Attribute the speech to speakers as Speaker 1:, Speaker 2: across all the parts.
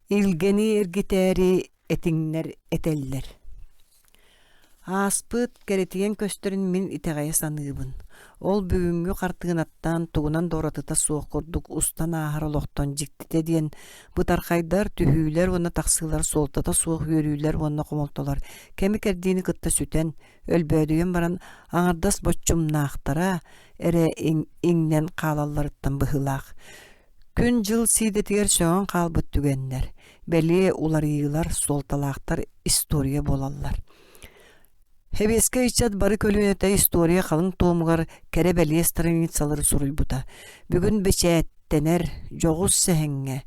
Speaker 1: Илгэни эргитээри этиҥнэр этэллэр Ааспыт кэрэтийэн көстөрүн мин итэҕэйэ саныыбын. Ол бүгүҥҥү хартыынаттан тугунан да уратыта суох курдук устан ааһар олохтон дьиктитэ диэн бытархайдар, түһүүлэр уонна тахсыылар суолтата суох үөрүүлэр уонна хомолтолор кэми-кэрдиини кытта сүтэн, өлбөөдүйэн баран аҥардас боччумнаахтара эрэ иҥнэн хаалалларыттан быһыылаах. Күн-дьыл сиидэтигэр сөҕөн хаалбыт түгэннэр, бэлиэ уларыйыылар суолталаахтар история буолаллар. Сэбиэскэй ыччат бары көлүөнэтэ история халыҥ туомугар кэрэ-бэлиэ страницалары суруйбута. Бүгүн бэчээттэнэр дьоҕус сэһэҥҥэ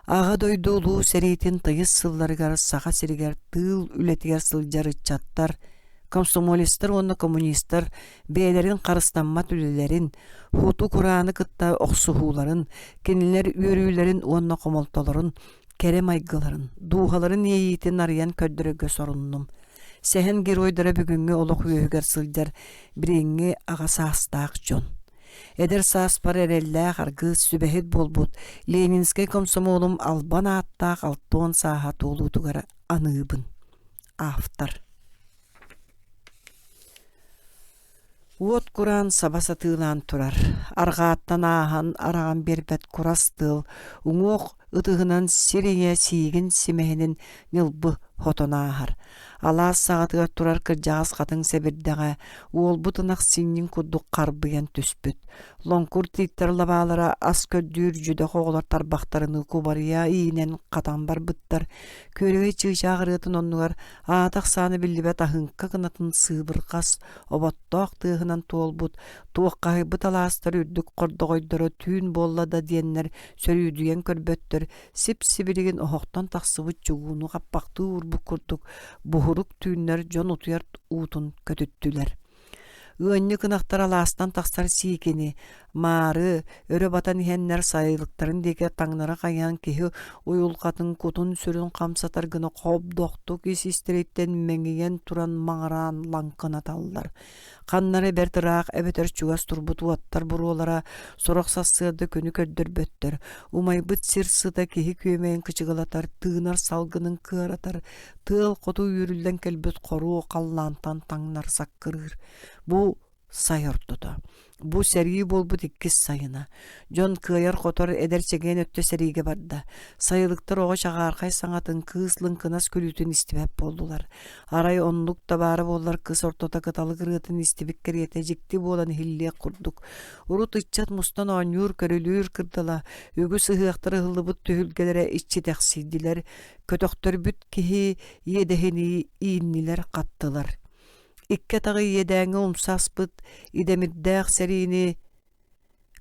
Speaker 1: Аҕа дойду Улуу сэриитин тыйыс сылларыгар Саха сиригэр тыыл үлэтигэр сылдьар ыччаттар, комсомолецтар уонна коммунистар бэйэлэрин харыстаммат үлэлэрин, хоту-курааны кытта охсуһууларын, кинилэр үөрүүлэрин уонна хомолтолорун, кэрэ майгыларын, дууһаларын иэйиитин арыйан көрдөрөргө соруннум. Сэһэн геройдара бүгүҥҥү олох үөһүгэр сылдьар билиҥҥи аҕа саастаах дьон. Эдэр сааспар эрэллээх аргыс сүбэһит буолбут Ленинскэй комсомолум албан ааттаах алтуон сааһа туолуутугар аныыбын. Автор Уот кураан саба сатыылаан турар, арҕааттан ааһан араҕан биэрбэт курас тыал уҥуох ытыһынан сир ийэ сиигин симэһинин ньылбы хотон ааһар. Алаас саҕатыгар турар кырдьаҕас хатыҥ сэбирдэҕэ уолбут ынах синньин курдук харбыйан түспүт. Лоҥкур тииттэр лабаалара ас көрдүүр дьүдэх оҕолор тарбахтарыныы кубарыйа иинэн хатан барбыттар. Күөрэгэй чыычаах ырыатын оннугар аата-ахсаана биллибэт аһыҥка кынатын сыыбырҕас, оботтоох тыаһынан туолбут, туоххаһыйбыт алаастар үрдүк хордоҕойдоро түүн буолла да диэннэр сөрүүдүйэн көрбөттөр, сип-сибилигин оһохтон тахсыбыт чугууну хаппахтыы уурбут курдук буһурук түүннэр дьон утуйар уутун көтүттүлэр. Ыанньык ынахтар алаастан тахсар сиикини, маары, өрө батан иһэннэр сайылыктарын диэки таҥнары хайаан киһи уйулҕатын кутун-сүрүн хамсатар гына хобдохтук ис-истэриттэн мэҥийэн туран маҥыраан лаҥкынаталлар. Ханнары бэрт ыраах эбэтэр чугас турбут уоттар буруолара сорох сарсыарда күнү көрдөрбөттөр, умайбыт сир сыта киһи күөмэйин кычыгылатар, тыынар салгынын кыаратар, Тыал хоту үүрүллэн кэлбит хоруо халлаантан таҥнар саккырыыр. Бу сай ортото. Бу сэрии буолбут иккис сайына. Дьон кыайар-хотор эдэр чэгиэн өттө сэриигэ барда. Сайылыктар оҕо чаҕаархай саҥатын, кыыс лыҥкынас күлүүтүн истибэт буоллулар. Арай оннук да баара буоллар кыс ортото кыталык ырыатын истибит кэриэтэ дьикти буолан иһиллиэх курдук. Урут ыччат мустан оонньуур, көрүлүүр кырдала, үгүс ыһыахтар ыһыллыбыт түһүлгэлэрэ иччитэхсийдилэр, Көтөхтөрбүт киһи иэдэһинии ииннилэр-хаттылар. Икки атаҕы иэдээҥҥэ умса аспыт идэмирдээх сэриини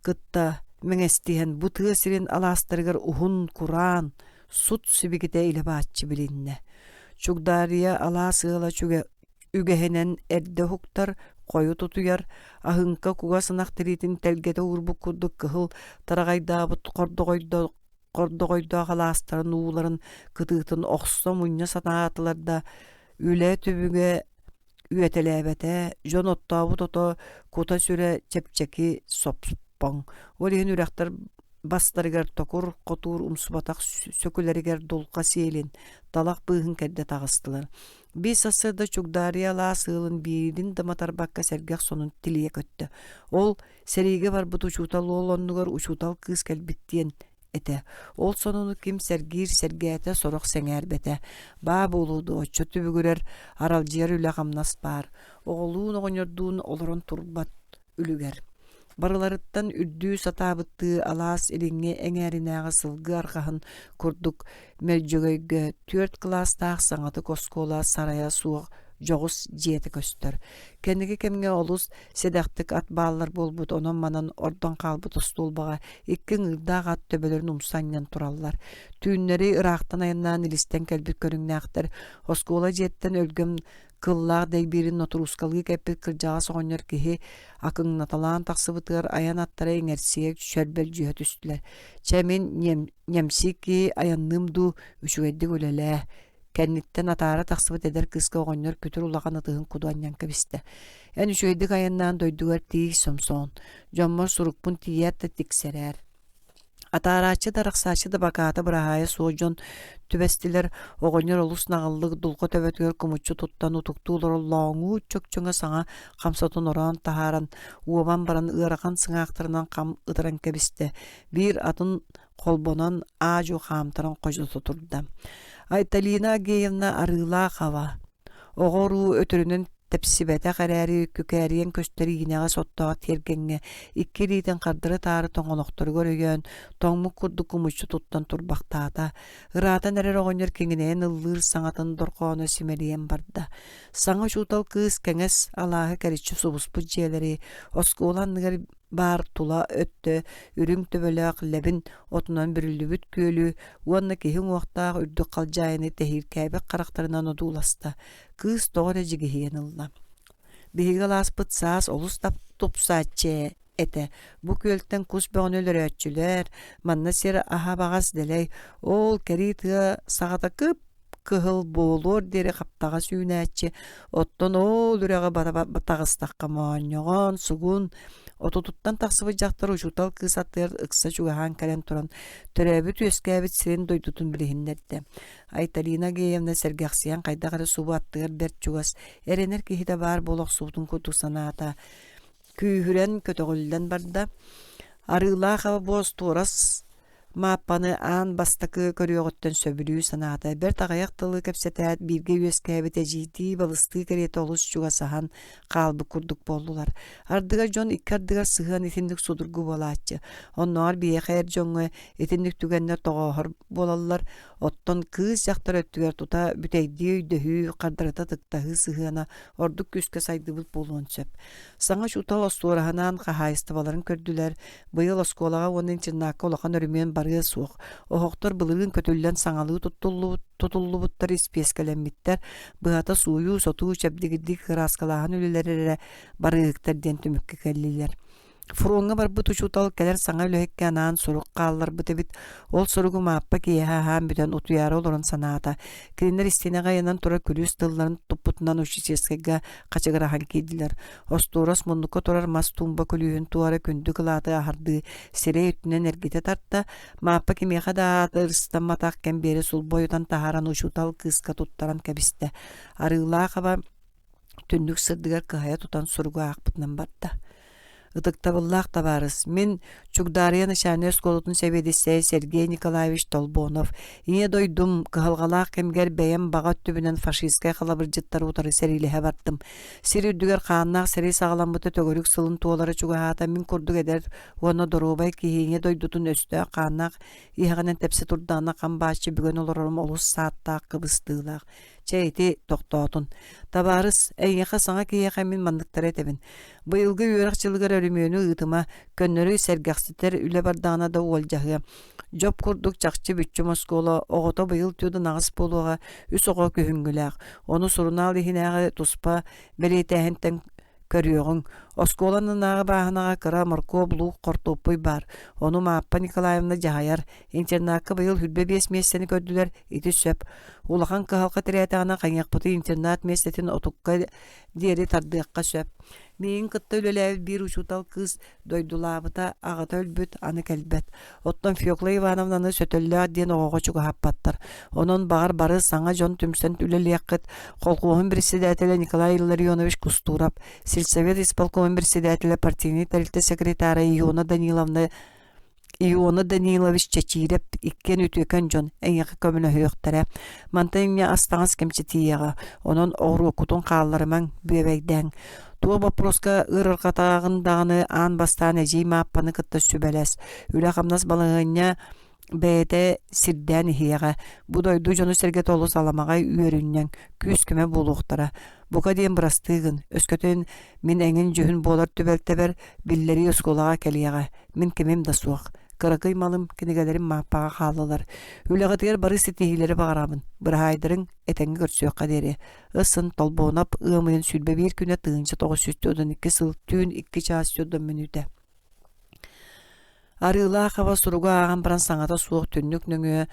Speaker 1: кытта мэҥэстиһэн бу тыа сирин алаастарыгар уһун кураан, сут сибикитэ илэ-бааччы билиннэ. Чугдаарыйа алаас ыала үгэһинэн эрдэ уһуктар, хойут утуйар, аһыҥка кугас ынах тириитин тэлгэтэ уурбут курдук кыһыл тараҕайдаабыт хордоҕойдо хордоҕойдоох алаастарын ууларын кытыытын охсо мунньа сатаатылар да, үлэ түбүгэ үөтэлээбэтэ, дьон оттообут ото кута-сүрэ чэпчэки соппоҥ. Ол иһин үрэхтэр бастарыгар токур хотуур умсубатах сөкүлэригэр дулҕа сиэлин, талах быыһын кэрдэ таҕыстылар. Биир сарсыарда Чугдаарыйа алаас ыалын биирин да матарбакка сэргэх сонун тилийэ көттө. Ол Сэриигэ барбыт учуутал уол оннугар учуутал кыыс кэлбит диэн этэ. Ол сонуну ким сэргиир сэргээтэ, сорох сэҥээрбэтэ. Баа буолуо дуо, оччо түбүгүрэр, аралдьыйар үлэ-хамнас баар. Оҕолуун оҕонньордуун олорон турбат үлүгэр. Барыларыттан үрдүү сатаабыттыы алаас илиҥҥи эҥээринээҕи сылгы арҕаһын курдук Мөлдьөгөйгө түөрт кылаастаах саҥатык оскуола сарайа суох дьоҕус дьиэтэ көстөр. Кэнники кэмҥэ олус сэдэхтик ат бааллар буолбут онон-манан ордон хаалбыт остуолбаҕа икки ыҥыырдаах ат төбөлөрүн умса анньан тураллар. Түүннэри ыраахтан айаннаан илистэн кэлбит көрүҥнээхтэр оскуола дьиэттэн өлгөм кыллаах дэйбиирин нотуруускалыы кэппит кырдьаҕас оҕонньор киһи акыҥнаталаан тахсыбытыгар айан аттара иҥэрсийэ чөрбөлдьүһэ түстүлэр. Чэ мин ньэмсик киһи айанныым дуу, үчүгэйдик үлэлээ Кэнниттэн атаара тахсыбыт эдэр кыыска оҕонньор күтүр улахан ытыһын куду анньан кэбистэ. Эн үчүгэйдик айаннаан дойдугар тиий, Сомсоон. Дьоммор сурукпун тиийээт да тиксэрээр. Атаарааччы да, арахсааччы да бакаата быраһаайа суох дьон түбэстилэр, оҕонньор олус наҕыллык дулҕа төбөтүгэр кумуччу туттан утуктуу олорор лооҥуу чөкчөҥө саҥа хамсатын ороон таһааран, уобан баран ыарахан сыҥаахтарынан хам ытыран кэбистэ, биир атын холбонон аа-дьуо хаамтаран ходьото турда. Айталина Агеевна арыылаах аба, Оҕо-уруу өтөрүнэн тэпсибэтэх эрээри, күкээрийэн көстөр иинэҕэс оттоох тиэргэҥҥэ икки илиитин хардары-таары тоҥолохторугар өйөөн, тоҥмут курдук кумуччу туттан турбахтаата. Ыраатан эрэр оҕонньор киҥинэйэн ыллыыр саҥатын дорҕооно симэлийэн барда. Саҥа учуутал кыыс кэҥэс алааһы кэриччи субуспут дьиэлэри, оскуола анныгар баар тула өттө үрүҥ төбөлөөх лэбин отунан бүрүллүбүт күөлү уонна киһи уҥуохтаах үрдүк халдьаайыны тэһииркээбит харахтарынан одууласта. Кыыс тоҕо эрэ дьигиһийэн ылла. Биһиги алааспыт саас олус тупсааччы этэ. Бу күөлтэн кус бөҕөнү өлөрөөччүлэр, манна сир аһа баҕас дэлэй, ол кэрии тыа саҕата кып кыһыл буолуор диэри хаптаҕас үүнээччи, оттон ол үрэҕи бара таҕыстахха моонньоҕон, сугун, отутуттан тахсыбыт дьахтар учуутал кыыс аттыгар ыкса чугаһаан кэлэн туран төрөөбүт-үөскээбит сирин дойдутун билиһиннэрдэ. Айталина Агеевна сэргэхсийэн хайдах эрэ субу аттыгар бэрт чугас, эрэнэр киһитэ баар буола охсубутун курдук санаата. Күүһүрэн, көтөҕүллэн барда. Арыылаах абабуос туорас Мааппаны аан бастакы көрүөҕүттэн сөбүлүү санаата, бэрт аҕыйах тылы кэпсэтээт, бииргэ үөскээбит эдьиийдии, балыстыы кэриэтэ олус чугасаһан хаалбыт курдук буоллулар. Ардыгар дьон икки ардыгар сыһыан итинник судургу буолааччы. Оннооҕор биһиэхэ эр дьоҥҥо итинник түгэннэр тоҕооһор буолаллар, оттон кыыс-дьахтар өттүгэр тута бүтэйдии өйдөһүү, хардарыта ытыктаһыы сыһыана ордук күүскэ сайдыбыт буолуон сөп. Саҥа учуутал остуораһынаан хаһаайыстыбаларын көрдүлэр, Быйыл оскуолаҕа уонна интернакка улахан өрөмүөн барыа суох. Оһохтор былырыын көтүллэн саҥалыы тутуллубуттар, испиэскэлэммиттэр. Быһата сууйуу-сотуу, чэбдигирдии кырааскалааһын үлэлэрэ эрэ барыыһыктар диэн түмүккэ кэллилэр. Фроҥҥа барбыт учуутал кэлэр саҥа үлэһиккэ анаан сурук хаалларбыт эбит. Ол суругу Мааппа киэһэ аһаан бүтэн утуйаары олорон санаата. Кинилэр истиэнэҕэ ыйанан турар күлүүс тылларын туппутунан учительскайга хачыгыраһан киирдилэр. Остуорас муннукка турар мас туумба күлүүһүн туора күндү кылааты аһардыы сирэй өттүнэн эргитэ тарта, Мааппа кимиэхэ да аата ырыстамматах кэмбиэри сулбу ойутан таһааран учуутал кыыска туттаран кэбистэ. Арыылаах аба түннүк сырдыгар кыһайа тутан суругу аахпытынан барда. Ытыктабыллаах табаарыс, мин Чугдаарыйа начальнай оскуолатын сэбиэдиссэйэ Сергей Николаевич Толбонов Ийэ дойдум кыһалҕалаах кэмигэр бэйэм баҕа өттүбүнэн фашистскай халабырдьыттары утары сэриилэһэ бардым. Сир үрдүгэр хааннаах сэрии саҕаламмыта төгүрүк сылын туолара чугаһаата мин курдук эдэр уонна доруобай киһи ийэ дойдутун өстөөх хааннаах иһэҕинэн тэпсэ турдаҕына хам бааччы бүгэн олорорум олус сааттаах кыбыстыылаах. Чэ ити тохтоотун. Табаарыс, эйиэхэ саҥа киһиэхэ мин манныктары этэбин. Быйылгы үөрэх дьылыгар өрөмүөнү ыытыма, көннөрү сэргэхситэр үлэ бардаҕына да уолдьаһыа. Дьоп курдук чахчы бүччүм оскуола оҕото быйыл түөрт аҕыс буолуоҕа, үс оҕо күһүҥҥүлээх. Ону сурунаал иһинээҕи туспа бэлиэтээһинтэн көрүөҕүҥ. Оскуола аннынааҕы бааһынаҕа кыра моркуоп, луук, хортуоппуй баар. Ону Мааппа Николаевна дьаһайар. Интернакка быйыл 25 миэстэни көрдүлэр, ити сөп. Улахан кыһалҕа тирээтэҕинэ хайыахпытый интернат миэстэтин отукка диэри тардыахха сөп. Миигин кытта үлэлээбит биир учуутал кыыс дойдулаабыта, аҕата өлбүт, аны кэлбэт. Оттон Фекла Ивановнаны сөтөллөөх диэн оҕоҕо чугаһаппаттар. Онон баҕар бары саҥа дьон түмсэн үлэлиэххит. Колхуоһун председателэ Николай Илларионович Кустуров, сельсовет исполкомун председателэ партийнай тэрилтэ секретара Иона Даниловна Иона Данилович Чэчиирэп иккиэн үтүөкэн дьон, эйиэхэ көмөлөһүөхтэрэ. Мантан инньэ ас-таҥас кэмчитийиэҕэ, онон оҕуруоккутун хаалларымаҥ, бүөбэйдээҥ. Туох боппуруоска ыарырҕатаҕын даҕаны аан бастаан эдьиий Мааппаны кытта сүбэлэс. Үлэ-хамнас балаһыанньа бэйэтэ сирдээн иһиэҕэ. Бу дойду дьоно-сэргэтэ олус аламаҕай, үөрүнньэҥ, күүс-көмө буолуохтара. Бука диэн бырастыы гын, өскөтүн мин эҥин-дьүһүн буолар түбэлтэбэр биллэрии оскуолаҕа кэлиэҕэ. Мин кимим да суох. Кыракый малым, кинигэлэрим Мааппаҕа хааллылар. Үлэҕитигэр бары ситиһиилэри баҕарабын. Быраһаайдарыҥ, этэҥҥэ көрсүөххэ диэри. Ысын Толбоноп ыам ыйын 21 күнэ 1992 сыл түүн 2 чаас 40 мүнүүтэ. Арыылаах аба суругу ааҕан баран саҥата суох түннүк нөҥүө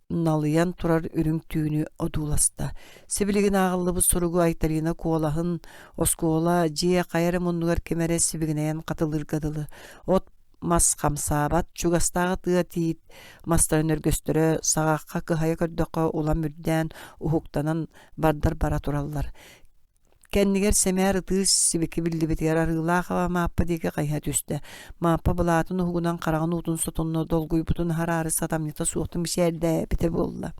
Speaker 1: налыйан турар үрүҥ түүнү одууласта. Сибилигин ааҕыллыбыт суругу Айталина куолаһын оскуола, дьиэ хайа эрэ муннугар ким эрэ сибигинэйэн хатылыырга дылы. От. мас хамсаабат, чугастааҕы тыа тиит мастарын өргөстөрө саҕахха кыһайа көрдөххө улам үрдээн, уһуктанан бардар бара тураллар. Кэннигэр сэмээр ытыы сибики биллибитигэр Арыылаах аба Мааппа диэки хайыһа түстэ. Мааппа былаатын уһугунан хараҕын уутун сотунна, долгуйбутун аһараары сатамньыта суохтук мичээрдээбитэ буолла.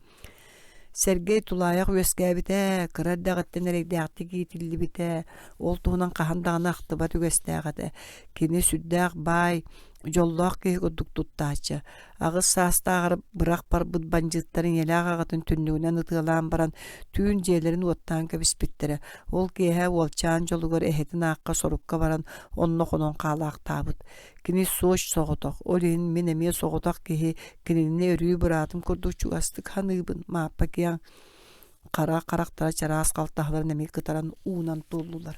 Speaker 1: Сэргэй тулаайах үөскээбитэ, кыра эрдэҕиттэн эрэйдээхтик иитиллибитэ, ол туһунан хаһан даҕаны ахтыбат үгэстээх этэ. Кини сүрдээх баай, дьоллоох киһи курдук туттааччы. Аҕыс саастааҕар бырах барбыт бандьыыттар ийэлээх аҕатын түннүгүнэн ытыалаан баран, түүн дьиэлэрин уоттаан кэбиспиттэрэ. Ол киэһэ уолчаан дьолугар эһэтин аахха сорукка баран, онно хонон хаалаахтаабыт. Кини суоч соҕотох, ол иһин мин эмиэ соҕотох киһи кинини өрүү быраатым курдук чугастык саныыбын, Мааппа киэҥ хара харахтара чараас халтаһаларын эмиэ кытаран уунан туоллулар.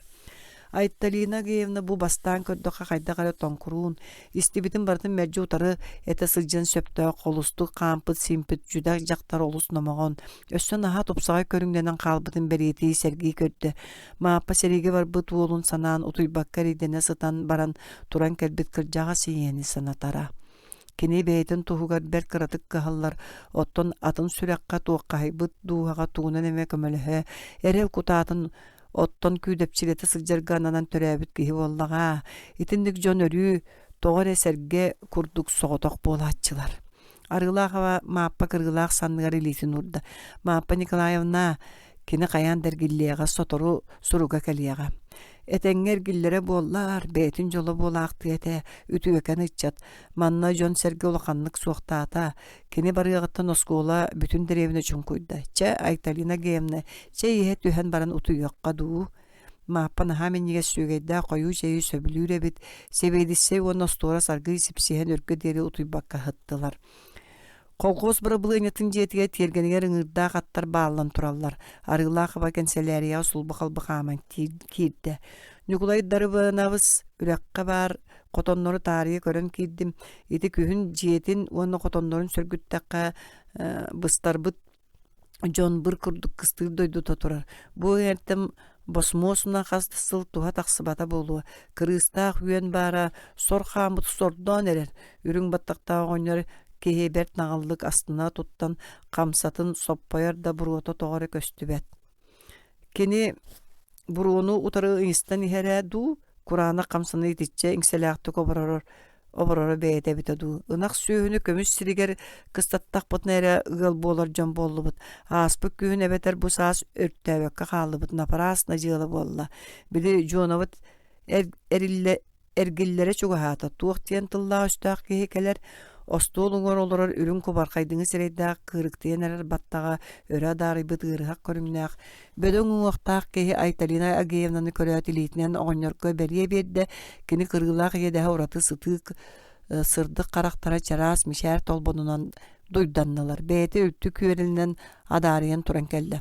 Speaker 1: Айталина Агеевна бу бастаан көрдөххө хайдах эрэ тоҥкуруун, истибитин барытын мэлдьи утары этэ сылдьан сөптөөх холустук хаампыт симпит дьүдэх дьахтар олус номоҕон, өссө наһаа тупсаҕай көрүҥнэнэн хаалбытын бэлиэтии сэргии көрдө. Мааппа сэриигэ барбыт уолун санаан утуйбакка эрэйдэнэ сытан баран туран кэлбит кырдьаҕас ийэни санатара. Кини бэйэтин туһугар бэрт кыратык кыһаллар, оттон атын сүрэххэ туоххаһыйбыт дууһаҕа тугунан эмэ көмөлөһө, эрэл кутаатын оттон күүдэпчилэтэ сылдьарга ананан төрөөбүт киһи буоллаҕа. Итинник дьон өрүү тоҕо эрэ сэргэ курдук соҕотох буолааччылар. Арыылаах Мааппа кырыылаах санныгар илиитин уурда. Мааппа Николаевна, кини хайаан да эргиллиэҕэ, сотору суруга кэлиэҕэ. Этэҥҥэ эргиллэрэ буоллар, бэйэтин дьоло буолаахтыа этэ, үтүөкэн ыччат. Манна дьон-сэргэ улаханнык суохтаата. Кини барыаҕыттан оскуола бүтүн дэриэбинэ чуҥкуйда. Чэ, Айталина Геевна, чэй иһэ түһэн баран утуйуохха дуу? Мааппа наһаа минньигэс сүөгэйдээх хойуу чэйи сөбүлүүр эбит. Сэбиэдиссэй уонна остуорас аргыый сипсиһэн өргө диэри утуйбакка сыттылар. Колхоз бырабылыанньатын дьиэтигэр тиэргэнигэр ыҥыырдаах аттар бааллан тураллар. Арыылаах аба кэнсэлээрийэҕэ сулбу-халбы хааман киирдэ. Ньукулай Дарыбыанабыс үрэххэ баар хотоннору таарыйа көрөн киирдим. Ити күһүн дьиэтин уонна хотоннорун сөргүттэххэ быстарбыт дьон быр курдук кыстыыр дойдута турар. Бу эҥэртэн босмуосунан хас да сыл туһа тахсыбата буолуо. Кырыыстаах үөн баара сор хааммыт сордоон эрэр. Үрүҥ баттахтаах оҕонньор киһи бэрт наҕыллык астына туттан хамсатын соппойор да буруота тоҕо эрэ көстүбэт. Кини буруону утары ыйыстан иһэрэ дуу, кураанах хамсаны итиччэ иҥсэлээхтик оборорор обороро бэйэтэ эбитэ дуу. Ынах сүөһүнү көмүс сиригэр кыстаттахпытына эрэ ыал буолар дьон буоллубут. Ааспыт күһүн эбэтэр бу саас өртөөбөккө хааллыбыт напрасно дьыала буолла. Били Дьуонабыт эриллэ эргиллэрэ чугаһаата, туох диэн тыллаах-өстөөх киһи кэлэр, остуол уҥуор олорор үрүҥ кубархайдыҥы сирэйдээх кыырыктыйан эрэр баттаҕа өрө адаарыйбыт ыарыһах көрүҥнээх, бөдөҥ уҥуохтаах киһи Айталина Агеевнаны көрөөт илиитинэн оҕонньорго бэлиэ биэрдэ, кини кырыылаах иэдэһэ ураты сытыы сырдык харахтара чараас мичээр толбонунан дуйданнылар, бэйэтэ үлтү күөрэлинэн адаарыйан туран кэллэ.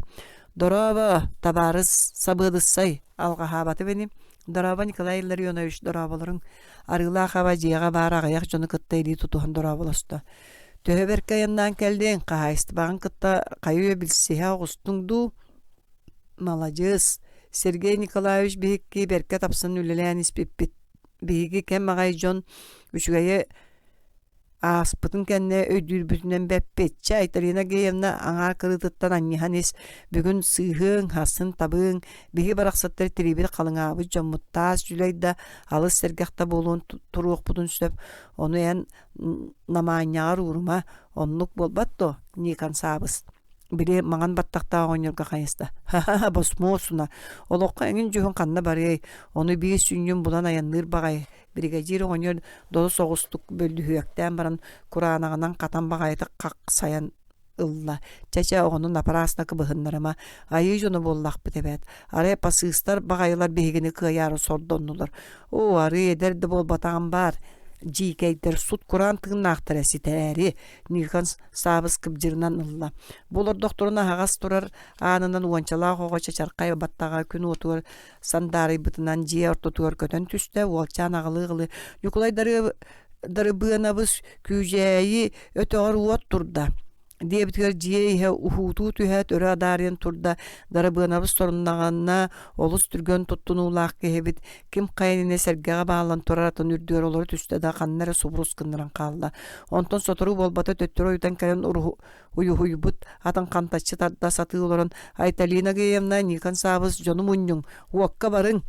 Speaker 1: «Дорообо, табаарыс сабыадыссай, алҕаһаабатым ини Дорообо, Николай Илларионович, дорооболоруҥ. Арыылаах аба дьиэҕэ баар аҕыйах дьону кытта илии тутуһан дорооболосто. Төһө бэркэ айаннаан кэллиҥ, хаһаайыстыбаҕын кытта хайы-үйэ билсиһэ оҕустуҥ дуу? Маладьыас. Сергей Николаевич биһикки бэркэ тапсан үлэлээн испиппит. Биһиги кэм аҕай дьон үчүгэйи Ааспытын кэннэ өйдүүрбүтүнэн бэппит, чэ, Айталина Геевна аҥаар кырыытыттан анньыһан ис, бүгүн сыыһыаҥ, сарсын табыаҥ, биһи барахсаттар тириибит халыҥаабыт дьоммут таас дьүлэй да, алыс сэргэх да буолуон туруохпутун сөп, ону эн намаанньаҕар уурума, оннук буолбат дуо, Никон Саабыс били маҥан баттахтаах оҕонньорго хайыста ха-ха босмуосуна олоххо эҥин дьүһүн ханна барыай ону биир сүнньүн булан айанныыр баҕайы Биригэдьиир оҕонньор долу соҕустук бөлүһүөктээн баран кураанаҕынан хатан баҕайытык хахсайан ылла. Чэ-чэ оҕону напрасно кыбыһыннарыма, айыы дьоно буоллахпыт эбээт. Арай пасыыстар баҕайылар биһигини кыайаары сордоннулар. Оо, арыы эдэр да буолбатаҕым баар, дьиикэйдэр сут-кураан тыыннаахтара ситээри, Никон Саабыс кыбдьырынан ылла. Бу олордохторуна аһаҕас турар аанынан уончалаах оҕо чачархай баттаҕа күн уотугар сандаарыйбытынан дьиэ ортотугар көтөн түстэ, уолчаан аҕылыы-аҕылыы «Ньукулай Дарыбыанабыс Күүдьээйи өтөҕөр уот турда. Диэбитигэр дьиэ иһэ уһуутуу түһээт өрө адаарыйан турда, Дарыбыанабыс соруннаҕына олус түргэн туттунуулаах киһи эбит, ким хайа иннинэ сэргэҕэ бааллан турар атын үрдүгэр олоро түстэ да ханна эрэ субурус гыннаран хаалла. Онтон сотору буолбата төттөрү ойутан кэлэн уйуһуйбут атын хантаччы тарда сатыы олорон «Айталина Геевна, Никон Саабыс дьону мунньуҥ, уокка барыҥ!»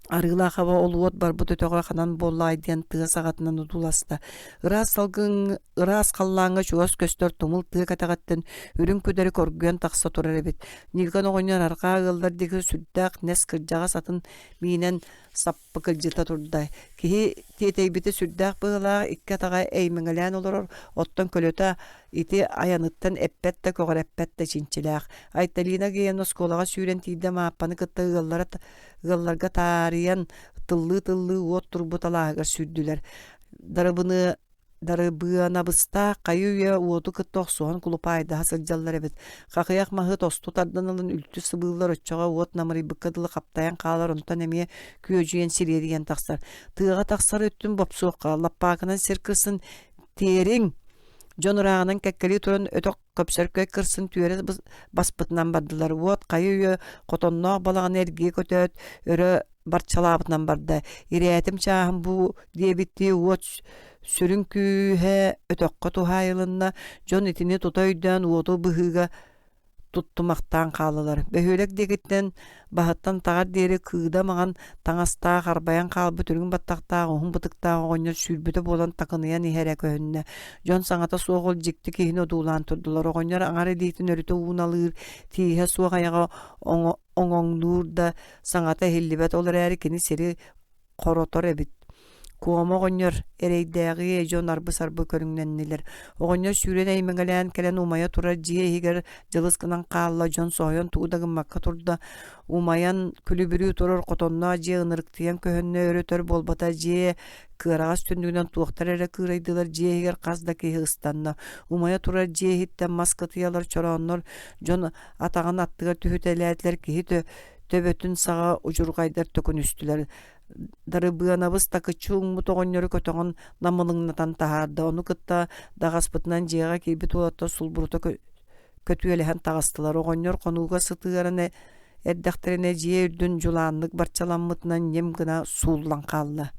Speaker 1: Арыылаах аба ол уот барбыт өтөҕө ханан буоллаҕай диэн тыа саҕатынан одууласта. Ыраас салгын ыраас халлааҥҥа чугас көстөр тумул тыа кэтэҕиттэн үрүҥ күдэри коргуйан тахса турар эбит. Никон оҕонньор арҕаа ыаллар диэки сүрдээх нэс кырдьаҕас атын миинэн саппыкылдьыта турда. Киһи тиэтэйбитэ сүрдээх быһыылаах, икки атаҕа эймэҥэлээн олорор, оттон көлөтө ити айаныттан эппэт да көҕүрэппэт да чинчилээх. Айталина Геевна оскуолаҕа сүүрэн тиийдэ Мааппаны кытта ыаллара ыалларга таарыйан тыллыы-тыллыы уот турбут алааһыгар сүүрдүлэр. Дарыбыны Дарыбыанабыстаах хайы-үйэ уоту кытта охсуһан кулупаайдаһа сылдьаллар эбит. Хахыйах маһы тосту тардан ылан үлтү сыбыыллар оччоҕо уот намырыйбыкка дылы хаптайан хаалар онтон эмиэ күөдьүйэн сириэдийэн тахсар. Тыаҕа тахсар өттүн бопсуохха, лаппаакынан сир кырсын тиэриҥ! Дьон ырааҕынан кэккэлии туран өтөх көпсөркөй кырсын түөрэ баспытынан бардылар. Уот хайы-үйэ хотонноох балаҕаны эргийэ көтөөт, өрө барчалаабытынан барда. Ирээтим чааһым бу диэбиттии уот сүрүн күүһэ өтөххө туһаайылынна. Дьон итини тута өйдөөн уоту быһыыга туттумахтаан хааллылар. Бөһүөлэк диэкиттэн баһыттан таҕар диэри кыыда маҥан таҥастаах арбайан хаалбыт үрүҥ баттахтаах уһун бытыктаах оҕонньор сүүрбүтэ буолан такыныйан иһэрэ көһүннэ. Дьон саҥата суох ол дьикти киһини одуулаан турдулар. Оҕонньор аҥар илиитин өрүтэ ууналыыр, тииһэ суох айаҕа оҥоҥнуур да саҥата иһиллибэт. Ол эрээри кини сири хоротор эбит. Куома оҕонньор эрэйдээҕи дьон арбы-сарбы көрүҥнэннилэр. Оҕонньор сүүрэн эймэҥэлээн кэлэн умайа турар дьиэ иһигэр дьылыс гынан хаалла, дьон соһуйан тугу да гыммакка турда. Умайан күлүбүрүү турар хотонноох дьиэ ынырыктыйан көһүннэ, өр-өтөр буолбата дьиэ кыараҕас түннүгүнэн туохтар эрэ кыырайдылар, дьиэ иһигэр хас да киһи ыстанна. Умайа турар дьиэ иһиттэн мас кытыйалар, чорооннор дьон атаҕын аттыгар түһүтэлээтилэр, киһи төбөтүн саҕа удьурҕайдар төкүнүстүлэр. Дарыбыанабыс такыччы уҥмут оҕонньору көтөҕөн намылыҥнатан таһаарда, ону кытта даҕаспытынан дьиэҕэ киирбит уолаттар сулбурута көтүөлэһэн таҕыстылар. Оҕонньор хонууга сытыаран эрдэхтэринэ дьиэ үрдүн дьулааннык барчаламмытынан ньим гына сууллан хаалла.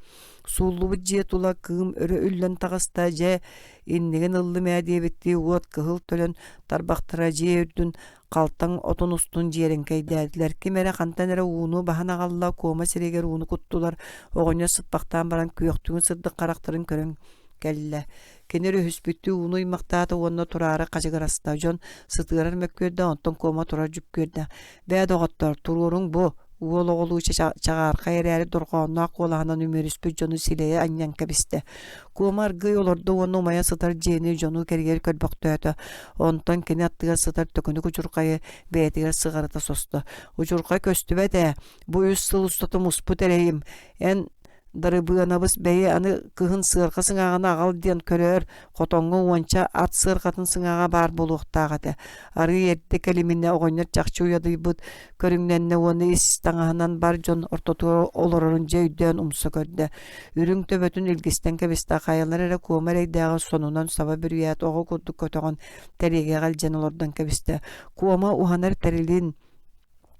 Speaker 1: Сууллубут дьиэ тула кыым өрө үллэн таҕыста, дьэ иннигин ыллым ээ диэбиттии уот кыһыл төлөн тарбахтара дьиэ үрдүн Халтаҥ отун устун дьиэрэҥкэйдээтилэр, ким эрэ хантан эрэ ууну баһан аҕалла, куома сиригэр ууну куттулар, оҕонньор сыппахтаан баран күөхтүҥү сырдык харахтарын көрөн кэллэ. Кини өрүһүспүттүү ууну ыймахтаата уонна тураары хачыгыраста. Дьон сытыарар мөккүөрдэ, онтон куома турар дьүккүөрдэ. «Бээ, доҕоттоор, туруоруҥ бу!» уол оҕолуу чаҕаархай эрээри дорҕоонноох куолаһынан үмүөрүспүт дьону силэйэ анньан кэбистэ. Куома аргыый олордо уонна умайа сытар дьиэни дьону кэрийэр көрбөхтөөтө. Онтон кини аттыгар сытар төкүнүк удьурхайы бэйэтигэр сыҕарыта состо. «Удьурхай көстүбэт ээ, бу үс сыл устата муспут эрэйим. Эн Дарыбыанабыс бэйи аны кыһын сыарҕа сыҥааҕын аҕал диэн көрөөр, хотоҥҥо уонча ат сыарҕатын сыҥааҕа баар буолуохтаах этэ. Арыый эрдэ кэлиминэ оҕонньор чахчы уйадыйбыт көрүҥнэннэ уонна ис таҥаһынан бар дьон ортотугар олорорун дьэ өйдөөн умса көрдө. Үрүҥ төбөтүн илгистэн кэбистэ, хайалар эрэ куома эрэйдээҕи сонунан саба бүрүйээт оҕо курдук көтөҕөн тэлиэгэҕэ илдьэн олордон кэбистэ. Куома уһанар тэрилин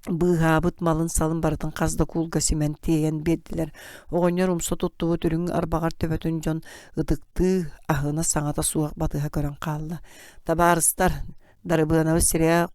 Speaker 1: быыһаабыт малын-салын барытын хас да куулга симэн тиэйэн биэрдилэр. Оҕонньор умса туттубут үрүҥ арбаҕар төбөтүн дьон ытыктыы, аһына саҥата суох батыһа көрөн хаалла. Табаарыстар, Дарыбыанабыс сирэйэ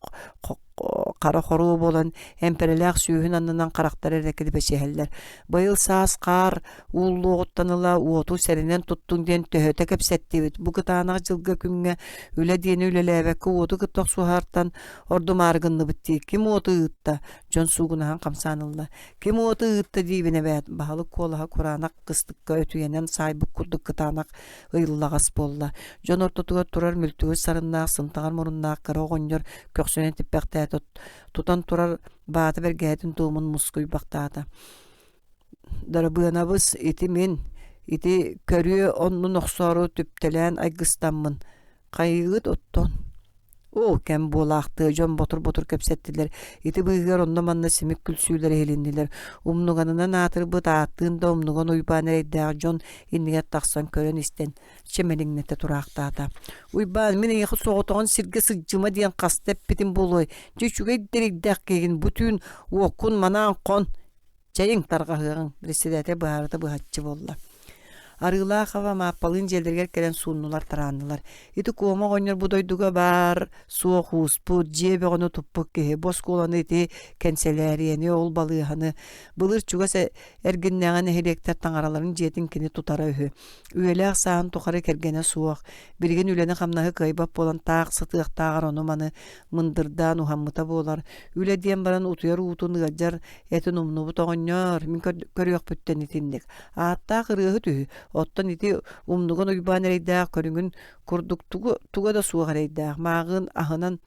Speaker 1: хара хоруо буолан, эмпэрэлээх сүүһүн аннынан харахтара эрэ килбэчиһэллэр. Быйыл саас хаар ууллуоҕуттан ыла уоту сэрэнэн туттуҥ диэн төһөтө кэпсэттибит. Бу кытаанах дьылга күҥҥэ үлэ диэни үлэлээбэккэ уоту кытта охсуһартан Ордумаары гынныбыт дии, ким уоту ыытта? Дьон суугунаһан хамсаан ылла. Ким уоту ыытта диибин эбээт, баһылык куолаһа кураанах кыстыкка өтүйэнэн саайбыт курдук кытаанах ыйыллаҕас буолла. Дьон ортотугар турар мүлтүгүр сарыннаах, сынтаҕар муруннаах кыра оҕонньор көхсүнэн типпэхтээтэ, тутан турар баата бэргэһэтин туомун мускуйбахтаата. Дарыбыанабыс ити мин, ити көрүө оннун охсоору түптэлээн айгыстаммын, хайыыгыт оттон? Оо, кэм буолаахтыа, дьон ботур-ботур кэпсэттилэр, ити быыһыгар онно-манна симик күлсүүлэр иһилиннилэр. Умнуганынан аатырбыт ааттыын да умнуган Уйбаан эрэйдээх дьон иннигэр тахсан көрөн-истэн чэмэлиҥнэтэ тураахтаата. Уйбаан, мин эйиэхэ соҕотоҕун сиргэ сылдьыма диэн хаста эппитим буолуой? Дьэ үчүгэй дэрэйдээх киһигин бу түүн уоккун манаан хон Чэйиҥ, тарҕаһыаҕыҥ, председатель быһаарыта быһаччы буолла. Арыылаахова Мааппалыын дьиэлэригэр кэлэн сууннулар-тарааннылар. Ити Куома оҕонньор бу дойдуга баар, суох ууспут, дьиэ бөҕөнү туппут киһи. Бу оскуоланы ити кэнсэлээрийэни, ол балыыһаны, былыр чугас эргиннээҕи нэһилиэктэр таҥараларын дьиэтин кини тутара үһү. Үйэлээх сааһын тухары кэргэнэ суох, билигин үлэни-хамнаһы кыайбат буолан таах сытыахтааҕар ону-маны мындырдаан уһаммыта буолар. Үлэ диэн баран утуйар уутун ыалдьар этин умнубут оҕонньор, мин көрүөхпүттэн итинник. Ааттаах ырыаһыт үһү, оттон ити умнуган Уйбаан эрэйдээх көрүҥүн курдук тугу, туга да суох эрэйдээх, мааҕын аһынан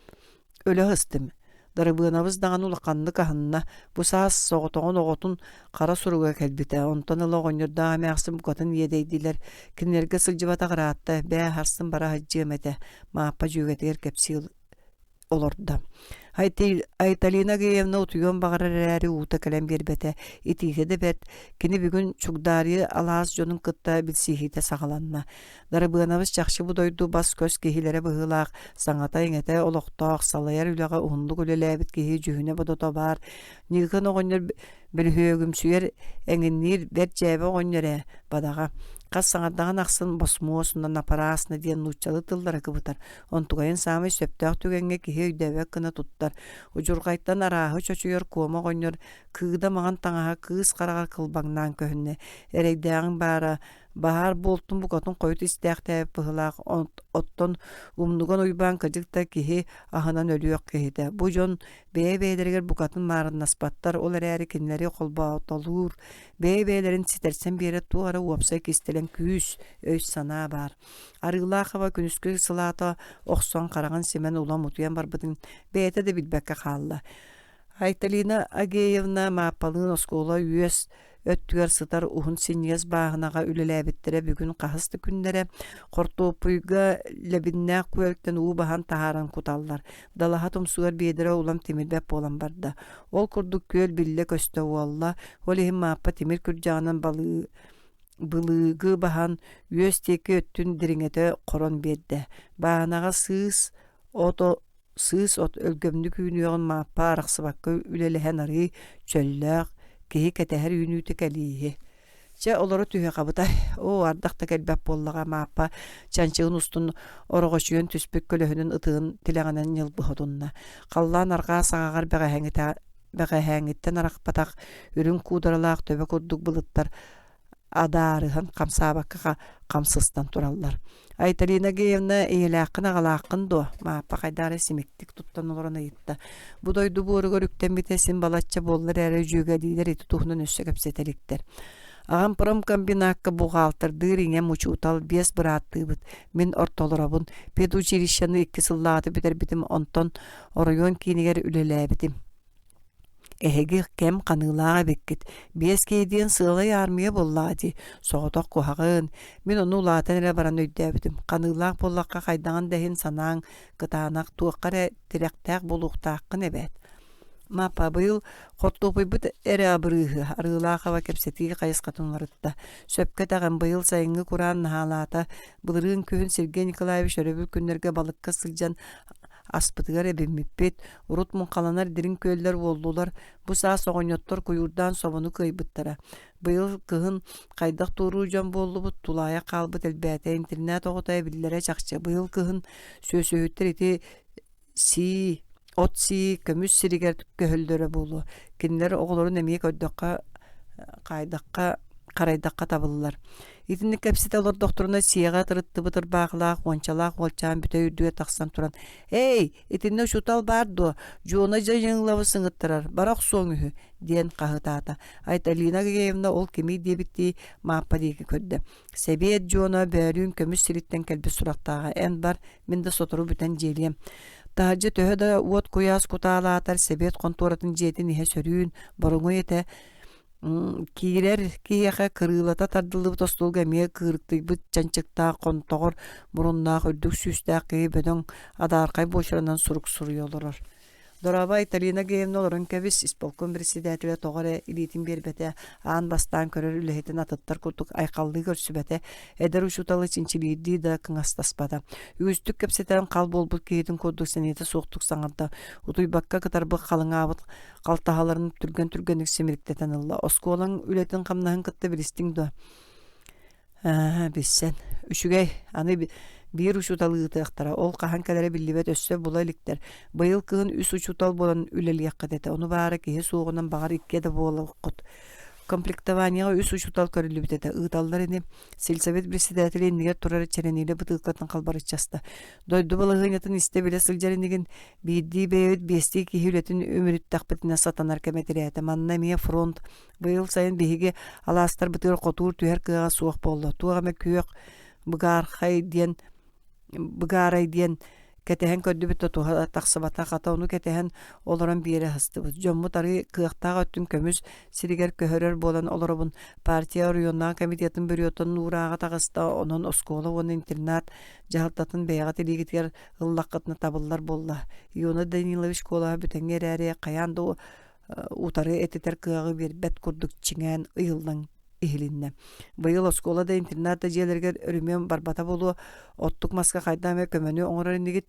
Speaker 1: өлө сыстым. Дарыбыанабыс даҕаны улаханнык аһынна, бу саас соҕотоҕун оҕотун хара суруга кэлбитэ, онтон ыла оҕонньордоох эмээхсин букатын иэдэйдилэр, кинилэргэ сылдьыбатах ыраатта, бээ сарсын бара сылдьыам этэ, Мааппа дьүөгэтигэр кэпсии олордо. Айталина Агеевна утуйуон баҕарар эрээри уута кэлэн биэрбэтэ, итиитэ да бэрт. Кини бүгүн Чугдаарыйа алаас дьонун кытта билсиһиитэ саҕаланна. Дарыбыанабыс чахчы бу дойду бас-көс киһилэрэ быһыылаах, саҥата-иҥэтэ олохтоох, салайар үлэҕэ уһуннук үлэлээбит киһи дьүһүнэ-бодото баар. Ньыыкан оҕонньор Бөлүһүөгүмсүйэр, эҥинниир бэрт дьээбэ оҕонньор ээ, бадаҕа. Хас саҥардаҕын ахсын босмуос уонна напрасно диэн нууччалыы тыллары кыбытар. Онтугайын саамай сөптөөх түгэҥҥэ киһи өйдөөбөт гына туттар. Удьурҕайтан арааһы чочуйар Куома оҕонньор кыыда маҥан таҥаһа кыыс хараҕар кылбаҥнаан көһүннэ. Эрэйдээҕиҥ баара, баһаар буолтун букатын хойут истээхтээбит быһыылаах, оттон умнуган Уйбаан кырдьык да киһи аһынан өлүөх киһитэ. Бу дьон бэйэ-бэйэлэригэр букатын маарыннаспаттар, ол эрээри кинилэри холбоотолуур, бэйэ-бэйэлэрин ситэрсэн биэрэр туох эрэ уопсай кистэлэҥ күүс, өй-санаа баар. Арыылаахова күнүскү сылаата охсон хараҕын симэн улам утуйан барбытын бэйэтэ да билбэккэ хаалла. Айталина Агеевна Мааппалыын оскуола үөс өттүгэр сытар уһун синньигэс бааһынаҕа үлэлээбиттэрэ бүгүн хаһыс да күннэрэ хортуоппуйга лэбиннээх күөлтэн уу баһан таһааран куталлар. Далаһа тумсугар биэдэрэ улам тимирбэт буолан барда. Ол курдук күөл биллэ-көстө уолла, ол иһин Мааппа тимир күрдьэҕинэн балыы былыыгы баһан үөс диэки өттүн дириҥэтэ хорон биэрдэ. Бааһынаҕа сыыс ото Сыыс от өлгөмнүк үүнүөҕүн Мааппа арахсыбакка үлэлэһэн арыый чөллөөх, киһи кэтэһэр үүнүүтэ кэлииһи. Чэ, олоро түһүөх абытай. Оо, ардах да кэлбэт буоллаҕа Мааппа чанчыгын устун ороҕочуйан түспүт көлөһүнүн ытыһын тилэҕинэн ньылбы отунна. Халлаан арҕаа саҕаҕар бэҕэһээҥҥитэ бэҕэһээҥҥиттэн арахпатах үрүҥ куударалаах төбө курдук былыттар адаарыһан хамсаабакка хамсыстан тураллар. Айталина Геевна ийэлээххин-аҕалааххын дуо? Мааппа хайдах эрэ симиктик туттан олорон ыйытта. Бу дойду буоругар үктэммитэ син балачча буоллар эрэ дьүөгэлиилэр ити туһунан өссө кэпсэтэ иликтэр. Аҕам промкомбинакка бухгалтардыыр ийэм учуутал, биэс бырааттыыбыт. Мин ортолоробун. Педучилищены икки сыллааҕыта бүтэрбитим, онтон оройуон киинигэр үлэлээбитим. Эһиги кэм ханыылаах эбиккит, биэс киһи диэн сыалай аармыйа буоллаҕа дии, соҕотох куһаҕын, мин ону улаатан эрэ баран өйдөөбүтүм, ханыылаах буоллахха хайдаҕын да иһин санааҥ кытаанах, туохха эрэ тирэхтээх буолуохтааххын эбээт. Мааппа быйыл хортуопуйбут эрэ абырыыһы, Арыылаахаба кэпсэтии хайысхатын уларытта. Сөпкө этэҕин, быйыл сайыҥҥы кураан наһаалаата. Былырыын күһүн Сергей Николаевич өрөбүл күннэргэ балыкка сылдьан Аспытыгар эбиммиппит, урут муҥхаланар дириҥ күөллэр уоллулар, бу саас оҕонньоттор куйуурдаан собону кыайбыттара. Быйыл кыһын хайдах туоруур дьон буоллубут, тулаайах хаалбыт элбээтэ, интернат оҕото эбиллэрэ чахчы. Быйыл кыһын сүөсүһүттэр ити сии, от сии, көмүс сиригэр көһөллөрө буолуо. Кинилэр оҕолорун эмиэ көрдөххө, хаайдахха, харайдахха табыллар. Итинник кэпсэтэ олордохторуна сиэҕэ тырыттыбыт ырбаахылаах уончалаах уолчаан бүтэй үрдүгэр тахсан туран «Эй, итиннэ учуутал баар дуо? Дьуона Дьайыҥлабы сыҥыттарар, бара охсуоҥ үһү» диэн хаһытаата. Айталина Агеевна ол кимий диэбиттии Мааппа диэки көрдө. «Сэбиэт Дьуона бөөлүүн көмүс сириттэн кэлбит сурахтааҕа. Эн бар, мин да сотору бүтэн дьиэлиэм». Таһырдьа төһө да уот куйаас кутаалаатар, сэбиэт хонтуоратын дьиэтин иһэ сөрүүн, боруҥуй этэ. Киирэр киһиэхэ кырыылата тардыллыбыт остуолга эмиэ кыырыктыйбыт чанчыктаах хонтоҕор муруннаах үрдүк сүүстээх киһи бөдөҥ адаархай буочаранан сурук суруйа олорор. Дорообо Айталина Геевна олорон кэбис, исполком председателэ тоҕо эрэ илиитин биэрбэтэ, аан бастаан көрөр үлэһитин атыттар курдук айхаллыы көрсүбэтэ, эдэр учууталы чинчилиирдии да кыҥастаспата. Үгүстүк кэпсэтэн хал буолбут киһитин курдук сэниэтэ суохтук саҥарда, утуйбакка кытарбыт халыҥаабыт халтаһаларын түргэн-түргэнник симириктэтэн ылла. Оскуолаҥ үлэтин-хамнаһын кытта билистиҥ дуо? Аа, билсэн. Үчүгэй. Аны биир учуутал ыытыахтара. Ол хаһан кэлэрэ биллибэт өссө була иликтэр. Быйыл кыһын үс учуутал буолан үлэлиэххит этэ. Ону баара киһи суоҕунан баҕар иккиэ да буолуоххут. Комплектованиеҕа үс учуутал көрүллүбүт этэ. Ыыталлар ини. Сельсовет председателэ иннигэр турар чэрэниилэ бытыылкатын халбарыччаста. Дойду балаһыанньатын истэ-билэ сылдьар инигин биирдии бэйэбит биэстии киһи үлэтин үмүрүттэхпитинэ сатанар кэмэ тирээтэ. Манна эмиэ фронт Быйыл сайын биһиги алаастарбытыгар хотуур түһэр кыаҕа суох буолла. Туох эмэ күөх быгаархай диэн быгаарай диэн кэтэһэн көрдүбүт да туһа тахсыбата. Хата ону кэтэһэн олорон биэрэ сыстыбыт. Дьоммут арыы кыахтаах өттүн көмүс сиригэр көһөрөр буолан олоробун. Партия оройуоннааҕы комитетын бюротун уурааҕа таҕыста. Онон оскуола уонна интернат дьаһалтатын бэйэҕит илиигитигэр ыллаххытына табыллар буолла. Иона Данилович куолаһа бүтэҥи эрээри хайаан да утары этитэр кыаҕы биэрбэт курдук чиҥээн ыйыллан иһилиннэ. Быйыл оскуола да интернат да дьиэлэригэр өрөмүөн барбата буолуо, оттук маска хайдах эмэ көмөнү оҥорор инигит.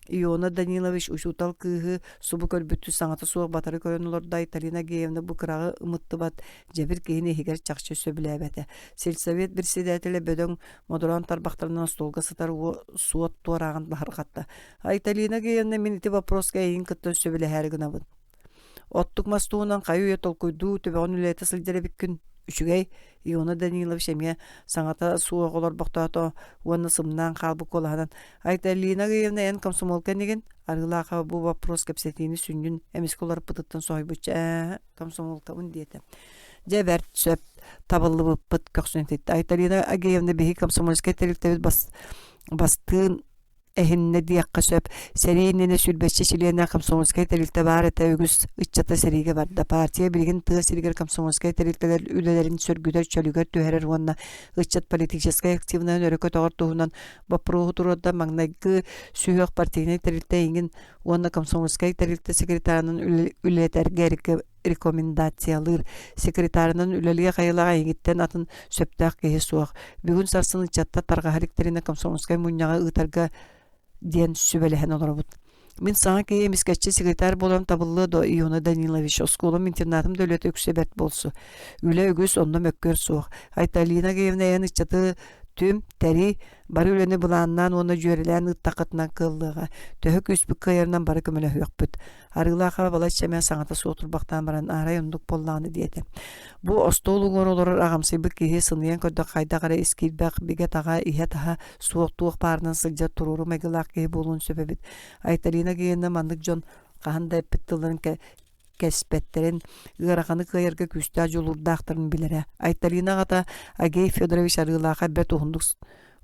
Speaker 1: Иона Данилович учуутал кыыһы субу көрбүттүү саҥата суох батары көрөн олордо Айталина Агеевна бу кыраҕы ымыттыбат дьэбир киһини иһигэр чахчы сөбүлээбэтэ. Сельсовет председателэ бөдөҥ модороон тарбахтарынан остуолга сытар суот туорааҕын баһырҕатта. Айталина Агеевна мин ити вопроска эйигин кытта сөбүлэһээри гынабын. Оттук мас туһунан хайы-үйэ толкуйдуу, төбөҕүн үлэлэтэ сылдьар эбиккин. Үчүгэй, Иона Данилович эмиэ саҥата суох олорбохтоото уонна сымнаан хаалбыт куолаһынан «Айталина Геевна, эн комсомолка инигин?» Арыылаахаба бу вопрос кэпсэтиини сүнньүн эмискэ уларыппытыттан соһуйбучча «Ээ, комсомолкабын» диэтэ. Дьэ бэрт сөп, табыллыбыппыт көхсүн этиттэ. Айталина Агеевна биһиги комсомольскай тэрилтэбит бас, бастыын эһиннэ диэххэ сөп. Сэрии иннинэ сүүрбэччэ чилиэннээх комсомольскай тэрилтэ баар этэ, үгүс ыччата сэриигэ барда. Партия билигин тыа сиригэр комсомольскай тэрилтэлэр үлэлэрин сөргүтэр, чөлүгэр түһэрэр уонна ыччат политическай активнаһын өрө көтөҕөр туһунан боппуруоһу туруорда. Маҥнайгы сүһүөх партийнай тэрилтэ иҥин уонна комсомольскай тэрилтэ секретарынан үлэлэтэргэ рекомендациялыыр. Секретарынан үлэлиэх айылаах эйигиттэн атын сөптөөх киһи суох. Бүгүн сарсын ыччаттар тарҕаһа иликтэринэ комсомольскай мунньаҕы ыытарга диэн сүбэлэһэн олоробут. Мин саҥа киһи эмискэччи секретарь буолан табыллыа дуо, Иона Данилович, оскуолам интернатым да үлэтэ үксэ бэрт буолсу. Үлэ үгүс, онно мөккүөр суох. Айталина Геевна эн ыччаты түм, тэрий, бары үлэни былааннаан уонна дьүөрэлээн ыыттаххытына кыаллыаҕа. Төһө күүспүт кыайарынан бары көмөлөһүөхпүт. Арыылаахаба балачча эмэ саҥата суох турбахтаан баран аарай оннук буоллаҕына диэтэ. Бу остуол уҥуор олорор аҕамсыйбыт киһи сыныйан көрдөх хайдах эрэ ис киирбэх, бигэ-таҕа, иһэ-таһа суох туох баарынан сылдьар туруору майгылаах киһи буолуон сөп эбит. Айталина Геевна маннык дьон хаһан да эппит тылларын кэспэттэрин, ыараханы кыайарга күүстээх дьулуурдаахтарын билэрэ. Айталина аҕата Агей Федорович Арыылааха бэрт уһуннук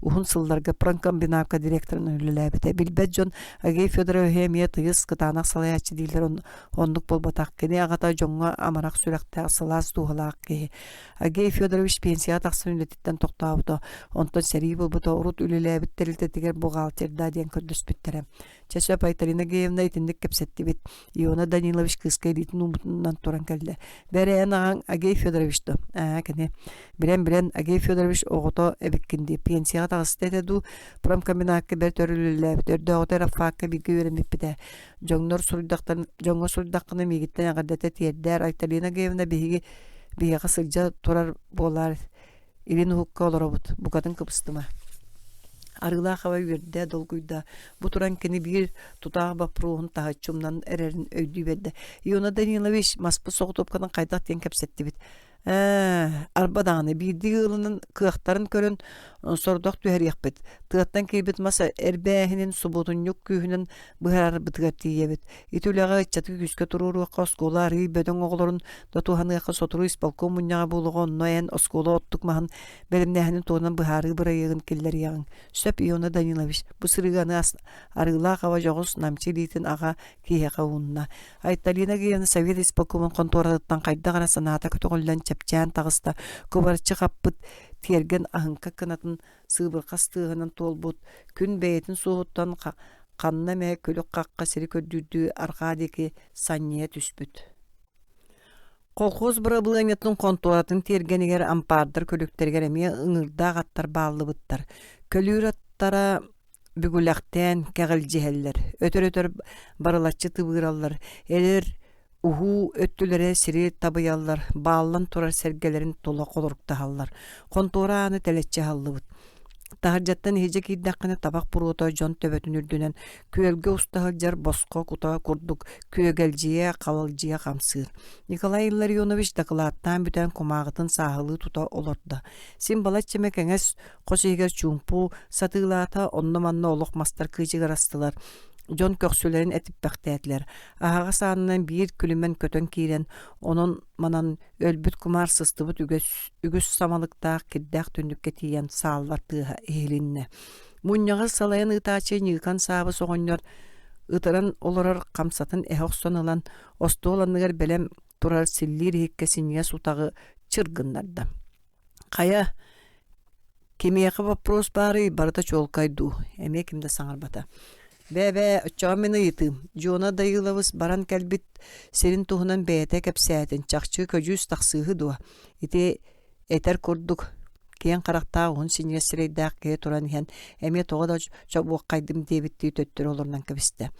Speaker 1: Уһун сылларга промкомбинатка директорынан үлэлээбитэ. Билбэт дьон Агей Федоровиһы эмиэ тыйыс, кытаанах салайааччы дииллэр оннук буолбатах. Кини аҕата дьоҥҥо амарах сүрэхтээх, сылаас дууһалаах киһи. Агей Федорович пенсияҕа тахсан үлэтиттэн тохтообута. Онтон сэрии буолбута, урут үлэлээбит тэрилтэтигэр бухгалтердаа диэн көрдөспүттэрэ. Чэ сөп, Айталина Геевна итинник кэпсэттибит. Иона Данилович кыыска илиитин ууммутунан туран кэллэ. Бэрэ эн аҕаҥ Агей Федорович дуо? Аа, кини. Билэн-билэн Агей Федорович оҕото эбиккин дии. Пенсияҕа таҕыста этэ дуу? Промкомбинакка бэрт өр үлэлээбит. Өрдөөҕүтэ Рафакка бииргэ үөрэммиппит ээ. Дьоҥнор суруйдахтарын, дьоҥҥо суруйдаххына миигиттэн эҕэрдэтэ тиэрдээр. Айталина Геевна биһиги биһиэхэ сылдьа турар буолаар Илин уһукка олоробут, букатын кыбыстыма. Арыылаах аба үөрдэ, долгуйда. Бу туран кини биир тутаах боппуруоһун таһыччы умнан эрэрин өйдүү биэрдэ. Иона Данилович, маспыт соҕотуопканан хайдах диэн кэпсэттибит. Ээ, арба даҕаны биирдии ыалынан кыахтарын көрөн сордох түһэриэхпит. Тыаттан киирбит мас эрбээһинин субуотунньук күүһүнэн быһаарарбытыгар тиийэбит. Ити үлэҕэ ыччаты күүскэ туруоруохха, оскуола арыый бөдөҥ оҕолорун да туһаныахха сотору исполком мунньаҕа буолуоҕа, онно эн оскуола оттук маһын бэлэмнээһинин туһунан быһаарыы бырайыагын киллэриэҕиҥ. Сөп, Иона Данилович, бу сырыыга аны арыылаах аба дьоҕус намчы илиитин аҕа киһиэхэ уунна. Айталина Геевна совет исполкомун хонтуоратыттан хайдах эрэ санаата көтөҕүллэн. чэпчээн таҕыста, кубарыччы хаппыт тиэргэн аһыҥка кынатын сыыбырҕас тыаһынан туолбут, күн бэйэтин суоһуттан ханна эмэ күлүк-хахха сири көрдүүрдүү арҕаа диэки санньыйа түспүт. Колхоз бырабылыанньатын хонтуоратын тиэргэнигэр ампаардар күлүктэригэр эмиэ ыҥыырдаах аттар бааллыбыттар. Көлүүр аттара бүгүлэхтээн кэҕилдьиһэллэр, өтөр-өтөр барылаччы тыбыыраллар, элэр уһуу өттүлэрэ сири табыйаллар, бааллан турар сэргэлэрин тула холоруктаһаллар. Хонтуора ааны тэлэччи аһыллыбыт. Таһырдьаттан иһдьэ киирдэххинэ табах буруота дьон төбөтүн үрдүнэн күөлгэ уста сылдьар босхо кута курдук күөгэлдьийэ, халалдьыйа хамсыыр. Николай Илларионович дакылааттаан бүтэн кумааҕытын сааһылыы тута олордо. Син балачча эмэ кэҥэс хос иһигэр чуумпу сатыылаата, онно-манна олох мастар кыычыгырастылар, дьон көхсүлэрин этиппэхтээтилэр. Аһаҕас аанынан биир күлүмэн көтөн киирэн, онон-манан өлбүт кумаар сыстыбыт үгэс, үгүс самалыктаах кирдээх түннүккэ тиийэн сааллар тыаһа иһилиннэ. Мунньаҕы салайан ыытааччы Ньыыкан Саабыс оҕонньор ытыран олорор хамсатын эһэ охсон ылан, остуол анныгар бэлэм турар силлиир иһиккэ синньигэс утаҕы чыр гыннарда. Хайа, кимиэхэ боппуруос баарый, барыта чуолкай дуу? Эмиэ ким да саҥарбата. Бээ-бээ, оччоҕо мин ыйытыым. Дьуона Дайыылабыс баран кэлбит сирин туһунан бэйэтэ кэпсээтин, чахчы көдьүүс тахсыыһы дуо? Ити этэр курдук, киэҥ харахтаах уһун синньигэс сирэйдээх киһи туран иһэн, эмиэ тоҕо да чобуоххайдым диэбиттии төттөрү олорунан кэбистэ.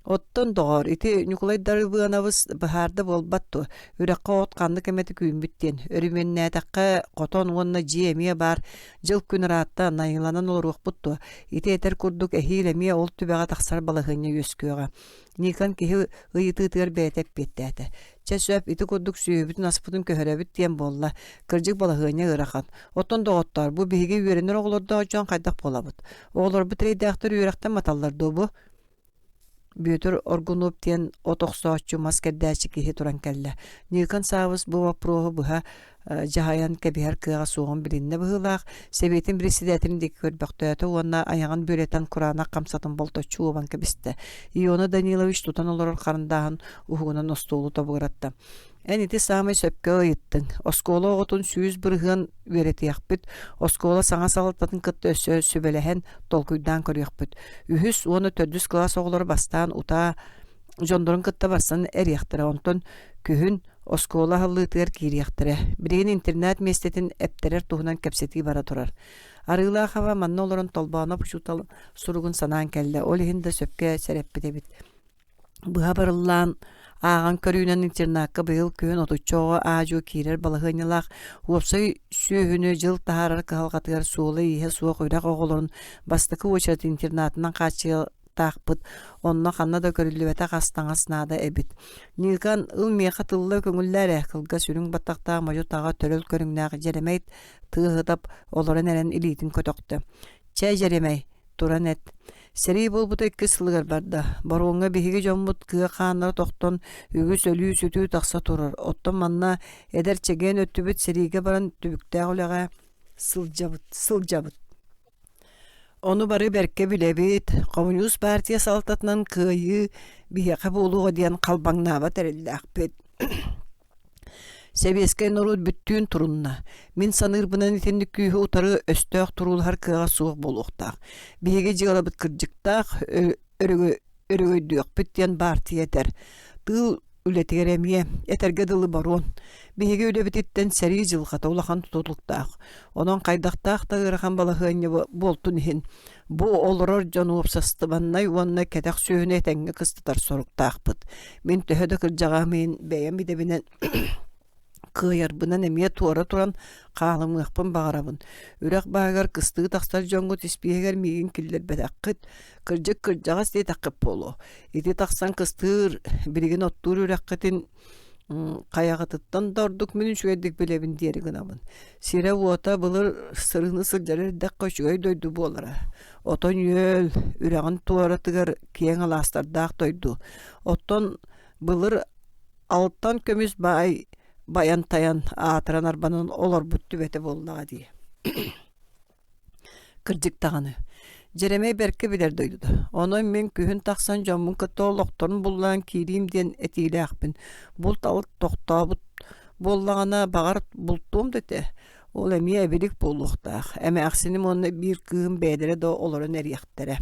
Speaker 1: Оттон, доҕоор, ити Ньукулай Дарыбыанабыс быһаарда буолбат дуо, үрэххэ от ханнык эмэтик үүммүт диэн. Өрүмүөннээтэххэ хотон уонна дьиэ эмиэ баар, дьыл-күн ыраатта, найыланан олоруохпут дуо? Ити этэр курдук эһиил эмиэ ол түбэҕэ тахсар балаһыанньа үөскүөҕэ. Никон киһи ыйытыытыгар бэйэтэ эппиэттээтэ. Чэ сөп, ити курдук сүөһүбүтүн-аспытын көһөрөбүт диэн буолла. Кырдьык балаһыанньа ыарахан. Оттон доҕоттоор, бу биһиги үөрэнэр оҕолордоох дьон хайдах буолабыт? Оҕолорбут эрэйдээхтэр үөрэхтэн маталлар дуо бу? Бүөтүр Оргунуоп диэн от охсооччу, мас кэрдээччи киһи туран кэллэ. Ньыыкан Саабыс бу боппуруоһу быһа дьаһайан кэбиһэр кыаҕа суоҕун билиннэ быһыылаах, сэбиэтин председателин диэки көрбөхтөөтө уонна айаҕын бүөлэтэн кураанах хамсатын болточчу уобан кэбистэ. Иона Данилович тутан олорор харандааһын уһугунан остуолу тобугуратта. Эн ити саамай сөпкө ыйыттыҥ. Оскуола оҕотун 100% үөрэтиэхпит, оскуола саҥа салалтатын кытта өссө сүбэлэһэн, толкуйдаан көрүөхпүт. Үһүс уонна төрдүс кылаас оҕолоро бастаан утаа дьоннорун кытта барсан эриэхтэрэ, онтон күһүн оскуола аһыллыытыгар киириэхтэрэ. Билигин интернат миэстэтин эптэрэр туһунан кэпсэтии бара турар. Арыылаах аба манна олорон Толбооноп учуутал суругун санаан кэллэ, ол иһин да сөпкө сэрэппит эбит. Быһа барыллаан ааҕан көрүүнэн интернакка быйыл күһүн отучча оҕо аа-дьуо киирэр балаһыанньалаах уопсай сүөһүнү дьыл таһаарар кыһалҕатыгар суола-ииһэ суох үрэх оҕолорун бастакы уочарат интернатынан хааччыйыахтаахпыт, онно ханна да көрүллүбэтэх ас-таҥас наада эбит. Ньыыкан, ыл миэхэ тылла көҥүллээ эрэ, кылгас үрүҥ баттахтаах модьу-таҕа төрөл көрүҥнээх Дьэрэмэй тыаһытап олорон эрэн илиитин көтөхтө. Чэ, Дьэрэмэй, туран эт. Сэрии буолбута иккис сылыгар барда. Боруоҥҥа биһиги дьоммут кыа хааннара тохтон, үгүс өлүү-сүтүү тахса турар. Оттон манна эдэр чэгиэн өттүбүт сэриигэ баран түбүктээх үлэҕэ сылдьабыт. сылдьабыт. Ону бары бэркэ билэбит. Хомуньуус партия салалтатынан кыайыы биһиэхэ буолуоҕа диэн халбаҥнаабат эрэллээхпит. Сэбиэскэй норуот бүттүүн турунна. Мин саныырбынан итинник күүһү утары өстөөх туруулаһар кыаҕа суох буолуохтаах. Биһиги дьыалабыт кырдьыктаах, өрөгөйдүөхпүт диэн баартыйа этэр. Тыыл үлэтигэр эмиэ, этэргэ дылы боруон. Биһиги үлэбититтэн сэрии дьылҕата улахан тутулуктаах. Онон хайдахтаах да ыарахан балаһыанньа буолтун иһин, бу олорор дьон уопсастыбаннай уонна кэтэх сүөһүнү этэҥҥэ кыстатар соруктаахпыт. Мин төһө да кырдьаҕаһым иһин бэйэм идэбинэн кыайарбынан эмиэ туора туран хаалымыахпын баҕарабын. Үрэх баһыгар кыстыы тахсар дьоҥҥут испииһэгэр миигин киллэрбэтэххит, кырдьык кырдьаҕас диэтэххит буолуо. Ити тахсан кыстыыр, билигин оттуур үрэххитин хайаҕытыттан да ордук мин үчүгэйдик билэбин диэри гынабын. Сирэ-уота былыр сырыыны сылдьар эрдэххэ үчүгэй дойду буолара. Отон үөл, үрэҕин туоратыгар киэҥ алаастардаах дойду. Оттон былыр алтан көмүс баай байан-тайан аатыран арбанан олорбут түбэтэ буоллаҕа дии. Кырдьык даҕаны, Дьэрэмэй бэркэ билэр дойдута. Онон мин күһүн тахсан дьоммун кытта олохторун булларан киириим диэн этиилээхпин. Булт-алт тохтообут. Буоллаҕына, баҕар, бултуом да этэ. Ол эмиэ эбилик буолуохтаах. Эмээхсиним уонна биир кыыһым бэйэлэрэ да олорон эриэхтэрэ.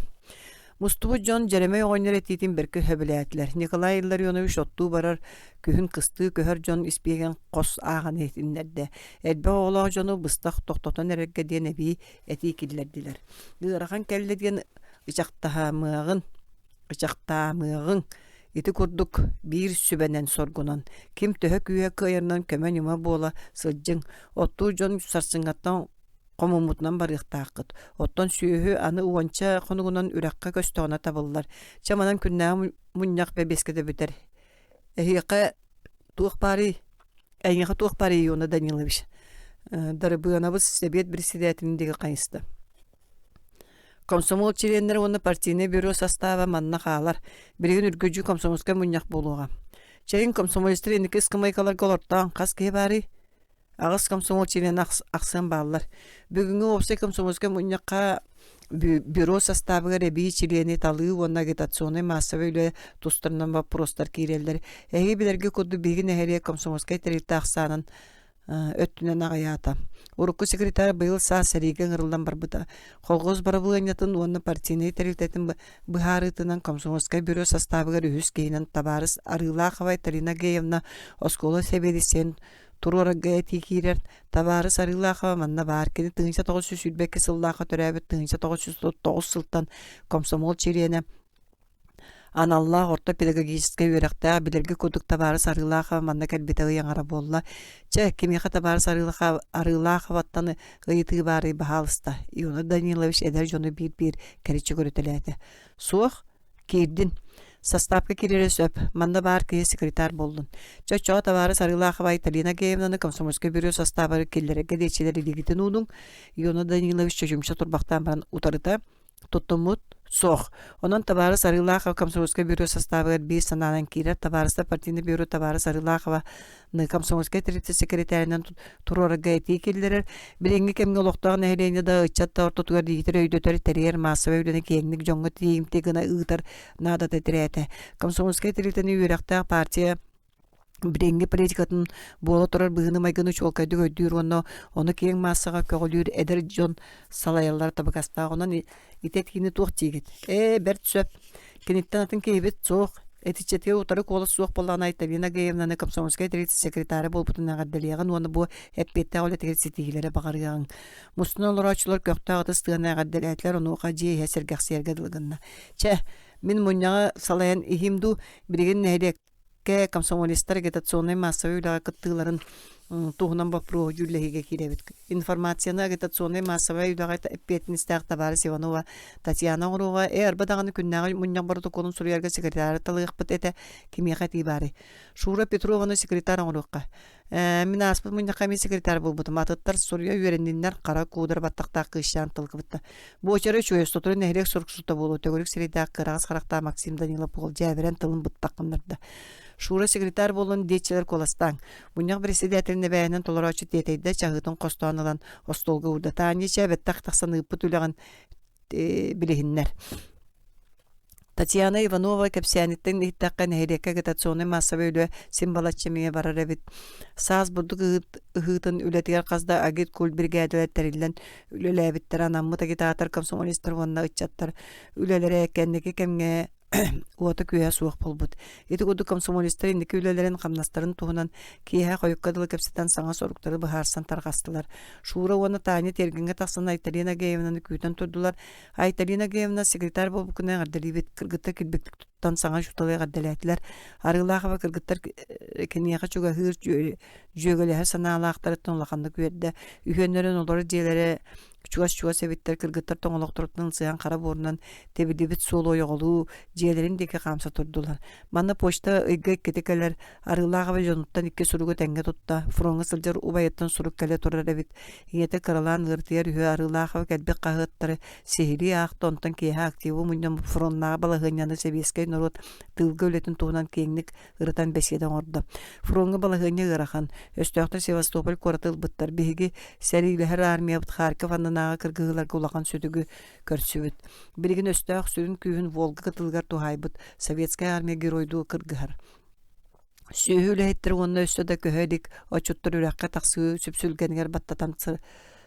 Speaker 1: Мустубут дьон Дьэрэмэй оҕонньор этиитин бэркэ сөбүлээтилэр. Николай Илларионович оттуу барар, күһүн кыстыы көһөр дьон испииһэгин хос ааҕан иһитиннэрдэ. Элбэх оҕолоох дьону быстах тохтотон эрэргэ диэн эбии этии киллэрдилэр. Ыарахан кэллэ диэн ычахтаһамыаҕын, ычахтаамыаҕыҥ. Ити курдук биир сүбэнэн соргунан, ким төһө күүһэ кыайарынан көмө-ньыма буола сылдьыҥ. Оттуур дьон сарсыҥҥаттан хомуммутунан барыахтааххыт. Оттон сүөһү аны уонча хонугунан үрэххэ көстөҕүнэ табыллар. Чэ манан күннээҕи мунньах бэбиэскэтэ бүтэр. Эһиэхэ туох баарый? Эйиэхэ туох баарый, Иона Данилович? Дарыбыанабыс сэбиэт председателин диэки хайыста. Комсомол чилиэннэрэ уонна партийнай бюро састааба манна хаалар. Билигин үргүдьү комсомольскай мунньах буолуоҕа. Чэйин комсомолецтар инники ыскамыайкаларга олортоон хас киһи баарый? Аҕыс комсомол чилиэнэ ахсыан бааллар. Бүгүҥҥү уопсай комсомольскай мунньахха бюро састаабыгар эбии чилиэни талыы уонна агитационнай маассабай үлэ тустарынан боппуруостар киирэллэр. Эһиги билэргэ курдук биһиги нэһилиэк комсомольскай тэрилтэ ахсаанын өттүнэн аҕыйаата. Урукку секретарь быйыл саас сэриигэ ыҥырыллан барбыта. Колхоз бырабылыанньатын уонна партийнай тэрилтэтин быһаарыытынан комсомольскай бюро састаабыгар үһүс киһинэн табаарыс Арыылаахова Айталина Геевна оскуола сэбиэдиссэйин туруорарга этии киирэр. Табаарыс Арыылаахова манна баар. Кини 1922 сыллаахха төрөөбүт 1939 сылтан комсомол чилиэнэ Аналлаах орто педагогическай үөрэхтээх билэргэ курдук табаарыс Арыылаахова манна кэлбитэ ый аҥара буолла. Чэ, кимиэхэ табаарыс Арыылааховаттан ыйытыы баарый баһаалыста, Иона Данилович эдэр дьону биир-биир кэриччи көрүтэлээтэ. Суох, киирдин. Састаапка киирэрэ сөп, манна баар киһи секретарь буоллун. Чэ, оччоҕо табаарыс Арыылаахова Айталина Геевнаны комсомольскай бюро састаабыгар киллэрэргэ диэччилэр илиигитин уунуҥ, Иона Данилович чочумча турбахтаан баран утарыта Туттуммут суох. Онон табаарыс Арыылаахова комсомольскай бюро састаабыгар биир санаанан киирэр. Табаарыстар партийнай бюро табаарыс Арыылаахованы комсомольскай тэрилтэ секретарынан туруорарга этии киллэрэр. Билиҥҥи кэмҥэ олохтоох нэһилиэнньэ да, ыччат да ортотугар иитэр, өйдөтөр, тэрийэр маассабай үлэни киэҥник дьоҥҥо тиийимтиэ гына ыытар наадата тирээтэ. Комсомольскай тэрилтэни үөрэхтээх партия билиҥҥи политикатын буола турар быһыыны-майгыны чуолкайдык өйдүүр уонна ону киэҥ маассаҕа көҕүлүүр эдэр дьон салайаллара табыгастаах. Онон ити этиини туох диигит? Ээ, бэрт сөп. Киниттэн атын киһибит суох. Этиччэтигэр утары куолас суох буоллаҕына Айталина Геевнаны комсомольскай тэрилтэ секретара буолбутун эҕэрдэлиэҕин уонна бу эппиэттээх үлэтигэр ситиһиилэри баҕарыаҕыҥ. Мустан олорооччулар көхтөөх ытыс тыаны эҕэрдэлээтилэр, онуоха дьиэ иһэ сэргэхсийэргэ дылы гынна. Чэ, мин мунньаҕы салайан иһиим дуу, билигин нэһилиэк комсомолецтар агитационнай маассабай үлэҕэ кыттыыларын туһунан боппуруоһу дьүүллэһиигэ киирэбит. Информацияны агитационнай маассабай үлэҕэ эппиэтинэстээх табаарыс Иванова Татьяна оҥоруоҕа. Ээ, арба даҕаны күннээҕи мунньах боротокуолун суруйарга секретары талыахпыт этэ. Кимиэхэ этии баарый? Шура Петрованы секретарь оҥоруохха. Ээ, мин ааспыт мунньахха эмиэ секретарь буолбутум. Атыттар суруйа үөрэнниннэр, хара куудара баттахтаах кыысчаан тыл кыбытта. Буочара үчүгэй, сотору нэһилиэк суруксута буолуо, төгүрүк сирэйдээх кыараҕас харахтаах Максим Данилов уол дьээбэрэн тылын быттах гыннарда. Шура секретарь буолан диэччилэр куоластааҥ. Мунньах председателин эбээнин толорооччу тиэтэйдэ, чаһыытын хостоон ылан остуолга уурда. Таня чэ, бэттэх тахсан ыыппыт үлэҕин билиһиннэр. Татьяна Иванова кэпсээниттэн иһиттэххэ, нэһилиэккэ агитационнай маассабай үлэ син балачча эмиэ барар эбит. Саас бурдук ыһыытын үлэтигэр хас да агит-культ биригээдэлэр тэриллэн үлэлээбиттэрэ анаммыт агитатор, комсомолецтар уонна ыччаттар үлэлэрэ кэнники кэмҥэ уота-күөһэ суох буолбут. Ити курдук комсомолецтар инники үлэлэрин-хамнастарын туһунан киэһэ хойукка дылы кэпсэтэн саҥа соруктары быһаарсан тарҕастылар. Шура уонна Таня тиэргэҥҥэ тахсан Айталина Агеевнаны күүтэн турдулар. Айталина Агеевна секретарь буолбуккунан эҕэрдэлиибит, кыргыттар килбиктик туттан саҥа учууталы эҕэрдэлээтилэр. Арыылаахова кыргыттар киниэхэ чугаһыыр дьүөгэлэһэр санаалаахтарыттан улаханнык үөрдэ. Үһүөннэрин олорор дьиэлэрэ Чугас-чугас эбиттэр кыргыттар тоҥолохторуттан ылсыһан хара буорунан тэбиллибит суолу ойоҕолуу, дьиэлэрин диэки хаамса турдулар. Манна почта ыйга иккитэ кэлэр, Арыылаах эбэ дьонуттан икки суругу тэҥҥэ тутта, фроҥҥа сылдьар убайыттан сурук кэлэ турар эбит. Ийэтэ кыралаан ыарытыйар үһү Арыылаахова кэлбит хаһыаттары сиһилии аахта, онтон киэһэ активы мунньан фроннааҕы балаһыанньаны сэбиэскэй норуот тыылга үлэтин туһунан киэҥник ырытан бэсиэдэ оҥордо. Фроҥҥа балаһыанньа ыарахан. Өстөөхтөр Севастополь куораты ылбыттар. Биһиги сэриилэһэр армиябыт Харьков аннынааҕы кыргыһыыларга улахан сүтүгү көрсүбүт. Билигин өстөөх сүрүн күүһүн Волга кытылыгар туһаайбыт советскай армия геройдуу кыргыһар. Сүөһү үлэһиттэрэ уонна өссө да көһө илик отчуттар үрэххэ тахсыы сүпсүлгэнигэр баттатан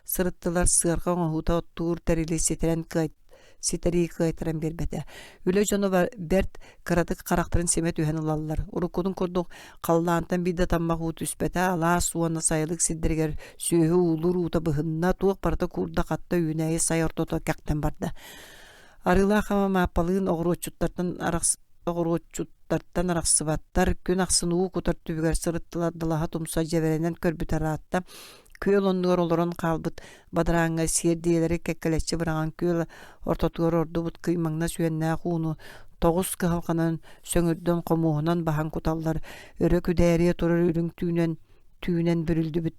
Speaker 1: сырыттылар, сыарҕа оҥоһуута оттуур тэрили ситэрэн кыай ситэрии кыайтаран биэрбэтэ. Үлэ дьоно бэрт кыратык харахтарын симэ түһэн ылаллар. Уруккутун курдук халлаантан биир да таммах уу түспэтэ, алаас уонна сайылык сирдэригэр сүөһү уулуур уута быһынна, туох барыта куурда-хатта үүнээйи сай ортото кэхтэн барда. Арыылаах Ама Мааппалыын оҕуруотчуттартан арахс оҕуруотчуттартан арахсыбаттар, күн ахсын уу кутар түбүгэр сырыттылар, далаһа тумса дьэбэрэнэн көрбүтэ ыраатта. Күөл оннугар олорон хаалбыт бадарааҥҥа сиэрдийэлэри кэккэлэччи быраҕан күөл ортотугар ордубут кыймаҥнас үөннээх ууну тоҕус кыһалҕанан сөҥүрдэн хомуоһунан баһан куталлар, өрө күдээрийэ турар үрүҥ түүнэн түүнэн бүрүллүбүт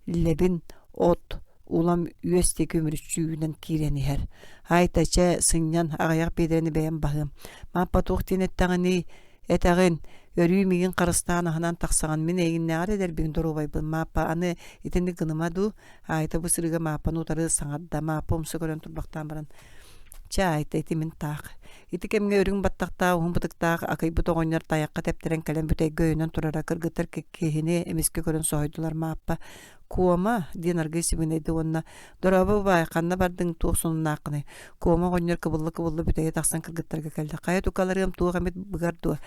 Speaker 1: лэбин от улам үөс диэки үмүрүччү үүнэн киирэн иһэр. Айта чэ, сынньан, аҕыйах биэдэрэни бэйэм баһыам. Мааппа туох диэн эттэҕиний? Этэҕин, өрүү миигин харыстаан аһынан тахсаҕын, мин эйигиннээҕэр эдэрбин доруобайбын. Мааппа аны итинник гыныма дуу? Айта бу сырыыга Мааппаны утары саҥарда. Мааппа умса көрөн турбахтаан баран, Чэ, Айта, ити мин таах. Ити кэмҥэ үрүҥ баттахтаах, уһун бытыктаах акыйбыт оҕонньор тайахха тэптэрэн кэлэн бүтэйгэ өйөнөн турара кыргыттар киһини эмискэ көрөн соһуйдулар. Мааппа «Куома» диэн аргыый сибигинэйдэ уонна «Дорообо, убаай, ханна бардыҥ, туох сонуннааххыный?» Куома оҕонньор кыбылла-кыбылла бүтэйэ тахсан кыргыттарга кэллэ. «Хайа тукаларыам туох эмит быгар дуо?»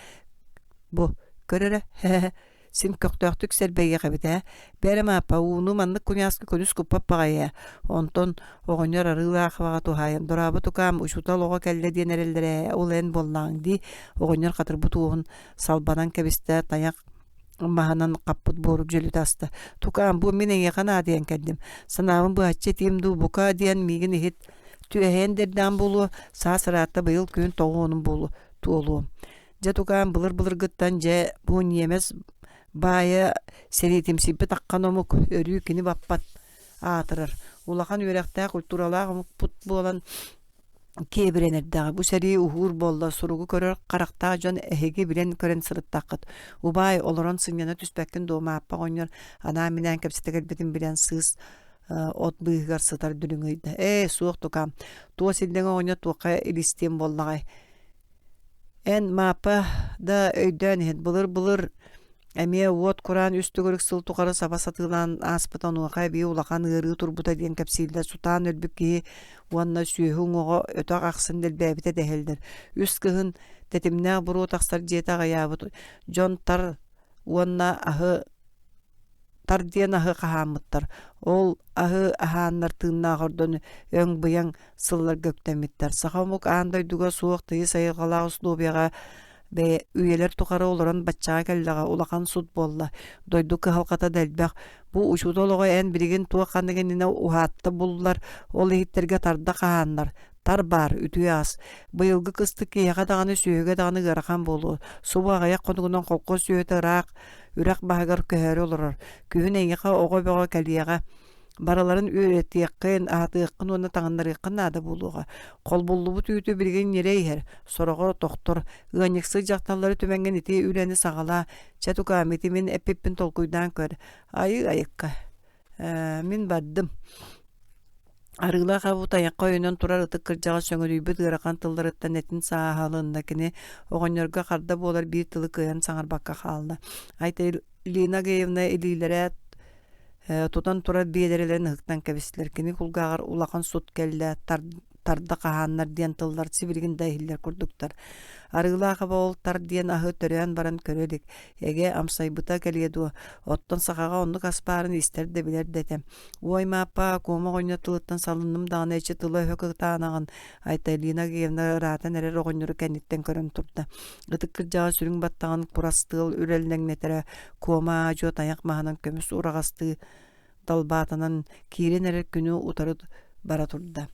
Speaker 1: «Бу, көр эрэ, һэ-һэ, син көхтөөхтүк сэрбэйиэх эбит ээ. Бээрэ Мааппа, ууну маннык куньааска күнүс куппат баҕайы ээ. Онтон оҕонньор Арыылаахабаҕа туһаайан, «Дорообо тукаам, учуутал оҕо кэллэ диэн эрэллэрэ ээ, ол эн буоллаҕыҥ дии» оҕонньор хатырбыт уоһун салбанан кэбистэ, тайах маһынан хаппыт буору дьөлүтэ аста. «Тукаам, бу мин эйиэхэ наадыйан кэллим. Санаабын быһаччы этиим дуу, бука диэн миигин иһит. Түөһэйэн да эрдэҕим буолуо, саас ыраатта быйыл күһүн тоҕуонум буолуо, туолуом. Дьэ тукаам былыр-былыргыттан дьэ бу ньиэмэс баайа сэриитимсийбит аххан омук, өрүү кини баппат аатырар. Улахан үөрэхтээх, культуралаах омукпут буолан киэбирэн эрдэҕэ. Бу сэрии уһуур буолла, суругу көрөр харахтаах дьон эһиги билэн-көрөн сырыттаххыт. Убаай, олорон сынньана түспэккин дуо Мааппа оҕонньор анаан-минээн кэпсэтэ кэлбитин билэн сыыс от быыһыгар сытар дүлүҥ ыйда. Ээ, суох тукаам, туос иллэҥ оҕонньор туохха илистиэм буоллаҕай Эн, Мааппа да өйдөөн иһит, былыр-былыр эмиэ уот кураан үс төгүрүк сыл тухары саба сатыылаан ааспыта онуоха эбии улахан ыарыы турбута диэн кэпсииллэр. Сутаан өлбүт киһи уонна сүөһү уҥуоҕа өтөх ахсын дэлбээбитэ дэһэллэр. Үс кыһын тэтимнээх буруо тахсар дьиэтэ аҕыйаабыт дьон тар уонна аһы тар диэн аһы хаһааммыттар. Ол аһы аһааннар тыыннаах ордон өҥ-быйаҥ сылларга үктэммиттэр. Саха омук аан дойдуга суох тыйыс айылҕалаах условияҕа бэйэ үйэлэр тухары олорон баччаҕа кэллэҕэ улахан сут буолла. Дойду кыһалҕата да элбэх. Бу учуутал оҕо эн билигин туох ханнык иннинэ уһаатта буллар, ол иһиттэргэ тарда хаһааннар. Тар баар, үтүө ас. Быйылгы кыстык киһиэхэ даҕаны, сүөһүгэ даҕаны ыарахан буолуо. Субу аҕыйах хонугунан холкуос сүөһүтэ ыраах үрэх баһыгар көһөөрү олорор. Күһүн эйиэхэ оҕо бөҕө кэлиэҕэ. Барыларын үөрэтиэххин, аһатыаххын уонна таҥыннарыаххын наада буолуоҕа. Холбуллубут үүтү билигин ньирэй иһэр, сороҕо тохтор. Ыанньыксыт дьахталлары түмэҥҥин ити үлэни саҕалаа. Чэ, тукаам, ити мин эппиппин толкуйдаан көр. Айыы айыкка. Ээ, мин бардым. Арыылаах абы тайахха өйөнөн турар ытык кырдьаҕас сөҥүдүйбүт ыарахан тылларыттан этин сааһа ылынна. Кини оҕонньорго харда буолар биир тылы кыайан саҥарбакка хаалла. Айталина Агеевна илиилэрэ тутан турар биэдэрэлэрин ыһыктан кэбистилэр. Кини кулгааҕар улахан сут кэллэ, тарда хаһааннар диэн тыллар сибилигин да иһиллэр курдуктар. Арыылаах аба ол тар диэн аһы төрөөн баран көрө илик. Эгэ, амсайбыта кэлиэ дуо? Оттон сахаҕа оннук ас баарын истэр да билэр да этэ. Уой, Мааппа, Куома оҕонньор тылыттан салынным даҕаны эчи тыла-өһө кытаанаҕын, Айталина Агеевна ыраатан эрэр оҕонньору кэнниттэн көрөн турда. Ытык кырдьаҕас үрүҥ баттаҕын курас тыал үрэллэҥнэтэрэ, Куома аа-дьуо тайах маһынан көмүс ураҕастыы далбаатанан киирэн эрэр күнү утары бара турда.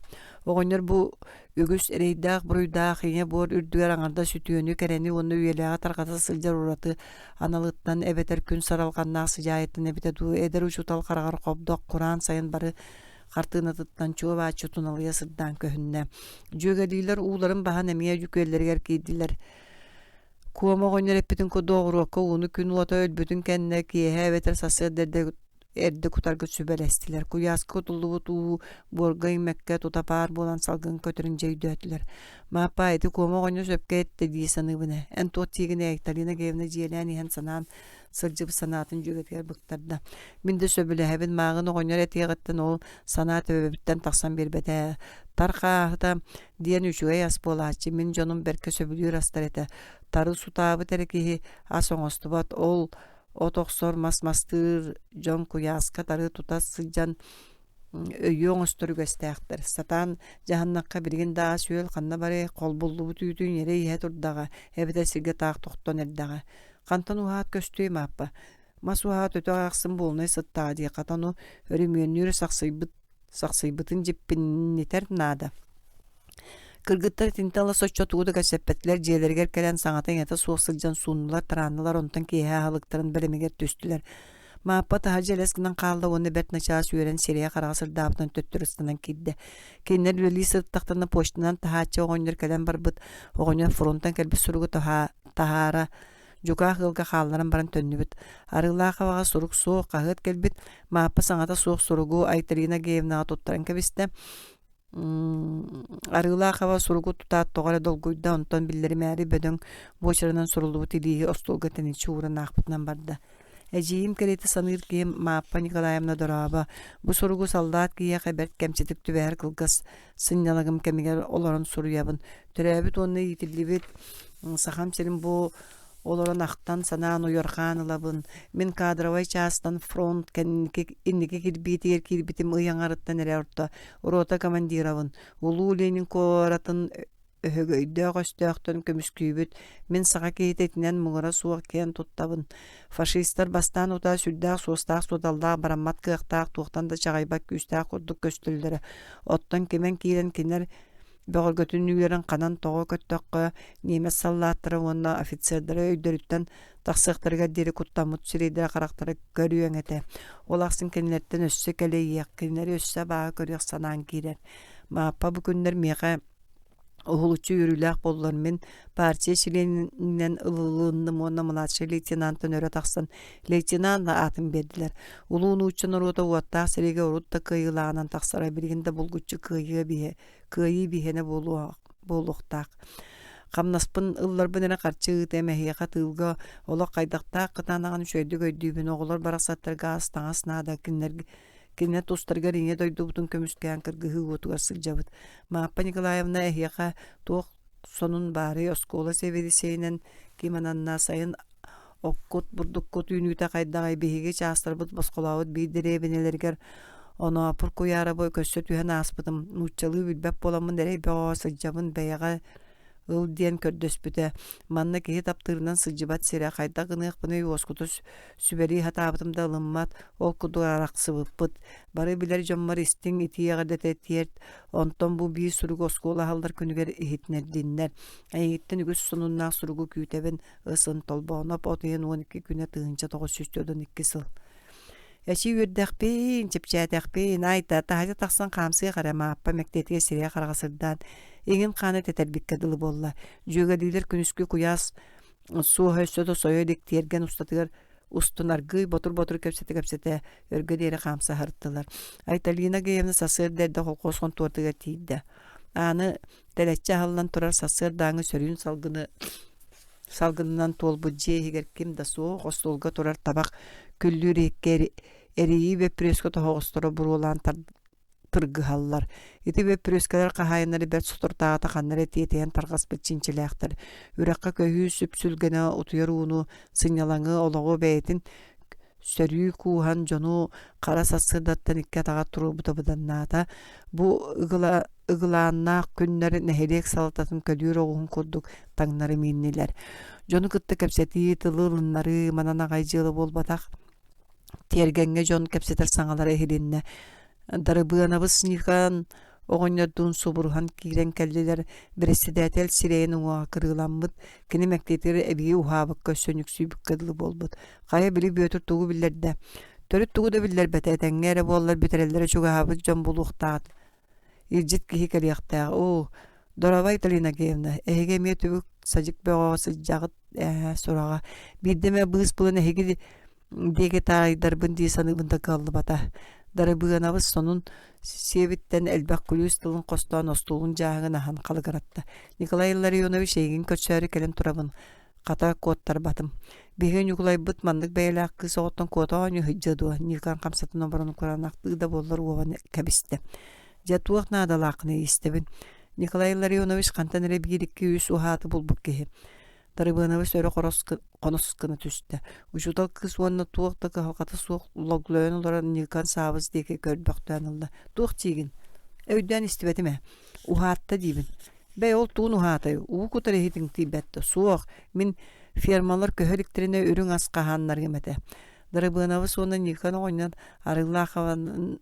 Speaker 1: Оҕонньор бу үгүс эрэйдээх-буруйдаах ийэ буор үрдүгэр аҥардас үтүөнү, кэрэни уонна үйэлээҕи тарҕата сылдьар ураты аналыттан эбэтэр күн саралҕаннаах сыдьаайыттан эбитэ дуу, эдэр учуутал хараҕар хобдох кураан сайын бары хартыынатыттан чуо-бааччы туналыйа сырдаан көһүннэ. Дьүөгэлиилэр ууларын баһан эмиэ күөллэригэр киирдилэр. Куома оҕонньор эппитин курдук оҕуруокка ууну күн уота өлбүтүн кэннэ киэһэ эбэтэр сарсыарда эрдэ эрдэ кутарга сүбэлэстилэр. Куйааска кутуллубут уу буорга иҥмэккэ тута паар буолан салгын көтөрүн дьэ өйдөөтүлэр. «Мааппаа, ити Куома оҕонньор сөпкө эттэ дии саныыбын ээ. Эн туох диигин ээ?» Айталина Геевна дьиэлээн иһэн санаан сылдьыбыт санаатын дьүөгэтигэр быктарда. «Мин да сөбүлэһэбин, мааҕын оҕонньор этиэҕиттэн ол санаа төбөбүттэн тахсан биэрбэтэ ээ. Тар хааһыта диэн үчүгэй ас буолааччы, мин дьонум бэркэ сөбүлүүр астар этэ. Тары сутаабыт эрэ киһи ас оҥостубат, ол от охсор, мас мастыыр дьон куйааска тары тута сылдьан өйүө оҥостор үгэстээхтэр. Сатаан дьаһаннахха билигин да ас-үөл ханна барыай, холбуллубут үүтү ньирэ иһэ турдаҕа, эбэтэр сиргэ таах тохтон эрдэҕэ. Хантан уһаат көстүөй Мааппа? Мас уһаат өтөх ахсын буолунай сыттаҕа дии, хата ону өрөмүөннүүр сахсыйбыт сахсыйбытын дьиппинитэр наада. Кыргыттар итинтэн ыла соччо тугу да кэпсэппэтилэр, дьиэлэригэр кэлэн саҥата-иҥэтэ суох сылдьан сууннулар-тарааннылар, онтон киэһэ аһылыктарын бэлэмигэр түстүлэр. Мааппа таһырдьа элэс гынан хаалла уонна бэрт начаас үөрэн сирэйэ-хараҕа сырдаабытынан төттөрү ыстанан киирдэ. Кинилэр үлэлии сырыттахтарына почтанан таһааччы оҕонньор кэлэн барбыт. Оҕонньор фронтан кэлбит суругу таһаара дьукаах ыалга хаалларан баран төннүбүт. Арыылаах абаҕа сурук суох, хаһыат кэлбит. Мааппа саҥата суох суругу Айталина Геевнаҕа туттаран кэбистэ. Арыылаах аба суругу тутаат тоҕо эрэ долгуйда, онтон биллэримээри бөдөҥ буочарынан суруллубут илииһи остуолга тэниччи ууран аахпытынан барда. Эдьиийим кэриэтэ саныыр киһим Мааппа Николаевна дорообо, бу суругу саллаат киһиэхэ бэрт кэмчитик түбэһэр кылгас сынньалаҥым кэмигэр олорон суруйабын. Төрөөбүт уонна иитиллибит Сахам сирин бу олорон ахтан санаан уйарҕаан ылабын. Мин кадровай чаастан фронт кэнники инники кирбиитигэр киирбитим ый аҥарыттан эрэ орто рота командирабын. Улуу Ленин куоратын өһөгөйдөөх өстөөхтөн көмүскүүбүт. Мин саха киһитэ итинэн муҥура суох киэн туттабын. Фашистар бастаан утаа сүрдээх суостаах-суодаллаах бараммат кыахтаах туохтан да чаҕыйбат күүстээх курдук көстөллөрө. Оттон кимэн киирэн кинилэр бөҕөргөтүнүүлэрин ханан тоҕо көттөххө, немец саллааттара уонна офицердара өйдөрүттэн тахсыахтарыгар диэри куттаммыт сирэйдэрэ-харахтара көрүөҥ этэ. Ол ахсын кинилэртэн өссө кэлэйиэх, кинилэри өссө абааһы көрүөх санаан киирэр. Мааппа бу күннэр миэхэ уһулуччу үөрүүлээх буоллар мин партия чилиэнинэн ылылынным уонна младшай лейтенантан өрө тахсан лейтенант аатын биэрдилэр. Улуу нуучча норуота уоттаах сэриигэ урут да кыайыылааҕынан тахсара билигин да булгуччу кыайыа биһэ кыайыы биһиэнэ буолуохтаах. Хамнаспын ылларбын эрэ харчы ыытыам эһиэхэ тыылга олох хайдахтаах кытаанаҕын үчүгэйдик өйдүүбүн оҕолор барахсаттарга ас таҥас наада кинилэргэ кинилэр тустарыгар ийэ дойдубутун көмүскээн кыргыһыы уотугар сылдьабыт. Мааппа Николаевна эһиэхэ туох сонун баарый оскуола сэбиэдиссэйинэн ким ананна сайын Оккут, бурдуккут үүнүүтэ хайдаҕый биһиги чаастарбыт босхолообут биир дэриэбинэлэригэр Оноопур Куйаарабы көрсө түһэн ааспытым. Нууччалыы билбэт буоламмын эрэй бөҕөҕө сылдьабын, бэйэҕэ ыл диэн көрдөспүтэ. Манна киһи таптыырынан сылдьыбат сирэ, хайдах гыныахпыный уоскута сүбэлии сатаабытым да ылыммат, ол курдук арахсыбыппыт. Бары билэр дьоммор истиҥ итии эҕэрдэтэ тиэрт, онтон бу биир суругу оскуола аһыллар күнүгэр иһитиннэрдиннэр. Эйигиттэн үгүс сонуннаах суругу күүтэбин, Ысын Толбооноп от ыйын 12 күнэ 1942 сыл. Эчи үөрдэхпин, чэпчээтэхпин, айта, таһырдьа тахсан хаамсыах эрэ Мааппа мэктиэтигэр сирэйэ-хараҕа сырдаан, иҥин хаана тэтэрбиккэ дылы буолла. Дьүөгэлиилэр күнүскү куйаас суоһа өссө да сойо илик тиэргэн устатыгар устун аргыый ботур-ботур кэпсэтэ-кэпсэтэ өргө диэри хаамса сырыттылар. Айталина Геевна сарсыарда эрдэ холкуос хонтуортугар тиийдэ. Ааны тэлэччи аһыллан турар сарсыардааҥы сөрүүн салгыны Салгынынан туолбут дьиэ иһигэр ким да суох, остуолга турар табах күллүүр иһиккэ эрийии бөппүрүөскэ тоһоҕосторо буруолаан тыргыһаллар. Ити бөппүрүөскэлэр хаһаайыннара бэрт соторутааҕыта ханна эрэ тиэтэйэн тарҕаспыт чинчилээхтэр. Үрэххэ көһүү сүпсүлгэнэ утуйар ууну, сынньалаҥы, олоҕу бэйэтин сөрүү кууһан дьону хара сарсыардаттан икки атаҕар туруорбута быданнаата. Бу ыгыла ыгылааннаах күннэр нэһилиэк салалтатын көлүүр оҕуһун курдук таҥнары мииннилэр. Дьону кытта кэпсэтии, тылы ылыннарыы манан аҕай дьыала буолбатах. Тиэргэҥҥэ дьон кэпсэтэр саҥалара иһилиннэ. Дарыбыанабыс Никон оҕонньордуун субуруһан киирэн кэллилэр. Бэрэссэдээтэл сирэйин уҥуоҕа кырыыламмыт, кини мэктиэтигэр эбии уһаабыкка өссө нүксүйбүккэ дылы буолбут. Хайа били Бүөтүр тугу биллэрдэ? Төрүт тугу да биллэрбэтэ, этэҥҥэ эрэ буоллар бүтэрэллэрэ чугаһаабыт дьон булуохтаах Илдьит киһи кэлиэхтээх оо, доруобай Талина Геевна, эһиги эмиэ түбүк-садьык бөҕөҕө сылдьаҕыт ээ, сураҕа. Биирдэ эмэ быыс булан эһиги. диэки таайдарбын дии саныыбын да кыаллыбата. Дарыбыанабыс сонун сиэбиттэн элбэх күлүүс тылын хостоон остуолун дьааһыгын аһан халыгыратта. Николай Илларионович эйигин көрсөөрү кэлэн турабын. Хата куоттарбатым. Биһиги Ньукулайбыт маннык бэйэлээх кыыс оҕоттон куота оонньуу сылдьыа дуо? Ньыыкан хамсатын оборон кураанахтыы да буоллар уобан кэбистэ. Дьэ туох наадалааххыный истэбин. Николай Илларионович хантан эрэ биир-икки үс уһааты булбут киһи. Дарыбыанабыс өрө хорос хонос гына түстэ. Учуутал кыыс уонна туох да кыһалҕата суох логлойон олорон Ньыыкан Саабыс диэки көрбөхтөөн ылла. Туох диигин? Өйдөөн истибэтим ээ. Уһаатта диибин. Бэй, ол туун уһаатай, уу кутар иһитиҥ тиийбэт да. Суох, мин фермалар көһө иликтэринэ үрүҥ ас хаһааннарыам этэ. Дарыбыанабыс уонна Ньыыкан оҕонньор Арыылаах абаны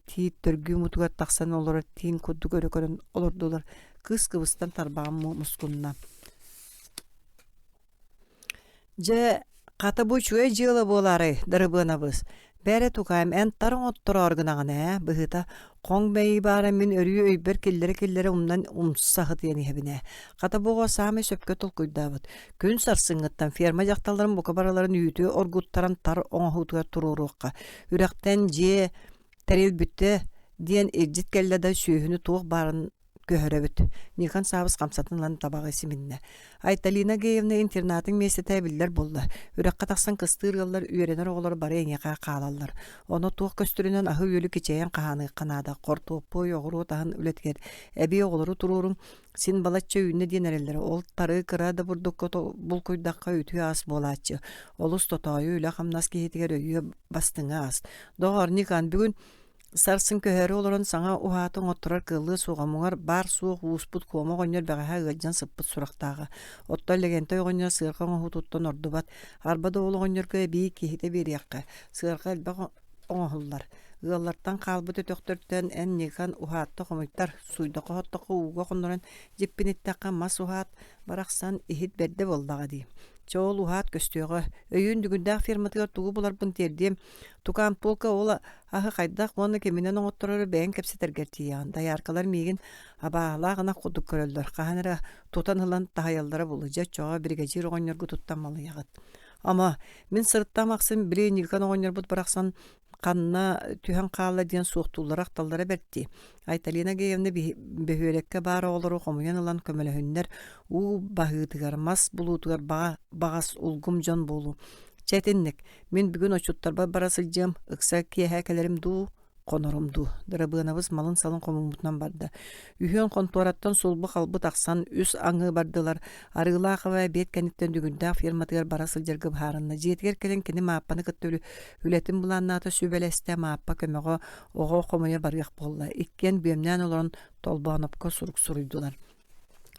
Speaker 1: тиит төргүү мутугар тахсан олорор тииҥ курдук өрө көрөн олордулар. Кыыс кыбыстан тарбаҕын мускунна. Дьэ, хата бу үчүгэй дьыала буолаарай, Дарыбыанабыс? Бээрэ тукаам, эн тар оҥоттороору гынаҕын ээ, быһыыта, хоҥ мэйии баара мин өрүү өйбөр киллэрэ-киллэрэ умнан умса сытыйан иһэбин ээ. Хата бу оҕо саамай сөпкө толкуйдаабыт. Күн сарсыҥҥыттан ферма дьахталларын бука барыларын үүтү оргуттаран тар оҥоһуутугар туруоруохха. Үрэхтэн дьиэ тэрил бүттэ диэн илдьит кэллэ да сүөһүнү туох баарын көһөрөбүт. Никон Саабыс хамсатын ылан табаҕы симиннэ. Айталина Геевна интернатын миэстэтэ биллэр буолла. Үрэххэ тахсан кыстыыр ыаллар үөрэнэр оҕолор бары эйиэхэ хаалаллар. Ону туох көстөрүнэн аһы-үөлү кичэйэн хаһааныахха наада. Хортуоппуй, оҕуруот аһын үлэтигэр эбии оҕолору туруоруҥ син балачча үүннэ диэн эрэллэр. Ол тары кыра да бурдукка булкуйдахха үтүө ас буолааччы. Олус тотоойу үлэ-хамнас киһитигэр өйүө бастыҥа ас. Доҕор, Никон, бүгүн Сарсын көһөөрү олорон саҥа уһааты оҥотторор кыаллыа суоҕа, муҥар баар-суох ууспут Куома оҕонньор бэҕэһээ ыалдьан сыппыт сурахтааҕа. Оттон Лэгэнтэй оҕонньор сыарҕа оҥоһуутуттан ордубат. Арба да ол оҕонньорго эбии киһитэ биэриэххэ, сыарҕа элбэх оҥоһуллар. Ыаллартан хаалбыт өтөхтөртөн эн Никон уһаатта хомуйтар, сууйдахха-хоттоххо ууга хоннорон дьиппиниттэххэ мас уһаат барахсан иһит бэрдэ буоллаҕа дии. Чэ ол уһаат көстүөҕэ. Өйүүн Дүгүрдээх ферматыгар тугу буларбын тиэрдиэм. Тукаам полка ол аһы хайдах уонна киминэн оҥотторору бэйэҥ кэпсэтэргэр тиийэҕин. Дояркалар миигин абааһылаах ынах курдук көрөллөр. Хаһан эрэ тутан ылан таһыйаллара буолуо. Дьэ, оччоҕо биригэдьиир оҕонньоргутуттан малыйаҕыт. Ама, мин сырыттаҕым ахсын били Никон оҕонньорбут барахсан ханна түһэн хаалла диэн суохтууллара-ахталлара бэрт дии. Айталина Геевна бөһүөлэккэ баар оҕолору хомуйан ылан көмөлөһүннэр, уу баһыытыгар, мас булуутугар баҕа баҕас улгум дьон буолуо. Чэ итинник, мин бүгүн отчуттарбар бара сылдьыам, ыкса киэһэ кэлэрим дуу, хонорум дуу. Дырабыанабыс малын-салын хомуммутунан барда. Үһүөн хонтуораттан сулбу-халбы тахсан үс аҥыы бардылар. Арыылаахова эбиэт кэнниттэн Дүгүрдээх ферматыгар бара сылдьарга быһаарынна. Дьиэтигэр кэлэн кини Мааппаны кытта үлэтин былааннаата сүбэлэстэ, Мааппа көмөҕө оҕо хомуйа барыах буолла. Иккиэн бүөмнээн олорон Толбоонопко сурук суруйдулар.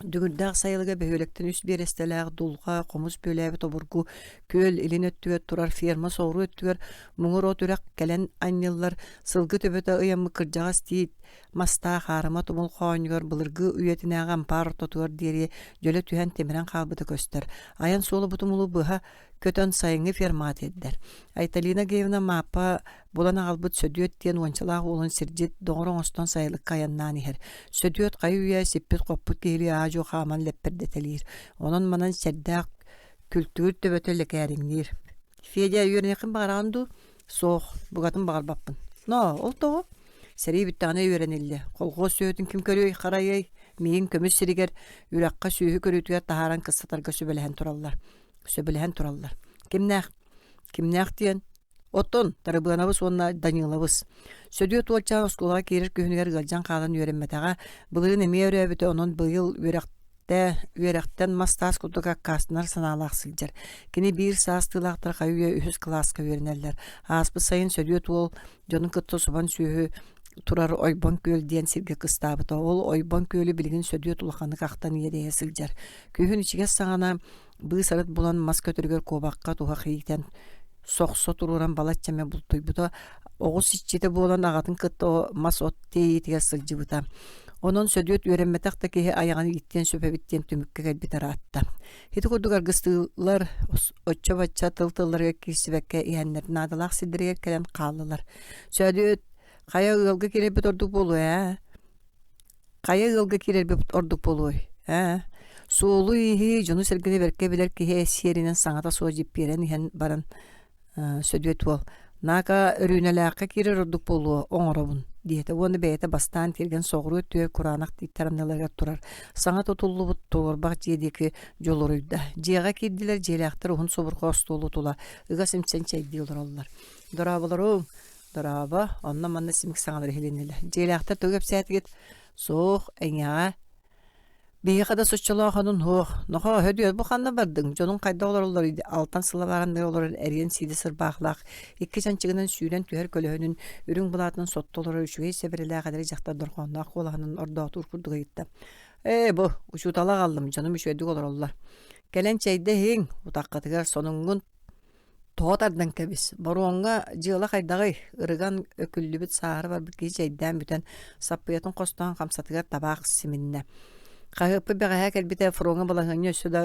Speaker 1: Дүҥүрдээх сайылыга бөһүөлэктэн үс биэрэстэлээх дулҕа, хомус бүөлээбит обургу күөл илин өттүгэр турар ферма соҕуруу өттүгэр муҥур от үрэх кэлэн анньыллар сылгы төбөтө ыйаммыт кырдьаҕас тиит мастаах аарыма тумул хоонньугар былыргы үйэтинээҕи ампаар ортотугар диэри дьөлө түһэн тимирэн хаалбыта көстөр. Айан суола бу тумулу быһа көтөн сайыҥҥы фермаҕа тиэрдэр. Айталина Геевна Мааппа булан аҕалбыт Сөдүөт диэн уончалаах уолун сирдьит доҕор оҥостон сайылыкка айаннаан иһэр. Сөдүөт хайы-үйэ сиппит-хоппут киһилии аа-дьуо хааман лэппэрдэтэлиир. Онон-манан сэрдээх күлтүгүр төбөтө лэкээриҥниир. «Федя, үөрэниэххин баҕараҕын дуу?» «Суох, букатын баҕарбаппын». «Ноо, ол тоҕо?» «Сэрии бүттэҕинэ үөрэниллэ. Колхуос сүөһүтүн ким көрүөй, харайыай? Миигин көмүс сиригэр, үрэххэ сүөһү көрүүтүгэр таһааран кыстатарга сүбэлэһэн тураллар». Сөбүлэһэн тураллар. «Кимнээх?» «Кимнээх диэн?» Оттон Тарыбыанабыс уонна Даниловыс. Сөдүөт уолчаан оскуолаҕа киирэр күһүнүгэр ыалдьан хаалан үөрэммэтэҕэ, былырыын эмиэ өрөөбүтэ, онон быйыл үөрэхтэ үөрэхтэн мас-таас курдук аккаастанар санаалаах сылдьар. Кини биир саастыылаахтар хайы-үйэ үһүс кылааска үөрэнэллэр. Ааспыт сайын Сөдүөт уол дьонун кытта субан сүөһү турар Ойбон күөл диэн сиргэ кыстаабыта. Ол Ойбон күөлү билигин Сөдүөт улаханнык ахтан иэдэйэ сылдьар. Күһүн ичигэс саҕана Быыс-арыт булан мас көтөрүгэр куобахха туһах иитэн сохсо туруоран балачча эмэ бултуйбута, оҕус иччитэ буолан аҕатын кытта мас-от тиэйиитигэр сылдьыбыта. Онон Сөдүөт үөрэммэтэх да киһи айаҕын ииттиэн сөп эбит диэн түмүккэ кэлбит ыраатта. Ити курдук аргыстыылар оччо-бачча тыл-тылларыгар киирсибэккэ иһэннэр наадалаах сирдэригэр кэлэн хааллылар. Сөдүөт хайа ыалга киирэрбит ордук буолуо ээ Хайа ыалга киирэрбит ордук буолуой, ээ? Суолу-ииһи, дьону-сэргэни бэркэ билэр киһи сиэринэн саҥата суох дьиппиэрэн иһэн баран Сөдүөт уол «Наака Өрүүнэлээххэ киирэр ордук буолуо, оҥоробун» диэтэ уонна бэйэтэ бастаан тиэргэн соҕуруу өттүгэр кураанах тииттэр анныларыгар турар саҥа тутуллубут туруорбах дьиэ диэки дьулуруйда. Дьиэҕэ киирдилэр, дьиэлээхтэр уһун субурҕа остуолу тула ыга симсэн чэйдии олороллор. «Дорооболоруҥ!» «Дорообо!» Онно-манна симик саҥалар иһилиннилэр. «Дьиэлээхтэр тугу кэпсээтигит?» «Суох, эйиэхэ Биһиэхэ да соччолоох онун суох. Нохоо, Өдүөр, бу ханна бардыҥ? Дьонуҥ хайдах олороллоруй? Алтан сылабаарынныы олорон эриэн сиидэ сырбаахлаах, икки чанчыгынан сүүрэн түһэр көлөһүнүн үрүҥ былаатынан сотто олорор үчүгэй сэбэрэлээх эдэр дьахтар дорҕоонноох куолаһынан ордоотуур курдук ыйытта. Ээ, бу, учууталы аҕаллым, дьонум үчүгэйдик олороллор. Кэлэн чэйдэ иһиҥ, утаххытыгар сонуҥҥун Тоҕо тардан кэбис, боруоҥҥа дьыала хайдаҕый, ырыган өкүллүбүт сааһыра барбыт киһи чэйдээн бүтэн, саппыйатын хостоон хамсатыгар табаах симиннэ. Хаһыаппыт бэҕэһээ кэлбитэ фроҥҥа балаһыанньа өссө да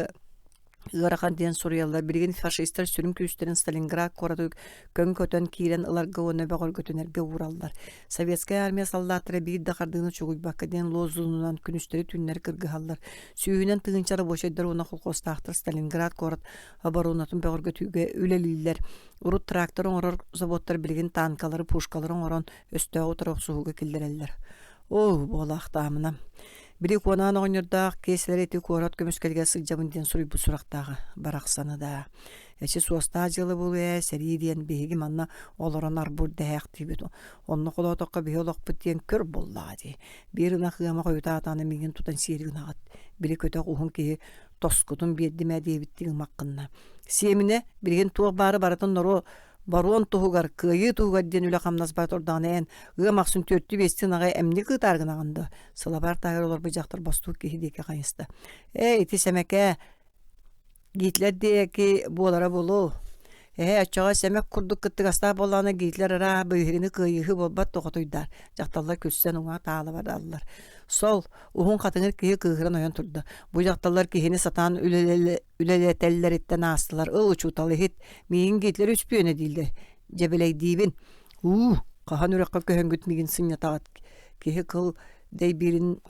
Speaker 1: ыарахан диэн суруйаллар. Билигин фашистар сүрүн күүстэрин Сталинград куораты көҥ көтөн киирэн ыларга уонна бөҕөргөтүнэргэ уураллар. Советскай армия саллааттара биир да хардыыны чугуйбакка диэн лозунунан күнүстэри-түүннэри кыргыһаллар. Сүүһүнэн тыһыынча рабочайдар уонна колхозтаахтар Сталинград куорат оборонатын бөҕөргөтүүгэ үлэлииллэр. Урут трактор оҥорор заводтар билигин танкалары, пушкалары оҥорон өстөөҕү утары охсуһууга киллэрэллэр. Оо, буолаахтаамына. Били Куонаан оҕонньордоох Киэсэлэр ити куорат көмүскэлигэр сылдьабын диэн суруйбут сурахтааҕа. Барахсаны даа. Эчи суостаах дьыала буолуо ээ, сэрии диэн биһиги манна олорон арбур дэһээхтиибит. Онно холоотоххо биһи олохпут диэн көр буоллаҕа дии. Биир ынах ыама хойутаатаҕына миигин тутан сиэри гынаҕыт. Били көтөх уһун киһи тоскутун биэрдим ээ диэбиттии ымах гынна. Сиэминэ билигин туох баары барытын норуо боруон туһугар, кыайыы туһугар диэн үлэ-хамнас бара турдаҕына эн ыам ахсын түөртүү-биэстии ынаҕы эмньик ыытаар гынаҕын дуо? Сылабаар таһыгар олорбут дьахтар бостуук киһи диэки хайыста. Ээ, ити Сэмэкээ Гитлер диэки буолара буолуо. Эһэ оччоҕо Сэмэк курдук кыттыгастаах буоллаҕына Гитлер арааһа биһигини кыайыыһы буолбат тоҕотуйдаар. Дьахталлар күлсэн уҥа таала бараллар. Сол, уһун хатыҥыр киһи кыыһыран ойон турда. Бу дьахталлар киһини сатаан үлэлэтэллэриттэн аастылар. Ыл, учуутал иһит, миигин Гитлер үспүөнэ дииллэр. Дьэбэлэйдиибин. Уу, хаһан үрэххэ көһөнгүт миигин сынньатаҕыт? Киһи кыл дэйбиирин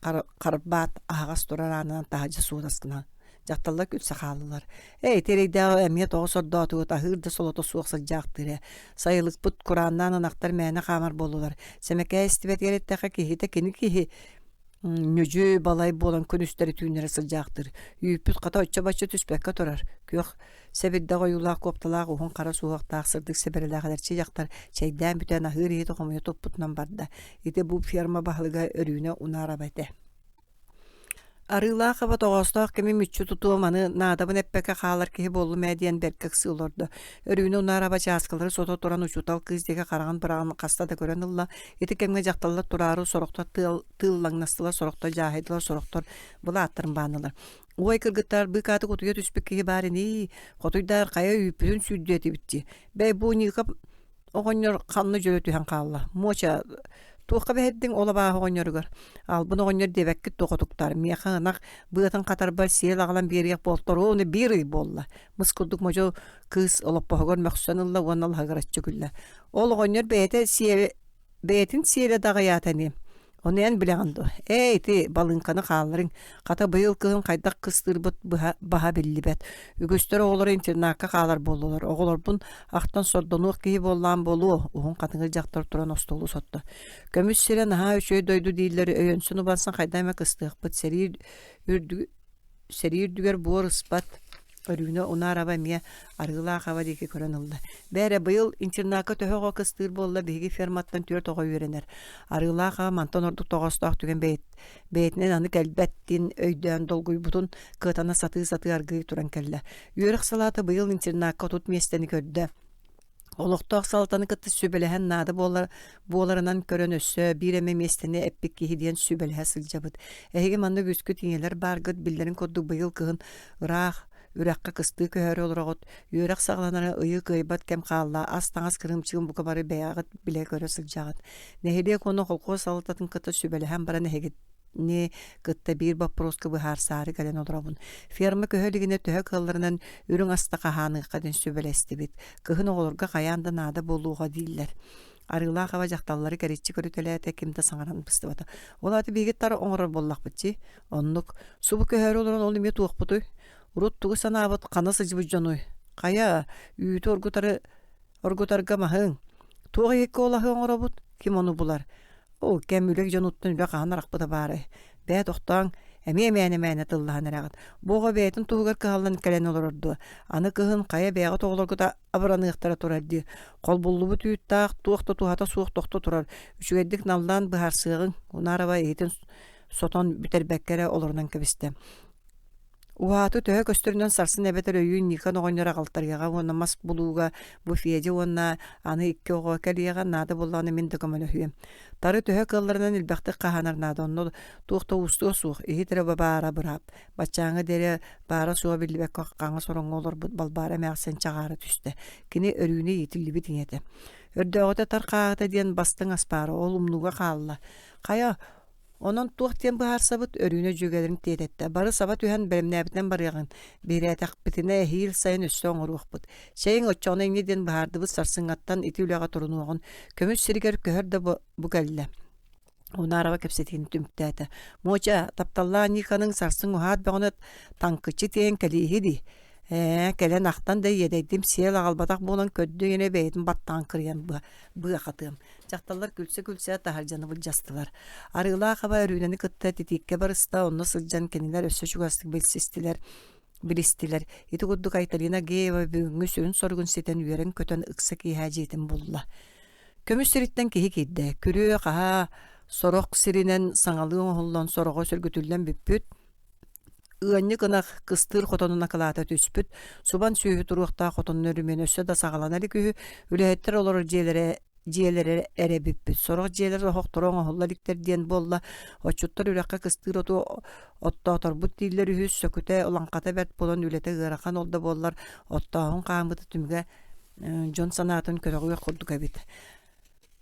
Speaker 1: харбаат аһаҕас турар аанынан таһырдьа суурас гынан Дьахталлар күлсэ хааллылар. Ээ, ити эрэйдээҕи эмиэ тоҕо сордоотугут, аһыыр да солото суох сылдьаахтыыр ээ. Сайылыкпыт курааннаан ынахтар мээнэ хаамар буоллулар. Сэмэкээ истибэтигэр эттэххэ киһитэ кини киһи ньүдьү балай буолан күнүстэри түүннэри сылдьаахтыыр. Үүппүт хата оччо-бачча түспэккэ турар. Күөх сэбирдэх ойуулаах куопталаах уһун хара суһуохтаах сырдык сэбэрэлээх эдэрчи дьахтар чэйдээн бүтэн аһыыр иһити хомуйа туппутунан барда. Ити бу ферма баһылыга Өрүүнэ Унаараба этэ. Арыылаах аба тоҕоостоох кэми мүччү тутуом аны наадабын эппэккэ хаалар киһи буоллум ээ диэн бэркэ ыксыы олордо. Өрүүнэ унаар аба чааскалары сото туран учуутал кыыс диэки хараҕын быраҕан хаста да көрөн ылла. Ити кэмҥэ дьахталлар тураары сорохтор тыал тыыллаҥнастылар, сорохтор дьааһыйдылар, сорохтор былааттарын бааннылар. Уой кыргыттар быыкаатык утуйа түспүт киһи баар инии, хотуйдаар хайа үүппүтүн сүүрдүө этибит дии. Бэй бу Ньыыкап Оҕонньор ханна дьөлө түһэн хаалла. Муоча, туохха бэһэрдиҥ ол абааһы оҕонньоругар? Албын оҕонньор диэбэккит тоҕотуктар. Миэхэ ынах быатын хатарбар сиэл аҕалан биэриэх буолтар. Ону биир ый буолла. Мыс курдук модьу кыыс олоппоһугар мөхсөн ылла уонна лаһыгыраччы күллэ. Ол оҕонньор бэйэтэ сиэ бэйэтин сиэлэ даҕайаата ини. Ону эн билэҕин дуо? Ээ, ити балыыҥканы хаалларыҥ. Хата быйыл кыһын хайдах кыстыырбыт быһа баһа биллибэт. Үгүстэр оҕолоро интернакка хаалар буоллулар. Оҕолорбун ахтан сордонуох киһи буоллаан буолуо, уһун хатыҥыр дьахтар туран остуолу сотто. Көмүс сирэ наһаа үчүгэй дойду дииллэр, өйөнсөн-убансан хайдах эмэ кыстыахпыт. Сэрии үрдү Сэрии үрдүгэр буор ыспат, Өрүүнэ унаар аба эмиэ арыылаах аба диэки көрөн ылла. Бээрэ, быйыл интернакка төһө оҕо кыстыыр буолла, биһиги ферматтан түөрт оҕо үөрэнэр. Арыылаах аҕа мантан ордук тоҕоостоох түгэн бэйэтинэн аны кэлбэт диэн өйдөөн долгуйбутун кыатана сатыы-сатыы аргыый туран кэллэ. Үөрэх салаата быйыл интернакка 30 миэстэни көрдө. Олохтоох салалтаны кытта сүбэлэһэн наада буолар, буоларынан көрөн өссө биир эмэ миэстэни эппит киһи диэн сүбэлэһэ сылдьабыт. Эһиги манна үгүскүт ийэлэр бааргыт биллэрин курдук быйыл кыһын ыраах үрэххэ кыстыы көһөрө олороҕут. Үөрэх саҕаланара ыйы кыайбат кэм хаалла, ас-таҥас кырыымчыгын бука бары бэйэҕит билэ-көрө сылдьаҕыт. Нэһилиэк уонна холкуос салалтатын кытта сүбэлэһэн баран эһигит ни кытта биир боппуруоска быһаарсаары кэлэн олоробун. Ферма көһө илигинэ төһө кыалларынан үрүҥ аста хаһааныахха диэн сүбэлэстибит. Кыһын оҕолорго хайаан да наада буолуоҕа дииллэр. Арыылаах аба дьахталлары кэриччи көрүтэлээтэ, ким да саҥаран быстыбата. Ол аата биһиги тар оҥорор буоллахпыт дии. Оннук. Субу көһөөрү олорон ол эмиэ туохпутуй? Урут тугу санаабыт, хана сылдьыбыт дьонуй? Хайа, үүтү оргутары. Оргутарга маһыҥ. Туох иһиккэ ол аһы оҥоробут? Ким ону булар? Ол кэм үлэ дьонуттан үлэ хаһан арахпыта баарай? Бээ тохтооҥ, эмиэ мээнэ-мээнэ тыллаһан эрэҕит. Бу оҕо бэйэтин туһугар кыһаллан кэлэн олорор дуо? Аны кыһын хайа бэйэҕит оҕолоргут абыраныахтара турар дии. Холбуллубут үүттээх туох да туһата суох тохто турар. Үчүгэйдик наллаан быһаарсыаҕыҥ, Унарова иһитин сотон бүтэрбэккэ эрэ олорунан кэбистэ. Уһааты төһө көстөрүнэн сарсын эбэтэр өйүүн Никон оҕонньор аҕалтарыаҕа уонна мас булууга бу Федя уонна аны икки оҕо кэлиэҕэ наада буоллаҕына мин да көмөлөһүөм. Тары төһө кыалларынан элбэхтик хаһаанар наада онно туох да уустуга суох иһит эрэ баара быраап. Баччааҥҥа диэри баара-суоҕа биллибэккэ хаҥас ороҥҥо олорбут Балбаара эмээхсин чаҕаара түстэ. Кини Өрүүнэ иитиллибит ийэтэ. Өрдөөҕүтэ тар хааһыта диэн бастыҥ ас баара ол умнууга хаалла. Хайа, Онон туох диэн быһаарсабыт, Өрүүнэ дьүөгэлэрин тиэтэттэ. Бары саба түһэн бэлэмнээбитинэн барыаҕыҥ, биһирээтэхпитинэ эһиил сайын өссө оҥоруохпут. Чэйиҥ оччоҕуна инньэ диэн быһаардыбыт сарсыҥҥаттан ити үлэҕэ турунуоҕун. Көмүс сиригэр көһөр да бу кэллэ. Унарова кэпсэтиини түмүктээтэ. Муоча, тапталлаах Никаныҥ сарсын уһаат бөҕөнө таҥкыччы тиэйэн кэлииһи дии. Ээ, кэлэн ахтан да иэдэйдим, сиэл аҕалбатах буолан көрдүҥ эрэ бэйэтин баттаҕын кырыйан быа хатыам. Дьахталлар күлсэ-күлсэ таһырдьаны былдьастылар. Арыылаах аба Өрүүнэни кытта титииккэ барыста, онно сылдьан кинилэр өссө чугастык билсистилэр, билистилэр. Ити курдук Айталина Геева бүгүҥҥү сүрүн соругун ситэн үөрэн-көтөн ыкса киэһэ дьиэтин булла. Көмүс сириттэн киһи киирдэ. Күрүө-хаһаа сорох сиринэн саҥалыы оҥоһуллан сороҕо сөргүтүллэн бүппүт, Ыанньык ынах кыстыыр хотонун акылаата түспүт, субан сүөһү туруохтаах хотонун өрүмүөнэ өссө да саҕалана илик үһү, үлэһиттэр олорор дьиэлэрэ дьиэлэрэ эрэ бүппүт, сорох дьиэлэр оһохторо оҥоһулла иликтэр диэн буолла, отчуттар үрэххэ кыстыыр оту оттооторбут дииллэр үһү, сөкүтэ улаҥхата бэрт буолан үлэтэ ыарахан ол да буоллар оттооһун хаамыыта түмүгэ дьон санаатын көтөҕүөх курдук эбит.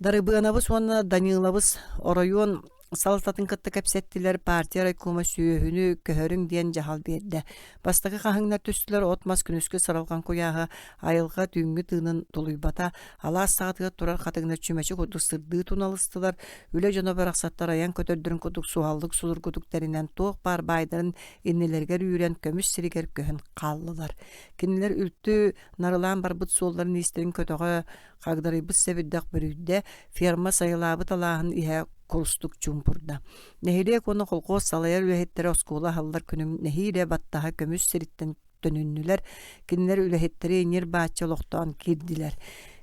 Speaker 1: Дарыбыанабыс уонна Данилабыс оройуон салалтатын кытта кэпсэттилэр, партия райкома сүөһүнү көһөрүҥ диэн дьаһал биэрдэ. Бастакы хаһыҥнар түстүлэр, от-мас күнүскү сыралҕан куйааһа айылҕа түүҥҥү тыынын тулуйбата, алаас саҕатыгар турар хатыҥнар чүмэчи курдук сырдыы туналыстылар, үлэ дьоно барахсаттар айан көтөрдөрүн курдук суһаллык судургутук тэринэн туох баар баайдарын иннилэригэр үүрэн көмүс сиригэр көһөн хааллылар. Кинилэр үлтү нарылаан барбыт суолларын иистэрин көтөҕө Хагдарыйбыт сэбирдэх бөрүйдэ, ферма сайылаабыт алааһын иһэ курустук чуумпурда. Нэһилиэк уонна колхоз салайар үлэһиттэрэ оскуола аһыллар күнүн нэһиилэ баттаһа көмүс сириттэн төнүннүлэр. Кинилэр үлэһиттэри ньир-бааччы олохтоон киирдилэр.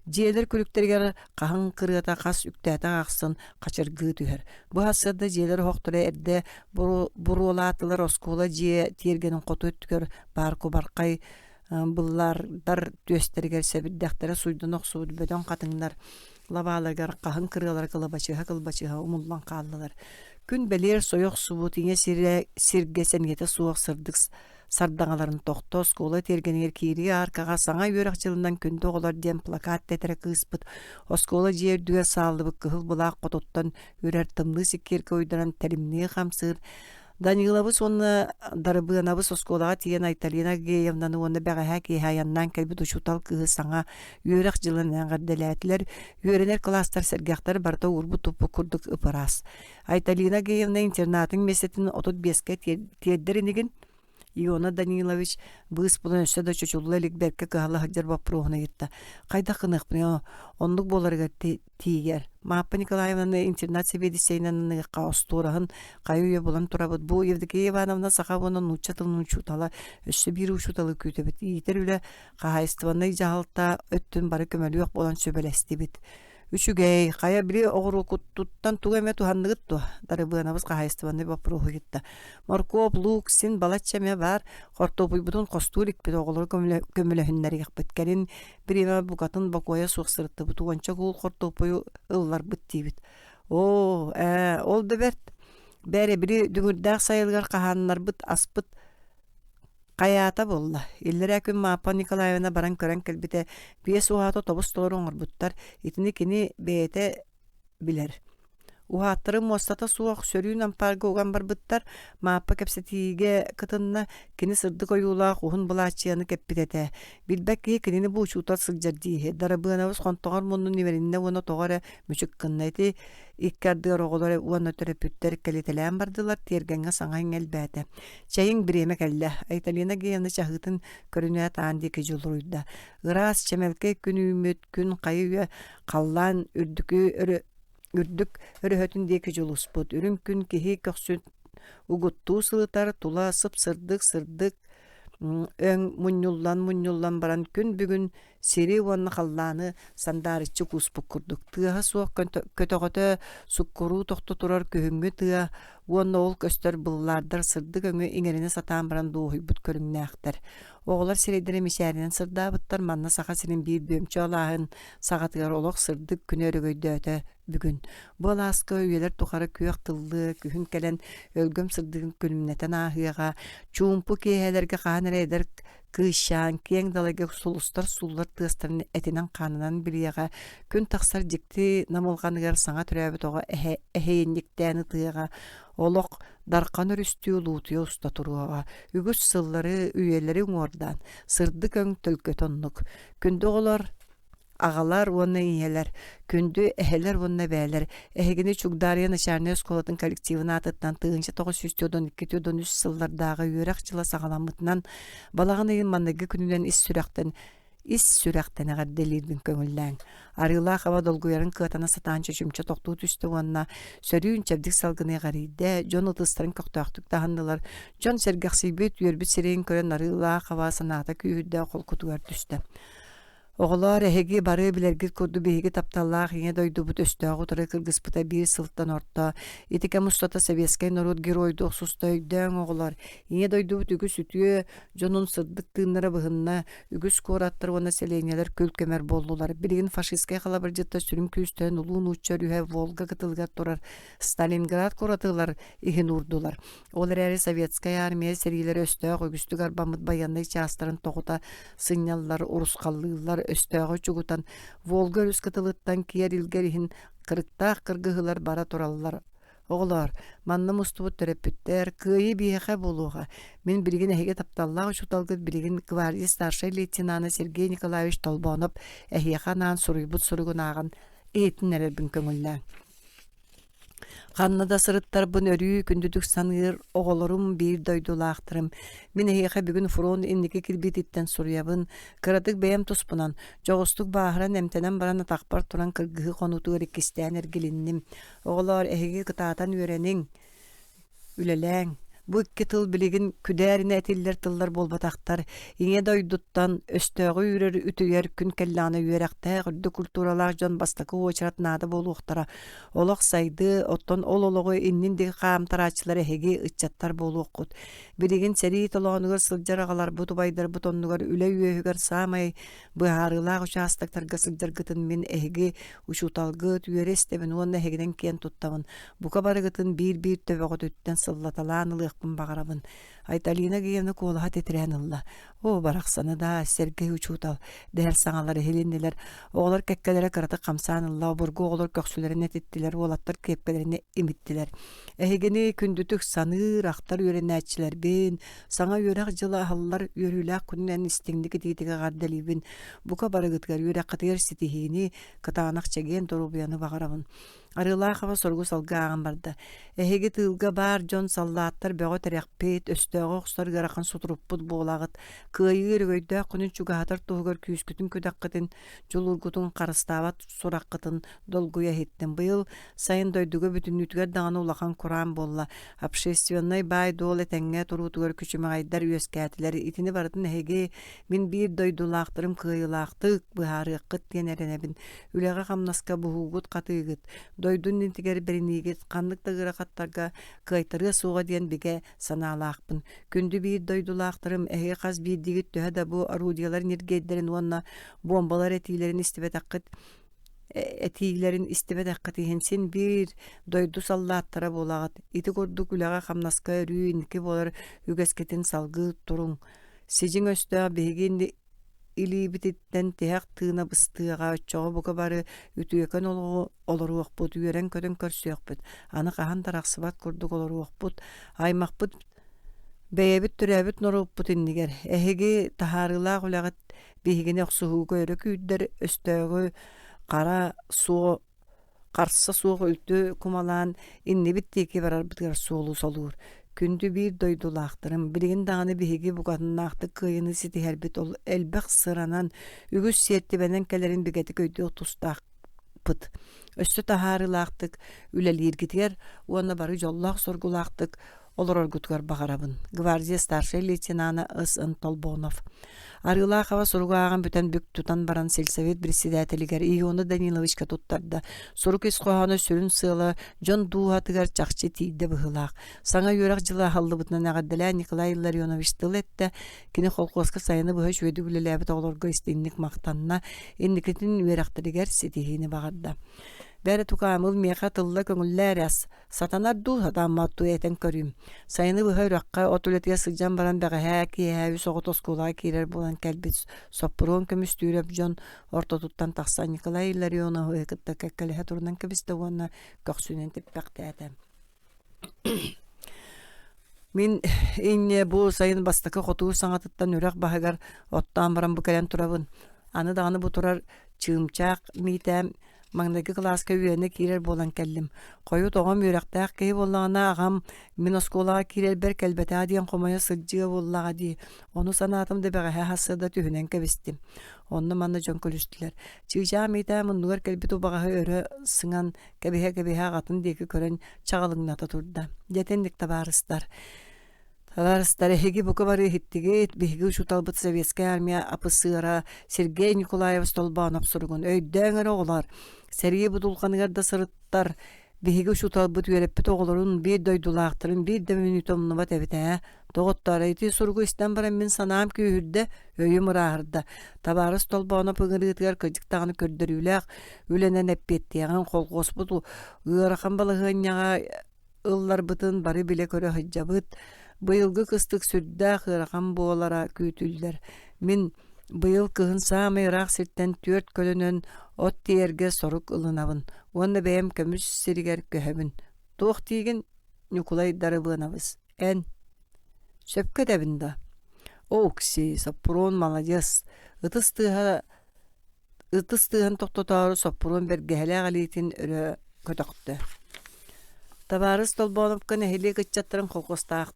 Speaker 1: Дьиэлэр күлүктэригэр хаһыҥ кырыата хас үктээтэх ахсын хачыргыы түһэр. Бу сарсыарда дьиэлэр оһохторо эрдэ буруолаатылар оскуола дьиэ тиэргэнин хоту өттүгэр баар кубархай быллаардар түөстэригэр сэбирдэхтэрэ суйдана охсубут бөдөҥ хатыҥнар лабааларыгар хаһыҥ кырыалара кылабачыһа-кылбачыһа умуллан хааллылар. Күн бэлиэр сойо охсубут ийэ сирэ сиргэ сэниэтэ суох сырдык сардаҥаларын тохто оскуола тиэргэнигэр киирии ааркаҕа саҥа үөрэх дьылынан күндү оҕолор диэн плакат тэтэрэ кыыспыт оскуола дьиэ үрдүгэр сааллыбыт кыһыл былаах хотуттан үрэр тымныы сиккиэргэ уйдаран тэлимнии хамсыыр Данилабыс уонна Дарыбыанабыс оскуолаҕа тиийэн Айталина Агеевнаны уонна бэҕэһээ киэһэ айаннаан кэлбит учуутал кыыһы саҥа үөрэх дьылын эҕэрдэлээтилэр. Үөрэнэр кылаастар сэргэхтэр барыта уурбут-туппут курдук ып-ыраас. Айталина Агеевна интернатын миэстэтин 35-кэ тиэрдэр инигин Иона Данилович быыс булан өссө да чочулла илик бэркэ кыһалла сылдьар боппуруоһун ыйытта. Хайдах гыныахпыный оннук буоларыгар тиийэр. Мааппа Николаевнаны интернат сэбиэдиссэйинэн аныахха остуораһын хайы-үйэ булан турабыт. Бу Евдокия Ивановна саха уонна нуучча тылын учуутала, өссө биир учууталы күүтэбит. Иитэр үлэ, хаһаайыстыбаннай дьаһалта өттүн бары көмөлүөх буолан сүбэлэстибит. Үчүгэй, хайа били оҕуруоккутуттан тугу эмэ туһанныгыт дуо? Дарыбыанабыс хаһаайыстыбаннай боппуруоһу ыйытта. Моркуоп, луук син балачча эмэ баар, хортуопуйбутун хостуу иликпит, оҕолору көмөлөһүннэриэхпит. Кэлин бириэмэ букатын бокуойа суох сырыттыбыт, уонча куул хортуоппуйу ылларбыт диибит. Оо, ээ, ол да бэрт. Бээрэ, били дүҥүрдээх сайылыгар хаһааннарбыт аспыт хайаата буолла. Иллэрээ күн Мааппа Николаевна баран көрөн кэлбитэ, биэс уһаата тобус толору оҥорбуттар. Итини кини бэйэтэ билэр. Уһааттары муостата суох сөрүүн ампаарга уган барбыттар. Мааппа кэпсэтиигэ кытынна, кини сырдык ойуулаах уһун былааччыйаны кэппит этэ. Билбэт киһи кинини бу учуутал сылдьар дииһи. Дарабыанабыс хонтоҕор муннун имэриннэ уонна тоҕо эрэ мүчүк гынна. Ити икки ардыгар оҕолор уонна төрөппүттэр кэлитэлээн бардылар, тиэргэҥҥэ саҥа иҥэ элбээтэ. Чэйиҥ бириэмэ кэллэ. Айталина Геевна чаһыытын көрүнээт аан диэки дьулуруйда. Ыраас, чэмэлкэй күн үүммүт, күн хайы-үйэ халлаан үрдүкү өрө үрдүк өрөһөтүн диэки дьулуспут. Үрүҥ күн киһи көхсүн угуттуу сылытар, тула сып-сырдык сырдык өҥ мунньуллан-мунньуллан баран күн бүгүн сири уонна халлааны сандаарыччы кууспут курдук. Тыаһа суох көтөҕөтө суккуруу тохто турар күһүҥҥү тыа уонна ол көстөр быллаардар сырдык өҥү иҥэринэ сатаан баран дуоһуйбут көрүҥнээхтэр. Оҕолор сирэйдэрэ мичээринэн сырдаабыттар, манна Саха сирин биир бүөмчү алааһын саҕатыгар олох сырдык күнэ өрөгөйдөөтө бүгүн. Бу алааска үйэлэр тухары күөх тыллыы күһүн кэлэн өлгөм сырдыгын күлүмнэтэн ааһыаҕа, чуумпу киэһэлэргэ хаһан эрэ эдэр кыысчаан киэҥ далайга сулустар сууллар тыастарын этинэн-хаанынан билиэҕэ, күн тахсар дьикти намылҕаныгар саҥа төрөөбүт оҕо эһэ эһэйинньиктээн ытыаҕа, олох Дархан өрүстүү улуутуйа уста туруоҕа, үгүс сыллары, үйэлэри уҥуордаан, сырдык өҥ төлкөтө оннук. Күндү оҕолор, аҕалар уонна ийэлэр, күндү эһэлэр уонна эбээлэр, эһигини Чугдаарыйа начальнай оскуолатын коллективын аатыттан 1942-13 сыллардааҕы үөрэх дьыла саҕаламмытынан балаҕан ыйын маҥнайгы күнүнэн ис сүрэхтэн ис сүрэхтэн эҕэрдэлиирбин көҥүллээҥ. Арыылаах аба долгуйарын кыатана сатаан чочумча тохтуу түстэ уонна сөрүүн чэбдик салгыны эҕэрийдэ, дьон ытыстарын көхтөөхтүк таһыннылар. Дьон сэргэхсийбит, үөрбүт сирэйин көрөн Арыылаах аба санаата күүһүрдэ, холкутугар түстэ. Оҕолоор, эһиги бары билэргит курдук биһиги тапталлаах Ийэ дойдубут өстөөҕү утары кыргыспыта биир сылтан орто. Ити кэм устата советскай норуот геройдуу охсуста өйдөөҥ оҕолор. Ийэ дойдубут үгүс үтүө дьонун сырдык тыыннара быһынна, үгүс куораттар уонна сэлиэнньэлэр күл-көмөр буоллулар. Билигин фашистскай халабырдьыттар сүрүн күүстэрин улуу нуучча өрүһэ Волга кытылыгар турар Сталинград куоратыгар иһин уурдулар. Ол эрээри советскай армия сэриилэрэ өстөөх үгүстүк арбаммыт байыаннай чаастарын тоҕута сынньаллар, урусхаллыыллар, өстөөҕү чугутан Волга өрүс кытылыттан киэр илгэр иһин кырыктаах кыргыһыылар бара тураллар. Оҕолоор, манна мустубут төрөппүттэр, кыайыы биһиэхэ буолуоҕа. Мин билигин эһиги тапталлаах учууталгыт билигин гвардия старшай лейтенана Сергей Николаевич Толбоонов эһиэхэ анаан суруйбут суругун ааҕан иһитиннэрэрбин көҥүллээҥ. Ханна да сырыттарбын өрүү күндүтүк саныыр оҕолорум биир дойдулаахтарым. Мин эһиэхэ бүгүн фронт инники кирбиититтэн суруйабын. Кыратык бэйэм туспунан, дьоҕустук бааһыран эмтэнэн баран атахпар туран кыргыһыы хонуутугар иккистээн эргилинним. Оҕолоор, эһиги кытаатан үөрэниҥ, үлэлээҥ. Бу икки тыл билигин күдээринэ этиллэр тыллар буолбатахтар. Ийэ дойдуттан өстөөҕү үүрэр үтүйэр күн кэллэҕинэ үөрэхтээх, үрдүк культуралаах дьон бастакы уочарат наада буолуохтара. Олох сайдыы, оттон ол олоҕу иннин диэки хаамтарааччылар эһиги ыччаттар буолуоххут. Билигин сэрии толоонугар сылдьар аҕаларбыт, убайдарбыт оннугар үлэ үөһүгэр саамай быһаарыылаах учаастактарга сылдьаргытын мин эһиги учууталгыт үөрэ истэбин уонна эһигинэн киэн туттабын. Бука барыгытын биир-биир төбөҕүтүттэн сыллаталаан ылыахпын баҕарабын. Айталина Гиевна куолаһа титирээн ылла. Оо, барахсаны даа, Сергей учуутал, дэһэр саҥалар иһилиннилэр. Оҕолор кэккэлэрэ кыратык хамсаан ылла, обургу оҕолор көхсүлэрин этиттилэр, уолаттар киэпкэлэрин имиттилэр. Эһигини күндүтүк саныыр, ахтар үөрэнээччилэрбин, саҥа үөрэх дьыла аһыллар үөрүүлээх күнүнэн истиҥник итиитик эҕэрдэлиибин. Бука барыгытыгар үөрэххитигэр ситиһиини, кытаанах чэгиэн доруобуйаны баҕарабын. Арыылаахова соругу салгыы ааҕан барда. Эһиги тыылга баар дьон саллааттар бөҕө тирэхпит, өстөөҕү охсор ыарахан сутурукпут буолаҕыт. Кыайыы өрөгөйдөөх күнүн чугаһатар туһугар күүскүтүн-күдэххитин, дьулуургутун харыстаабат сураххытын долгуйа иһиттим. Быйыл сайын дойдуга бүтүннүүтүгэр даҕаны улахан кураан буолла. Общественнай баай-дуол этэҥҥэ туруутугар күчүмэҕэйдэр үөскээтилэр. Итини барытын эһиги Мин биир дойдулаахтарым кыайыылаахтык быһаарыаххыт диэн эрэнэбин. Үлэҕэ-хамнаска буһуугут-хатыыгыт, дойду иннитигэр бэриниигит ханнык да ыарахаттарга кыайтарыа суоҕа диэн бигэ санаалаахпын. Күндү биир дойдулаахтарым, эһиги хас биирдиигит төһө да бу орудиелар ньиргиэйдэрин уонна буомбалар этиилэрин истибэтэххит этиилэрин истибэтэххит иһин син биир дойду саллааттара буолаҕыт. Ити курдук үлэҕэ-хамнаска өрүү инники буолар үгэскитин салгыы туруҥ. Сидьиҥ өстөөх биһиги илиибититтэн тиһэх тыына быстыаҕа, оччоҕо бука бары үтүөкэн олоҕу олоруохпут, үөрэн-көтөн көрсүөхпүт, аны хаһан да арахсыбат курдук олоруохпут, аймахпыт бэйэбит төрөөбүт норуоппут иннигэр эһиги таһаарыылаах үлэҕит биһигини охсуһууга өрө күүрдэр өстөөҕү хара суо харса суох үлтү кумалаан иннибит диэки барарбытыгар суолу солуур. Күндү биир дойдулаахтарым, билигин даҕаны биһиги букатыннаахтык кыайыыны ситиһэрбит ол элбэх сыранан, үгүс сиэртибэнэн кэлэрин бигэтик өйдүөх тустаахпыт. Өссө таһаарыылаахтык үлэлииргитигэр уонна бары дьоллоох-соргулаахтык олороргутугар баҕарабын. Гвардия старшай лейтенана С.Н. Толбонов. Арыылаахова суругу ааҕан бүтэн бүк тутан баран сельсовет председателигэр Иона Даниловичка туттарда. Сурук ис хоһооно сүрүн сыала дьон дууһатыгар чахчы тиийдэ быһыылаах. Саҥа үөрэх дьыла аһыллыбытынан эҕэрдэлээн Николай Илларионович тыл эттэ. Кини холкуоска сайыны быһа үчүгэйдик үлэлээбит оҕолорго истиҥник махтанна, инникитин үөрэхтэригэр ситиһиини баҕарда. Бэрэ тукаамыл миэхэ тылла көҥүллээр ас Сатанар дуу, сатааммат дуу этэн көрүүм. Сайыны быһа үрэххэ от үлэтигэр сылдьан баран бэҕэһээ киэһэ үс оҕото оскуолаҕа киирэр буолан кэлбит Соппуруон Көмүстүүрэп дьон ортотуттан тахсан Николай Илларионовы кытта кэккэлэһэ турунан кэбистэ уонна көхсүнэн типпэхтээтэ. Мин инньэ бу сайын бастакы хотуур саҥатыттан үрэх баһыгар оттоон баран бу кэлэн турабын. Аны даҕаны бу турар чыымчаах Миитээм Маҥнайгы кылааска үөрэнэ киирэр буолан кэллим. Хойут оҕом үөрэхтээх киһи буоллаҕына, аҕам мин оскуолаҕа киирэрбэр кэлбэтэҕэ диэн хомойо сылдьыа буоллаҕа дии. Ону санаатым да бэҕэһээ сарсыарда түһүнэн кэбистим. Онно-манна дьон күлүстүлэр. Чыычаах Миитээ муннугар кэлбит убаҕаһы өрө сыҥан кэбиһэ-кэбиһэ аҕатын диэки көрөн чаҕылыҥната турда. Дьэ итинник табаарыстар. Табаарыстар, эһиги бука бары иһиттигит, биһиги учууталбыт Советскай Армия апысыара Сергей Николаевич Толбоонов суругун өйдөөҥ эрэ оҕолор, сэрии будулҕаныгар да сырыттар, биһиги учууталбыт үөрэппит оҕолорун, биир дойдулаахтарын биир да мүнүүтэ умнубат эбит ээ. Доҕоттоор, ити суругу истэн баран мин санаам күүһүрдэ, өйүм ырааһырда. Табаарыс Толбоонов ыҥырыытыгар кырдьык даҕаны көрдөрүүлээх үлэнэн эппиэттиэҕин, колхуоспут ыарахан балаһыанньаҕа ылларбытын бары билэ-көрө сылдьабыт. Быйылгы кыстык сүрдээх ыарахан буолара күүтүллэр. Мин быйыл кыһын саамай ыраах сиртэн түөрт көлөнөн от тиэйэргэ сорук ылынабын уонна бэйэм көмүс сиригэр көһөбүн. Туох диигин, Ньукулай Дарыбыанабыс, эн? Сөпкө этэбин да? Оокси, Соппуруон маладьыас, ытыс тыаһа Ытыс тыаһын тохтотоору Соппуруон бэргэһэлээх илиитин өрө көтөхтө. Табаарыс Толбооновка нэһилиэк ыччаттарын холкуостаах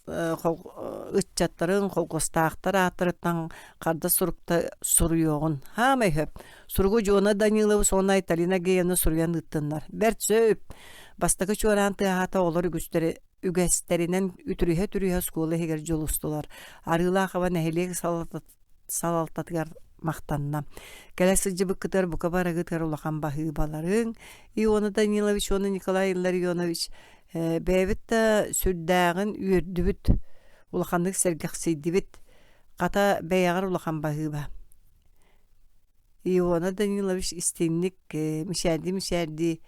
Speaker 1: ыччаттарын холкуостаахтар ааттарыттан харда сурукта суруйуоҕун. Хаамай сөп. Суругу Дьуона Данилович уонна Айталина Геевна суруйан ыыттыннар. Бэрт сөп. Бастакы чуораан тыаһаата оҕолор үгүстэрэ үгэстэринэн үтүрүһэ-үтүрүһэ оскуола иһигэр дьулустулар. Арыылаахаба нэһилиэк салалтатыгар махтанна. Кэлэ сылдьыбыккытыгар бука барыгытыгар улахан баһыыбаларыҥ Иона Данилович уонна Николай Илларионович бэйэбит да сүрдээҕин үөрдүбүт, улаханнык сэргэхсийдибит. Хата бэйэҕэр улахан баһыыба. Иона Данилович истиҥник мичээрдии-мичээрдии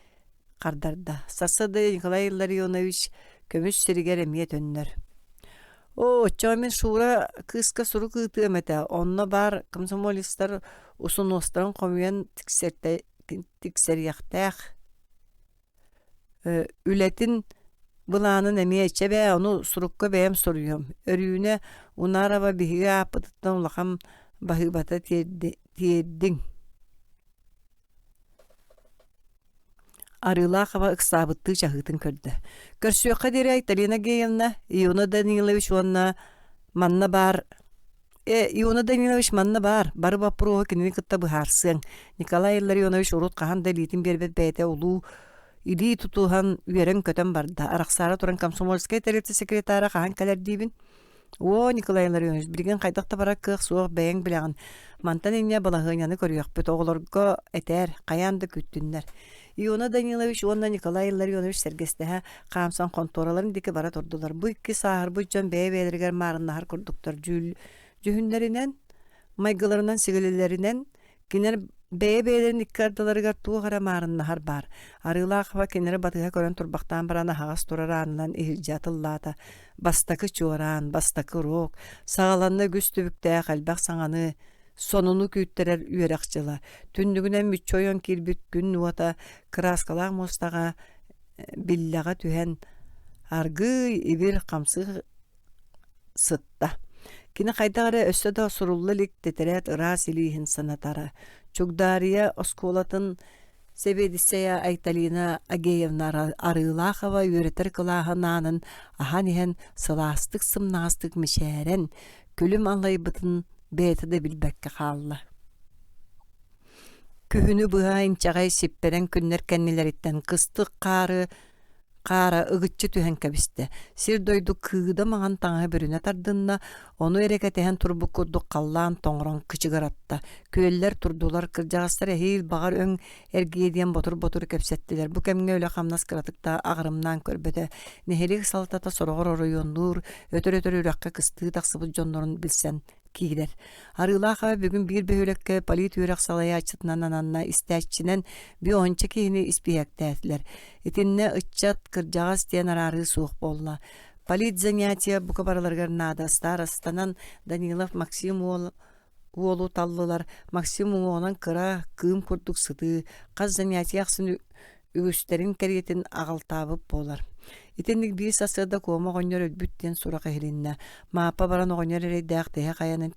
Speaker 1: хардарда. Сарсыарда Николай Илларионович көмүс сиригэр эмиэ төннөр. Оо, оччоҕо мин Шура кыыска сурук ыытыам этэ, онно баар комсомолецтар усунуостарын хомуйан тиксэриэхтээх Үлэтин былаанын эмиэ чэ бээ, ону сурукка бэйэм суруйуом. Өрүүнэ Унарова биһиги ааппытыттан улахан баһыыбата тиэрдиҥ Арыылаахова ыксаабыттыы чаһыытын көрдө. Көрсүөххэ диэри Айталина Геевна, Иона Данилович уонна манна баар Э, Иона Данилович манна баар, бары боппуруоһу кинини кытта быһаарсыаҥ. Николай Илларионович урут хаһан да илиитин биэрбэт бэйэтэ улуу илии тутуһан үөрэн-көтөн барда. Арахсаары туран комсомольскай тэрилтэ секретара хаһан кэлэр диибин? Оо, Николай Илларионович, билигин хайдах да барар кыах суох, бэйэҥ билэҕин. Мантан инньэ балаһыанньаны көрүөхпүт, оҕолорго этээр, хайаан да күүттүннэр. Иона Данилович уонна Николай Илларионович сэргэстэһэ хаамсан хонтуораларын диэки бара турдулар. Бу икки сааһырбыт дьон бэйэ-бэйэлэригэр маарыннаһар курдуктар. Дьүүл дьүһүннэринэн, майгыларынан, сигилилэринэн кинилэр бэйэ-бэйэлэрин икки ардыларыгар туох эрэ маарыннаһар баар. Арыылаахова кинилэри батыһа көрөн турбахтаан баран аһаҕас турар аанынан иһирдьэ атыллаата. Бастакы чуораан, бастакы уруок, саҕаланна үгүс түбүктээх элбэх саҥаны. Сонуну күүттэрэр үөрэх дьыла. Түннүгүнэн мүччү ойон киирбит күн уота кырааскалаах муостаҕа биллэҕэ түһэн аргыый ибир хамсыы сытта. Кини хайдах эрэ өссө да сурулла илик тэтэрээт ыраас илииһин санатара. Чугдаарыйа оскуолатын сэбиэдиссэйэ Айталина Агеевна Арыылаахова үөрэтэр кылааһын аанын аһан иһэн сылаастык сымнаҕастык мичээрэн, күлүм аллайбытын бэйэтэ да билбэккэ хаалла. Күһүнү быһа инчэҕэй сиппэрэҥ күннэр кэннилэриттэн кыстык хаары хаара ыгыччы түһэн кэбистэ. Сир-дойду кыыда маҥан таҥаһы бүрүнэ тардынна, ону эрэ кэтэһэн турбут курдук халлаан тоҥорон кычыгыратта. Күөллэр турдулар, кырдьаҕастар эһиил баҕар өҥ эргийэ диэн ботур-ботур кэпсэттилэр. Бу кэмҥэ үлэ-хамнас кыратык да аҕырымнаан көрбөтө. Нэһилиэк салалтата сороҕор оройуоннуур, өтөр-өтөр үрэххэ кыстыы тахсыбыт дьоннорун билсэн киирэр. Арыылаах эбэ бүгүн биир бөһүөлэккэ полит-үөрэх салайааччытынан ананна истээччинэн бионча киһини испииһэктээтилэр. Итиннэ ыччат, кырдьаҕас диэн араарыы суох буолла. Политзанятие бука барыларыгар наада. Старостанан Данилов Максим уол уолу таллылар. Максим уҥуоҕунан кыра, кыым курдук сытыы, хас занятие ахсын үгүстэрин кэриэтин аҕалтаабыт буолар. Итинник биир сарсыарда Куома оҕонньор өлбүт диэн сурах иһилиннэ. Мааппа баран оҕонньор эрэйдээх тэһэ хайанын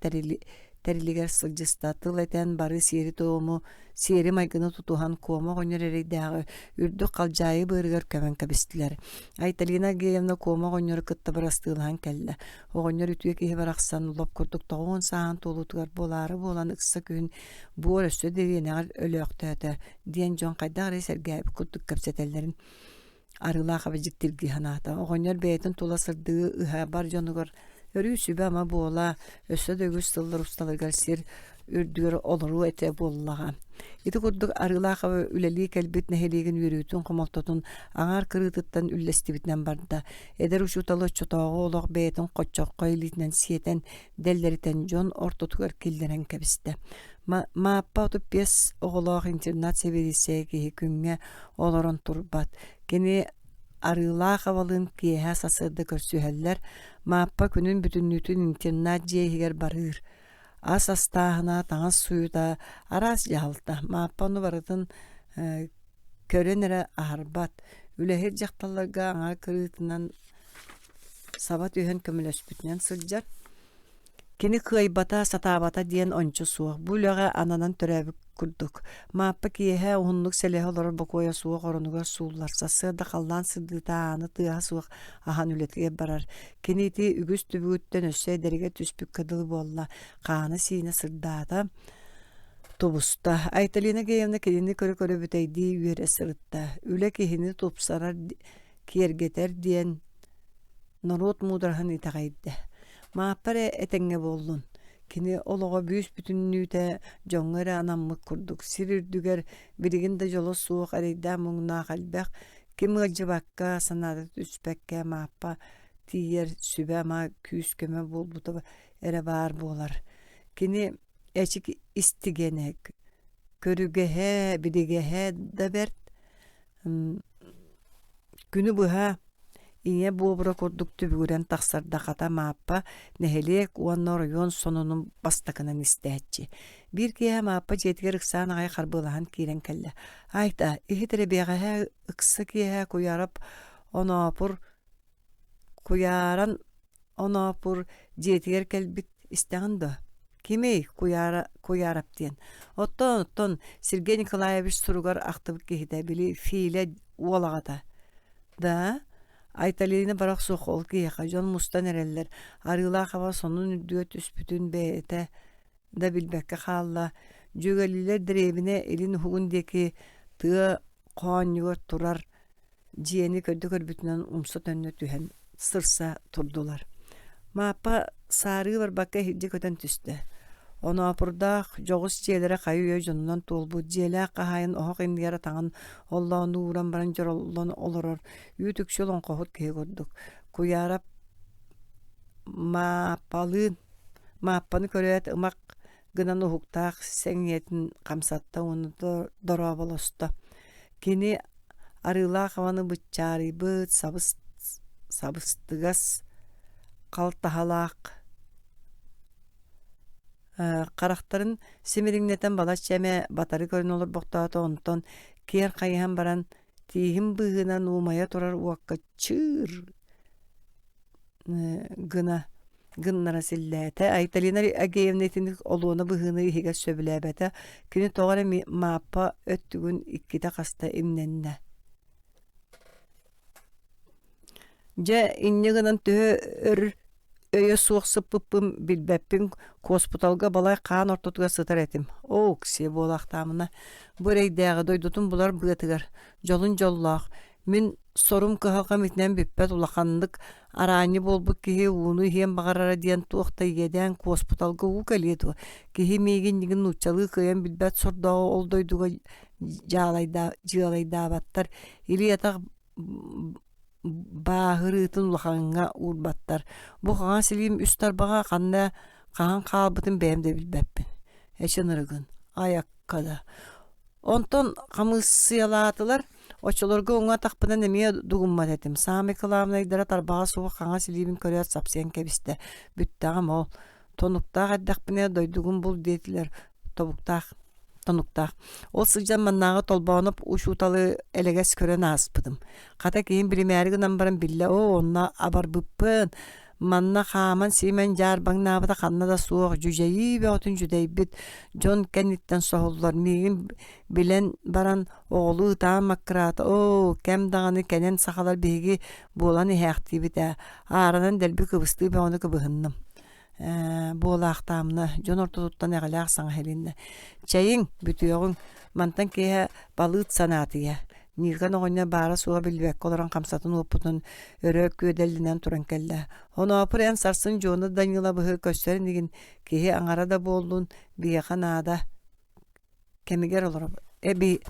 Speaker 1: тэрилигэр сылдьыста, тыл этэн бары сиэри-туому, сиэри-майгыны тутуһан Куома оҕонньор эрэйдээҕи үрдүк халдьаайы быарыгар көмөн кэбистилэр. Айталина Агеевна Куома оҕонньору кытта бырастыылаһан кэллэ. Оҕонньор үтүө киһи барахсан лоп курдук тоҕуон сааһын туолуутугар буолаары буолан ыкса күһүн буор өссө дэриэнэҕэр өлөөхтөөтө диэн дьон хайдах эрэ сэргээбит курдук кэпсэтэллэрин Арыылаах дьиктиргии санаата. Оҕонньор бэйэтин тула сырдыгы ыһа бар дьонугар өрүү сүбэ-ама буола, өссө да үгүс сыллар усталарыгар сир үрдүгэр олоруо этэ буоллаҕа. Ити курдук Арыылаахова үлэлии кэлбит нэһилиэгин үөрүүтүн-хомолтотун аҥаар кырыытыттан үллэстибитинэн барда. Эдэр учууталы оччотооҕу олох бэйэтин хоччоххо илиитинэн сиэтэн, дэллэритэн дьон ортотугар киллэрэн кэбистэ. Мааппа 35 оҕолоох интернат сэбиэдиссэйэ киһи күҥҥэ олорон турбат. Кини Арыылаах абалыын киэһэ сарсыарда көрсүһэллэр. Мааппа күнүн бүтүннүүтүн интернат дьиэ иһигэр барыыр. Ас астааһына, таҥас сууйута, араас дьаһалта. Мааппа ону барытын көрөн эрэ аһарбат. Үлэһит дьахталларга аҥаар кырыытынан саба түһэн көмөлөспүтүнэн сылдьар. Кини кыайбата, сатаабата диэн ончу суох, бу үлэҕэ ананан төрөөбүт курдук. Мааппа киэһэ уһуннук сэлэһэ олорор бокуойа суох оронугар сууллар, сарсыарда халлаан сырдыыта ааны тыаһа суох аһан үлэтигэр барар. Кини ити үгүс түбүгүттэн өссө эдэригэр түспүккэ дылы буолла, хаана-сиинэ сырдаата, тубуста. Айталина Геевна кинини көрө-көрө бүтэйдии үөрэ сырытта. Үлэ киһини тупсарар, киэргэтэр диэн норуот муудараһын итэҕэйдэ. Мааппа эрэ этэҥҥэ буоллун. Кини олоҕо бүүс-бүтүннүүтэ дьоҥҥо эрэ анаммыт курдук сир үрдүгэр билигин да дьоло суох эрэйдээх-муҥнаах элбэх, ким ыалдьыбакка, санаата түспэккэ Мааппа тиийэр сүбэ-ама күүс-көмө буолбута эрэ баар буолар. Кини эчи истигэнэ, көрүгэһэ, билигэһэ да бэрт, Күнү быһа ийэ буобура курдук түбүгүрэн тахсар да хата Мааппа нэһилиэк уонна оройуон сонунун бастакынан истээччи. Биир киэһэ Мааппа дьиэтигэр ыксаан аҕай харбыалаһан киирэн кэллэ. Айта, иһит эрэ бэҕэһээ ыкса киэһэ Куйаарап Оноопур Куйааран Оноопур дьиэтигэр кэлбит истэҕин дуо? Кимий Куйаара Куйаарап диэн? Оттон оттон Сергей Николаевич суругар ахтыбыт киһитэ били Филя уол аҕата. Да, Айталина барах суох ол киһиэхэ дьон мустан эрэллэр. Арыылаах аба сонун үрдүгэр түспүтүн бэйэтэ да билбэккэ хаалла. Дьүөгэлиилэр дэриэбинэ илин уһугун диэки тыа хоонньугар турар Дьиэни көрдө-көрбүтүнэн умса-төннө түһэн сырса турдулар. Мааппа саарыы барбакка иһирдьэ көтөн түстэ. Оноопурдаах дьоҕус дьиэлэрэ хайы-үйэ дьонунан туолбут дьиэлээх хаһаайын оһох иннигэр атаҕын оллоонуу ууран баран дьороллон олорор үүт-үкчү олоҥхоһут киһи курдук. Куйаарап Мааппалыын Мааппаны көрөөт ымах гынан уһуктаах сэҥийэтин хамсатта уонна дорооболосто. Кини арыылаах абаны быччаарыйбыт сабыс сабыстыгас халтаһалаах. Харахтарын симириҥнэтэн балачча эмэ батары көрөн олорбохтоото, онтон киэр хайыһан баран тииһин быыһынан уумайа турар уокка чыыр гына гыннара силлээтэ. Айталина Агеевна итинник олуона быһыыны иһигэр сөбүлээбэтэ. Кини тоҕо эрэ Мааппа өттүгүн иккитэ хаста имнэннэ. Дьэ, инньэ гынан төһө өр өйө суох сыппыппын билбэппин, куоспуталга балай хаан ортотугар сытар этим. Оо, ыксиэ буолаахтаамына, бу эрэйдээҕи дойдутун булар быатыгар, дьолун дьоллоох, мин сорум кыһалҕам итинэн бүппэт улаханнык араанньы буолбут киһи ууну иһиэн баҕарара диэн туох да иэдээн куоспуталга уу кэлиэ дуо, киһи миигин ньигин нууччалыы кыайан билбэт сордооҕу ол дойдуга дьаалайдаабаттар, илии-атах бааһырыытын улахаҥҥа уурбаттар. Бу хаҥас илиим үс тарбаҕа ханна хаһан хаалбытын бэйэм да билбэппин. Эчи ынырыгын, айакка да. Онтон хамыыссыйалаатылар, оччолорго уҥа атахпынан эмиэ дугуммат этим. Саамай кылаабынайдара тарбаҕа суох хаҥас илиибин көрөөт сапсыйан кэбистэ. Бүттэҕим ол. Тонуктаах эрдэхпинэ дойдугун бул диэтилэр. Тобуктаах тонуктаах. Ол сылдьан маннааҕы Толбооноп учууталы элэгэс көрөн ааспытым. Хата киһим билимээри гынан баран биллэ, оо, онно абарбыппын. Манна хааман-сиимэн дьаарбаҥнаабыта ханна да суох, дьүдьэйии бөҕөтүн дьүдэйбит дьон кэнниттэн соһуллар. Миигин билэн баран оҕолуу ытаан маккыраата, оо, кэм даҕаны кэнэн сахалар биһиги буолан иһээхтиибит ээ. Ааранан дэлби кыбыстыы бөҕөнү кыбыһынным. Ээ, буолаахтаамна, дьон ортотуттан эҕэлээх саҥа иһилиннэ. Чэйиҥ, бүтүөҕүҥ, мантан киэһэ балыыт санаатыйа. Ньыыкан оҕонньор баара-суоҕа биллибэккэ олорон хамсатын уоппутун өрө күөдэллинэн туран кэллэ. Оноопур эн сарсын Дьуона Данилабыһы көрсөр инигин, киһи аҥара да буоллун, биһиэхэ наада кэмигэр олоробут. Эби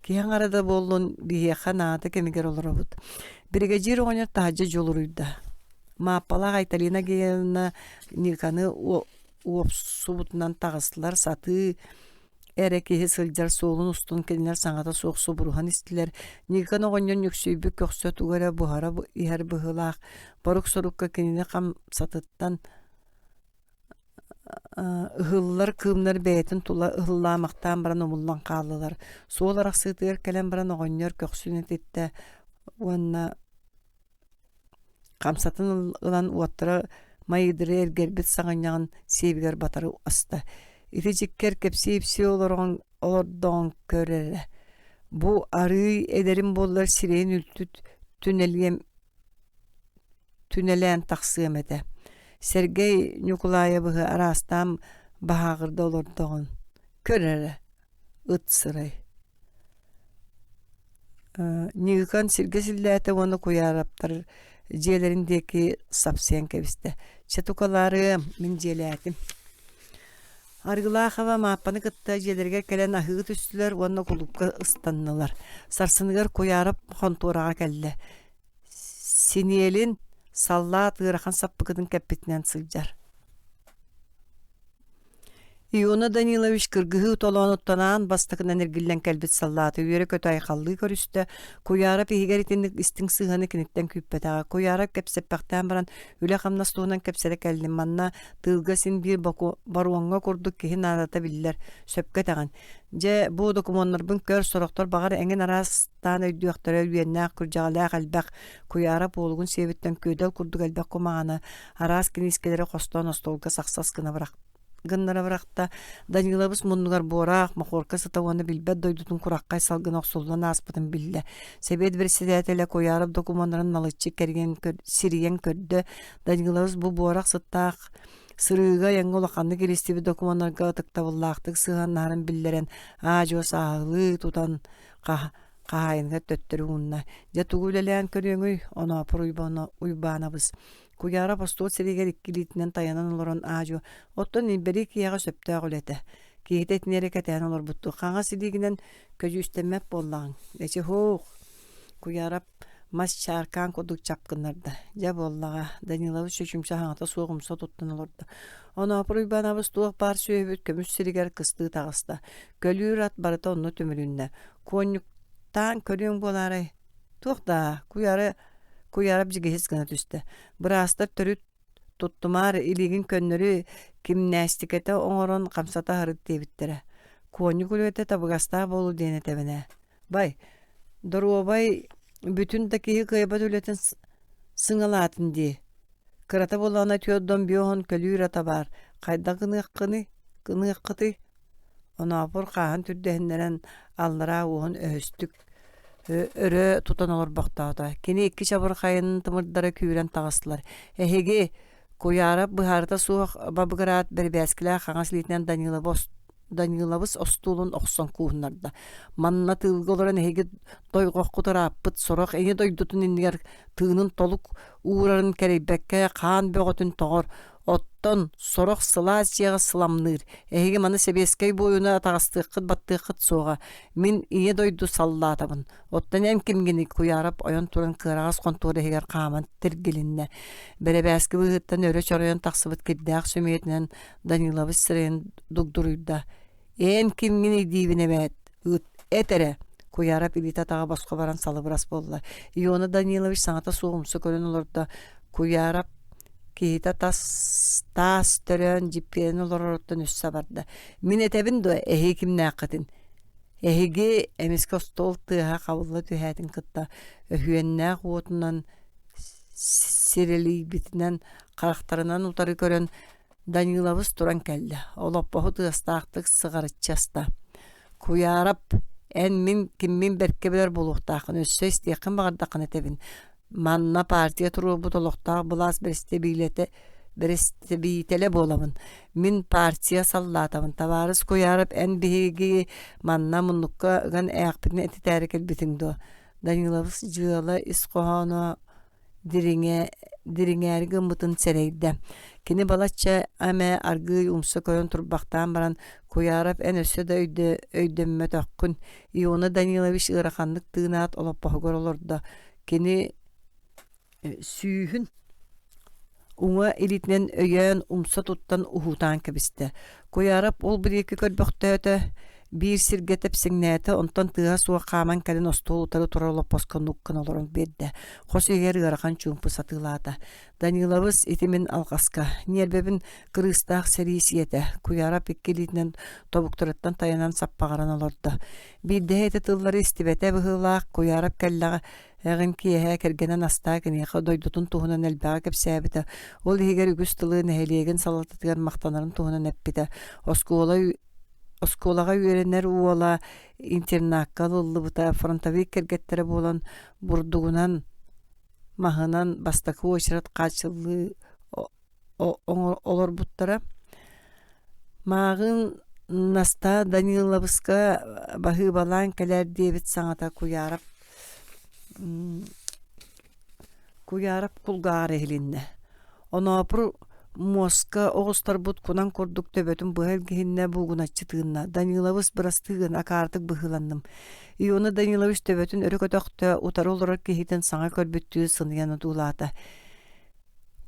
Speaker 1: киһи аҥара да буоллун, биһиэхэ наада кэмигэр олоробут. Биригэдьиир оҕонньор таһырдьа дьулуруйда. Мааппалаах Айталина Геевна Никаны уопсубутунан таҕыстылар, сатыы эрэ киһи сылдьар суолун устун кинилэр саҥата суох субуруһан истилэр. Никон оҕонньор нүксүйбүт көхсө тугу эрэ буһара иһэр быһыылаах, борук-сорукка кинини хамсатыттан Ыһыллар кыымнар бэйэтин тула ыһыллаамахтаан баран умуллан хааллылар. Суол арахсыытыгар кэлэн баран оҕонньор көхсүн этиттэ уонна хамсатын ылан уоттара майыдыры эргэрбит саҕынньаҕын сиэбигэр батары аста. Ити дьиккэр кэпсии-ипсии олороҕун олордоҕун көр эрэ. Бу арыый эдэрим буоллар сирэйин үлтү түнэлиэм түнэлээн тахсыам этэ. Сэргэй Ньукулаайабыһы араастаан баһааҕырда олордоҕун көр эрэ, ыт сырай. Ньыыкан сиргэ силлээтэ уонна Куйаараптар дьиэлэрин диэки сапсыйан кэбистэ. Чэ, тукалаарыам, мин дьиэлээтим. Арыгылаахаба Мааппаны кытта дьиэлэригэр кэлэн аһыы түстүлэр уонна кулуупка ыстаннылар. Сарсыныгар Куйаарап хонтуораҕа кэллэ. Синиэлин саллаат ыарахан саппыкытын кэппитинэн сылдьар. Иона Данилович кыргыһыы толоонуттан аан бастакынан эргиллэн кэлбит саллааты үөрэ-көтө айхаллыы көрүстэ. Куйаарап иһигэр итинник истиҥ сыһыаны киниттэн күүппэтэҕэ. Куйаарап кэпсэппэхтээн баран үлэ-хамнас туһунан кэпсэтэ кэллим. Манна тыылга син биир боруоҥҥа курдук киһи наадата биллэр. Сөпкө этэҕин. Дьэ, бу докумуоннарбын көр, сорохтор баҕар эҥин араастаан өйдүөхтэрэ, үөннээх, күрдьэҕэлээх элбэх, Куйаара буолугун сиэбиттэн күөдэл курдук элбэх кумаҕаны, араас киниискэлэри хостоон остуолга сахсас гына бырах гыннара бырахта. Данилабыс муннугар буораах, мохуорка сыта уонна билбэт дойдутун кураххай салгына охсуллан ааспытын биллэ. Сэбиэт председателэ Куйаарап докумуоннарын налыччы кэрийэн, сирийэн көрдө. Данилабыс бу буорах сыттаах Сырыыга айаҥҥа улаханнык илистибит докумуоннарга ытыктабыллаахтык сыһыаннаһарын биллэрэн, аа-дьуо сааһылыы тутан хаһаайыныгар төттөрү уунна. Дьэ тугу үлэлээн көрүөҥүй, Оноопур Уйбаанабыс. Куйаарап остуол сиригэр икки илиитинэн тайанан олорон аа-дьуо, оттон инбэлиит киһиэхэ сөптөөх үлэтэ. Киһитэ итини эрэ кэтээн олорбуттуу хаҥас илиигинэн көдьүүстэммэт буоллаҕыҥ. Эчи һуох. Куйаарап мас чааркаан курдук чап гыннарда. Дьэ буоллаҕа, Данилович чочумча саҥата суох умса туттан олордо. Оноопур Уйбаанабыс туох баар сүөһүбүт көмүс сиригэр кыстыы таҕыста. Көлүүр ат барыта онно түмүлүннэ. Куонньуктаан көрүөҥ буолаарай? Туох даа, Куйаары Куйаарап дьигиһис гына түстэ. Быраастар төрүт. Туттумаар илиигин көннөрү кимнээстикэтэ оҥорон хамсата сырыт диэбиттэрэ. Куонньук үлэтэ табыгастаах буолуо диэн этэбин ээ. Бай, доруобай бүтүн да киһи кыайбат үлэтин сыҥалаатын дии. Кырата буоллаҕына түөрт биоһун көлүүр ата баар. Хайдах гыныаххыный, гыныаххытый? Оноопур хааһын түрдэһиннэрэн аллараа уоһун өһөстүк өрө тутан олорбохтоото. Кини икки чабырҕайын тымырдара күүрэн таҕыстылар. Эһиги Куйаарап быһаарыта суох бабыгыраат бэрибээскилээх хаҥас илиитинэн Даниловы Даниловыс остуолун охсон кууһуннарда. Манна тыылга олорон эһиги дойҕоххут ырааппыт сорох ийэ дойдутун иннигэр тыынын толук уурарын кэрэйбэккэ хаан бөҕөтүн тоҕор, оттон сорох сылаас дьиэҕэ сыламныыр. Эһиги маны сэбиэскэй буойуну атаҕастыаххыт баттыаххыт суоҕа. Мин ийэ дойду саллаатабын. Оттон эн кимҥиний Куйаарап ойон туран кыараҕас хонтуора иһигэр хааман тиргилиннэ. Бэрэбээски быыһыттан өрө чоройон тахсыбыт кирдээх сөмүйэтинэн Данилович сирэйин дугдуруйда. «Эн кимҥиний диибин эбээт, ыыт, эт эрэ!» Куйаарап илиитэ-атаҕа босхо баран салыбырас буолла. Иона Данилович саҥата суох умса көрөн олордо. Куйаарап киһитэ тас таас төрөөн дьиппиэрэн олороруттан өссө барда. «Мин этэбин дуо, эһиги кимнээххитин?» Эһиги эмискэ остуол тыаһа хабылла түһээтин кытта өһүөннээх уотунан сирэлийбитинэн харахтарынан утары көрөн Даниловыс туран кэллэ, олоппоһу тыастаахтык сыҕарыччы аста. «Куйаарап, эн мин киммин бэркэ билэр буолуохтааххын, өссө истиэххин баҕардаххына этэбин. Манна партия туруорбут олохтоох былаас бэрэстэбиилэтэ бэрэстэбиитэлэ буолабын. Мин партия саллаатабын. Табаарыс Куйаарап, эн биһиги манна муннукка ыган ээхпитин этитээри кэлбитиҥ дуо?» Даниловыс дьыала ис хоһооно дириҥэ дириҥээри гыммытын сэрэйдэ. Кини балачча эмэ аргыый умса көрөн турбахтаан баран, «Куйаарап, эн өссө да өйдө өйдөммөтөххүн». Иона Данилович ыараханнык тыынаат олоппоһугар олордо. Кини сүүһүн уҥа илиитинэн өйөөн умса туттан уһуутаан кэбистэ. Куйаарап ол диэки көрбөхтөөтө, биир сиргэ тэпсэҥнээтэ, онтон тыаһа суох хааман кэлэн остуол утары турар олоппоско нук гына олорон биэрдэ. Хос иһигэр ыарахан чуумпу сатыылаата. Даниловыс ити мин алҕаска, ньиэрбэбин кырыыстаах сэрии сиэтэ, Куйаарап икки илиитинэн тобуктарыттан тайанан саппаҕыран олордо. Биирдэһэ ити тыллары истибэтэ быһыылаах, Куйаарап кэллэҕэ Эҕин киэһэ кэргэнэ Настаа киниэхэ дойдутун туһунан элбэҕи кэпсээбитэ, ол иһигэр үгүс тылы нэһилиэгин салалтатыгар махтанарын туһунан эппитэ. Оскуола оскуолаҕа үөрэнэр уола интернакка ылыллыбыта, фронтовик кэргэттэрэ буолан бурдугунан, маһынан бастакы уочарат хааччыллыы олорбуттара. Мааҕын Настаа Даниловска баһыыбалаан кэлээр диэбит саҥата Куйаарап Куйаарап кулгааҕар иһилиннэ. Оноопур муоска оҕустарбыт кунан курдук төбөтүн быһа илгиһиннэ буугуначчы тыынна. Даниловыс бырастыы гын акаартык быһыыланным. Иона Данилович төбөтүн өрө көтөхтө, утары олорор киһитин саҥа көрбүттүү сыныйан одуулаата.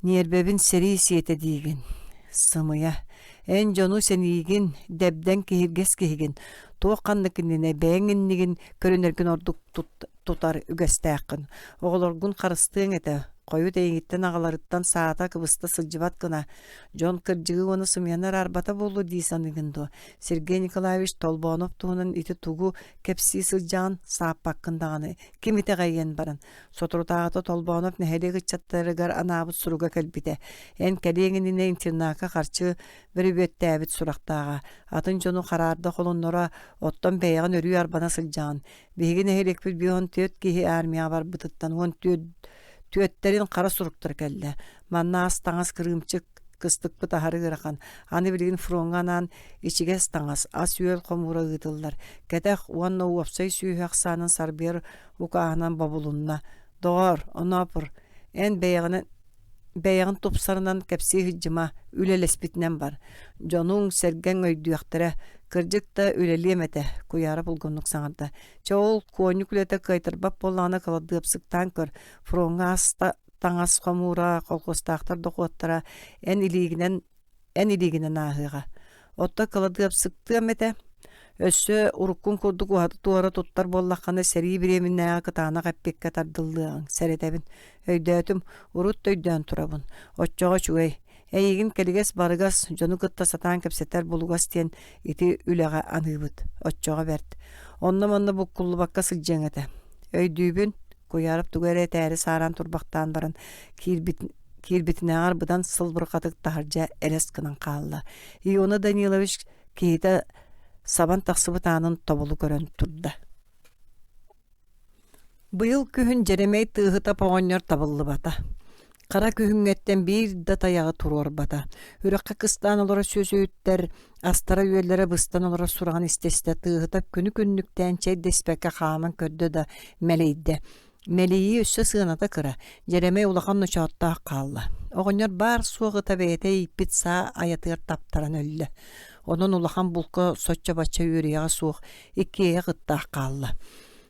Speaker 1: Ньиэрбэбин сэрии сиэтэ диигин, сымыйа. Эн дьону сэниигин, дэбдэҥ киһиргэс киһигин, туох ханнык иннинэ бэйэҥ иннигин көрүнэргин ордук тутар үгэстээххин. Оҕолоргун харыстыаҥ этэ, хойут эйигиттэн аҕаларыттан саата кыбыста сылдьыбат гына. Дьон кырдьыгы уонна сымыйаны араарбата буолуо дии саныыгын дуо? Сергей Николаевич Толбоонов туһунан ити тугу кэпсии сылдьаҕын сааппаккын даҕаны, ким итэҕэйиэн баран. Соторутааҕыта Толбоонов нэһилиэк ыччаттарыгар анаабыт суруга кэлбитэ. Эн кэлиэҥ иннинэ интернакка харчы бөрүбүөттээбит сурахтааҕа. Атын дьону хараарда холонноро, оттон бэйэҕин өрүү арбана сылдьаҕын. Биһиги нэһилиэкпит 54 киһи армияҕа барбытыттан 14 түөттэрин хара суруктар кэллэ. Манна ас-таҥас кырыымчык, кыстыкпыт аһары ыарахан. Аны билигин фроҥҥа анаан ичигэс таҥас, ас-үөл хомуура ыытыллар. Кэтэх уонна уопсай сүөһү ахсаанын сарбыйар укааһынан бобулунна: «Доҕоор, Оноопур, эн бэйэҕинэн бэйэҕин тупсарынан кэпсии сылдьыма, үлэлэспитинэн бар. Дьонуҥ-сэргэҥ өйдүөхтэрэ. Кырдьык да үлэлиэм этэ», Куйаарап улгумнук саҥарда. «Чэ ол куонньук үлэтэ кыайтарбат буоллаҕына кыладыапсыктаан көр, фроҥҥа ас таҥас хомуура, колхуостаахтар дохуоттара эн илиигинэн эн илиигинэн ааһыаҕа. Оттон кыладыапсыктыам этэ. Өссө уруккун курдук уһаты-туора туттар буоллаххына, сэрии бириэминнээҕи кытаанах эппиэккэ тардыллыаҕыҥ, сэрэтэбин. Өйдөөтүм, урут да өйдөөн турабын. Оччоҕо үчүгэй. Эйигин кэлигэс-барыгас, дьону кытта сатаан кэпсэтэр булугас диэн ити үлэҕэ аныыбыт. Оччоҕо бэрт. Онно-манна буккуллубакка сылдьыаҥ этэ. Өйдүүбүн, Куйаарап тугу эрэ этээри саараан турбахтаан баран киирбит киирбитинээҕэр быдан сылбырҕатык таһырдьа элэс гынан хаалла. Иона Данилович киһитэ сабан тахсыбыт аанын тобулу көрөн турда. Быйыл күһүн Дьэрэмэй тыаһытап оҕонньор табыллыбата. Хара күһүҥҥэттэн биир да тайаҕы туруорбата. Үрэххэ кыстаан олорор сүөсүһүттэр астара-үөллэрэ быстан олорор сураҕын истэ-истэ тыаһытап күнү-күннүктээн чэй да испэккэ хааман көрдө да мэлийдэ. Мэлийии өссө сыаната кыра, Дьэрэмэй улахан ночооттоох хаалла. Оҕонньор баар-суох ыта бэйэтэ ииппит саа айатыгар таптаран өллө. Онон улахан булка соччо-бачча үөрүйэҕэ суох иккиэйэх ыттаах хаалла.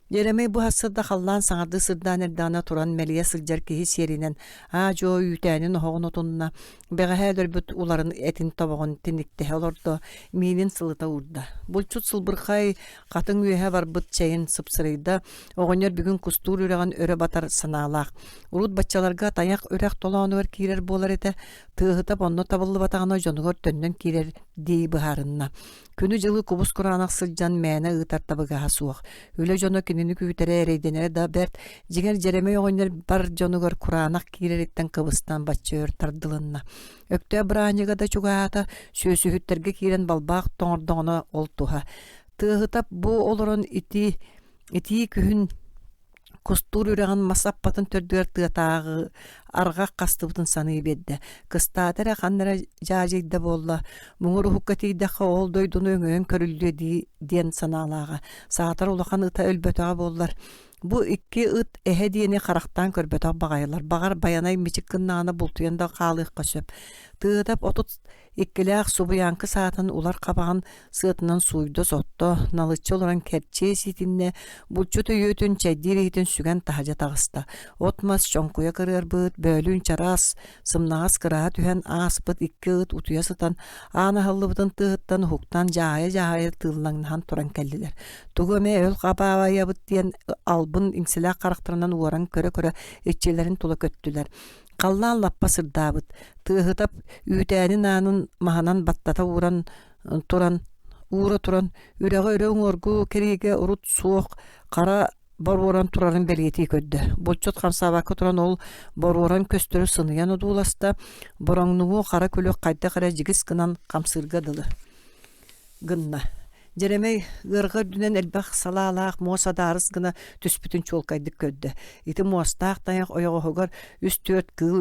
Speaker 1: Дьэрэмэй бу сарсыарда халлаан саҥардыы сырдаан эрдэҕинэ туран мэлийэ сылдьар киһи сиэринэн аа-дьуо үүтээнин оһоҕун отунна, бэҕэһээ өлөрбүт уларын этин тобоҕун тиниктэһэ олордо, миинин сылыта уурда. Булчут сылбырхай хатыҥ үөһэ барбыт чэйин сыпсырыйда, оҕонньор бүгүн кустуур үрэҕин өрө батар санаалаах. Урут баччаларга тайах үрэх толоонугар киирэр буолар этэ, тыаһытап онно табыллыбатаҕына дьонугар төннөн киирэр дии быһаарынна. Күнү-дьылы кубус-кураанах сылдьан мээнэ ыытар табыгаһа суох. Үлэ дьоно кинини күүтэрэ, эрэйдэнэрэ да бэрт. Дьиҥэр Дьэрэмэй оҕонньор бар дьонугар кураанах киирэриттэн кыбыстан бачча өр тардылынна. Өктөөп бырааһынньыга да чугаһаата, сүөсүһүттэргэ киирэн балбаах тоҥордоҕуна ол туһа. Тыаһытап бу олорон ити итии күһүн Кустуур үрэҕин мас аппатын төрдүгэр тыатааҕы арҕах хастыбытын саныы биэрдэ. Кыстаата эрэ ханна эрэ дьаадьыйда буолла, муҥур уһукка тиийдэххэ ол дойдуну өҥөйөн көрүллүө дии диэн санаалааҕа. Саатар улахан ыта өлбөтөҕө буоллар. Бу икки ыт эһэ диэни харахтаан көрбөтөх баҕайылар. Баҕар Байанай мичик гыннаҕына бултуйан да хаалыахха сөп. Тыатап 32-лээх субуйааҥкы саатын улар хабаҕын сыатынан сууйда-сотто, налыччы олорон кэрчиэс итиннэ булчут өйүөтүн чэйдиир иһитин сүгэн таһдьа таҕыста. От-мас чоҥкуйа кырыарбыт, бөөлүүн чараас, сымнаҕас кыраһа түһэн ааспыт икки ыт утуйа сытан, аан аһыллыбытын тыаһыттан уһуктан дьаһайа-дьаһайа тыыллаҥнаһан туран кэллилэр. Тугу эмэ өл хабаайабыт диэн албын иҥсэлээх харахтарынан уоран көрө-көрө иччилэрин тула көттүлэр. Халлаан лаппа сырдаабыт, тыаһытап үүтээнин аанын маһынан баттата ууран туран уура туран үрэҕи өрө уҥуоргу кэриигэ урут суох хара боруоран турарын бэлиэтии көрдө. Булчут хамсаабакка туран ол боруоран көстөрү сыныйан одууласта, бороҥнугу хара күлүк хайдах эрэ дьигис гынан хамсыырга дылы гынна. Дьэрэмэй ыарҕа үрдүнэн элбэх салаалаах муос адаарыс гына түспүтүн чуолкайдык көрдө. Ити муостаах тайах ойоҕоһугар үс-түөрт кыыл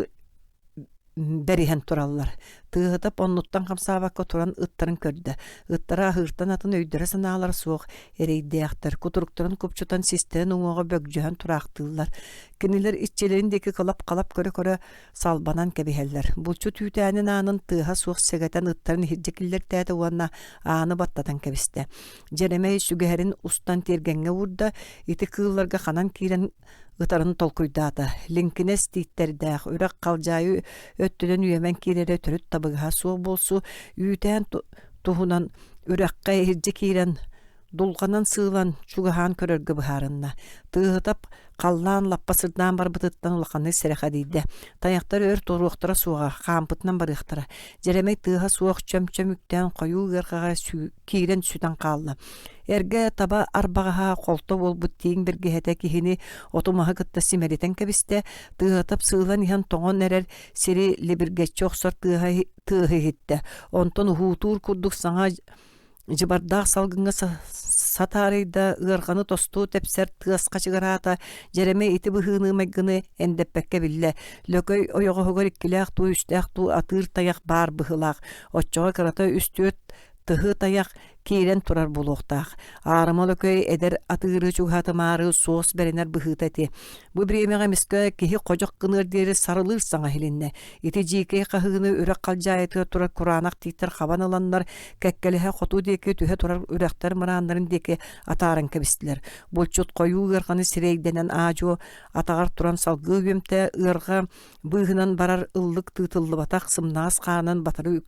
Speaker 1: бэриһэн тураллар. Тыаһытап оннуттан хамсаабакка туран ыттарын көрдө. Ыттара аһыыртан атын өйдөрө-санаалара суох, эрэйдээхтэр, кутуруктарын купчутан систэрин уҥуоҕа бөгдьөһөн тураахтыыллар. Кинилэр иччилэрин диэки кылап-халап көрө-көрө салбанан кэбиһэллэр. Булчут үүтээнин аанын тыаһа суох сэгэтэн ыттарын иһирдьэ киллэртээтэ уонна ааны баттатан кэбистэ. Дьэрэмэй сүгэһэрин устан тиэргэҥҥэ уурда, ити кыылларга ханан киирэн ытарын толкуйдаата. Лиҥкинэс тииттэрдээх үрэх халдьаайы өттүнэн үөмэн киирэрэ төрүт табыгаһа суох буолсу, үүтээн туһунан үрэххэ иһирдьэ киирэн дулҕанан сыылан чугаһаан көрөргө быһаарынна. Тыаһытап халлаан лаппа сырдаан барбытыттан улаханнык сэрэхэдийдэ. Тайахтар өр туруохтара суоҕа, хаампытынан барыахтара. Дьэрэмэй тыаһа суох чөм-чөм үктээн хойуу ыарҕаҕа киирэн сүтэн хаалла. Эргэ таба арбаҕаһа холто буолбут тииҥ бэргэһэтэ киһини оту-маһы кытта симэлитэн кэбистэ. Тыаһытап сыылан иһэн тоҥон эрэр сири либиргэччи охсор тыаһа тыаһы иһиттэ. Онтон уһуутуур курдук саҥа Дьыбардаах салгыҥҥа сатаарыйда, ыарҕаны тосту тэпсэр тыас хачыгыраата, Дьэрэмэй ити быһыыны-майгыны эндэппэккэ биллэ. Лөкөй ойоҕоһугар иккилээх дуу, үстээх дуу атыыр тайах баар быһыылаах. Оччоҕо кырата үс-түөрт тыһы тайах киирэн турар буолуохтаах. Аарыма Лөкөй эдэр атыыры чугаһатымаары суос бэринэр быһыыта ити. Бу бириэмэҕэ эмискэ киһи ходьох гыныар диэри сарылыыр саҥа иһилиннэ. Ити дьиикэй хаһыыны үрэх халдьаайытыгар турар кураанах тииттэр хабан ыланнар, кэккэлэһэ хоту диэки түһэ турар үрэхтэр мырааннарын диэки атааран кэбистилэр. Булчут хойуу ыарҕаны сирэйдэнэн аа-дьуо атаҕар туран салгыы үөмтэ ыарҕа быыһынан барар ыллык тыытыллыбатах сымнаҕас хаанын батары.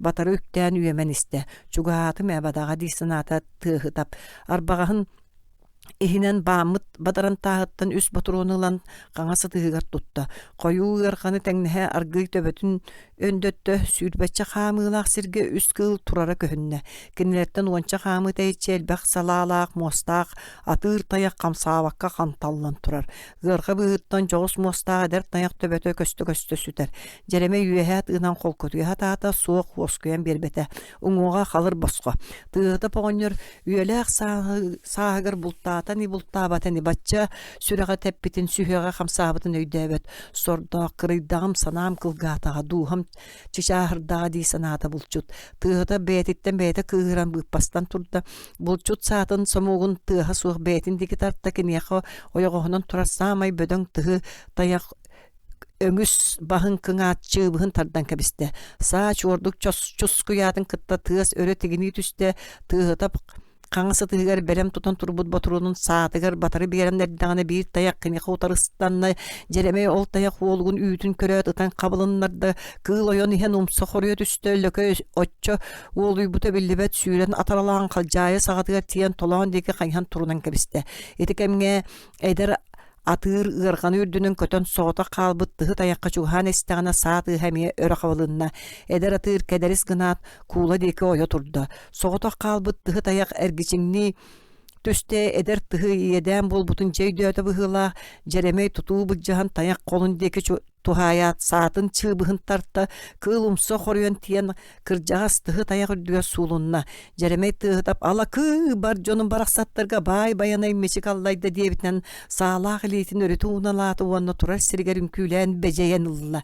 Speaker 1: батары үктээн үөмэн истэ. Чугаһаатым ээ бадаҕа дии санаата тыаһытап. Арбаҕаһын иһинэн бааммыт бадарантааһыттан үс ботуруону ылан хаҥас ытыһыгар тутта. Хойуу ыарханы тэҥнэһэ аргыый төбөтүн өндөттө, сүүрбэччэ хаамыылаах сиргэ үс кыыл турара көһүннэ. Кинилэртэн уонча хаамыы тэйиччи элбэх салаалаах, муостаах атыыр тайах хамсаабакка ханталлан турар. Ыарҕа быыһыттан дьоҕус муостаах эдэр тайах төбөтө көстө-көстө сүтэр. Дьэрэмэй үөһээ тыынан холкутуйа сатаата, суох уоскуйан биэрбэтэ. Уҥуоҕа халыр босхо. Тыаһытап оҕонньор үйэлээх сааһыгар бултаата ини бултаабата ини бачча сүрэҕэ тэппитин, сүһүөҕэ хамсаабытын өйдөөбөт. Сордоох кырыйдаҕым, санаам кылгаатаҕа, дууһам чычааһырдаҕа дии санаата булчут. Тыаһыта бэйэтиттэн бэйэтэ кыыһыран быыппастан турда. Булчут саатын сомуогун тыаһа суох бэйэтин диэки тарта, киниэхэ ойоҕоһунан турар саамай бөдөҥ тыһы тайах өҥүс баһын кыҥаат чыыбыһын тардан кэбистэ. Саа чуордук чускуйаатын кытта тыас өрө тигинии түстэ, тыаһыта хаҥас ытыһыгар бэлэм тутан турбут ботуруонун саатыгар батары биэрэн эрдэҕинэ биир тайах киниэхэ утарыстанна. Дьэрэмэй ол тайах уолугун үүтүн көрөөт ытан хабылыннарда, кыыл ойон иһэн умса хоруйа түстэ, лөкөй оччо уолуйбута биллибэт сүүрэн атаралаан халдьаайы саҕатыгар тиийэн толоон диэки хайыһан турунан кэбистэ. Ити кэмҥэ эдэр Атыыр ыарҕаны үрдүнэн көтөн соҕотох хаалбыт тыһы тайахха чугаһаан истэҕинэ саа тыаһа эмиэ өрө хабылынна. Эдэр атыыр кэдэрис гынаат, куула диэки ойо турда. Соҕотох хаалбыт тыһы тайах эргичиҥнии түстэ, эдэр тыһы иэдээн буолбутун дьэ өйдөөтө быһыылаах, Дьэрэмэй тутуу былдьаһан тайах холун диэки туһаайаат саатын чыыбыһын тарта, кыыл умса хоруйан тиийэн кырдьаҕас тыһы тайах үрдүгэр суулунна. Дьэрэмэй тыаһытап «Алакыы, бар дьонум барахсаттарга баай байанай мичик аллайда» диэбитинэн саалаах илиитин өрүтэ ууналаата уонна турар сиригэр үҥкүүлээн бэдьэйэн ылла.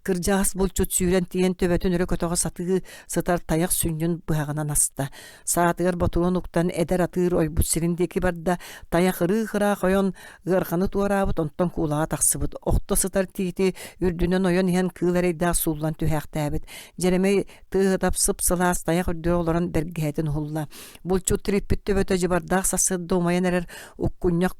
Speaker 1: Кырдьаҕас булчут сүүрэн тиийэн төбөтүн өрө көтөҕө сатыы сытар тайах сүнньүн быһаҕынан аста. Саатыгар ботуруон уктан эдэр атыыр ойбут сирин диэки барда. Тайах ырыы-ыраах ойон ыарханы туораабыт, онтон куулаҕа тахсыбыт. Охто сытар тиити үрдүнэн ойон иһэн кыыл эрэйдээх сууллан түһээхтээбит. Дьэрэмэй тыаһытап сып-сылаас тайах үрдүгэр олорон бэргэһэтин уһулла. Булчут тириппит төбөтө дьыбардаах сарсыарда умайан эрэр уккунньах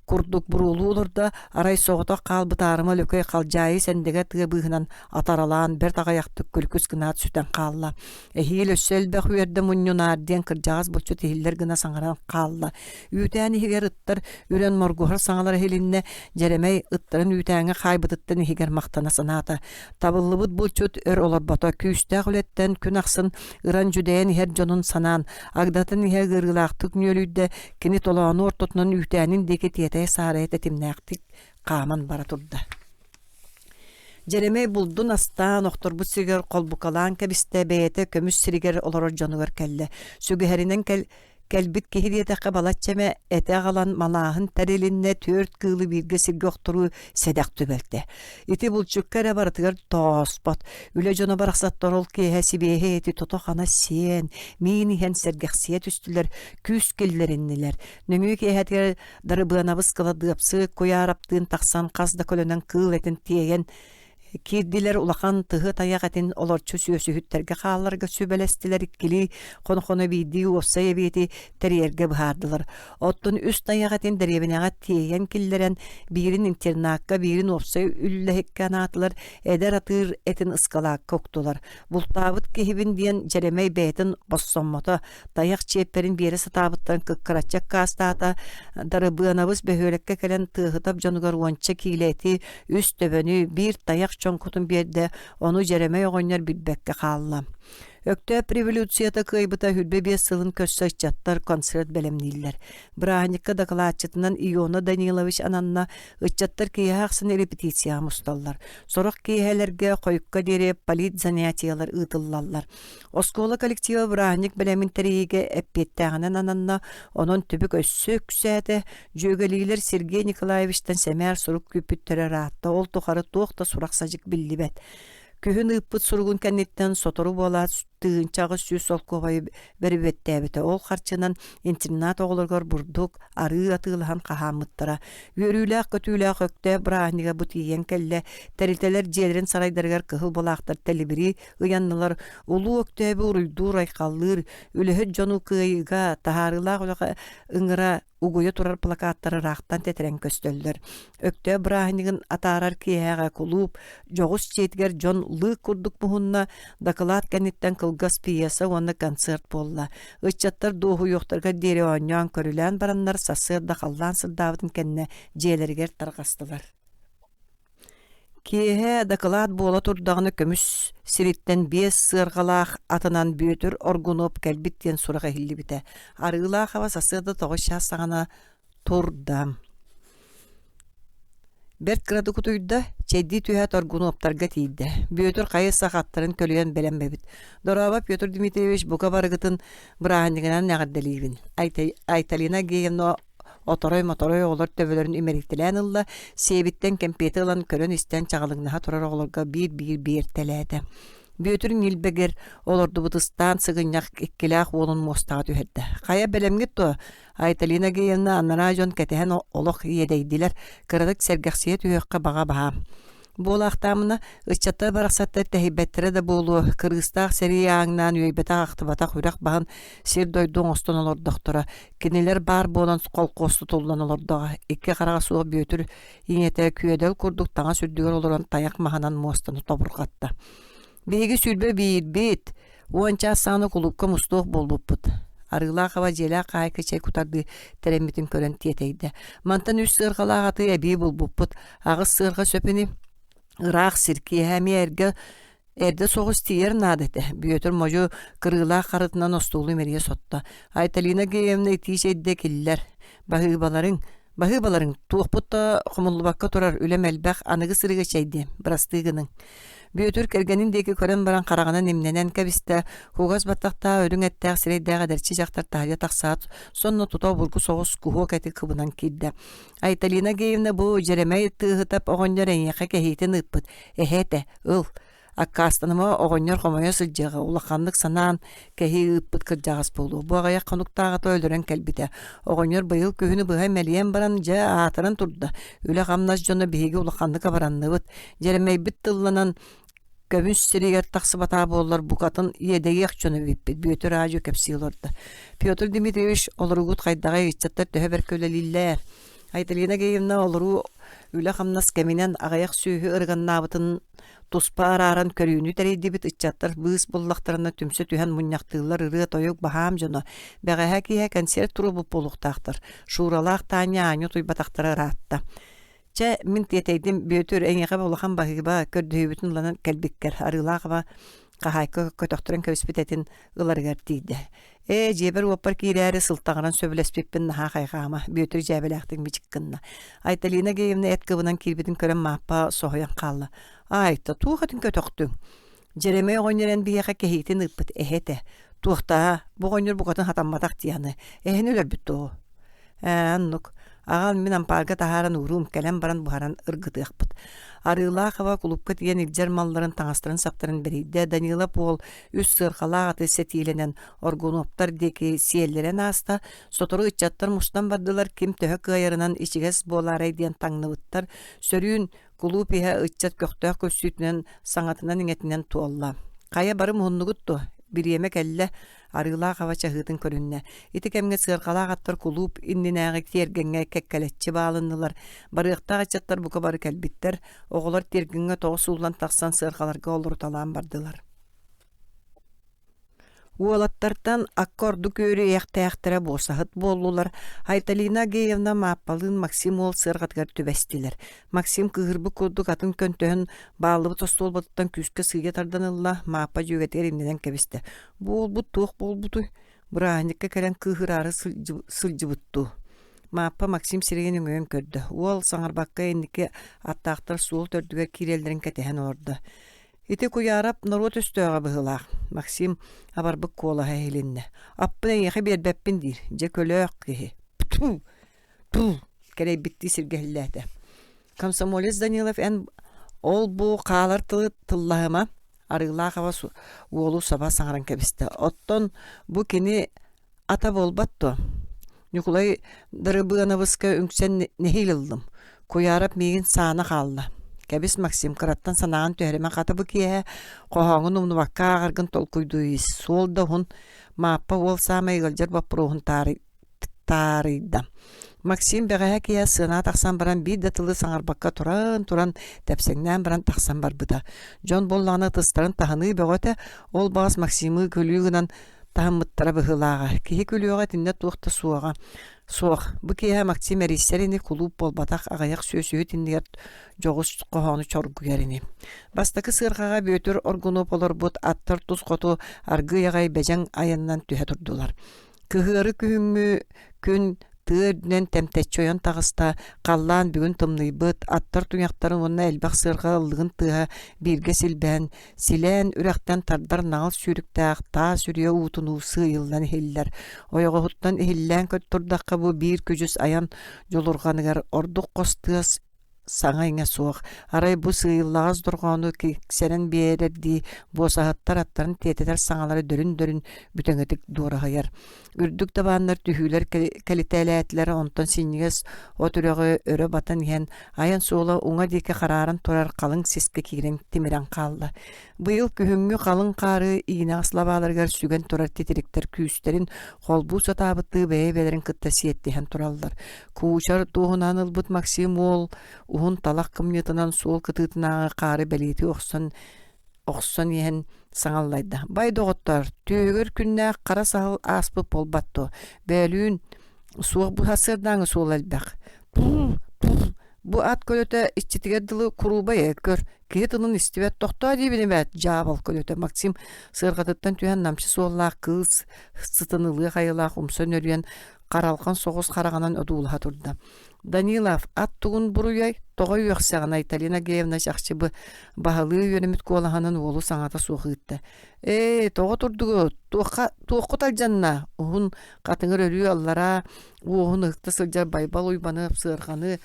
Speaker 1: курдук буруолуу олордо, арай соҕотох хаалбыт аарыма лөкөй халдьаайы сэндэгэ тыа быыһынан атаралаан бэрт аҕыйахтык күлкүс гынаат сүтэн хаалла. Эһиил өссө элбэх үөрдэ мунньунаар диэн кырдьаҕас булчут иһиллэр гына саҥаран хаалла. Үүтээн иһигэр ыттар үрэн моргуһар саҥалара иһилиннэ, Дьэрэмэй ыттарын үүтээҥҥэ хаайбытыттан иһигэр махтана санаата. Табыллыбыт булчут өр олорбото, күүстээх үлэттэн күн ахсын ыран дьүдэйэн иһэр дьонун санаан, агдатын иһэ ыарыылаахтык нүөлүйдэ, кини толоону ортотунан үүтээнин диэки тиэтэйэ-саарайа тэтимнээхтик хааман бара турда. Дьэрэмэй булдун астаан, охторбут сиригэр холбукалаан кэбистэ, бэйэтэ көмүс сиригэр олорор дьонугар кэллэ. Сүгэһэринэн кэл Кэлбит киһи диэтэххэ балачча эмэ этэ аҕалан малааһын тэрилиннэ, түөрт кыылы бииргэ сиргэ охторуу сэдэх түбэлтэ. Ити булчукка эрэ барытыгар тооспот. Үлэ дьоно барахсаттар ол киэһэ сибиэһэй эти тото-хана сиэн, миин иһэн сэргэхсийэ түстүлэр, күүс киллэриннилэр. Нөҥүө киэһэтигэр Дарыбыанабыс кыладыапсык Куйаараптыын тахсан хас да көлөнөн кыыл этин тиэйэн Киирдилэр улахан тыһы тайах этин олорчу сүөсүһүттэргэ хаалларга сүбэлэстилэр иккилии хоно-хоно биирдии уопсай эбиэти тэрийэргэ быһаардылар. Оттон үс тайах этин дэриэбинэҕэ тиэйэн киллэрэн биирин интернакка, биирин уопсай үллэһиккэ анаатылар, эдэр атыыр этин ыскалаакка уктулар. Бултаабыт киһибин диэн Дьэрэмэй бэйэтин боссоммото, тайах чиэппэрин биэрэ сатаабыттарын кыккыраччы аккаастаата, Дарыбыанабыс бөһүөлэккэ кэлэн Тыаһытап дьонугар уонча киилэ эти, үс төбөнү, биир тайах чоҥкутун биэрдэ, ону Дьэрэмэй оҕонньор билбэккэ хаалла. Өктөөп революцията кыайбыта 25 сылын көрсө ыччаттар концерт бэлэмнииллэр. Бырааһынньыкка дакылаатчытынан Иона Данилович ананна, ыччаттар киэһэ ахсын репетицияҕа мусталлар. Сорох киэһэлэргэ хойукка диэри политзанятиелар ыытыллаллар. Оскуола коллектива бырааһынньык бэлэмин тэрийиигэ эппиэттээҕинэн ананна, онон түбүк өссө үксээтэ. Дьүөгэлиилэр Сергей Николаевичтан сэмээр сурук күүппүттэрэ ыраатта, ол тухары туох да сурах-садьык биллибэт. Күһүн ыыппыт суругун кэнниттэн сотору буолаат 1800 солкуобайы бэрибиэттээбитэ. Ол харчынан интернат оҕолоругар бурдук, арыы атыылаһан хаһааммыттара. Үөрүүлээх-көтүүлээх Өктөөп бырааһынньыга бу тиийэн кэллэ. Тэрилтэлэр дьиэлэрин сарайдарыгар кыһыл былаахтар тэлибирии ыйаннылар, Улуу Өктөөбү уруйдуур-айхаллыыр, үлэһит дьону кыайыыга, таһаарыылаах үлэҕэ ыҥыра. угуйа турар плакаттар ыраахтан тэтэрэн көстөллөр. Өктөөп бырааһынньыгын атаарар киэһэҕэ кулууп дьоҕус дьиэтигэр дьон лыык курдук муһунна, дакылаат кэнниттэн кылгас пьеса уонна концерт буолла. Ыччаттар дуоһуйуохтарыгар диэри оонньоон-көрүлээн бараннар сарсыарда халлаан сырдаабытын кэннэ дьиэлэригэр тарҕастылар. Киэһэ дакылаат буола турдаҕына көмүс сириттэн биэс сыарҕалаах атынан Бүөтүр Оргунуоп кэлбит диэн сурах иһиллибитэ. Арыылаах аба сарсыарда 9 чаас саҕана турда. Бэрт кыратык утуйда, чэйдии түһээт Оргунуоптарга тиийдэ. Бүөтүр хайа сах аттарын көлүйэн бэлэм эбит. Дорообо, Петр Дмитриевич, бука барыгытын бырааһынньыгынан эҕэрдэлиибин. Айталина Агеевна оторой-моторой оҕолор төбөлөрүн имэрийтэлээн ылла, сиэбиттэн кэмпиэти ылан көрөн-истэн чаҕылыҥнаһа турар оҕолорго биир-биир биэртэлээтэ. Бүөтүр ньилбэгэр олордубут ыстаан сыгынньах иккилээх уолун муостаҕа түһэрдэ. «Хайа бэлэмҥит дуо?» Айталина Геевна анараа дьон кэтэһэн олох иэдэйдилэр, кыратык сэргэхсийэ түһүөххэ баҕа баһаам. Буолаахтаамына, ыччаттар барахсаттар тэһийбэттэрэ да буолуо, кырыыстаах сэрии ааҥнаан үөйбэтэх-ахтыбатах үрэх баһын сир-дойду оҥостон олордохторо. Кинилэр баар буолан холкуос тутуллан олордоҕо. Икки хараҕа суох Бүөтүр ийэтэ күөдэл курдук таҥас үрдүгэр олорон тайах маһынан муостаны тобурҕатта. Биһиги 21-бит, 10 чаас саҕана кулуупка мустуох буолбуппут. Арыылаах аба дьиэлээх хаһаайка чэй кутардыы тэрэммитин көрөн тиэтэйдэ. Мантан үс сыарҕалаах аты эбии булбуппут. Аҕыс сыарҕа сөп ини. Ыраах сир киэһэ эмиэ эргэ эрдэ соҕус тиийэр наада этэ. Бүөтүр модьу кырыылаах харытынан остуолу имэрийэ сотто. Айталина Геевна итии чэйдэ киллэр. Баһыыбаларыҥ, Баһыыбаларыҥ, туохпут да хомуллубакка турар, үлэм элбэх, аныгы сырыыга чэйдиэм, бырастыы гыныҥ. Бүөтүр кэргэнин диэки көрөн баран хараҕынан имнэнэн кэбистэ, кугас баттахтаах үрүҥ эттээх сирэйдээх эдэрчи дьахтар таһырдьа тахсаат, сонно тута обургу соҕус куһуок эти кыбынан киирдэ. Айталина Геевна бу Дьэрэмэй Тыаһытап оҕонньор эйиэхэ кэһиитин ыыппыт, эһэ этэ, ыл. Аккаастаныма оҕонньор хомойо сылдьыаҕа, улаханнык санаан кэһии ыыппыт кырдьаҕас буолуо. Бу аҕыйах хонуктааҕыта өлөрөн кэлбитэ. Оҕонньор быйыл күһүнү быһа мэлийэн баран, дьэ, аатыран турда. Үлэ-хамнас дьоно биһиги улаханнык абаранныбыт. Дьэрэмэйбит тылланан көмүс сиригэр тахсыбатаҕа буоллар, букатын иэдэйиэх дьоно эбиппит, Бүөтүр аадьу кэпсии олордо. Петр Дмитриевич, олоругут хайдаҕый, ыччаттар төһө бэркэ үлэлииллэр? Айталина Геевна олоруу үлэ-хамнас кэминэн аҕыйах сүөһү ырыганнаабытын Туспа арааран көрүүнү тэрийдибит ыччаттар быыс буллахтарына түмсэ түһэн мунньахтыыллар ырыа-тойук баһаам дьоно. Бэҕэһээ киэһэ кэнсиэр туруорбут буолуохтаахтар. Шуралаах Таня аанньа утуйбатахтара ыраатта. Чэ, мин тиэтэйдим, Бүөтүр, эйиэхэ улахан баһыыба, көрдөһүүбүтүн ылан кэлбиккэр, Арыылаах аба хаһаайка көтөхтөрөн кэбиспит этин ыларыгар тиийдэ. Ээ, дьиэбэр-уоппар киирээри сылтаҕынан сөбүлэспиппин наһаа хайҕаама, Бүөтүр дьээбэлээхтик мичик гынна. Айталина Геевна эт кыбынан киирбитин көрөн Мааппа соһуйан хаалла. Айта, туох этин көтөхтүҥ? Дьэрэмэй оҕонньор эн биһиэхэ кэһиитин ыыппыт эһэ этэ. Туохтаа, бу оҕонньор букатын хатамматах дии аны. Эһэни өлөрбүт дуо? Ээ, оннук. Аҕал мин ампаарга таһааран ууруум, кэлэн баран буһаран ыргытыахпыт. Арыылаах аба кулуупка тиийэн илдьэр малларын, таҥастарын-саптарын бэрийдэ. Данила Пол үс сыарҕалаах аты сэтиилэнэн Оргунуоптар диэки сиэллэрэн ааста. Сотору ыччаттар мустан бардылар, ким төһө кыайарынан ичигэс буолаарай диэн таҥныбыттар. Сөрүүн кулууп иһэ ыччат көхтөөх көрсүүтүнэн, саҥатынан-иҥэтинэн туолла. Хайа бары муһуннугут дуо? Бириэмэ кэллэ, Арыылаах аба чаһыытын көрүннэ. Ити кэмҥэ сыарҕалаах аттар кулууп иннинээҕи тиэргэҥҥэ кэккэлэччи баалыннылар. Барыахтаах ыччаттар бука бары кэлбиттэр. Оҕолор тиэргэҥҥэ тоҕо сууллан тахсан сыарҕаларга олоруталаан бардылар. Уолаттартан акка ордук үөрүйэхтээхтэрэ буосаһыт буоллулар. Айталина Агеевна Мааппалыын Максим уол сыарҕатыгар түбэстилэр. Максим кыыһырбыт курдук атын көнтөһөн бааллыбыт остуолбатыттан күүскэ сыыйа тардан ылла, Мааппа дьүөгэтигэр имнэнэн кэбистэ. Буолбут туох буолбутуй? Бырааһынньыкка кэлэн кыыһыраары сылдьыбыт дуу? Мааппа Максим сирэйин өҥөйөн көрдө. Уол саҥарбакка инники аттаахтар суол төрдүгэр киирэллэрин кэтэһэн олордо. Ити Куйаарап норуот өстөөҕө быһыылаах, Максим абарбыт куолаһа иһилиннэ. Аппын эйиэхэ биэрбэппин диир, дьэ көлөөх киһи. Тьфу! Тьфу! кэлэйбиттии сиргэһиллээтэ. Комсомолец Данилов эн ол-бу хаалар тылы тыллаһыма, Арыылаахаба уолу саба саҥаран кэбистэ. Оттон бу кини ата буолбат дуо? Ньукулай Дарыбыанабыска үҥсэн нэһиилэ ыллым. Куйаарап миигин саана хаалла. Кэбис, Максим, кыраттан санааҕын түһэримэ, хата бу киэһэ хоһооҥҥун умнубакка ааҕаргын толкуйдуу ис. Суол да уһун, Мааппа уол саамай ыалдьар боппуруоһун таарый. таарыйда. Максим бэҕэһээ киэһэ сыанаҕа тахсан баран биир да тылы саҥарбакка туран-туран тэпсэҥнээн баран тахсан барбыта. Дьон буоллаҕына ытыстарын таһыныы бөҕө этэ, ол баҕас Максимы күлүү гынан таһыммыттара быһыылааҕа. Киһи күлүөҕэ итиннэ туох да суоҕа. Суох, бу киэһэ Максим эрийсэр ини кулууп буолбатах аҕыйах сүөсүһүт иннигэр дьоҕус хоһоону чоргуйар ини. Бастакы сыарҕаҕа Бүөтүр Оргунуоп олорбут аттар тус хоту аргыый аҕай бэдьэҥ айанынан түһэ турдулар. Кыһыары күһүҥҥү күн тыа үрдүнэн тэмтэччи ойон таҕыста, халлаан бүгүн тымныйбыт, аттар туйахтарын уонна элбэх сыарҕа ыллыгын тыаһа бииргэ силбэһэн, силээн үрэхтэн тардар наҕыл сүүрүктээх таас үрүйэ уутунуу сыыйыллан иһиллэр. Ойоҕоһуттан иһиллээн турдахха бу биир күдьүс айан дьулурҕаныгар ордук хос тыас саҥа-иҥэ суох, арай бу сыыйыллаҕас дорҕоону киксэрэн биэрэрдии буосаһыттар аттарын тиэтэтэр саҥалара дөрүн-дөрүн бүтэҥитик дуораһыйар. Үрдүк дабааннар түһүүлэр кэлитэлээтилэр, онтон синньигэс от үрэҕи өрө батан иһэн айан суола уҥа диэки харааран турар халыҥ сискэ киирэн тимирэн хаалла. Быйыл күһүҥҥү халыҥ хаары иинэҕэс лабааларыгар сүгэн турар титириктэр күүстэрин холбуу сатаабыттыы бэйэ-бэйэлэрин кытта сиэттиһэн тураллар. Куучар туоһунан ылбыт Максим уол уһун талах кымньыытынан суол кытыытынааҕы хаары бэлиэтии охсон охсон иһэн саҥаллайда. «Бай, доҕоттоор, түөһүгэр күннээх хара саһыл ааспыт буолбат дуо? Бөөлүүн суох бу сарсыардааҥы суол элбэх. Бу ат көлөтө иччитигэр дылы куруубай ээ, көр, киһи тылын истибэт, тохтоо диибин эбээт, дьаабал көлөтө Максим сыарҕатыттан түһэн намчы суоллаах кыыс сытын ылыах айылаах умса нөрүйэн харалҕан соҕус хараҕынан одуулаһа турда. Данилов, ат тугун буруйай, тоҕо үөхсэҕин Айталина Геевна чахчы баһылыы үөрэммит куолаһынан уолу саҥата суох ыытта. Ээ, тоҕо турдугут? Туохха, туоххут алдьанна? Уһун хатыҥыр өрүү аллараа уоһун ыһыкта сылдьар Байбал Уйбаны сыарҕаны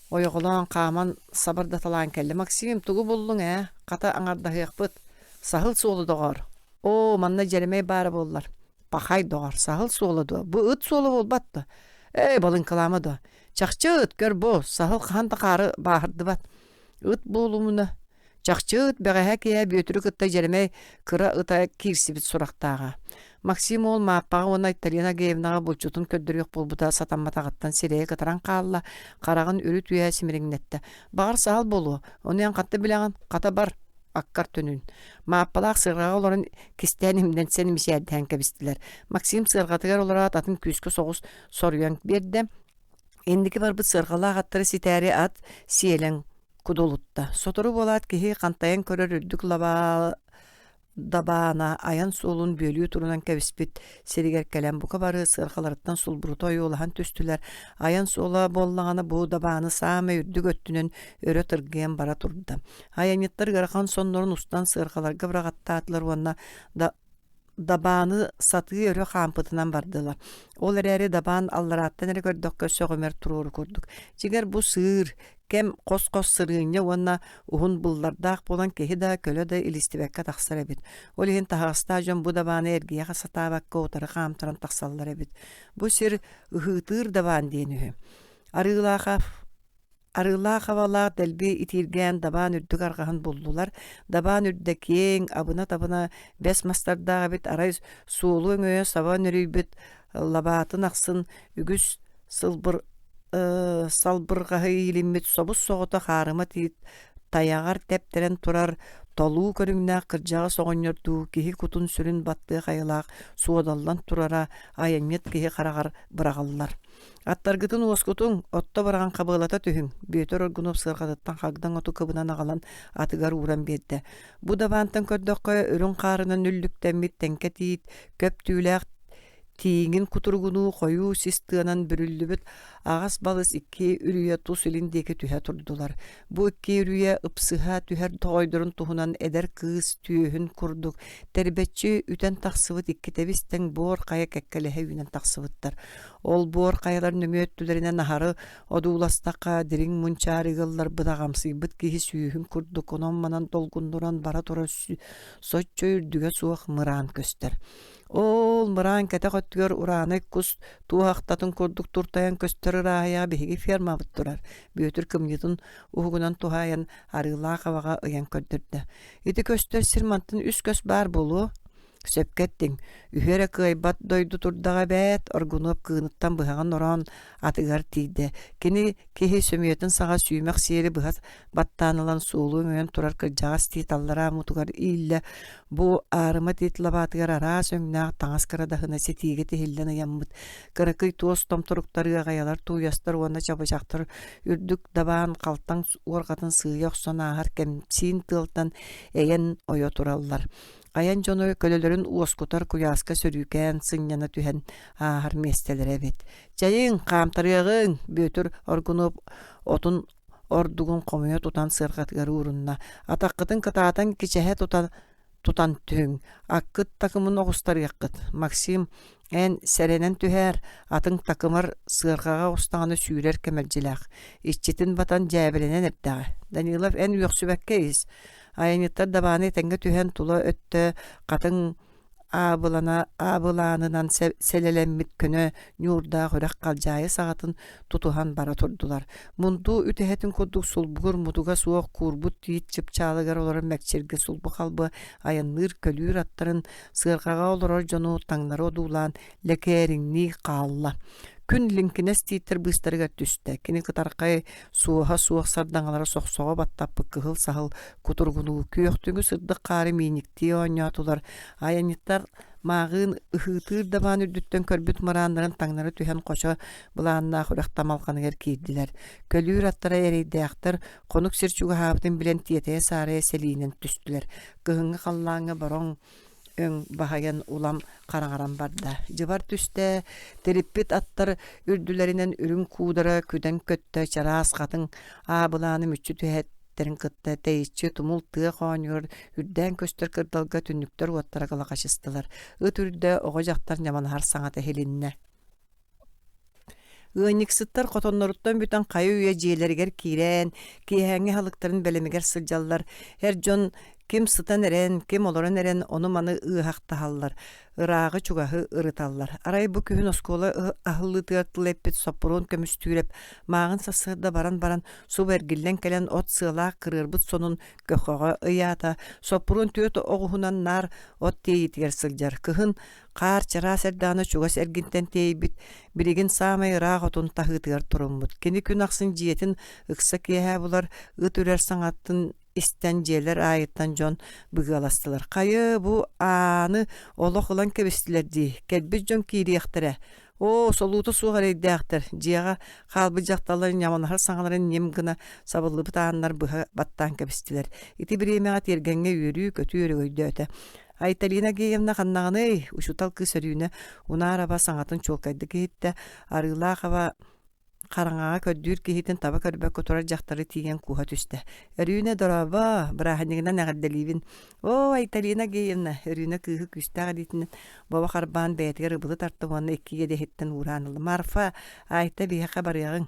Speaker 1: ойоҕолоон хааман сабардаталаан кэллэ. Максим, тугу буллуҥ ээ? Хата аҥардаһыахпыт. Саһыл суолу доҕоор. Оо, манна Дьэрэмэй баара буоллар. Пахай доҕор, саһыл суола дуо? Бу ыт суола буолбат дуо? Эй, балыҥкалаама дуо? Чахчы ыт, көр бу, саһыл хаһан да хаары бааһырдыбат. Ыт буолумуна. Чахчы ыт бэҕэһээ киэһэ Бүөтүрү кытта Дьэрэмэй кыра ыта киирсибит сурахтааҕа. Максим уол Мааппаҕа уонна Айталина Агеевнаҕа булчутун көрдөрүөх буолбута сатамматаҕыттан сирэйэ кытаран хаалла, хараҕын үрүт үөһэ симириҥнэттэ. Баҕар саһыл буолуо, ону эн хатта билэҕин, хата бар, аккар төнүн. Мааппалаах сыарҕаҕа олорон кистээн имнэнсэн мичээрдэһэн кэбистилэр. Максим сыарҕатыгар олороот атын күүскэ соҕус соруйан биэрдэ. Инники барбыт сыарҕалаах аттары ситээри ат сиэлэн кудулутта. Сотору буолаат киһи хантайан көрөр үрдүк лабаа дабаана айан суолун бүөлүү турунан кэбиспит сиригэр кэлэн бука бары сыарҕаларыттан сулбурута ойуулаһан түстүлэр. Айан суола буоллаҕына бу дабааны саамай үрдүк өттүнэн өрө тыргыйан бара турда. Айанньыттар ыарахан соннорун устан сыарҕаларга быраҕаттаатылар уонна да Дабааны сатыы өрө хаампытынан бардылар. Ол эрээри дабаан алларааттан эрэ көрдөххө сөҕүмэр туруору курдук. Дьиҥэр бу сыыр, кэм хос-хос сырыынньа уонна уһун буллардаах буолан киһи да, көлө да илистибэккэ тахсар эбит. Ол иһин таһаҕастаах дьон бу дабааны эргийэ сатаабакка утары хаамтаран тахсаллар эбит. Бу сир ыһыытыыр дабаан диэн үһү. Арыылаах Арыылаах абалаах дэлби итииргээн дабаан үрдүк арҕаһын буллулар. Дабаан үрдэ киэҥ, абына-табына бэс мастардаах эбит, арай суолу өҥөйө саба нөрүйбүт лабаатын ахсын үгүс сылбыр салбырҕаһы иилиммит собус-соҕотох аарыма тиит тайаҕар тэптэрэн турар толуу көрүҥнээх кырдьаҕас оҕонньордуу киһи кутун-сүрүн баттыах айылаах суодаллан турара айанньыт киһи хараҕар быраҕыллар. Аттаргытын уоскутуҥ, отто быраҕан хабыалата түһүҥ, Бүөтүр Оргунов сыарҕатыттан хагдаҥ оту кыбынан аҕалан атыгар ууран биэрдэ. Бу дабаантан көрдөххө, үрүҥ хаарынан үллүктэммит тэҥкэ тиит, көп түүлээх тииҥин кутуругунуу хойуу сис тыанан бүрүллүбүт аҕас-балыс икки үрүйэ тус илин диэки түһэ турдулар. Бу икки үрүйэ ыпсыһа түһэр тоҕойдорун туһунан эдэр кыыс түөһүн курдук тэрбэччи үтэн тахсыбыт икки тэбис-тэҥ буор хайа кэккэлэһэ үүнэн тахсыбыттар. Олбуор хайалар нөҥүө өттүлэринэн аһары одууластахха, дириҥ мунчаарыга ылларбыт аҕамсыйбыт киһи сүүһүн курдук онон-манан долгуннуран бара турар соччо үрдүгэ суох мыраан көстөр. Ол мыраан кэтэх өттүгэр ураанай кус туоһахтатын курдук туртайан көстөр ырааһыйаҕа биһиги фермабыт турар. Бүөтүр кымньыытын уһугунан туһаайан арыылаах абаҕа ыйан көрдөрдө. Ити көстөр сир мантан үс көс баар буолуо. Сөпкө эттиҥ, үһү эрэ кыайбат дойду турдаҕа эбээт, Оргунуоп кыыныттан быһаҕын ороон атыгар тиийдэ. Кини киһи сөмүйэтин саҕа сүүмэх сиэри быһа баттаан ылан суолу өҥөйөн турар кырдьаҕас тиит аллараа мутугар ииллэ. Бу аарыма тиит лабаатыгар араас өҥнөөх таҥас кырадаһына ситиигэ тиһиллэн ыйаммыт. Кыракый туос томторуктар ыаҕайалар, тууйастар уонна чабычахтар үрдүк дабаан халтаҥ уорҕатын сыыйа охсон ааһар кэмсиин тыалтан эйэн ойо тураллар. Айан дьоно көлөлөрүн уоскутар куйааска сөрүүкээн сынньана түһэн ааһар миэстэлэрэ эбит. «Чэйиҥ, хаамтарыаҕыҥ!» Бүөтүр Оргунуоп отун ордугун хомуйа тутан сыарҕатыгар уурунна. «Атаххытын кытаатан кичэһэ тутан тутан түһүҥ, аккыт такымын оҕустарыаххыт. Максим, эн сэрэнэн түһээр, атыҥ такымар сыарҕаҕа оҕустаҕына сүүрэр кэмэлдьилээх. Иччитин батан дьээбэлэнэн эрдэҕэ. Данилов, эн үөхсүбэккэ ис. Айанньыттар дабааны этэҥҥэ түһэн тула өттө хатыҥ аабылана аабылаанынан сэлэлэммит көнө ньуурдаах үрэх халдьаайы саҕатын тутуһан бара турдулар. Мунду үтэһэтин курдук сулбугур мутуга суох куурбут тиит чыпчаалыгар олорор мэкчиргэ сулбу-халбы айанныыр көлүүр аттарын сыарҕаҕа олорор дьону таҥнары одуулаан лэкээриҥнии хаалла. Күн лиҥкинэс тииттэр быыстарыгар түстэ. Кини кытархай, суоһа суох сардаҥалара сохсоҕо баттаппыт кыһыл саһыл кутуругунуу күөхтүҥү сырдык хаары мииниктии оонньоотулар. Айанньыттар мааҕыын ыһыытыыр дабаан үрдүттэн көрбүт мырааннарын таҥнары түһэн хочо былааннаах үрэх тамалҕаныгар киирдилэр. Көлүүр аттара эрэйдээхтэр хонук сир чугаһаабытын билэн тиэтэйэ-саарайа сэлиинэн түстүлэр. Кыһыҥҥы халлааҥҥа бороҥ өҥ баһыйан улам хараҥаран барда. Дьыбар түстэ, тириппит аттар үрдүлэринэн үрүҥ куудара күдэн көттө, чараас хатыҥ аабылааны мүччү түһэттэрин кытта тэйиччи тумул тыа хоонньугар үрдээн көстөр кырдалга түннүктэр уоттара кылахачыстылар. Ыт үрдэ оҕо-дьахтар ньамалаһар саҥата иһилиннэ. Ыанньыксыттар хотонноруттан бүтэн хайы-үйэ дьиэлэригэр киирэн, киэһээҥҥи аһылыктарын бэлэмигэр сылдьаллар. Эр дьон ким сытан эрэн, ким олорон эрэн ону-маны ыаһахтаһаллар, ырааҕы-чугаһы ырыталлар. Арай бу күһүн оскуола аһыллыытыгар тыл эппит Соппуруон Көмүстүүрэп мааҕын сарсыарда баран баран субу эргиллэн кэлэн от сыалаах кырыарбыт сонун көхөҕө ыйаата. Соппуруон түөрт оҕуһунан наар от тиэйиитигэр сылдьар. Кыһын Хаар чараас эрдэҕинэ чугас эргинтэн тиэйбит, билигин саамай ыраах отун таһыытыгар туруммут. Кини күн ахсын дьиэтин ыкса киэһэ булар, ыт үрэр саҥатын истэн дьиэлэр аайыттан дьон быгыаластылар. Хайы, бу ааны олох ылан кэбистилэр дии, кэлбит дьон киириэхтэрэ. Оо, солуута суох эрэйдээхтэр, дьиэҕэ хаалбыт дьахталлар ньамалаһар саҥаларын ньим гына сабыллыбыт ааннар быһа баттаан кэбистилэр. Ити бириэмэҕэ тиэргэҥҥэ үөрүү-көтүү өрөгөйдөөтө. Айталина Геевна ханнаҕыный? Учуутал кыыс Өрүүнэ Унаараба саҥатын чуолкайдык иһиттэ. Арыылаах хараҥаҕа көрдүүр киһитин таба көрбөккө турар дьахтары тиийэн кууһа түстэ. Өрүүнэ, дорообо! Бырааһынньыгынан эҕэрдэлиибин. Оо, Айталина Геевна, Өрүүнэ кыыһы күүстээх илиитинэн бобо харбаан бэйэтигэр ыбылы тарта уонна икки иэдэһиттэн уураан ылла. Марфа, Айта биһиэхэ барыаҕыҥ.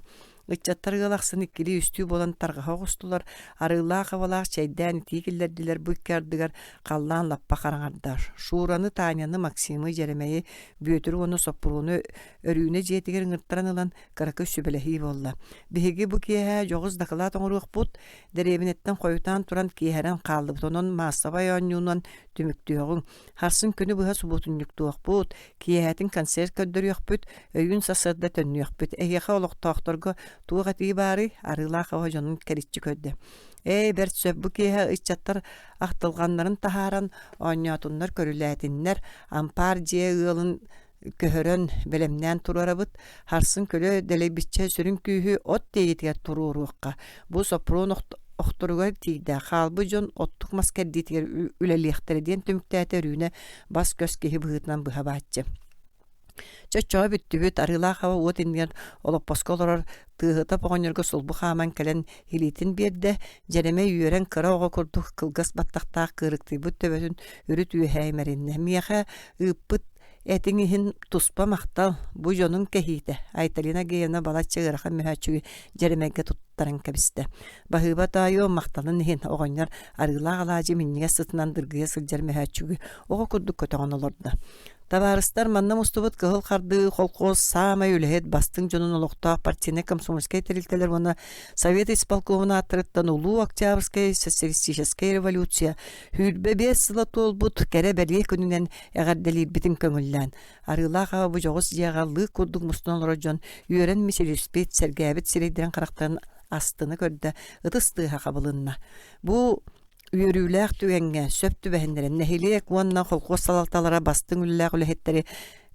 Speaker 1: Ыччаттар ыал ахсын иккилии-үстүү буолан тарҕаһа оҕустулар, арыылаах абалаах чэйдээн итии киллэрдилэр, бу икки ардыгар халлаан лаппа хараҥарда. Шураны, Таняны, Максимы, Дьэрэмэйи, Бүөтүрү уонна Соппуруону Өрүүнэ дьиэтигэр ыҥыртаран ылан кыракый сүбэлэһии буолла. Биһиги бу киэһэ дьоҕус дакылаат оҥоруохпут, дэриэбинэттэн хойутаан туран киэһэрэн хааллыбыт, онон маассабай оонньуунан түмүктүөҕүҥ. Сарсын күнү быһа субуотунньуктуохпут, киэһэтин концерт көрдөрүөхпүт, өйүүн сарсыарда төннүөхпүт. Эһиэхэ олохтоохторго туох этии баарый? Арыылаах оҕо дьонун кэриччи көрдө. Ээ, бэрт сөп бу киэһэ ыччаттар ахтылҕаннарын таһааран оонньоотуннар, көрүлээтиннэр, ампаар дьиэ ыалын көһөрөн бэлэмнээн туруорабыт. Сарсын көлө дэлэйбиччэ сүрүн күүһү от тиэйиитигэр туруоруохха. Бу Соппуруон охторугар тиийдэ, хаалбыт дьон оттук мас кэрдиитигэр үлэлиэхтэрэ диэн түмүктээтэ Өрүүнэ бас-көс киһи быһыытынан быһа бааччы. Чоччоҕо бүттүбүт, арыылаах аба уот иннигэр олоппоско олорор Тыаһытап оҕонньорго сулбу хааман кэлэн илиитин биэрдэ, Дьэрэмэй үөрэн кыра оҕо курдук кылгас баттахтаах кыырыктыйбыт төбөтүн үрүт үөһэ имэриннэ. Миэхэ ыыппыт Этиҥ иһин туспа махтал, бу дьонуҥ кэһиитэ, Айталина Геевна балачча ыарахан мөһөөччүгү Дьэрэмэйгэ туттарда. туттаран кэбистэ. Баһыыба таайыам махталын иһин оҕонньор арыылаах алаадьы минньигэс сытынан дыргыйа сылдьар мөһөөччүгү оҕо курдук көтөҕөн олордо. Табаарыстар манна мустубут Кыһыл Хардыы холкуос саамай үлэһит бастыҥ дьонун олохтоох партийнай комсомольскай тэрилтэлэр уонна Совет исполкомун ааттарыттан Улуу Октябрьскай социалистическай революция 25 сыла туолбут кэрэ-бэлиэ күнүнэн эҕэрдэлиирбитин көҥүллээн, Арыылаах аҕа бу дьоҕус дьиэҕэ лыык курдук мустан олорор дьон үөрэн мичилиспит, сэргээбит сирэйдэрин-харахтарын астына көрдө, ытыс тыаһа хабылынна. Бу үөрүүлээх түгэҥҥэ сөп түбэһиннэрэн нэһилиэк уонна холкуос салалталара бастыҥ үлэлээх үлэһиттэри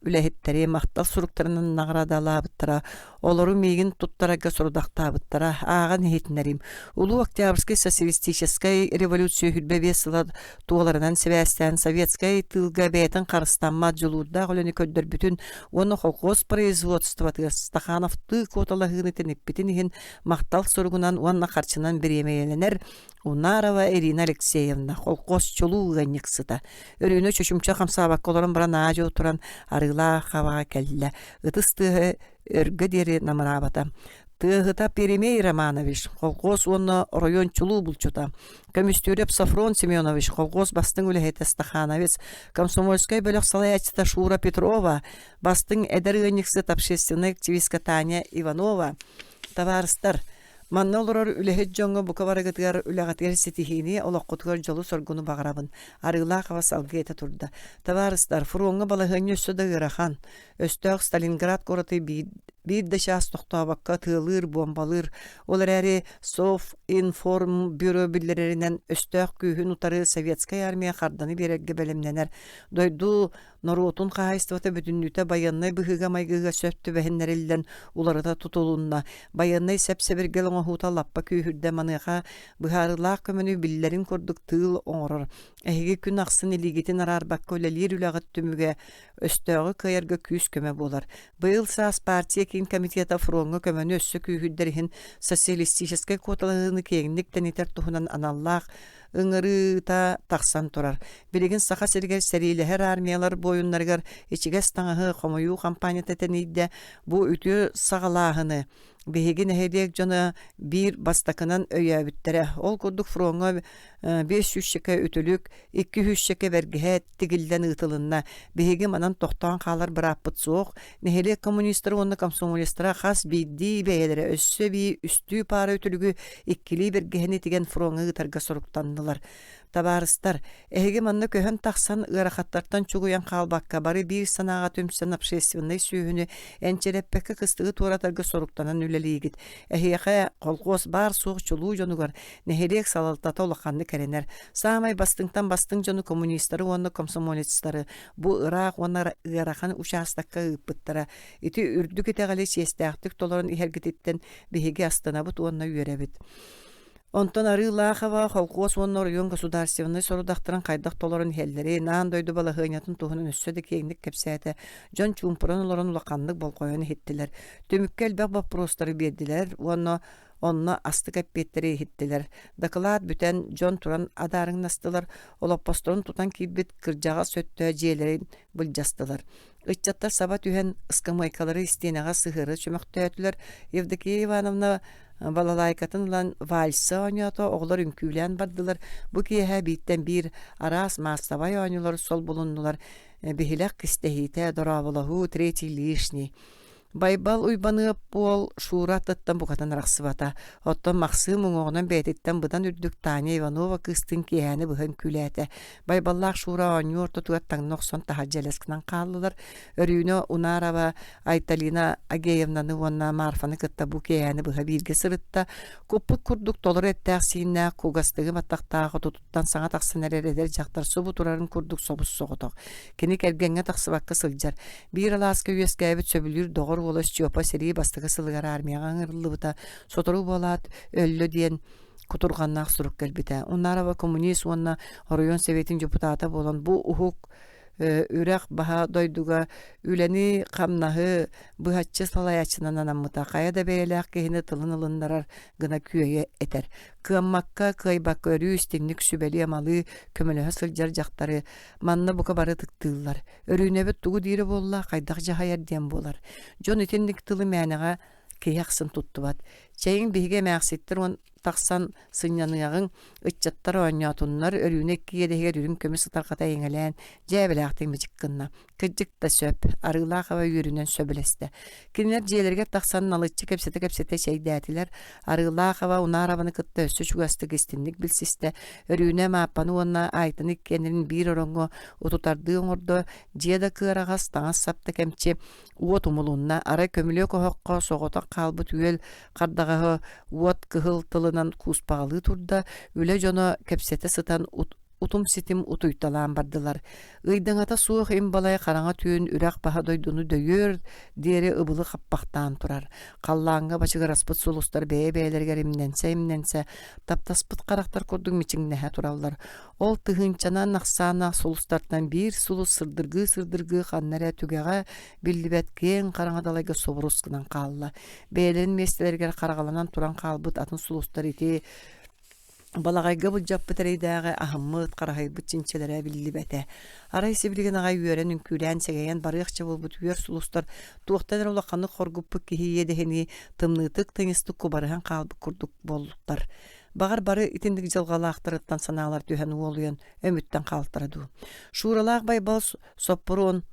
Speaker 1: үлэһиттэри махтал суруктарынан наҕараадалаабыттара, олору миигин туттарарга сорудахтаабыттара, ааҕан иһитиннэрим. Улуу Октябрьскай социалистическай революция 25 сыла туоларынан сибээстээн советскай тыылга бэйэтин харыстаммат дьулуурдаах үлэни көрдөрбүтүн уонна колхоз производствотыгар Стахановтыы куоталаһыыны тэниппитин иһин махтал суругунан уонна харчынан бириэмийэлэнэр Унарова Ирина Алексеевна, холкуос чулуу ыанньыксыта. Өрүүнэ чочумча хамсаабакка олорон баран аа-дьуо туран арыылаах хабаҕа кэллэ. Ытыс тыаһа өргө диэри намыраабата. Тыаһыта Перемей Романович, холкуос уонна оройуон чулуу булчута. Көмүстүүрэп Софрон Семенович, холкуос бастыҥ үлэһитэ Стахановец, комсомольскай бөлөх салайааччыта Шура Петрова, бастыҥ эдэр ыанньыксыт общественнай активистка Таня Иванова. Табаарыстар, Манна олорор үлэһит дьоҥҥо бука барыгытыгар үлэҕитигэр ситиһиини, олоххутугар дьолу-соргуну баҕарабын. Арыылаах аба салгыы этэ турда. Табаарыстар, фроҥҥа балаһыанньа өссө да ыарахан. Өстөөх Сталинград куораты биир, биир да чаас тохтообокко ытыалыыр, буомбалыыр. Ол эрээри Совинформбюро биллэрэринэн өстөөх күүһүн утары советскай армия харданы биэрэргэ бэлэмнэнэр. Дойду норуотун хаһаайыстыбата бүтүннүүтэ байыаннай быһыыга-майгыга сөп түбэһиннэриллэн уларыта тутулунна. Байыаннай сэп-сэбиргэл оҥоһуута лаппа күүһүрдэ, маныаха быһаарыылаах көмөнү биллэрин курдук тыыл оҥорор. Эһиги күн ахсын илиигитин араарбакка үлэлиир үлэҕит түмүгэ өстөөҕү кыайарга күүс-көмө буолар. Быйыл саас партия киин комитета фроҥҥа көмөнү өссө күүһүрдэр иһин социалистическай куоталаһыыны киэҥник тэнитэр туһунан аналлаах ыҥырыыта тахсан турар. Билигин Саха сиригэр сэриилэһэр армиялар буойуннарыгар ичигэс таҥаһы хомуйуу хампаанньата тэнийдэ. Бу үтүө саҕалааһыны биһиги нэһилиэк дьоно биир бастакынан өйөөбүттэрэ. Ол курдук фроҥҥа биэс сүүсчэкэ үтүлүк, икки сүүсчэкэ бэргэһэ тигиллэн ыытылынна. Биһиги манан тохтоон хаалар бырааппыт суох. Нэһилиэк коммунистара уонна комсомолецтара хас биирдии бэйэлэрэ өссө эбии үстүү паара үтүлүгү иккилии бэргэһэни тигэн фроҥҥа ыытарга соруктаннылар. Табаарыстар, эһиги манна көһөн тахсан ыарахаттартан чугуйан хаалбакка бары биир санааҕа түмсэн общественнай сүөһүнү энчирэппэккэ кыстыгы туоратарга соруктанан үлэлиигит. Эһиэхэ колхуос баар-суох чулуу дьонугар нэһилиэк салалтата улаханнык эрэнэр. Саамай бастыҥтан бастыҥ дьону коммунистары уонна комсомолецтары бу ыраах уонна ыарахан учаастакка ыыппыттара. Ити үрдүк итэҕэли чиэстээхтик толорон иһэргититтэн биһиги астынабыт уонна үөрэбит. Онтон Арыылаахова холкуос уонна оройуон государственнай сорудахтарын хайдах толорон иһэллэрин, аан дойду балаһыанньатын туһунан өссө да киэҥник кэпсээтэ. Дьон чуумпуран олорон улаханнык болҕойон иһиттилэр. Түмүккэ элбэх боппуруостары биэрдилэр уонна Онно астык эппиэттэри иһиттилэр. Дакылаат бүтэн, дьон туран адаарыҥнастылар, олоппосторун тутан киирбит кырдьаҕас өттө дьиэлэрин былдьастылар. Ыччаттар саба түһэн, ыскамыайкалары истиэнэҕэ сыһыары чөмөхтөөтүлэр. Евдокия Ивановна балалайкатын ылан вальса оонньоото, оҕолор үҥкүүлээн бардылар. Бу киэһэ бииртэн биир араас маассабай оонньуулар солбулуннулар. Биһилэх кистэһиитэ, дорооболоһуу, третий лишний. Байбал Уйбаныап уол Шура аттыттан букатын арахсыбата. Оттон Махсыым уҥуоҕунан бэйэтиттэн быдан үрдүк Таня Иванова кыыстыын киэһээни быһа үҥкүүлээтэ. Байбаллаах Шура оонньуу ортотугар таҥна охсон таһырдьа элэс гынан хааллылар. Өрүүнэ Унарова Айталина Агеевнаны уонна Марфаны кытта бу киэһээни быһа бииргэ сырытта. Куппут курдук толору эттээх-сииннээх, кугастыгы баттахтаах отутуттан саҥа тахсан эрэр эдэр дьахтар субу турарын курдук собус-соҕотох. Кини кэргэҥҥэ тахсыбакка сылдьар. Биир алааска үөскээбит сөбүлүүр доҕор уола Степа сэрии бастакы сылыгар армияҕа ыҥырыллыбыта. Сотору буолаат, өллө диэн кутурҕаннаах сурук кэлбитэ. Унарова коммунист уонна оройуон сэбиэтин депутата буолан бу уһук үрэх баһа дойдуга үлэни-хамнаһы быһаччы салайааччынан анаммыта. Хайа да бэйэлээх киһини тылын ылыннарар гына күөйэ этэр. Кыаммакка, кыайбакка өрүү истиҥник сүбэлии-амалыы, көмөлөһө сылдьар дьахтары Манна бука бары ытыктыыллар. Өрүүнэбит тугу диирэ буолла, хайдах дьаһайар диэн буолар. Дьон итинник тылы мээнэҕэ киһи ахсын туттубат. Чэйиҥ биһиги эмээхситтэр уон тахсан сынньаныаҕыҥ, ыччаттар оонньоотуннар, Өрүүнэ икки иэдэһигэр үрүҥ көмүс ытарҕата эйэҥэлээн, дьээбэлээхтик мичик гынна. Кырдьык да сөп, Арыылаах аба үөрүүнэн сөбүлэстэ. Кинилэр дьиэлэригэр тахсан налыччы кэпсэтэ-кэпсэтэ чэйдээтилэр. Арыылаах аба Унаар абаны кытта өссө чугастык истинник билсистэ. Өрүүнэ Мааппаны уонна Аайтаны иккиэннэрин биир ороҥҥо утутардыы оҥордо, дьиэ да кыараҕас, таҥас-сап да кэмчи, уот умулунна. Арай көмүлүөк оһоххо соҕотох хаалбыт үөл хардаҕаһы уот кыһыл тылынан кууспаҕалыы турда, үлэ дьоно кэпсэтэ сытан утум-ситим утуйталаан бардылар. Ыйдаҥата суох им балай хараҥа түүн үрэх баһа дойдуну дөйүөр диэри ыбылы хаппахтаан турар. Халлааҥҥа бачыгыраспыт сулустар бэйэ-бэйэлэригэр имнэнсэ-имнэнсэ, таптаспыт харахтар курдук мичиҥнэһэ тураллар. Ол тыһыынчанан ахсааннаах сулустартан биир сулус сырдыргыы-сырдыргыы ханна эрэ түгэҕэ биллибэт киэҥ хараҥа далайга субурус гынан хаалла. Бэйэлэрин миэстэлэригэр хараҕаланан туран хаалбыт атын сулустар ити балаҕайга былдьаппыт эрэйдээҕи аһыммыт, хараһайбыт чинчилэрэ биллибэтэ. Арай сибилигин аҕай үөрэн, үҥкүүлээн, сэгэйэн барыахча буолбут үөр сулустар туохтан эрэ улаханнык хоргуппут киһи иэдэһинии тымныытык тыйыстык кубарыһан хаалбыт курдук буоллуттар. Баҕар бары итинник дьылҕалаахтарыттан санаалар түһэн уолуйан өмүттэн хаалтара дуу. Шууралаах Байбал соппуруон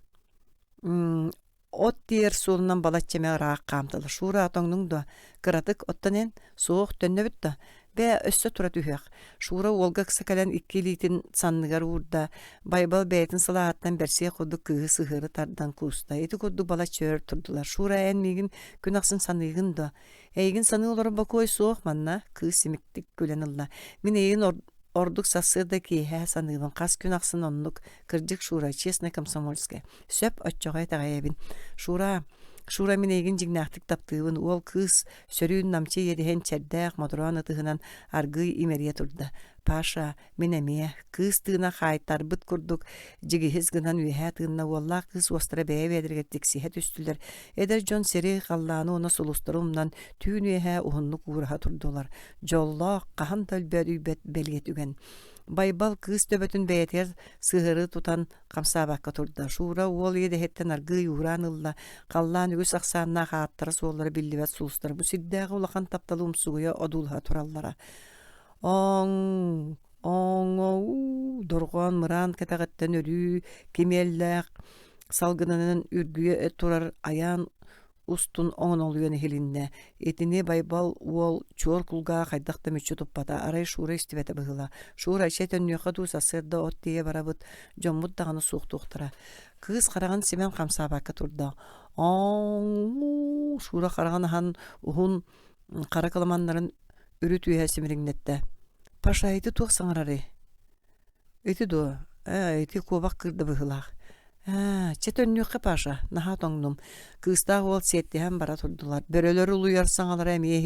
Speaker 1: от тиэр суолунан балачча эмэ ыраах хаамтылар. Шура тоҥнуҥ дуо? Кыратык, оттон эн? Суох, төннөбүт да? Бээ, өссө тура түһүөх. Шура уолга ыкса кэлэн икки илиитин санныгар уурда. Байбал бэйэтин сылааһыттан бэрсиэх курдук кыыһы сыһыары тардан кууста. Ити курдук балачча өр турдулар. Шура, эн миигин күн ахсын саныыгын дуо? Эйигин саныы олорор бокуой суох манна, кыыс симиктик күлэн ылла. Мин эйигин ордук сарсыарда киэһэ саныыбын, хас күн ахсын оннук. Кырдьык, Шура, честно комсомольская. Сөп, оччоҕо итэҕэйэбин. Шура, Шура, мин эйигин дьиҥнээхтик таптыыбын. Уол кыыс сөрүүн намчы иэдэһин чэрдээх модороон ытыһынан аргыый имэрийэ турда. Паша, Мин эмиэ, кыыс тыына хаайтарбыт курдук, дьигиһис гынан үөһээ тыынна уоллаах кыыс уостара бэйэ-бэйэлэригэр тиксиһэ түстүлэр. Эдэр дьон сири, халлааны уонна сулустары умнан, түүн үөһэ уһуннук уураһа турдулар. Дьоллоох, хаһан да өлбөөдүйбэт бэлиэ түгэн. Байбал кыыс төбөтүн бэйэтигэр сыһыары тутан хамсаабакка турда. Шура уол иэдэһиттэн аргыый уураан ылла. Халлаан үгүс ахсааннаах ааттара-суоллара биллибэт сулустар бу сирдээҕи улахан тапталы умсугуйа одуулаһа тураллара. Ооҥ, ооҥоуу, дорҕоон мыраан кэтэҕиттэн өрүү кимиэллээх салгынынан үргүйэ турар айаан устун оҥонолуйан иһилиннэ. Итини Байбал уол чуор кулгааҕа хайдах да мүччү туппата, арай Шура истибэтэ быһыылаах. Шура, чэ төннүөххэ дуу, сарсыарда от тиийэ барабыт, дьоммут даҕаны суохтуохтара. Кыыс хараҕын симэн хамсаабакка турда. Ооҥ, Шура хараҕын аһан уһун хара кыламаннарын үрүт үөһэ симириҥнэттэ. «Паша, ити туох саҥарарый?» «Ити дуо? Ээ, ити куобах кыырда быһыылаах. Ээ, чэ төннүөххэ, Паша, наһаа тоҥнум». Кыыстаах уол сиэттиһэн бара турдулар. Бөрөлөр улуйар саҥалара эмиэ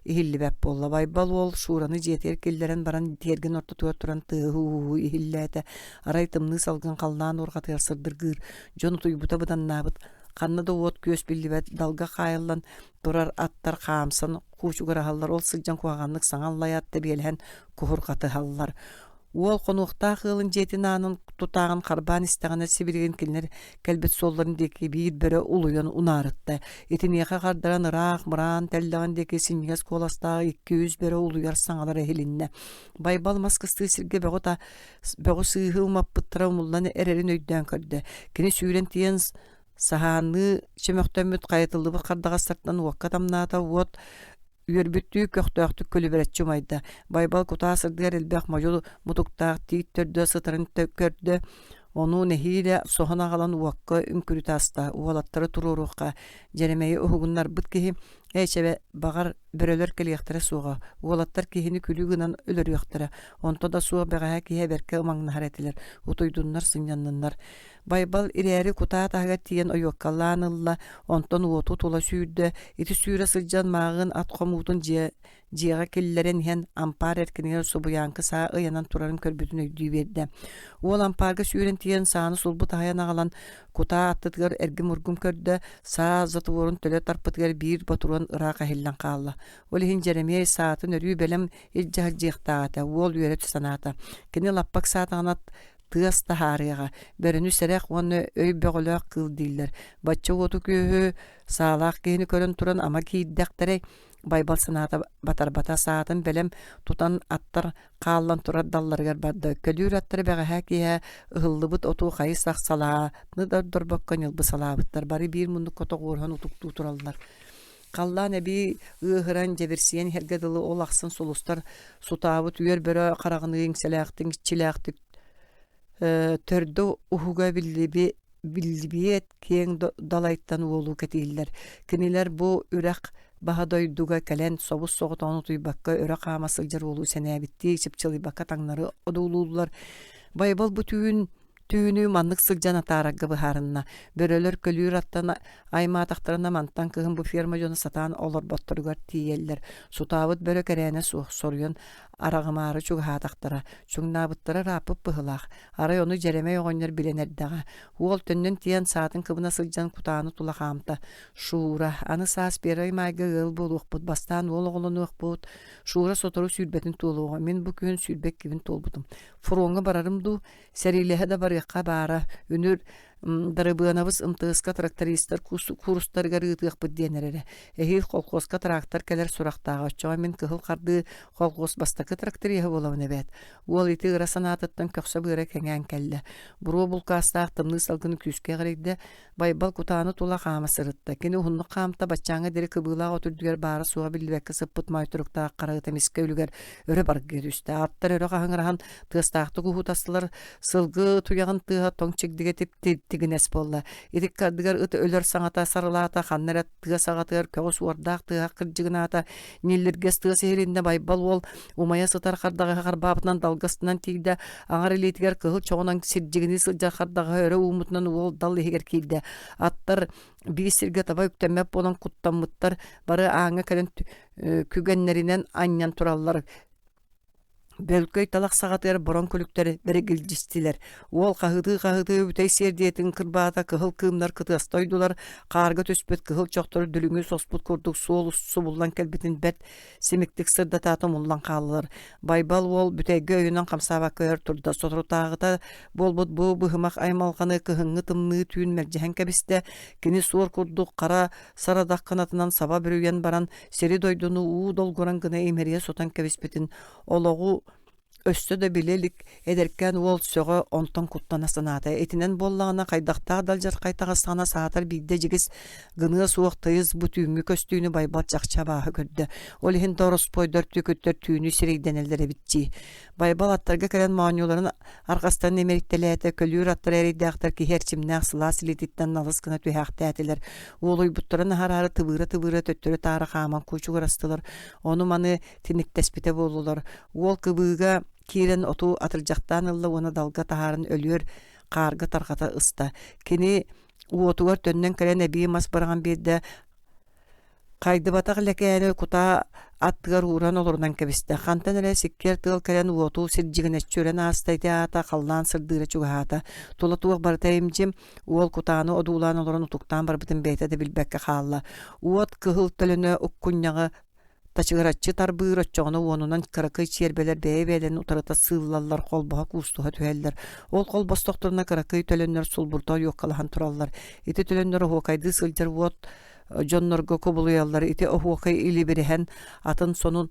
Speaker 1: иһиллибэт буолла. Байбал уол Шураны дьиэтигэр киллэрэн баран тиэргэн ортотугар туран тыаһы-ууһу иһиллээтэ. Арай тымныы салгын халлаан уорҕатыгар сырдыргыыр. Дьон утуйбута быданнаабыт. Ханна да уот-күөс биллибэт, далга хаайыллан турар аттар хаамсан куучугураһаллар, ол сылдьан куһаҕаннык саҥа аллайаат тэбиэлэһэн куһурҕатыһаллар. Уол хонуохтаах ыалын дьиэтин аанын тутааҕын харбаан истэҕинэ сибилигин кинилэр кэлбит суолларын диэки биир бөрө улуйан унаарытта. Итиниэхэ хардаран ыраах мыраан тэллэҕин диэки синньигэс куоластаах икки-үс бөрө улуйар саҥалара иһилиннэ. Байбал мас кыстыы сиргэ бөҕү та бөҕү сыыһы умаппыттара умуллан эрэрин өйдөөн көрдө. Кини сүүрэн тиийэн Саһаанныы чөмөхтөммүт хайытыллыбыт хардаҕастартан уокка тамнаата, уот үөрбүттүү көхтөөхтүк күлүбүрэччи умайда. Байбал кутаа сырдыгар элбэх модьу мутуктаах тиит төрдө сытарын көрдө, ону нэһиилэ соһон аҕалан уокка үҥкүрүтэ аста. Уолаттары туруоруохха Дьэрэмэйи уһугуннарбыт киһи ээ чэбэ баҕар бөрөлөр кэлиэхтэрэ суоҕа, уолаттар киһини күлүү гынан өлөрүөхтэрэ, онто да суох бэҕэһээ киһи бэркэ ымаҥнаһар этилэр, утуйдуннар, сынньанныннар. Байбал ирээри кутаа таһыгар тиийэн ойуоккалаан ылла, онтон уоту тула сүүрдэ, ити сүүрэ сылдьан мааҕын ат хомуутун дьиэ дьиэҕэ киллэрэн иһэн ампаар эркинигэр субуйааҥкы саа ыйанан турарын көрбүтүн өйдүү биэрдэ. Уол ампаарга сүүрэн тиийэн сааны сулбу таһыйан аҕалан кутаа аттытыгар эргим-ургум көрдө, саа затворун төлө тарпытыгар биир ботуруон ыраах эһиллэн хаалла. Ол иһин Дьэрэмиэй саатын өрүү бэлэм илдьэ сылдьыахтаах этэ, уол үөрэ санаата. Кини лаппак саатаҕына. тыас таһаарыаҕа. Бөрөнү сэрэх уонна өй бөҕөлөөх кыыл дииллэр. Бачча уоту-күөһү саалаах киһини көрөн туран ама киирдэхтэрэй Байбал санаата батарбата саатын бэлэм тутан аттар хааллан турар далларыгар барда. Көлүүр аттара бэҕэһээ киэһэ ыһыллыбыт оту хайы-сах салааны да ордорбокко ньылбы салаабыттар. Бары биир муннукка тоҕуоруһан утуктуу тураллар. Халлаан эбии ыаһыран, дьэбирсийэн иһэргэ дылы ол ахсын сулустар сутаабыт үөр бөрө хараҕыныы иҥсэлээхтик, иччилээхтик төрдө уһуга биллибиэт киэҥ далайтан уолу кэтииллэр. Кинилэр бу үрэх баһа дойдуга кэлэн собус-соҕотоҕун утуйбакка өрө хаама сылдьар уолу сэнээбиттии чыпчылыйбакка таҥнары одуулууллар. Байбал бу түүн түүнү маннык сылдьан атаарарга быһаарынна. Бөрөлөр көлүүр аттан аймаатахтарына мантан кыһын бу ферма дьоно сатаан олорботторугар тиийэллэр. Сутаабыт бөрө кэрээнэ суох соруйан араҕымаары чугаһаатахтара, чуҥнаабыттара ырааппыт быһыылаах. Арай ону Дьэрэмэй оҕонньор билэн эрдэҕэ. Уол төннөн тиийэн саатын кыбына сылдьан кутааны тула хаамта. Шура, аны саас Первай Маайга ыал буолуохпут, бастаан уол оҕолонуохпут. Шура сотору сүүрбэтин туолуоҕа, мин бу күһүн 22-бин туолбутум. Фроҥҥа барарым дуу, сэриилэһэ да барыахха баара. Үнүр Дарыбыанабыс МТС-ка трактористар куурустарыгар ыытыахпыт диэн эрэрэ. Эһиил колхуоска трактор кэлэр сурахтааҕа. Оччоҕо мин Кыһыл Хардыы колхуос бастакы тракториһа буолабын эбээт. Уол ити ыра санаатыттан көхсө-быара кэҥээн кэллэ. Буруо булкаастаах тымныы салгыны күүскэ эҕирийдэ. Байбал кутааны тула хаама сырытта. Кини уһуннук хаамта, баччааҥҥа диэри кыбыылаах от үрдүгэр баара-суоҕа биллибэккэ сыппыт моойторуктаах хара ыта эмискэ үлүгэр өрө баргыйа түстэ. Аттар өрө хаһыҥыраһан тыастаахтык уһуутастылар. Сылгы туйаҕын тыаһа тоҥ чигдигэ тип-тигинэс буолла. Итиккэ ардыгар ыт өлөр саҥата сарылаата, ханна эрэ тыа саҕатыгар көҕүс уордаах тыаһа кырдьыгынаата. Ньиллиргэс тыас иһилиннэ Байбал уол умайа сытар хардаҕаһы харбаабытынан далгастынан тиийдэ. Аҥар илиитигэр кыһыл чоҕунан сирдьигинии сылдьар хардаҕаһы өрө ууммутунан уол дал иһигэр киирдэ. Аттар биир сиргэ таба үктэммэт буолан куттаммыттар бары ааҥҥа кэлэн күгэннэринэн анньан тураллар. Бөлкөй талах саҕатыгар бороҥ күлүктэр бэригилдьистилэр. Уол хаһыытыы-хаһыытыы бүтэй сиэрдийэтин кырбаата, кыһыл кыымнар кытыаста ойдулар, хаарга түспүт кыһыл чохтор дүлүҥү соспут курдук суол субуллан кэлбитин бэрт симиктик сырдатаата умуллан хааллылар. Байбал уол бүтэйгэ өйүнэн хамсаабакка өр турда. Соторутааҕыта буолбут бу быһымах аймалҕаны кыһыҥҥы тымныы түүн мэлдьэһэн кэбистэ. Кини суор курдук хара сарадах кынатынан саба бүрүйэн баран сири-дойдуну уу долгуран гына имэрийэ сотон кэбиспитин олоҕу өссө да билэ илик эдэркээн уол сөҕө онтон куттана санаата. Итинэн буоллаҕына хайдахтаах да алдьархай таҕыстаҕына саатар биирдэ дьигис гыныа суох тыйыс бу түүҥҥү көстүүнү Байбал чахчы абааһы көрдө. Ол иһин да ороспуойдар түөкүттэр түүнү сирэйдэнэллэр эбит дии. Байбал аттарга кэлэн моонньуларын арҕастан имэрийтэлээтэ, көлүүр аттара эрэйдээхтэр киһи эрчимнээх сылаас илиититтэн налыс гына түһээхтээтилэр. Уолуйбуттарын аһараары тыбыыра-тыбыыра төттөрү-таары хааман куучугурастылар. Ону-маны тиниктэспитэ буоллулар. Уол кыбыыга киирэн оту атырдьахтаан ылла уонна далга таһааран өлүөр хаарга тарҕата ыста. Кини уотугар төннөн кэлэн эбии мас быраҕан биэрдэ, Хайдыбатах лэкээни кутаа аттыгар ууран олорунан кэбистэ. Хантан эрэ сиккиэр тыал кэлэн уоту сирдьигинэччи үрэн ааста ити аата халлаан сырдыыра чугаһаата. Тула туох барыта имдьим, уол кутааны одуулаан олорон утуктаан барбытын бэйэтэ да билбэккэ хаалла. Уот кыһыл төлөнө уккунньаҕы тачыгыраччы тарбыыр оччоҕуна уонунан кыракый чиэрбэлэр бэйэ-бэйэлэрин утарыта сыыллаллар, холбоһо куустуһа түһэллэр. Ол холбостохторуна кыракый төлөннөр сулбурда ойуоккалаһан тураллар. Ити төлөннөр оһуокайдыы сылдьар уот дьоннорго кубулуйаллар. Ити оһуокай илибирэһэн атын сонун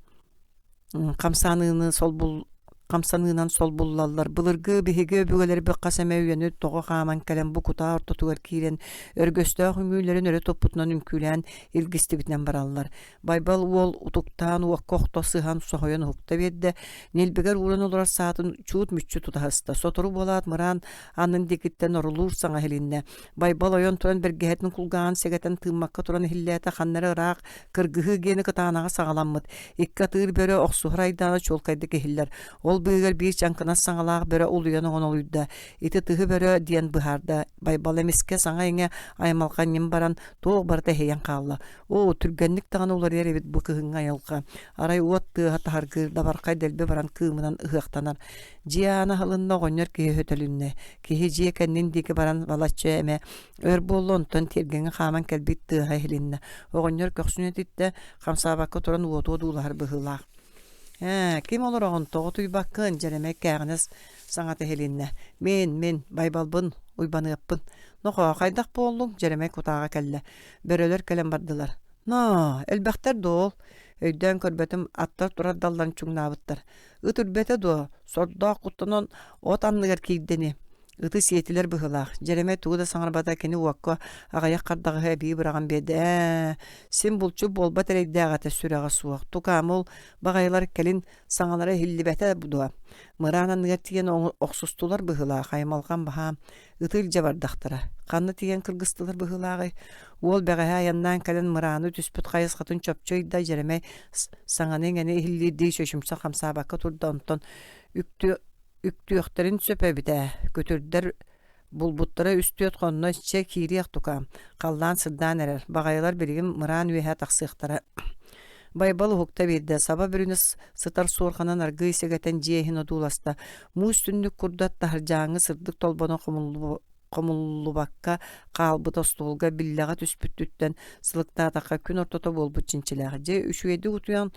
Speaker 1: хамсаныыны солбул хамсаныынан солбуллаллар. Былыргы биһиги өбүгэлэрбит хас эмэ үйэни тоҕо хааман кэлэн бу кутаа ортотугар киирэн өргөстөөх үҥүүлэрин өрө туппутунан үҥкүүлээн илгистибитинэн бараллар. Байбал уол утуктаан уокка охто сыһан соһуйан уһукта биэрдэ. Ньилбэгэр ууран олорор саатын чуут мүччү тутаһыста. Сотору буолаат мыраан аннын диэкиттэн орулуур саҥа иһилиннэ. Байбал ойон туран бэргэһэтин кулгааҕын сэгэтэн тыыммакка туран иһиллээтэ ханна эрэ ыраах кыргыһыы гиэнэ кытаанаҕа саҕаламмыт. Икки атыыр бөрө охсуһар айдаана чуолкайдык иһиллэр. Ол быыһыгар биир чаҥкынас саҥалаах бөрө улуйан оҥонолуйда. Ити тыһы бөрө диэн быһаарда. Байбал эмискэ саҥа-иҥэ аймалҕан ньим баран туох барыта иһийэн хаалла. Оо, түргэнник даҕаны уларыйар эбит бу кыһыҥҥы айылҕа. Арай уот тыаһа таһыргыыр, дабархай дэлби баран кыымынан ыһыахтанар. Дьиэ аана аһылынна, оҕонньор киһи өтөлүннэ. Киһи дьиэ кэннин диэки баран балачча эмэ өр буолла, онтон тиэргэҥҥэ хааман кэлбит тыаһа иһилиннэ. Оҕонньор көхсүн этиттэ, хамсаабакка туран уоту одуулаһар быһыылаах. Ээ, ким олороҕун, тоҕо утуйбаккын, Дьэрэмэй кээҕинэс саҥата иһилиннэ. Мин, мин, Байбалбын, Уйбаныаппын. Нохоо, хайдах буоллуҥ? Дьэрэмэй кутааҕа кэллэ. Бөрөлөр кэлэн бардылар. Ноо, элбэхтэр дуо ол? Өйдөөн көрбөтүм, аттар турар далларын чуҥнаабыттар. Ыт үрбэтэ дуо? Сордоох куттанан от анныгар киирдэ ини. Ыты сиэтилэр быһыылаах. Дьэрэмэй тугу да саҥарбата, кини уокка аҕыйах хардаҕаһы эбии быраҕан биэрдэ. Ээ, син булчут буолбат эрэйдээх этэ сүрэҕэ суох. Тукаам ол баҕайылар кэлин саҥалара иһиллибэтэ дуо? Мыраан анныгар тиийэн охсустулар быһыылаах, аймалҕан баһаам. Ыты илдьэ бардахтара. Ханна тиийэн кыргыстылар быһыылааҕый? Уол бэҕэһээ айаннаан кэлэн мырааны түспүт хайысхатын чопчу ыйда Дьэрэмэй саҥаны-иҥэни иһиллиирдии чочумча хамсаабакка турда, онтон үктү Үктүөхтэрин сөп эбит ээ, күтүрдэр булбуттара үс-түөрт хонно чэ киириэх тукаам, халлаан сырдаан эрэр, баҕайылар билигин мыраан үөһэ тахсыахтара. Байбал уһукта биэрдэ, саба бүрүнэ сытар суорҕанын аргыый сэгэтэн дьиэ иһин одууласта, муус түннүк курдат таһырдьааҥҥы сырдык толбоно хомуллубакка хаалбыт остуолга биллэҕэ түспүттүттэн сылыктаатахха күн ортото буолбут чинчилээх. Дьэ үчүгэйдик утуйан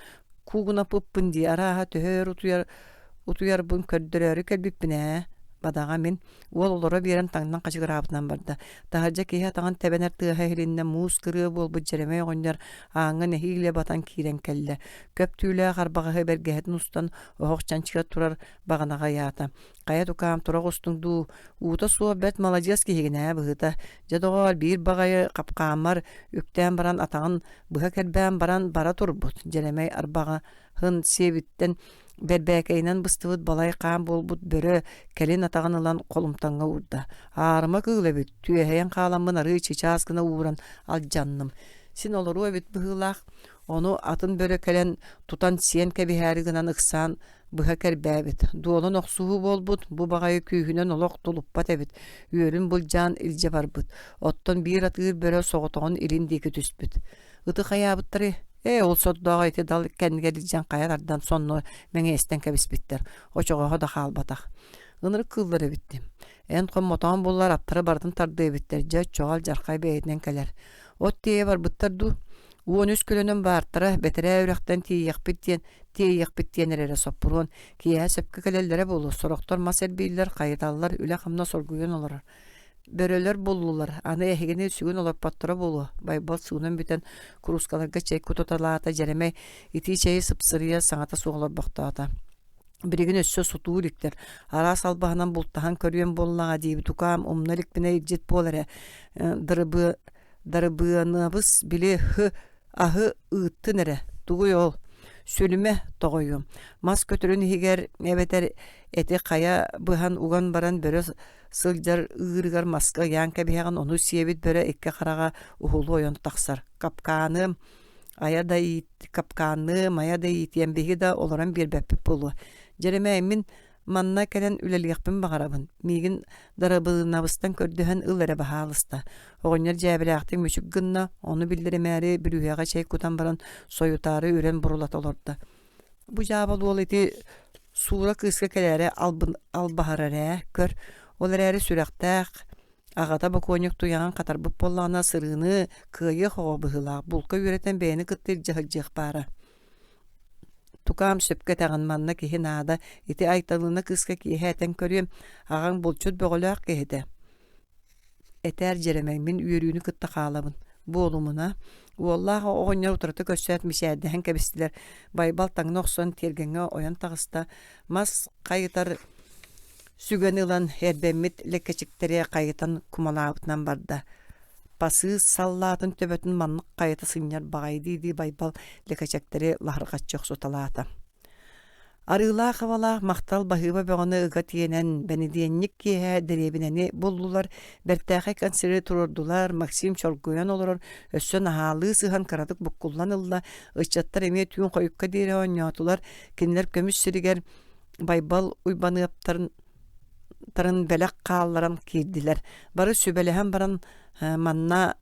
Speaker 1: куугунаппыппын дии, арааһа төһө өр утуйар утуйарбын көрдөрөөрү кэлбиппин ээ, бадаҕа мин уол олоро биэрэн таҥнан хачыгыраабытынан барда. Таһырдьа киһи атаҕын тэбэнэр тыаһа иһилиннэ, муус кырыа буолбут Дьэрэмэй оҕонньор ааҥҥа нэһиилэ батан киирэн кэллэ. Көп түүлээх арбаҕаһы бэргэһэтин устан оһох чанчыгар турар баҕанаҕа ыйаата. Хайа тукаам тура оҕустуҥ дуу, уута суох бэрт маладьыас киһигин ээ быһыыта. Дьэ доҕоор, биир баҕайы хапкааммар үктээн баран атаҕын быһа кэрбээн баран бара турбут. Дьэрэмэй арбаҕаһын сиэбиттэн бэрбээкэйинэн быстыбыт балай хаан буолбут бөрө кэлин атаҕын ылан холумтаҥҥа уурда. Аарыма кыыл эбит, түөһэйэн хааламмын арыы чычаас гына ууран алдьанным. Син олоруо эбит быһыылаах. Ону атын бөрө кэлэн тутан сиэн кэбиһээри гынан ыксаан быһа кэрбээбит. Дуолан охсуһуу буолбут, бу баҕайы күүһүнэн олох тулуппат эбит, үөрүн былдьаан илдьэ барбыт. Оттон биир атыыр бөрө соҕотоҕун илин диэки түспүт. Ыты хайаабыттарый? Ээ, ол сордооҕо ити дал кэннигэр илдьэн хайа тардан сонно мэҥиэстэн кэбиспиттэр. Очоҕоһо да хаалбатах. Ынырык кыыллар эбиттим. Эн хоммотоон буллар аттары барытын тардыа эбиттэр. Дьэ, оччоҕо алдьархай бэйэтинэн кэлэр. От тиэйэ барбыттар дуу? 13 көлөнөн баартара, бэтэрээ үрэхтэн тиийиэхпит диэн тиэйиэхпит диэн эрэрэ соппуруон, киэһэ сөпкө кэлэллэрэ буолуо, сорохтор мас эрбииллэр, хайыталлар, үлэ-хамнас оргуйан олорор. Бөрөлөр буллулар, аны эһигини сүгүн олорпотторо буолуо, Байбал суунан бүтэн куруускаларга чэй кутуталаата, Дьэрэмэй итии чэйи сыпсырыйа саҥата суох олорбохтоото. Билигин өссө сутуу иликтэр, араас албаһынан бултаһан көрүөм буоллаҕа диэбит укаам умна иликпинэ илдьит буол эрэ, Дырыбы Дарыбыанабыс били һы аһы ыыттын эрэ, тугуй ол, сүлүмэ тоҕойуом, мас көтөрүн иһигэр эбэтэр эти хайа быһан уган баран бөрө сылдьар ыырыгар маска ыйаан кэбиһэҕин, ону сиэбит бөрө икки хараҕа уһулу ойон тахсар. Капкааныам, айа да иит капкаанныам, айа да иитиэм, биһиги да олорон биэрбэппит буолуо. Дьэрэмэй, мин Манна кэлэн үлэлиэхпин баҕарабын, миигин дарабылынабыстан көрдөһөн ыл эрэ баһаалыста. Оҕонньор дьээбэлээхтик мүчүк гынна, ону биллэримээри бүрүөһэҕэ чэй кутан баран сойутаары үрэн бурулата олордо. Бу дьаабал уол ити Суура кыыска кэлээри албын албаһарар ээ, көр, ол эрээри сүрэхтээх, аҕата бокуонньук туйаҕын хатарбыт буоллаҕына сырыыны кыайыах оҕо быһыылаах, булка үөрэтэн бэйэни кытта илдьэ сылдьыах баара. Тукаам сөпкө этэҕин, манна киһи наада, ити Айталыына кыыска киэһэ этэн көрүөм, аҕаҥ булчут бөҕөлөөх киһитэ. Этээр Дьэрэмэй, мин үөрүүнү кытта хаалабын. Буолумуна. Уоллаах оҕонньор утарыта көрсөөт мичээрдэһэн кэбистилэр. Байбал таҥна охсон тиэргэҥҥэ ойон таҕыста. Мас хайытар сүгэни ылан эрбэммит лэкэчиктэри хайытан кумалаабытынан барда. Пасыыс саллаатын төбөтүн маннык хайыта сынньар баҕайы дии-дии Байбал лэкэчэктэри лаһырҕаччы охсуталаата. Арыылаах абалаах махтал баһыыба бөҕөнү ыга тиэнэн, бэнидиэнньик киэһэ дэриэбинэни буллулар, бэртээхэй консервы туруордулар, Максим чоргуйан олорор, өссө наһаалыы сыһан кыратык буккуллан ылла, ыччаттар эмиэ түүн хойукка диэри оонньоотулар, кинилэр көмүс сиригэр Байбал Уйбаныаптарын тарын бэлэх хаалларан киирдилэр. Бары сүбэлэһэн баран манна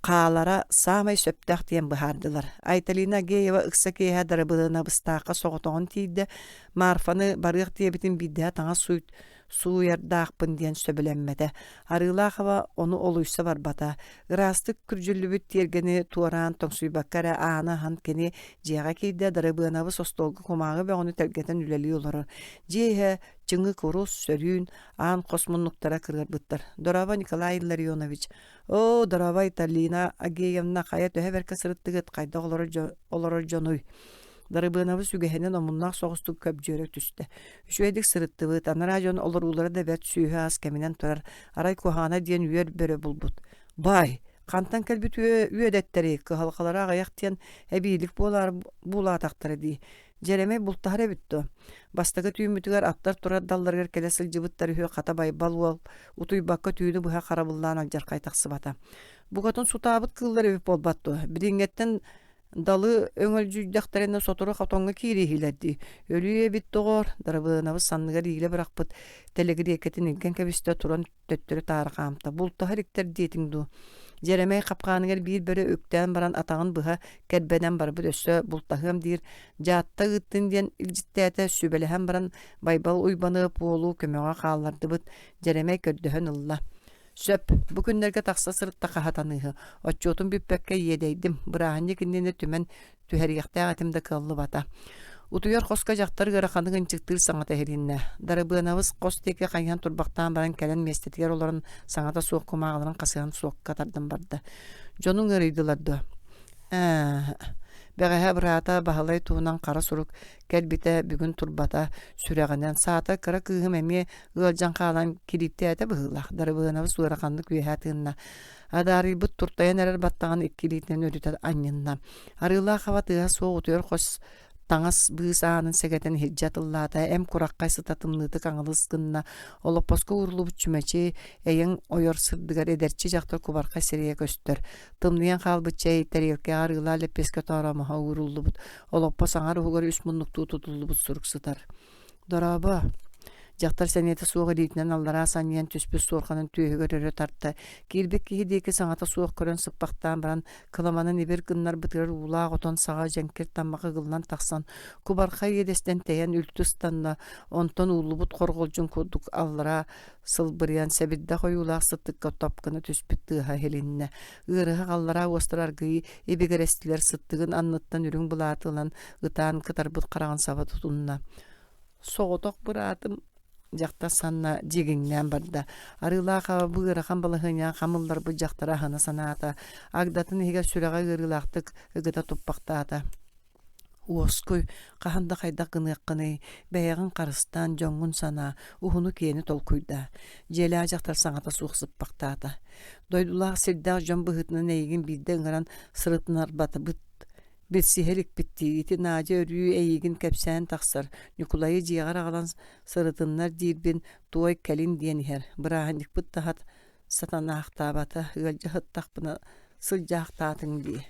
Speaker 1: хаалара саамай сөптөөх диэн быһаардылар. Айталина Агеева ыкса киэһэ Дарыбылынабыстаахха соҕотоҕун тиийдэ. Марфаны барыах диэбитин биирдэһэ таҥас суй... сууйардаахпын диэн сөбүлэммэтэ. Арыылаахаба ону олуйса барбата. Ыраастык күрдьүллүбүт тиэргэни туораан тоҥсуйбакка эрэ ааны аһан кини дьиэҕэ киирдэ, Дарыбыанабыс остуолга кумааҕы бөҕөнү тэлгэтэн үлэлии олорор. Дьиэ иһэ чыҥы курус, сөрүүн, аан хос муннуктара кырыарбыттар. «Дорообо, Николай Илларионович!» «Оо, дорообо, Айталина Агеевна, хайа төһө бэркэ сырыттыгыт, хайдах олорор дьонуй?» Дарыбыанабыс үгэһинэн омуннаах соҕустук көбдьүөрэ түстэ. Үчүгэйдик сырыттыбыт, анараа дьон олоруулара да бэрт сүөһү-ас кэминэн турар, арай куһаҕана диэн үөр бөрө булбут. Бай, хантан кэлбит үөдэттэрий, кыһалҕалара аҕыйах диэн эбиилик буолаары буулаатахтара дии. Дьэрэмэй бултаһар эбит дуо? Бастакы түүммүтүгэр аттар турар далларыгар кэлэ сылдьыбыттар үһү хата Байбал уол утуйбакка түүнү быһа харабыллаан алдьархай тахсыбата. Букатын сутаабыт кыыллар эбит буолбат дуо? Билиҥҥэттэн Далы өҥөлдьүйдэхтэринэ сотору хотоҥҥо киирииһилэр дии. Өлүү эбит доҕоор, Дарыбыанабыс санныгар иилэ бырахпыт тэлэгириэкэтин илгэн кэбистэ туран төттөрү-таары хаамта. Бултаһар иктэр диэтиҥ дуу? Дьэрэмэй хапкааныгар биир бөрө үктээн баран атаҕын быһа кэрбэнэн барбыт өссө бултаһыам диир дьаатта ыыттын диэн илдьиттээтэ сүбэлэһэн баран Байбал Уйбаныап уолу көмөҕө хааллардыбыт Дьэрэмэй көрдөһөн ылла. Сөп, бу күннэргэ тахса сырытта хаһатаныыһы. Отчуотум бүппэккэ иэдэйдим, бырааһынньык иннинэ түмэн түһэриэхтээх этим да кыаллыбата. Утуйар хоско дьахтар ыараханнык ынчыктыыр саҥата иһилиннэ. Дарыбыанабыс хос диэки хайыһан турбахтаан баран кэлэн миэстэтигэр олорон саҥата суох кумааҕыларын хасыһан суокка тардан барда. Дьонуҥ ыарыйдылар дуо? Ээ, бэҕэһээ быраата Баһылай туһунан хара сурук кэлбитэ бүгүн турбата сүрэҕинэн саата кыра кыыһым эмиэ ыалдьан хаалан кирииптээтэ быһыылаах Дарыбыанабыс ыараханнык үөһэ тыынна адаарыйбыт туртайан эрэр баттаҕын икки илиитинэн өрүтэ анньынна арыылаах хаба тыаһа суох утуйар хос таҥас быыс аанын сэгэтэн иһирдьэ атыллаата эм кураххай сыта тымныытык аҥылыс гынна олоппоско ууруллубут чүмэчи эйэҥ ойор сырдыгар эдэрчи дьахтар кубархай сирэйэ көстөр тымныйан хаалбыт чэй тэриэлкэҕэ арыылаах лэппиэскэ тооромоһо ууруллубут Олоппос аҥар уһугар үс муннуктуу тутуллубут сурук сытар. «Дорообо!» Дьахтар сэниэтэ суох илиитинэн аллараа санньыйан түспүт суорҕанын түөһүгэр өрө тарта, киирбит киһи диэки саҥата суох көрөн сыппахтаан баран, кыламанын ибир гыннарбытыгар уулаах отон саҕа дьэҥкир таммах ыгыллан тахсан, кубархай иэдэстэн тэйэн үлтү ыстанна, онтон ууллубут хорҕолдьун курдук аллараа сылбырыйан сэбирдэх ойуулаах сыттыкка топ гына түспүт тыаһа иһилиннэ. Ыарыһах аллараа уостара аргыый ибигирэстилэр сыттыгын анныттан үрүҥ былааты ылан ытаан кытарбыт хараҕын саба тутунна. Соҕотох быраатым дьахтар санна дьигиҥнээн барда. Арыылаах аҕа бу ыарахан балаһыанньаҕа хам ылларбыт дьахтары аһына санаата. Агдатын иһигэр сүрэҕэ ыарыылаахтык ыгыта туппахтаата. Уоскуй, хаһан да хайдах гыныаххыный, бэйэҕин харыстаан, дьоҥҥун санаа, уһуну-киэни толкуйдаа. Дьиэлээх дьахтар саҥата суох сыппахтаата. Дойдулаах сирдээх дьон быһыытынан эйигин биирдэ ыҥыран сырытынарбатыбыт, билсиһэ иликпит дии, ити Надя өрүү эйигин кэпсээн тахсар, Ньукулайы дьиэҕэр аҕалан сырытыннар диирбин туой кэлин диэн иһэр, бырааһынньыкпыт да сатанаахтаабата, ыалдьа сыттахпына сылдьаахтаатыҥ дии.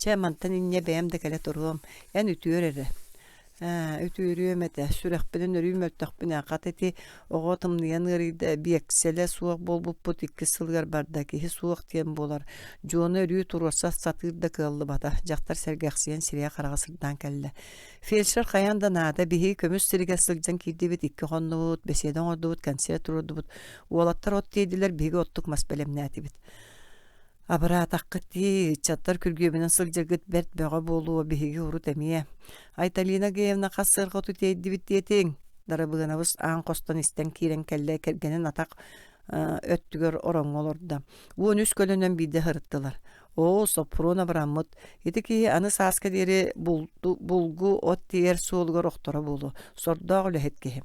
Speaker 1: Чэ, мантан инньэ бэйэм да кэлэ туруом, эн үтүөр эрэ. Ээ, үтүөрүөм этэ, сүрэхпинэн өрүү мөлтөхпүн ээ, хата ити оҕо тымныйан ыарыйда, биэксэлэ суох буолбуппут иккис сылыгар барда, киһи суох диэн буолар. Дьуона өрүү туруорса сатыыр да кыаллыбата, дьахтар сэргэхсийэн сирэйэ-хараҕа сырдаан кэллэ. Фельдшер хайаан да наада, биһиги көмүс сиригэр сылдьан киирдибит, икки хоннубут, бэсиэдэ оҥордубут, концерт туруордубут. Уолаттар от тиэйдилэр, биһиги оттук мас бэлэмнээтибит. Абыраатаххыт дии, ыччаттар күргүөмүнэн сылдьаргыт бэрт бөҕө буолуо, биһиги урут эмиэ. Айталина Геевна хас сыарҕа оту тиэйдибит диэтиҥ? Дарабыанабыс аан хостон истэн киирэн кэллэ, кэргэнин атах өттүгэр ороҥҥо олордо. 13 көлөнөн биирдэ сырыттылар. Оо, Соппуруон абыраммыт. Ити киһи аны сааска диэри булгу от тиийэр суолугар охторо буолуо. Сордоох үлэһит киһи.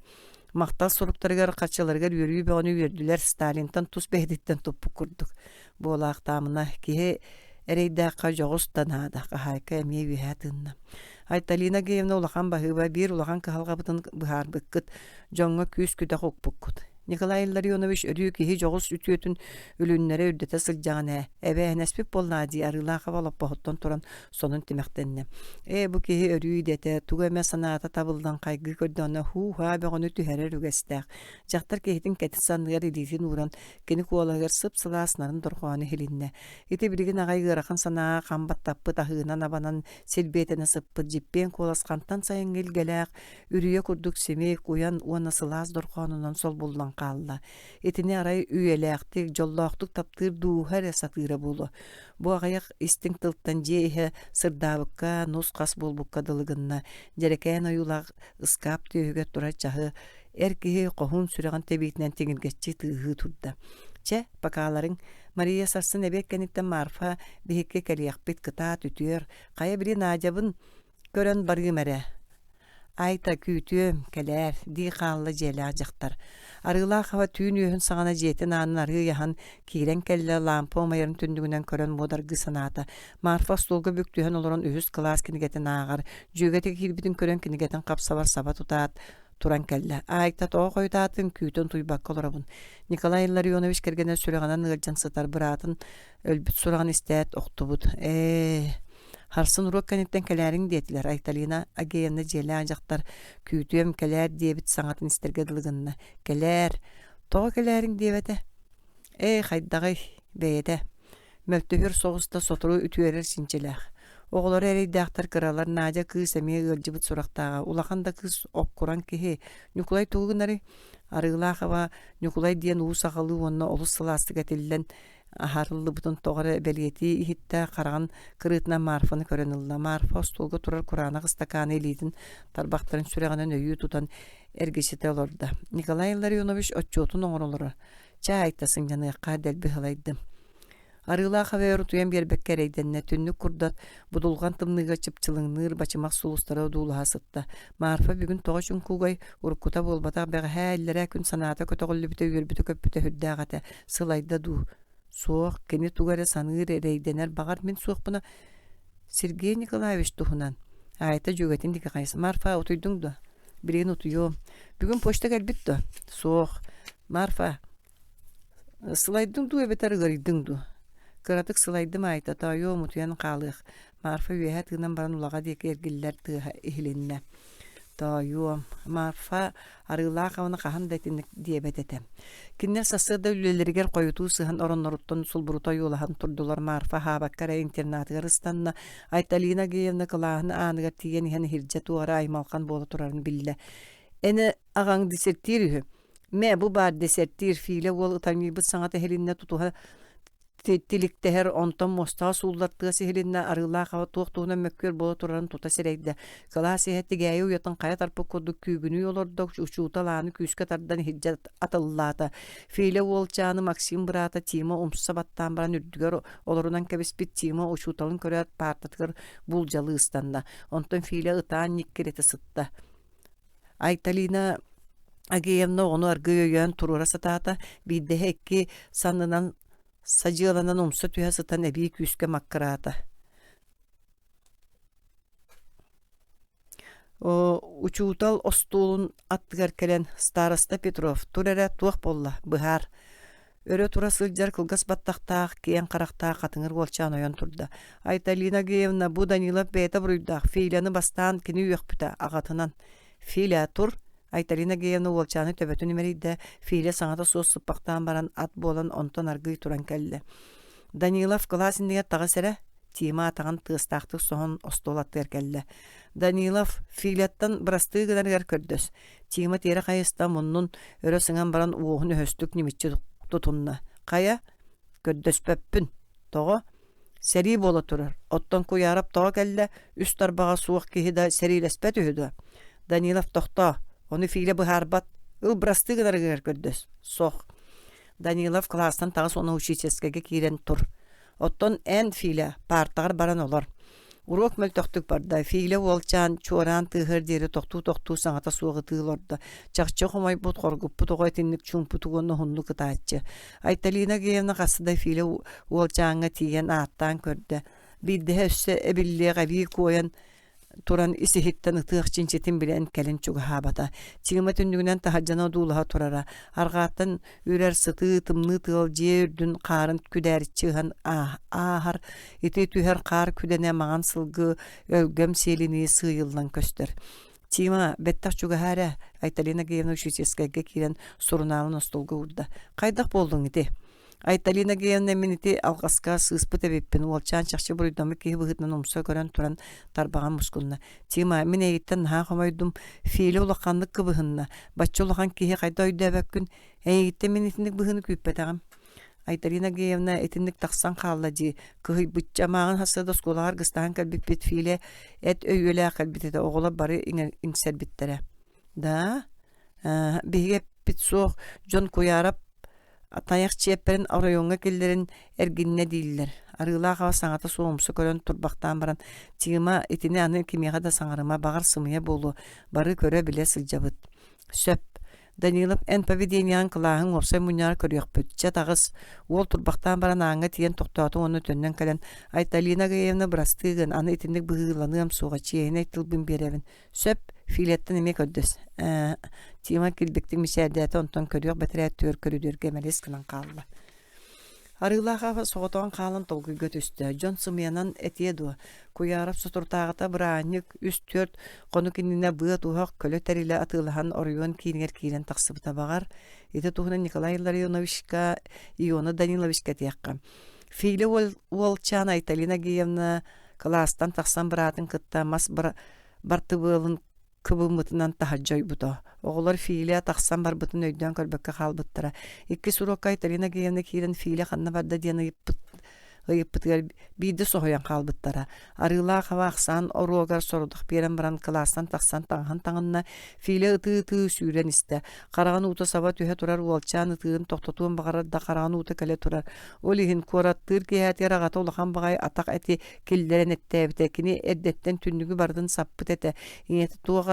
Speaker 1: Махтал суруктарыгар, харчыларыгар үөрүү бөҕөнү үөрдүлэр, Сталинтан тус бэйэтиттэн туппут курдук. Буолаахтаамына, киһи эрэйдээххэ дьоҕус да наада, хаһаайка эмиэ үөһэ тыынна. Айталина Геевна улахан баһыыба биир улахан кыһалҕабытын быһаарбыккыт, дьоҥҥо күүс-күдэх укпуккут. Николай Илларионович өрүү киһи дьоҕус үтүөтүн үлүннэрэ үрдэтэ сылдьаҕын ээ. Эбээһинэспит буоллаа дии Арыылаахаба олоппоһуттан туран сонун тимэхтэннэ. Ээ бу киһи өрүү идэтэ, тугу эмэ санаата табыллан хайгыы көрдөҕүнэ һуу-һаа бөҕөнү түһэрэр үгэстээх. Дьахтар киһитин кэтит санныгар илиитин ууран, кини куолаһыгар сып-сылаас нарын дорҕоону иһилиннэ. Ити билигин аҕай ыарахан санааҕа хам баттаппыт аһыынан-абанан силбиэтэнэ сыппыт дьиппиэн куолас хантан сайыҥҥы илгэлээх, үрүйэ курдук симик, уйан уонна сылаас дорҕоонунан солбуллан хаалла. Итини арай үйэлээхтик, дьоллоохтук таптыыр дууһа эрэ сатыыра буолуо. Бу аҕыйах истиҥ тылтан дьиэ иһэ сырдаабыкка, нус-хас буолбукка дылы гынна. Дьэрэкээн ойуулаах ыскаап түөһүгэр турар чаһы эр киһи хоһуун сүрэҕин тэбиитинэн тиҥиргэччи тыаһыы турда. Чэ, покаларыҥ, Мария сарсын эбиэт кэнниттэн Марфа биһикки кэлиэхпит, кытаат, үтүөр. Хайа били Надябын көрөн барыым эрэ. Айта, күүтүөм, кэлээр, дии хаалла дьиэлээх дьахтар. Арыылаах аба түүн үөһүн саҕана дьиэтин аанын арыый аһан, киирэн кэллэ, лаампа умайарын түннүгүнэн көрөн муодаргыы санаата. Марфа остуолга бүк түһэн олорон үһүс кылаас кинигэтин ааҕар. Дьүөгэтэ киирбитин көрөн кинигэтин хапсабар саба тутаат, туран кэллэ. Айта тоҕо хойутаатын, күүтэн утуйбакка олоробун. Николай Илларионович кэргэнэ сүрэҕинэн ыалдьан сытар быраатын өлбүт сураҕын истээт, охтубут. Ээ, харсын уруок кэнниттэн кэлээриҥ диэтилэр. Айталина Агеевна дьиэлээх дьахтар күүтүөм, кэлээр диэбит саҥатын истэргэ дылы гынна. Кэлээр. Тоҕо кэлээриҥ диэбэтэ? Ээ, хайдаҕый, бэйэтэ. Мөлтөһүөр соҕус да сотору үтүөрэр чинчилээх. Оҕолоро эрэйдээхтэр кыралар Надя кыыс эмиэ ыалдьыбыт сурахтааҕа. Улахан да кыыс оккуран киһи. Ньукулай тугу гынарый? Арыылаахаба Ньукулай диэн уу сахалыы уонна олус сылаастык этиллэн аһарыллыбытын тоҕо эрэ бэлиэтии иһиттэ, хараҕын кырыытынан Марфаны көрөн ылла. Марфа остуолга турар кураанах ыстакааны илиитин тарбахтарын сүрэҕинэн өйүү тутан эргичитэ олордо. Николай Илларионович отчуотун оҥоро олорор. Чэ, Айта, сынньаныахха, дэлби сылайдым. Арыылаах эбэ утуйан биэрбэккэ эрэйдэннэ, түннүк курдат, будулҕан тымныыга чыпчылыҥныыр бачымах сулустара одуулаһа сытта. Марфа бүгүн тоҕо чуҥкугай, уруккута буолбатах бэҕэһээ иллэрээ күн санаата көтөҕүллүбүтэ, үөрбүтэ-көппүтэ сүрдээх этэ. Сылайда дуу? Суох, кини тугу эрэ саныыр, эрэйдэнэр, баҕар мин суохпуна Сергей Николаевич туһунан. Айта дьүөгэтин диэки хайыс. Марфа, утуйдуҥ дуо? Билигин утуйуом. Бүгүн почта кэлбит дуо? Суох. Марфа, Сылайдыҥ дуу эбэтэр ыарыйдыҥ дуу? Кыратык сылайдым Айта, тоойуом утуйан хаалыах. Марфа үөһэ тыынан баран улаҕа диэки эргиллэр тыаһа иһилиннэ. Тоойуом, Марфа арыылаах абаны хаһан да итинник диэбэт этэ. Кинилэр сарсыарда үлэлэригэр хойутуу сыһан оронноруттан сулбурута ойуулаһан турдулар. Марфа аһаабакка эрэ интернатыгар ыстанна. Айталина Агеевна кылааһын ааныгар тиийэн иһэн иһирдьэ туох эрэ аймалҕан буола турарын биллэ. Эн аҕаҥ десертиир үһү. Мэ, бу баар десертиир Филя уол ытамньыйбыт саҥата иһилиннэ тутуһа тиликтэһэр, онтон муостаҕа сууллар тыас иһилиннэ, арыылаах аба туох туһунан мөккүөр буола турарын тута сэрэйдэ. Кылаас иһэ тигээйи уйатын хайа тарпыт курдук күүгүнүү олордо, учуутал ааны күүскэ тардан иһирдьэ атыллаата. Филя уолчааны Максим быраата Тима умса баттаан баран үрдүгэр олорунан кэбиспит Тима учууталын көрөөт паартатыгар булдьалыы ыстанна. Онтон Филя ытаан ньиккирэтэ сытта. Айталина Агеевна оҕону аргыый өйөөн туруора сатаата, биирдэһэ икки саннынан садьыаланан умса түһэ сытан эбии күүскэ маккыраата. Учуутал остуолун аттыгар кэлэн «Староста Петров, тур эрэ, туох буолла, быһаар» Өрө тура сылдьар кылгас баттахтаах, киэҥ харахтаах хатыҥыр уолчаан ойон турда. Айталина Агеевна, бу Данилов бэйэтэ буруйдаах, Филяны бастаан кини үөхпүтэ, аҕатынан. Филя, тур! Айталина Агеевна уолчааны төбөтүн имэрийдэ, Филя саҥата суох сыппахтаан баран ат буолан онтон аргыый туран кэллэ. Данилов кылаас иннигэр таҕыс эрэ, Тима атаҕын тыастаахтык соһон остуол аттыгар кэллэ. Данилов Филяттан бырастыы гынарыгар көрдөс. Тима тиэрэ хайыста муннун өрө сыҥан баран уоһун өһөстүк ньимиччи тутунна. Хайа, көрдөспөппүн. Тоҕо? Сэрии буола турар. Оттон Куйаарап тоҕо кэллэ? Үс тарбаҕа суох киһи да сэриилэспэт үһү дуо? Данилов тохтоо. Ону Филя быһаарбат. Ыл бырастыы гынарыгар көрдөс. Сох. Данилов кылаастан таҕыс уонна учительскайга киирэн тур. Оттон эн, Филя, паартаҕар баран олор. Уруок мөлтөхтүк барда. Филя уолчаан чуораан тыаһыар диэри тохтуу-тохтуу саҥата суох ытыы олордо. Чахчы хомойбут, хоргуппут оҕо итинник чуумпутук уонна уһуннук ытааччы. Айталина Агеевна хаста да Филя уолчааҥҥа тиийэн ааттаан көрдө. Биирдэһэ өссө эбиллиэх эбии куойан. туран ис-иһиттэн ытыах чинчитин билэн кэлин чугаһаабата. Тима түннүгүнэн таһырдьаны одуулаһа турара. Арҕааттан үрэр сытыы тымныы тыал дьиэ үрдүн хаарын күдээриччи ыһан ааһар. Ити түһэр хаар күдэнэ маҥан сылгы өлгөм сиэлинии сыыйыллан көстөр. Тима, бэттэх чугаһаа эрэ, Айталина Геевна учительскайга киирэн сурунаалын остуолга уурда. Хайдах буоллуҥ ити? Айталина Геевна мин ити алҕаска сыыспыт эбиппин, уолчаан чахчы буруйдаммыт киһи быһыытынан умса көрөн туран тарбаҕын мускунна. Тима, мин эйигиттэн наһаа хомойдум, Филя улаханнык кыбыһынна, бачча улахан киһи хайда өйдөөбөккүн, эйигиттэн мин итинник быһыыны күүппэтэҕим. Айталина Геевна итинник тахсан хаалла дии, кыһыйбычча мааҕын сарсыарда оскуолаҕа аргыстаһан кэлбиппит Филя эт өйүөлээх кэлбит этэ, оҕолор бары иҥсэрбиттэрэ. Да, биһиги эппит суох, дьон Куйаарап тайах чиэппэрин оройуоҥҥа киллэрин эргиннэ дииллэр. Арыылаах аҕа саҥата суох умса көрөн турбахтаан баран, Тима, итини аны кимиэхэ да саҥарыма, баҕар сымыйа буолуо, бары көрө-билэ сылдьабыт. Сөп. Данилов, эн поведениеҕын кылааһыҥ уопсай мунньаҕар көрүөхпүт. Чэ, таҕыс. Уол турбахтаан баран ааҥҥа тиийэн тохтоотум уонна төннөн кэлэн, Айталина Агаевна, бырастыы гын, аны итинник быһыыланыам суоҕа, чиэһинэй тылбын биэрэбин. Сөп, Филияттан эмиэ көрдөс. Ээ, Тима килбиктик мичээрдээтэ, онтон көрүөх бэтэрээ түөр көрүдүөргэ мэлис гынан хаалла. Арыылаах аҕа соҕотоҕун хаалан толкуйга түстэ. Дьон сымыйанан этиэ дуо? Куйаарап соторутааҕыта бырааһынньык үс-түөрт хонук иннинэ быа-туһах көлө тэрилэ атыылаһан оройуон киинигэр киирэн тахсыбыта баҕар. Ити туһунан Николай Илларионовичка, Иона Даниловичка этиэххэ. Филя уолчаан Айталина Гиевна кылаастан тахсан быраатын кытта мас бартыбыалын кыбыммытынан таһырдьа ойбута. Оҕолор Филя тахсан барбытын өйдөөн көрбөккө хаалбыттара. Иккис уруокка Айталина Геевна киирэн Филя ханна барда диэн ыйыппыт ыйыппытыгар биирдэ соһуйан хаалбыттара. Арыылаах аба ахсаан оруогар сорудах биэрэн баран кылаастан тахсан таҥаһын таҥынна, Филя ытыы-ытыы сүүрэн истэ. Хараҕын уута саба түһэ турар уолчаан ытыырын тохтотуон баҕарар да хараҕын уута кэлэ турар. Ол иһин куораттыыр киэһээтигэр аҕата улахан баҕайы атах эти киллэрэн эттээбитэ. Кини эрдэттэн түннүгү барытын саппыт этэ. Ийэтэ туох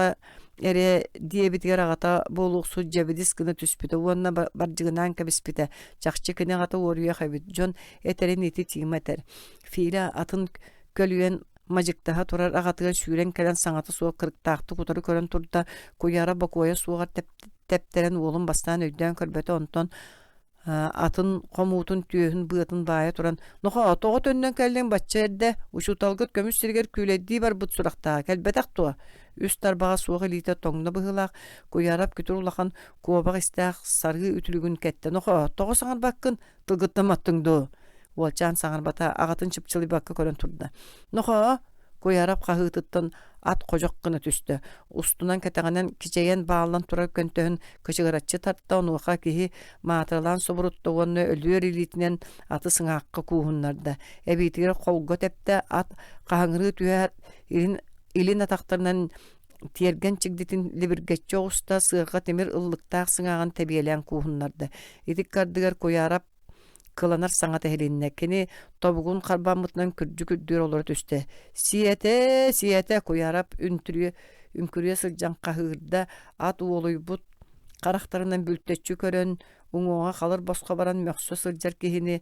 Speaker 1: эрэ диэбитигэр аҕата буолуохсут дьэбидис гына түспүтэ уонна бардьыгынаан кэбиспитэ. Чахчы кини аҕата уоруйах эбит. Дьон этэрин ити Тима этэр. Филя атын көлүйэн мадьыктаһа турар аҕатыгар сүүрэн кэлэн саҥата суох кырыктаахтык утары көрөн турда. Куйаара бокуойа суоҕар тэптэрэн уолун бастаан өйдөөн көрбөтө онтон атын хомуутун түөһүн быатын баайа туран «Нохоо, тоҕо төннөн кэллиҥ бачча эрдэ? Учууталгыт көмүс сиригэр күүлэйдии барбыт сурахтааҕа кэлбэтэх дуо?» Үс тарбаҕа суох илиитэ тоҥно быһыылаах, Куйаарап күтүр улахан куобах истээх сарыы үтүлүгүн кэттэ. «Нохоо, тоҕо саҥарбаккын? Тылгыттан маттыҥ дуо?» Уолчаан саҥарбата, аҕатын чыпчылыйбакка көрөн турда. «Нохоо, Куйарап хаһыытыттан ат ходьох гына түстэ, устунан кэтэҕинэн кичэйэн бааллан турар көнтөһүн кычыгыраччы тарта, онуоха киһи маатыралаан субурутта уонна өлүөр илиитинэн аты сыҥаахха кууһуннарда. Эбиитигэр холго тэптэ, ат хаһыҥырыы түһээт илин, илин атахтарынан тиэргэн чигдитин либиргэччи оҕуста, сыарҕа тимир ыллыктаах сыҥааҕын тэбиэлээн кууһуннарда. Ити ыккардыгар Куйаарап кыланар саҥата иһилиннэ. Кини тобугун харбаммытынан күрдьүк үрдүгэр олоро түстэ. «Сиэтэ, сиэтэ!» Куйаарап үнтүрүө, үҥкүрүйэ сылдьан хаһыырда, ат уолуйбут харахтарынан бүлтэччи көрөн, уҥуоҕа халыр босхо баран мөхсө сылдьар киһини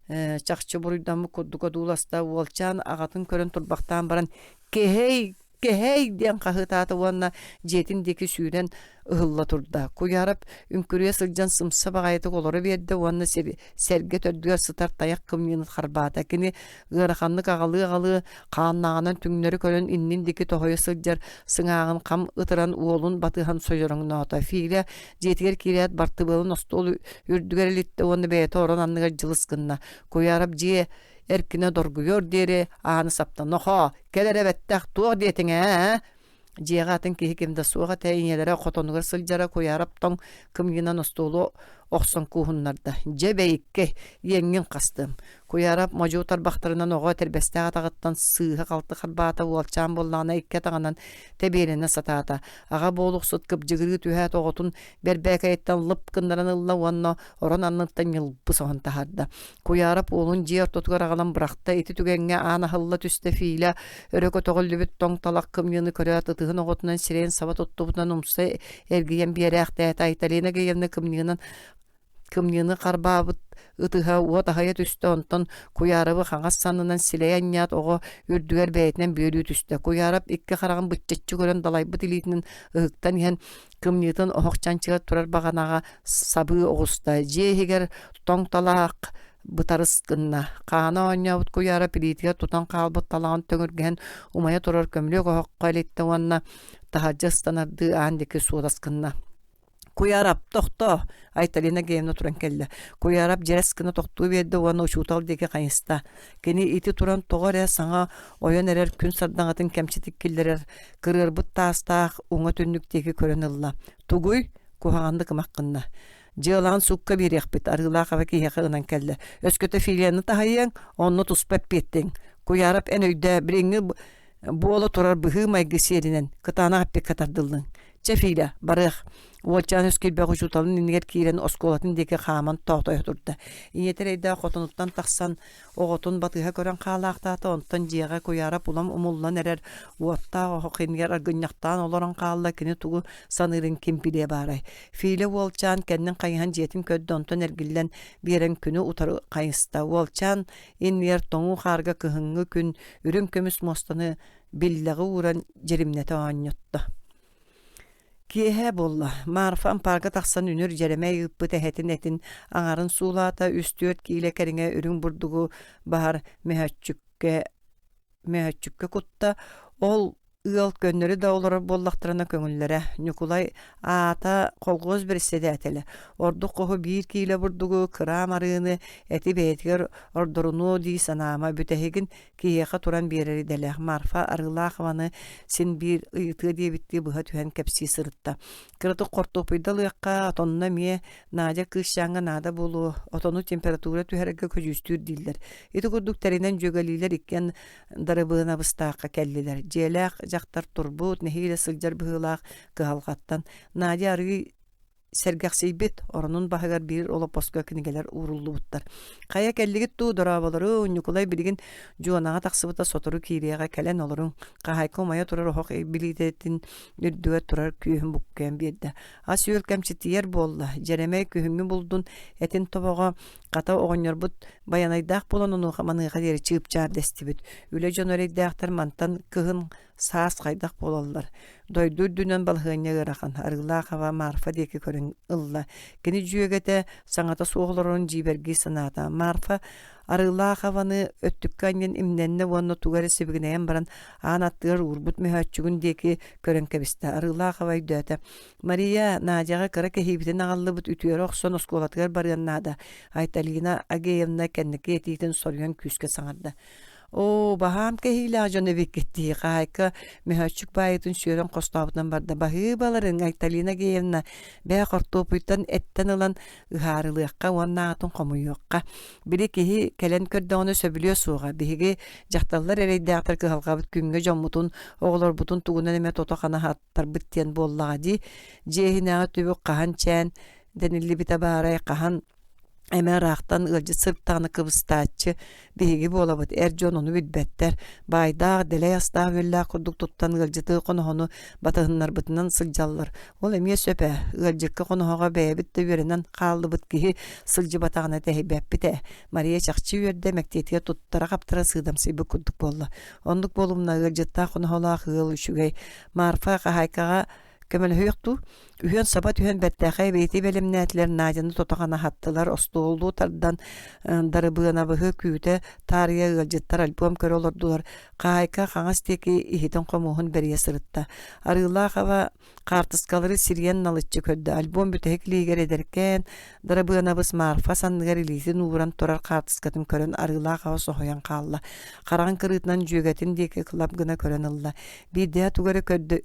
Speaker 1: э, чахчы буруйдаммыт курдук одууласта. Уолчаан аҕатын көрөн турбахтаан баран «Кэһэй, кэһэй диэн хаһыытаата уонна дьиэтин диэки сүүрэн ыһылла турда. Куйаарап үҥкүрүйэ сылдьан сымса баҕайытык олоро биэрдэ уонна сэргэ төрдүгэр сытар тайах кымньыыны харбаата. Кини ыараханнык аҕалыы-аҕалыы хааннааҕынан түҥнэри көрөн иннин диэки тоһуйа сылдьар сыҥааҕын хам ытыран уолун батыһан сойороҥноото. Филя дьиэтигэр киирээт бартыбыалын остуол үрдүгэр илиттэ уонна бэйэтэ орон анныгар дьылыс гынна. Куйаарап дьиэ эркинэ доргуйуор диэри ааны сапта. Нохоо, Кэл эрэ бэттэх, туох диэтиҥ ээ? Дьиэҕэ атын киһи ким да суох этэ, ийэлэрэ хотонугар сылдьара Куйаарап тоҥ кымньыынан остуолу охсон кууһуннарда. Дьэ бэйиккэй, иэҥҥин хастыам. Куйаарап модьу тарбахтарынан оҕо этэрбэстээх атаҕыттан сыыһа-халты харбаата, уолчаан буоллаҕына икки атаҕынан тэбиэлэнэ сатаата. Аҕа буолуксут кыбдьыгырыы түһээт оҕотун бэрбээкэйиттэн лып гыннаран ылла уонна орон анныттан ньылбы соһон таһаарда. Куйаарап уолун дьиэ ортотугар аҕалан бырахта, ити түгэҥҥэ аан аһылла түстэ Филя өрө көтөҕүллүбүт тоҥ талах кымньыыны көрөөт ытыһын оҕотунан сирэйин саба туттубутунан умса эргийэн биэрээхтээтэ Айталина Геевна кымньыынан Кымньыыны харбаабыт ытыһа уот аһыйа түстэ, онтон Куйаарабы хаҥас саннынан силэйэ анньаат оҕо үрдүгэр бэйэтинэн бүөлүү түстэ. Куйаарап икки хараҕын быччаччы көрөн далайбыт илиитинэн ыһыктан иһэн кымньыытын оһох чанчыгар турар баҕанаҕа сабыы оҕуста. Дьиэ иһигэр тоҥ талаах бытарыс гынна. Хаана оонньообут Куйаарап илиитигэр тутан хаалбыт талаҕын төҥүргэһэн умайа турар көмүлүөк оһоххо элиттэ уонна таһырдьа ыстанардыы аан диэки суодас гынна. Куйаарап, тохтоо! Айталина Геевна туран кэллэ. Куйаарап дьирэс гына тохтуу биэрдэ уонна учуутал диэки хайыста. Кини ити туран тоҕо эрэ саҥа ойон эрэр күн сардаҥатын кэмчитик киллэрэр кырыарбыт таастаах уҥа түннүк диэки көрөн ылла. Тугуй? Куһаҕаннык ымах гынна. Дьыалаҕын суукка биэриэхпит, арыылаах аба киһиэхэ ынан кэллэ. Өскөтө филияны таһыйыаҥ, онно туспа эппиэттиэҥ. Куйаарап эн өйдөө, билиҥҥи буола турар быһыы-майгы сиэринэн кытаанах эппиэккэ тардыллыҥ. Чэ, Филя, барыах. Уолчаан өс киирбэх учууталын иннигэр киирэн оскуолатын диэки хааман тоотойо турда. Ийэтэ эрэйдээх хотонуттан тахсан оҕотун батыһа көрөн хаалаахтаата, онтон дьиэҕэ Куйаарап улам умуллан эрэр уоттаах оһох иннигэр аргынньахтаан олорон хаалла, кини тугу саныырын ким билиэ баарай. Филя уолчаан кэннин хайыһан дьиэтин көрдө, онтон эргиллэн биэрэн күнү утары хайыста. Уолчаан иннигэр тоҥуу хаарга кыһыҥҥы күн үрүҥ көмүс муостаны биллэҕи ууран дьиримнэтэ оонньотто. Киэһэ буолла. Марфа ампаарга тахсан үнүр дьэрэмэй ыыппыт эһэтин этин аҥарын суулаата, үс-түөрт киилэ кэриҥэ үрүҥ бурдугу баһар мөһөөччүккэ мөһөөччүккэ кутта. Ол ыал көннөрү да олорор буоллахтарына көҥүллэрэ. Ньукулай аата колхуос бэрэссэдээтэлэ. Ордук хоһу биир киилэ бурдугу, кыраам арыыны эти бэйэтигэр ордорунуо дии санаама. Бүтэһигин киһиэхэ туран биэрэр идэлээх Марфа Арыылаахованы син биир ыйытыа диэбиттии быһа түһэн кэпсии сырытта. Кыратык хортуоппуйда ылыахха, отонно эмиэ Надя кыысчааҥҥа наада буолуо, отону температура түһэрэргэ көдьүүстүүр дииллэр. Ити курдук тэринэн дьүөгэлиилэр иккиэн Дарыбыанабыстаахха кэллилэр. Дьиэлээх дьахтар турбут, нэһиилэ сылдьар быһыылаах кыһалҕаттан Надя арыый сэргэхсийбит, оронун баһыгар биир олоппоско кинигэлэр ууруллубуттар. Хайа кэллигит дуу, дорооболору, Ньукулай билигин Дьуонаҕа тахсыбыта сотору киириэҕэ, кэлэн олоруҥ. Хаһаайка умайа турар оһох билиитэтин үрдүгэр турар күөһүн буккуйан биэрдэ. Ас-үөл кэмчитийэр буолла, Дьэрэмэй күһүҥҥү булдун этин тобоҕо Хата оҕонньорбут байанайдаах буолан онуоха-маныаха диэри чыып-чаап дэстибит. Үлэ дьоно эрэйдээхтэр мантан кыһын, саас хайдах буолаллар. Дойду үрдүнэн балаһыанньа ыарахан. Арыылаах аба Марфа диэки көрөн ылла. Кини дьүөгэтэ саҥата суох олорорун дьиибэргии санаата. Марфа Арыылаах абаны өттүккэ анньан имнэннэ уонна тугу эрэ сибигинэйэн баран аан аттыгар уурбут мөһөөччүгүн диэки көрөн кэбистэ. Арыылаах аба өйдөөтө. Мария Надяҕа кыра кэһиибитин аҕаллыбыт үтүөрэ охсон оскуолатыгар барыан наада, Айталина Агеевна кэнники этиитин соруйан күүскэ саҥарда. Оо, баһаам кэһиилээх дьон эбиккит дии, хаһаайка мөһөөччүк баайытын сүөрэн хостообутунан барда. Баһыыбаларыҥ, Айталина Агеевна, бээ хортуопуйтан эттэн ылан ыһаарылыахха уонна аатын хомуйуохха. Били киһи кэлэн көрдөҕүнэ сөбүлүө суоҕа. Биһиги дьахталлар эрэйдээхтэр кыһалҕабыт күҥҥэ дьоммутун, оҕолорбутун тугунан эмэ тото-хана тарбыт диэн буоллаҕа дии. Дьиэ иһинээҕи түбүк хаһан чээн дэниллибитэ баарай, хаһан эмэ ыраахтан ыалдьыт сырыттаҕына кыбыстааччы биһиги буолабыт. Эр дьон ону билбэттэр. Баайдаах, дэлэй астаах-үөллээх курдук туттан ыалдьыты хоноһону батыһыннарбытынан сылдьаллар. Ол эмиэ сөп ээ. Ыалдьыкка хоноһоҕо бэйэбит да үөрэнэн хааллыбыт киһи сылдьыбатаҕына тэһийбэппит ээ. Мария чахчы үөрдэ, мэктиэтигэр туттара-хаптара сыыдамсыйбыт курдук буолла. Оннук буолумна ыалдьыттаах хоноһолоох ыал үчүгэй. Марфа хаһаайкаҕа көмөлөһүөх дуу? Үһүөн саба түһэн бэртээхэй эбиэти бэлэмнээтилэр, Надяны тото-хана аһаттылар, остуолу тардан Дарыбыанабыһы күүтэ таарыйа ыалдьыттар альбом көрө олордулар. Хаһаайка хаҥас диэки иһитин-хомуоһун бэрийэ сырытта. Арыылаах аба Хаартыскалары сирийэн налыччы көрдө. Альбом бүтэһик илиигэр эдэркээн Дарабыанабыс Марфа санныгар илиитин ууран турар хаартыскатын көрөн арыылаах аҕа соһуйан хаалла. Хараҕын кырыытынан дьүөгэтин диэки кылап гына көрөн ылла. Биирдэһэ тугу эрэ көрдө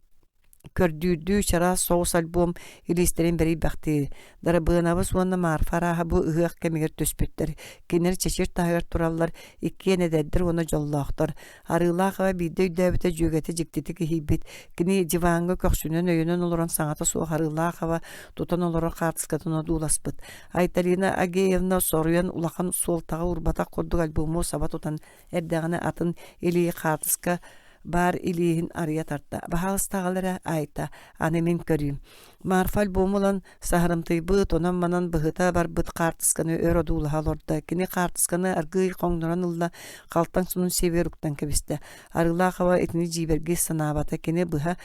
Speaker 1: көрдүүрдүү чараас соҕус альбом илиистэрин бэрийбэхтиир. Дарабыанабыс уонна Марфа арааһа бу ыһыах кэмигэр түспүттэр. Кинилэр чэчир таһыгар тураллар, иккиэн эдэрдэр уонна дьоллоохтор. Арыылаах аҕа биирдэ өйдөөбүтэ дьүөгэтэ дьиктитик иһийбит. Кини диваҥҥа көхсүнэн өйөнөн олорон саҥата суох Арыылаах аҕа тутан олорор хаартыскатын одууласпыт. Айталина Агеевна соруйан улахан суолтаҕа уурбатах курдук альбому саба тутан эрдэҕинэ атын илии хаартыска баар илииһин арыйа тарта. Баһаалыста аҕал эрэ, Айта, аны мин көрүүм. Марфа альбому ылан саһарымтыйбыт, онон-манан быһыта барбыт хаартысканы өр одуулаһа олордо. Кини хаартысканы аргыый хоҥнорон ылла, халтаҥ сонун сиэбигэр уктан кэбистэ. Арыылаах аба итини дьиибэргии санаабата. Кини быһа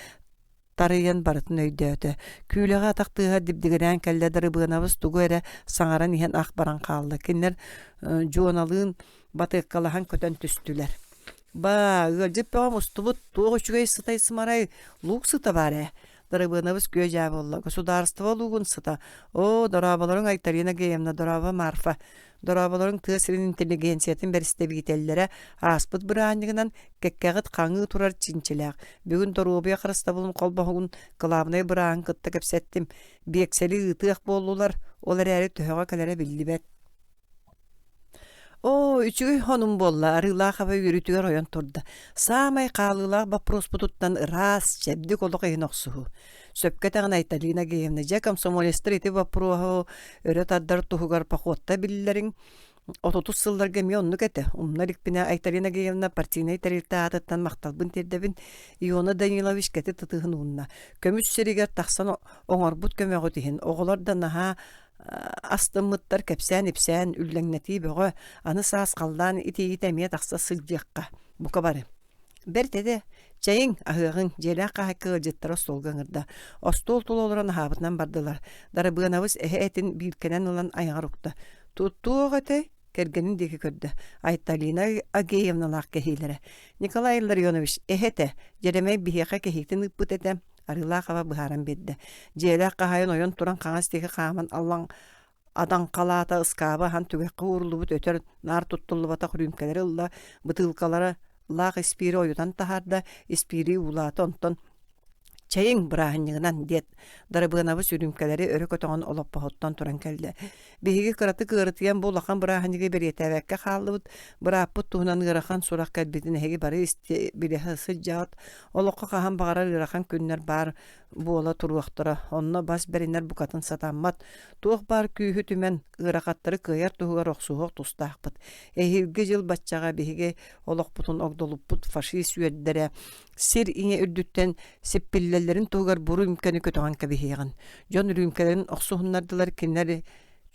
Speaker 1: тарыйан барытын өйдөөтө. Күүлэҕэ атах тыаһа дибдигирээн кэллэ, Дарыбыанабыс тугу эрэ саҥаран иһэн ах баран хаалла. Кинилэр Дьуоналыын батыаккалаһан көтөн түстүлэр. Баа, ыалдьыт бөҕө мустубут, туох үчүгэй сытай сымарай, луук сыта баар ээ. Дарыбыанабыс күө-дьаа буолла. Государство луугун сыта. Оо, дорооболоруҥ Айталина Геевна, дорообо Марфа. Дорооболоруҥ тыа сирин интеллигенциятын бэрэстэбиитэллэрэ ааспыт бырааһынньыгынан кэккэҕит хаҥыы турар чинчилээх. Бүгүн доруобуйа харыстабылын холбоһугун кылаабынай бырааһын кытта кэпсэттим. Биэксэли ыытыах буоллулар, ол эрээри төһөҕө кэлэрэ биллибэт. Оо, үчүгэй хонум буолла, Арыылаах аба үөрүүтүгэр ойон турда. Саамай хаалыылаах боппуруоспутуттан ыраас, чэбдик олох иһин охсуһуу. Сөпкө этэҕин Айталина Геевна, дьэ комсомолецтар ити боппуруоһу өрө тардар туһугар походта биллэриҥ. Отутус сылларга эмиэ оннук этэ. Умна иликпинэ Айталина Геевна партийнай тэрилтэ аатыттан махталбын тиэрдэбин. Иона Данилович кэтит ытыһын уунна. Көмүс сиригэр тахсан оҥорбут көмөҕүт иһин оҕолор да наһаа астыммыттар кэпсээн-ипсээн үллэҥнэтии бөҕө, аны саас халлаан итийиитэ эмиэ тахса сылдьыахха, бука бары. Бэрт этэ, чэйиҥ, аһыаҕыҥ, дьиэлээх хаһаайка ыалдьыттара остуолга ыҥырда. Остуол тула олорон аһаабытынан бардылар. Дарыбыанабыс эһэ этин биилкэнэн ылан айаҕар укта. Туох этэй? кэргэнин диэки көрдө. Айталина Агеевналаах кэһиилэрэ. Николай Илларионович, эһэ этэ, Дьэрэмэй биһиэхэ кэһиитин ыыппыт этэ. Арыылаах аба быһааран биэрдэ. Дьиэлээх хаһаайын ойон туран хаҥас диэки хааман аллаҥ адаҥхалаата, ыскааба аһан түгэххэ ууруллубут өтөр наар туттуллубатах үрүүмкэлэри ылла, бытыылкалара лаах испиири ойутан таһаарда, испиири уулаата, онтон «Чэйиҥ, бырааһынньыгынан» диэт, Дарыбыанабыс үрүүмкэлэри өрө көтөҕөн олоппоһуттан туран кэллэ. Биһиги кыратык ыарытыйан бу улахан бырааһынньыгы бэлиэтээбэккэ хааллыбыт, бырааппыт туһунан ыарахан сурах кэлбитин эһиги бары исти билэ сылдьаҕыт. Олоххо хаһан баҕарар ыарахан күннэр баар буола туруохтара, онно бас бэринэр букатын сатаммат. Туох баар күүһү түмэн, ыарахаттары кыайар туһугар охсуһуох тустаахпыт. Эһиилги дьыл баччаҕа биһиги олохпутун огдолуппут фашист үөрдэрэ сир ийэ үрдүттэн сиппиллэллэрин туһугар бу үрүүмкэни көтөҕөн кэбиһиэҕин. Дьон үрүүмкэлэрин охсуһуннардылар, кинилэр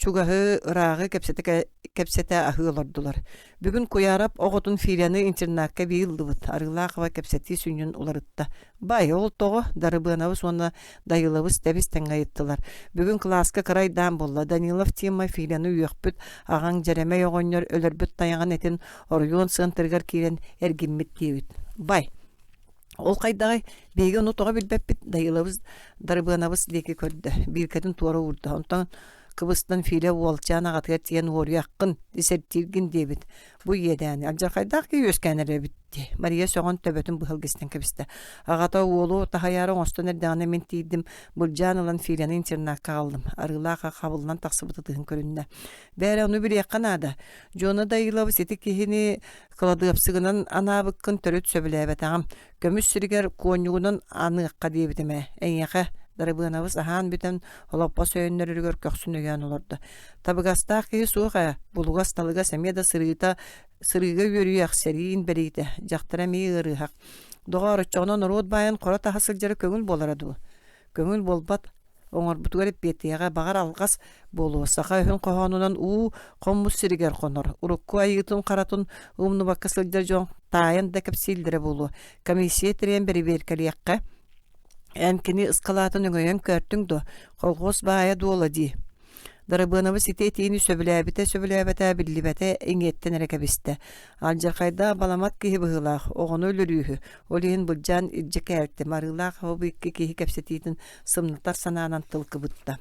Speaker 1: чугаһы, ырааҕы кэпсэтэ-кэпсэтэ аһыы олордулар. Бүгүн Куйаарап оҕотун Филяны интернакка эбии ыллыбыт. Арыылаахова кэпсэтии сүнньүн уларытта. Бай, ол тоҕо? Дарыбыанабыс уонна Дайылабыс тэбис-тэҥҥэ ыйыттылар. Бүгүн кылааска кыра айдаан буолла. Данилов Тима Филяны үөхпүт, аҕаҥ Дьэрэмэй оҕонньор өлөрбүт тайаҕын этин оройуон сыантырыгар киирэн эргиммит диэбит. Бай, ол хайдаҕый? Биһиги ону тоҕо билбэппит? Дайылабыс Дарыбыанабыс диэки көрдө, биилкэтин туора уурда. Онтон кыбыстан Филя уолчаан аҕатыгар тиийэн уоруйаххын, десертииргин диэбит. Бу иэдээни алдьархайдаах киһи үөскээн эрэр эбит дии. Мария сөҕөн төбөтүн быһылгыстан кэбистэ. Аҕата уолу таһайаары оҥостон эрдэҕинэ мин тиийдим, былдьаан ылан Филяны интернакка аҕаллым. Арыылаах хабыллан тахсыбыт ытыһын көрүннэ. Бээрэ, ону билиэххэ наада. Дьуона Дайылабыс ити киһини кыладыапсыгынан анаабыккын төрүт сөбүлээбэтэҕим. Көмүс сиригэр куонньугунан аныахха диэбитим ээ. Эйиэхэ, Дарыбыанабыс аһаан бүтэн, олоппос өйөннөрөрүгэр көхсүн өйөөн олордо. Табыгастаах киһи суох ээ, булугас-талыгас эмиэ да сырыыта сырыыга үөрүйэх, сэриин бэриитэ, дьахтара эмиэ ыарыһах. Доҕоор, оччоҕуна норуот баайын хоро таһа сылдьара көҥүл буолара дуу? Көҥүл буолбат, оҥорбутугар эппиэттиэҕэ, баҕар алҕас буолуо, саха өһүн хоһоонунан уу хоммут сиригэр хонор, урукку айыытын-харатын умнубакка сылдьар дьон таайан да кэпсииллэрэ буолуо. Комиссия тэрийэн бэрэбиэркэлиэххэ. Эн кини ыскалаатын өҥөйөн көөртүҥ дуо? Колхоз баайа дуола дии. Дарыбыанабыс ити этиини сөбүлээбитэ-сөбүлээбэтэ биллибэтэ иҥиэттэн эрэ кэбистэ. Алдьархайдаах баламат киһи быһыылаах, оҕону өлөрүүһү, ол иһин былдьаан илдьэ кээлтим, арыылаах бу икки киһи кэпсэтиитин сымнатар санаанан тыл кыбытта.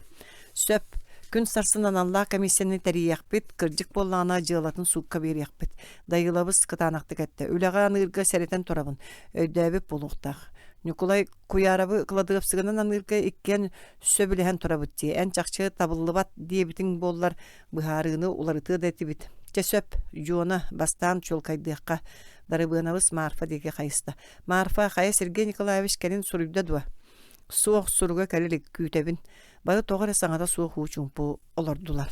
Speaker 1: Сөп, күн сарсын аналлаах комиссияны тэрийиэхпит, кырдьык буоллаҕына дьыалатын суукка биэриэхпит. Дайыылабыс кытаанахтык эттэ. Үлэҕэ аныырга сэрэтэн турабын, өйдөөбүт буолуохтаах. Ньукулай Куйаарабы кыладыапсыгынан аныырга иккиэн сөбүлэһэн турабыт дии. Эн чахчы табыллыбат диэбитиҥ буоллар, быһаарыыны уларытыа да этибит. Чэ сөп, Дьуона, бастаан чуолкайдыахха. Дарыбыанабыс Марфа диэки хайыста. Марфа, хайа Сергей Николаевич кэлин суруйда дуо? Суох, суруга кэлэ илик, күүтэбин. Бары тоҕо эрэ саҥата суох уу чуумпу олордулар.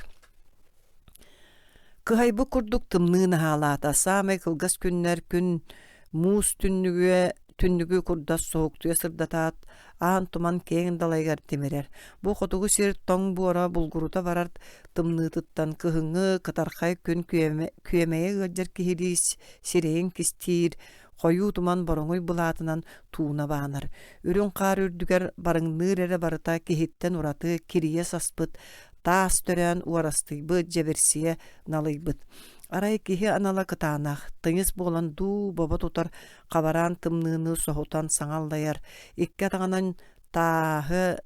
Speaker 1: Кыһайбыт курдук тымныы наһаалаата. Саамай кылгас күннэр күн муус түннүгүэ. түннүгү курдат суһуктуйа сырдатаат, аан туман киэҥ далайыгар тимирэр. Бу хотугу сир тоҥ буора булгурута барар тымныытыттан кыһыҥҥы кытархай күн күөмэйэ ыалдьар киһилии сирэйин кистиир, хойуу туман бороҥуй былаатынан тууна баанар. Үрүҥ хаар үрдүгэр барыҥныыр эрэ барыта киһиттэн ураты кирийэ саспыт, таас төрөөн уорастыйбыт, дьэбирсийэ налыйбыт. Арай киһи анала кытаанах, тыйыс буолан дуу бобо тутар хабараан тымныыны соһутан саҥа аллайар, икки атаҕынан тааһы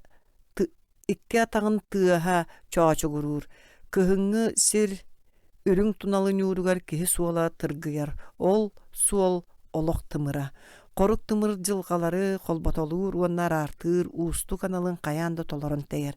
Speaker 1: икки атаҕын тыаһа чоочугуруур, кыһыҥҥы сир үрүҥ туналы ньууругар киһи суола тыргыйар, ол суол олох тымыра. Хорук тымыр дьылҕалары холботолуур уонна араартыыр уустук аналын хайаан да толорон тэйэр.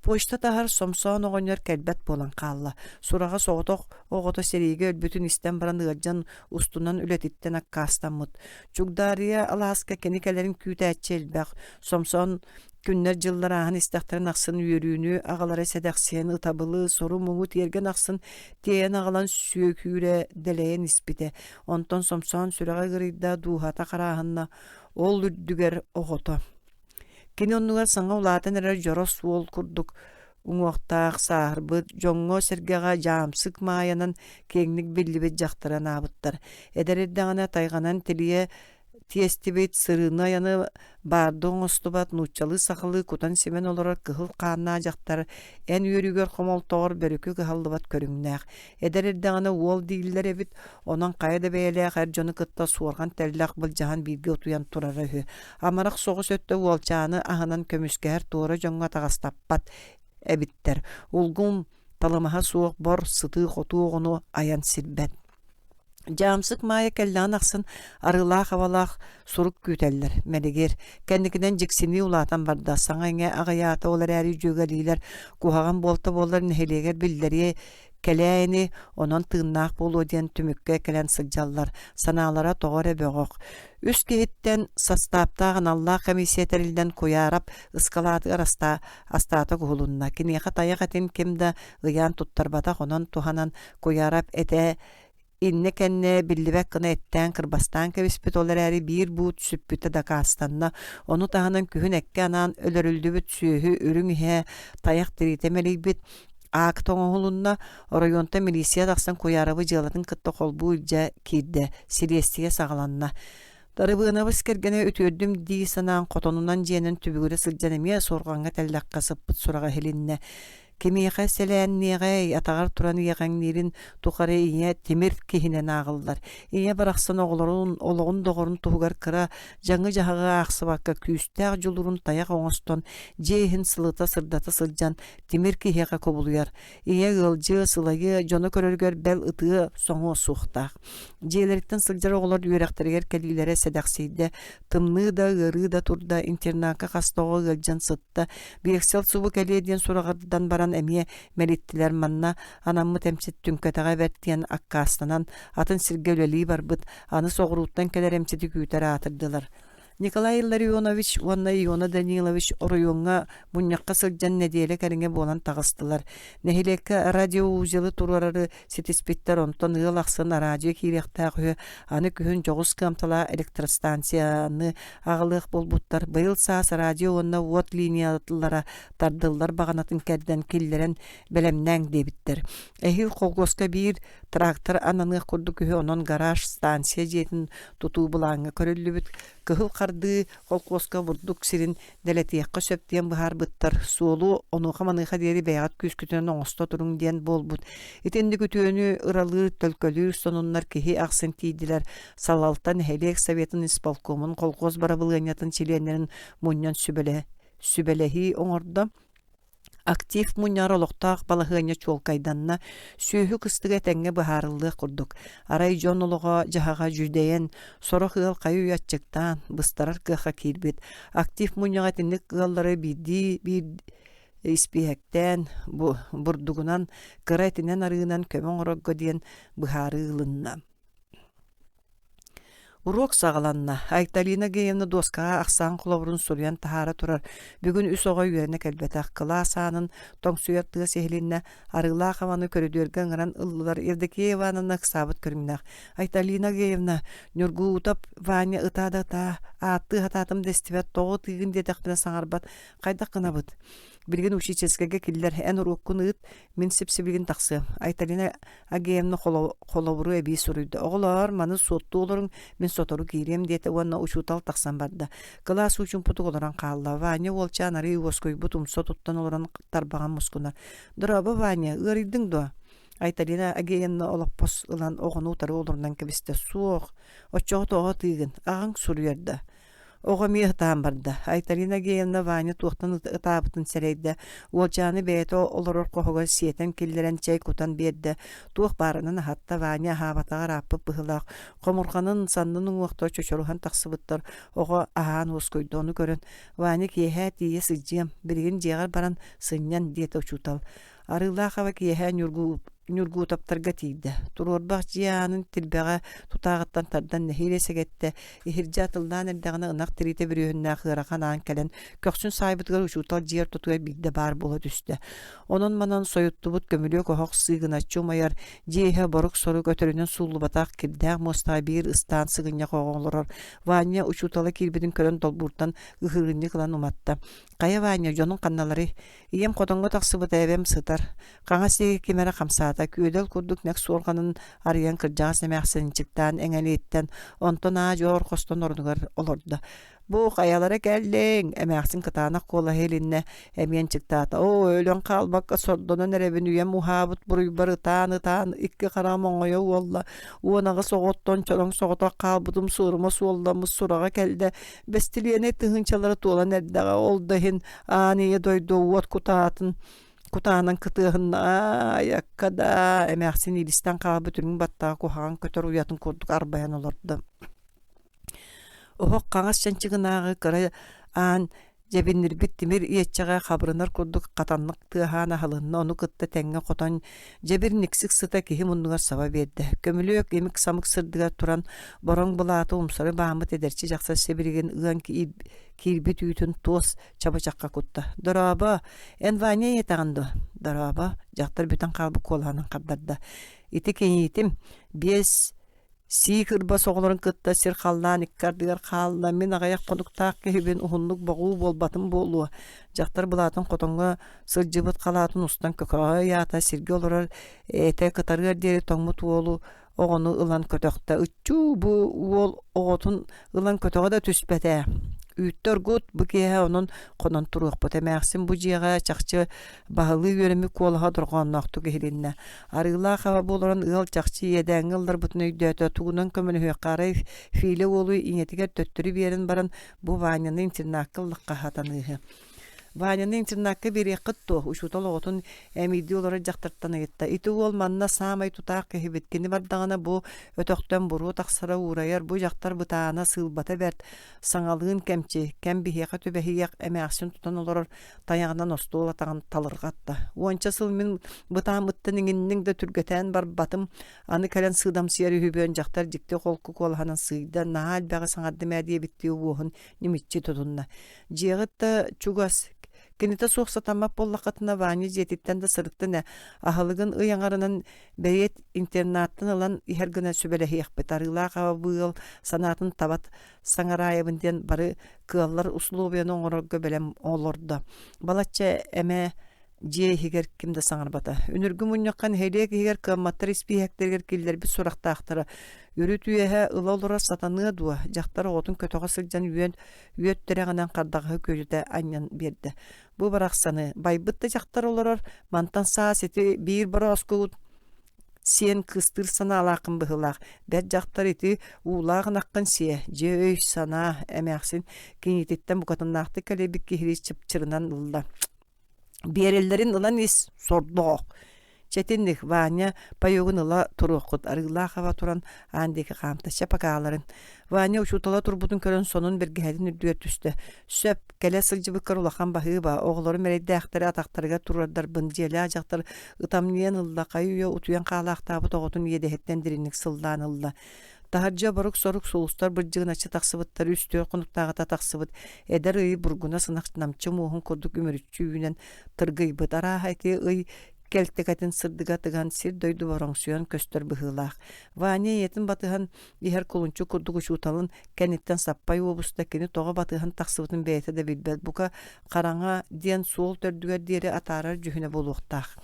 Speaker 1: Почта таһар Сомсоон оҕонньор кэлбэт буолан хаалла. Сураҕа соҕотох оҕото сэриигэ өлбүтүн истэн баран ыалдьан устунан үлэтиттэн аккаастаммыт. Чугдаарыйа алааска кини кэлэрин күүтээччи элбэх. Сомсоон Күннэр-дьыллар ааһан истэхтэрин ахсын үөрүүнү аҕалара сэдэхсийэн ытабылы, сору-муҥу тиэргэн ахсын тиэйэн аҕалан сүөкүүрэ дэлэйэн испитэ. Онтон Сомсоон сүрэҕэ ыгырыйда, дууһата харааһынна, ол үрдүгэр оҕото. Кини оннугар саҥа улаатан эрэр дьоро суол курдук уҥуохтаах, сааһырбыт, дьоҥҥо-сэргэҕэ дьаамсык маайанан киэҥник биллибит дьахтары анаабыттар. Эдэр эрдэҕинэ тайҕанан тилийэ Тиэстибит, сырыыны-айаны баарды оҥостубат, нууччалыы-сахалыы кутан-симэн олорор кыһыл хааннаах дьахтар эн үөрүүгэр хомолтоҕор бөрүкү кыһаллыбат көрүҥнээх. Эдэр эрдэҕинэ уол дииллэр эбит, онон хайа да бэйэлээх эр дьону кытта суорҕан-тэллэх былдьаһан бииргэ утуйан турара үһү. Амарах соҕус өттө уолчааны аһынан көмүскэһэр туора дьоҥҥо атаҕастаппат эбиттэр. Улгум талымаһа суох бор сытыы-хотуу оҕону айан сирбэт. Дьаамсык Маайа кэллэҕин ахсын арыылаах-абалаах сурук күүтэллэр, мэлигир. Кэнникинэн дьиксинии улаатан барда, саҥа-иҥэ аҕыйаата, ол эрээри дьүөгэлиилэр куһаҕан буолта буоллар нэһилиэгэр биллэриэ кэлээ ини, онон тыыннаах буолуо диэн түмүккэ кэлэн сылдьаллар, санаалара тоҕо эрэ бөҕөх. Үс киһиттэн састааптаах аналлаах комиссия тэриллэн Куйаарап ыскалаатыгар астаата куһулунна. Киниэхэ тайах этин ким да ыйаан туттарбатах, онон туһанан Куйаарап этэ иннэ-кэннэ биллибэт гына эттээн кырбастаан кэбиспит, ол эрээри биир буут сүппүтэ дакаастанна. Ону таһынан күһүн эккэ анаан өлөрүллүбүт сүөһү үрүҥ иһэ тайах тириитэ мэлийбит, акт оҥоһулунна, оройуонтан милиция тахсан Куйаарабы дьыалатын кытта холбуу илдьэ киирдэ, силиэстийэ саҕаланна. Дарыбыанабыс кэргэнэ үтүөрдүм дии санаан хотонунан дьиэнэн түбүгүрэ сылдьан эмиэ суорҕаҥҥа тэллэххэ сыппыт сураҕа иһилиннэ. Кимиэхэ сэлээнниэҕэй, атаҕар туран иэҕэҥниирин тухары ийэ тимир киһинэн ааҕыллар. Ийэ барахсан оҕолорун, олоҕун доҕорун туһугар кыра дьаҥы-дьаһаҕы аахсыбакка күүстээх дьулуурун тайах оҥостон, дьиэ иһин сылыта-сырдата сылдьан тимир киһиэхэ кубулуйар. Ийэ ыалдьыа, сылайыа, дьону көрөрүгэр бэл ытыа, соҥуо суохтаах. Дьиэлэриттэн сылдьар оҕолор үөрэхтэригэр кэлиилэрэ сэдэхсийдэ, тымныы да, ыарыы да турда, интернакка хас да оҕо ыалдьан сытта, Биэксэл субу кэлиэ диэн сураҕырдан баран эмиэ мэлиттилэр манна анаммыт эмчит түҥкэтэҕэ бэрт диэн аккаастанан атын сиргэ үлэлии барбыт, аны соҕурууттан кэлэр эмчити күүтэр аатырдылар. Николай Илларионович уонна Иона Данилович оройуоҥҥа мунньахха сылдьан нэдиэлэ кэриҥэ буолан таҕыстылар. Нэһилиэккэ радиоузелы туруорары ситиспиттэр, онтон ыал ахсын араадьыйа киириэхтээх үһү. Аны күһүн дьоҕус кыамталаах электростанцияны аҕалыах буолбуттар. Быйыл саас радио уонна уот линиялара тардыллар баҕанатын кэрдэн киллэрэн бэлэмнээҥ диэбиттэр. Эһиил холкуоска биир трактор ананыах курдук үһү, онон гараж, станция дьиэтин тутуу былааҥҥа көрүллүбүт. Кыһыл хардыы холкуоска бурдук сирин дэлэтиэххэ сөп диэн быһаарбыттар. Суолу онуоха-маныаха диэри бэйэҕит күүскүтүнэн оҥосто туруҥ диэн буолбут. Итинник үтүөнү ыралыыр, төлкөлүүр сонуннар киһи ахсын тиийдилэр. Салалта нэһилиэк советын исполкомун, колхоз бырабылыанньатын чилиэннэрин мунньан сүбэлэһии оҥордо. Актив мунньаҕар олохтоох балаһыанньа чуолкайданна, сүөһү кыстыга этэҥҥэ быһаарыллыах курдук. Арай дьон олоҕо-дьаһаҕа дьүдэйэн, сорох ыал хайы-үйэ аччыктаан, быстарар кыахха киирбит. Актив мунньаҕа итинник ыаллары биирдии биир испииһэктээн, бурдугунан, кыра этинэн-арыынан көмө оҥорорго диэн быһаарыы ылынна. Уруок саҕаланна. Айталина Геевна дуоскаҕа ахсаан холобурун суруйан таһаара турар. Бүгүн үс оҕо үөрэнэ кэлбэтэх. Кылаас аанын тоҥсуйар тыас иһилиннэ. Арыылаах абаны көрүдүөргэ ыҥыран ыллылар. Евдокия Ивановна ыксаабыт көрүҥнээх. Айталина Геевна, Ньургуутап Ваня ытаа да ытаа, ааттыы сатаатым да истибэт, тоҕо ытыыгын диэтэхпинэ саҥарбат, хайдах гынабыт? Билигин учительскайга киллэр, эн уруоккун ыыт, мин сип-сибилигин тахсыам. Айталина Агеевна холобуру эбии суруйда. Оҕолоор, маны суоттуу олоруҥ, мин сотору киириэм диэтэ уонна учуутал тахсан барда. Кылаас уу-чуумпутук олорон хаалла. Ваня уолчаан арыый уоскуйбут умса туттан олорон тарбаҕын мускунар. Дорообо, Ваня, ыарыйдыҥ дуо? Айталина Агеевна олоппос ылан оҕону утары олорунан кэбистэ. Суох, оччоҕо тоҕо ытыыгын? Аҕаҥ суруйар да? Оҕо эмиэ ытаан барда. Айталина Агеевна Ваня туохтан ытаабытын сэрэйдэ. Уолчааны бэйэтэ олорор хоһугар сиэтэн киллэрэн чэй кутан биэрдэ. Туох баарынан аһатта. Ваня аһаабатаҕа ырааппыт быһыылаах. Хомурҕанын, саннын уҥуохтара чочоруһан тахсыбыттар. Оҕо аһаан уоскуйда. Ону көрөн, Ваня киэһэ тиийэ сылдьыам, билигин дьиэҕэр баран сынньан, диэтэ учуутал. Арыылаахаба киэһэ Ньургуутаптарга тиийдэ. Туруорбах дьиэ аанын тирбэҕэ тутааҕыттан тардан нэһиилэ сэгэттэ, иһирдьэ атыллаан эрдэҕинэ ынах тириитэ бүрүөһүннээх ыарахан аан кэлэн, көхсүн саайбытыгар учуутал дьиэ ортотугар биирдэ баар буола түстэ. Онон-манан сойуттубут көмүлүөк оһох сыыгыначчы умайар, дьиэ иһэ борук-сорук өтөрүнэн сууллубатах кирдээх муостаҕа биир ыстаан сыгынньах оҕо олорор. Ваня учуутала киирбитин көрөн долбууртан ыһыырынньык ылан уматта. «Хайа, Ваня, дьонуҥ ханналарый?» Ийэм хотоҥҥо тахсыбыта эбэм сытар, хаҥас диэки ким эрэ хамсаата, күөдэл курдук нэк суорҕанын арыйан кырдьаҕас эмээхсин ынчыктаан эҥэлииттэн, онтон аа-дьуо хостон орунугар олордо. «Бу хайалара кэллиҥ?» эмээхсин кытаанах куолаһа илиннэ, эмиэ ынчыктаата. «Оо, өлөн хаалбакка сордонон эрэбин, үйэм уһаабыт буруйбар ытаан-ытаан икки хараҕым оҥойо уолла, 18 оҕоттон чороҥ соҕотох хаалбытым суорума суолламмыт сураҕа кэллэ, Бэстилиэнэй тыһыынчалара туолан эрдэҕэ, ол да иһин аан ийэ дойду уот кутаатын кутаанан кытыаһынна айакка да эмээхсин иилистэн хаалбыт үрүҥ баттаҕа куһаҕан көтөр уйатын курдук арбайан олордо. Оһох хаҥас чанчыгынааҕы кыра аан дьэбиннирбит тимир иэччэҕэ хабырынар курдук хатаннык тыаһаан аһылынна, ону кытта тэҥҥэ хотон дьэбир никсик сыта киһи муннугар саба биэрдэ. Көмүлүөк имик-самык сырдыгар туран бороҥ былааты умсары бааммыт эдэрчи дьахтар сибилигин ыан киирбит үүтүн туос чабычахха кутта. «Дорообо, эн Ваня ийэтэҕин дуо?» «Дорообо», дьахтар бүтэн хаалбыт куолаһынан хардарда. «Ити киниитим биэс сии кырбас оҕолорун кытта сир-халлаан икки ардыгар хаалла, мин аҕыйах хонуктаах киһибин уһуннук боҕуу буолбатым буолуо» дьахтар былаатын хотоҥҥо сылдьыбыт халаатын устан көкөҕө ыйаата, сиргэ олорор этэ кытарыар диэри тоҥмут уолу оҕону ылан көтөхтө. Ыччуу, бу уол оҕотун ылан көтөҕө да түспэт ээ. Үүттэ оргут, бу киэһэ онон хонон туруохпут. Эмээхсин бу дьиэҕэ чахчы баһылыы үөрэммит куолаһа дорҕоонноохтук иһилиннэ. Арыылаах аба буолан ыал чахчы иэдээҥҥэ ылларбытын өйдөөтө, тугунан көмөлөһүөххэ арай Филя уолу ийэтигэр төттөрү биэрэн баран бу Ваняны интернакка ыллахха сатаныыһы. Ваняны интернакка биэриэххит дуо? Учуутал оҕотун эмиийдии олорор дьахтартан ыйытта. Ити уол манна саамай тутаах киһибит. Кини бардаҕына бу өтөхтөн буруо тахсара уурайар. Бу дьахтар бытаана, сыылбата бэрт. Саҥалыын кэмчи. Кэм биһиэхэ түбэһиэх эмээхсин тутан олорор тайаҕынан остуол атаҕын талырҕатта. Уонча сыл мин бытааммыттан иҥинниҥ да түргэтээн барбатым. Аны кэлэн сыыдамсыйар үһүбүөн дьахтар дьикти холку куолаһынан сыыйда. Наһаа элбэҕи саҥардым ээ диэбиттии уоһун ньимиччи тутунна. Дьиэҕит да чугас, кинитэ суох сатаммат буоллаххытына Ваня дьиэтиттэн да сырыттын ээ, аһылыгын ый аҥарынан бэйиэт интернаттан ылан иһэр гына сүбэлэһиэхпит, арыылаах аҕа бу ыал санаатын табат саҥараайабын диэн бары кыаллар усулуобуйаны оҥорорго бэлэм олордо. Балачча эмэ Дьиэ иһигэр ким да саҥарбата. Үнүргү мунньахха нэһилиэк иһигэр кыамматтар испииһэктэригэр киллэрбит сурахтаахтара. Үрүт үөһэ ыла олорор сатаныа дуо, дьахтар оҕотун көтөҕө сылдьан үөн үөт тирэҕинэн хардаҕаһы күөдьүтэ анньан биэрдэ. Бу барахсаны, байбыт да дьахтар олорор, мантан саас ити биир борооскубут сиэн кыстыыр санаалааххын быһыылаах, бэрт дьахтар ити уулаах ынаххын сиэ, дьиэ өй-санаа эмээхсин киниититтэн букатыннаахтык кэлэйбит киһилии чыпчырынан ылла. Биэрэллэрин ылан ис, сордоох. Чэтинник, Ваня паёгун ыла туруоххут, арыылаах аба туран аан диэки хаамта, чэ пакааларын. Ваня учуутала турбутун көрөн сонун бэргэһэтин үрдүгэр түстэ. Сөп, кэлэ сылдьыбыккар улахан баһыыба, оҕолорум эрэйдээхтэри атахтарыгар туруордарбын, дьиэлээх дьахтар ытамньыйан ылла, хайы-үйэ утуйан хаалаахтаабыт оҕотун иэдэһиттэн дириҥник сыллаан ылла. Таһырдьа борук-сорук сулустар бырдьыгыначчы тахсыбыттар үс-түөрт хонуктааҕыта тахсыбыт эдэр ый бургуна сынах намчы муоһун курдук үмүрүччү үүнэн тыргыйбыт. Арааһа ити ый кэлтэкэтин сырдыга тыган сир-дойду бороҥсуйан көстөр быһыылаах. Ваня ийэтин батыһан иһэр кулунчук курдук учууталын кэнниттэн саппай уобуста кини тоҕо батыһан тахсыбытын бэйэтэ да билбэт бука хараҥа диэн суол төрдүгэр диэри атаарар дьүһүнэ буолуохтаах.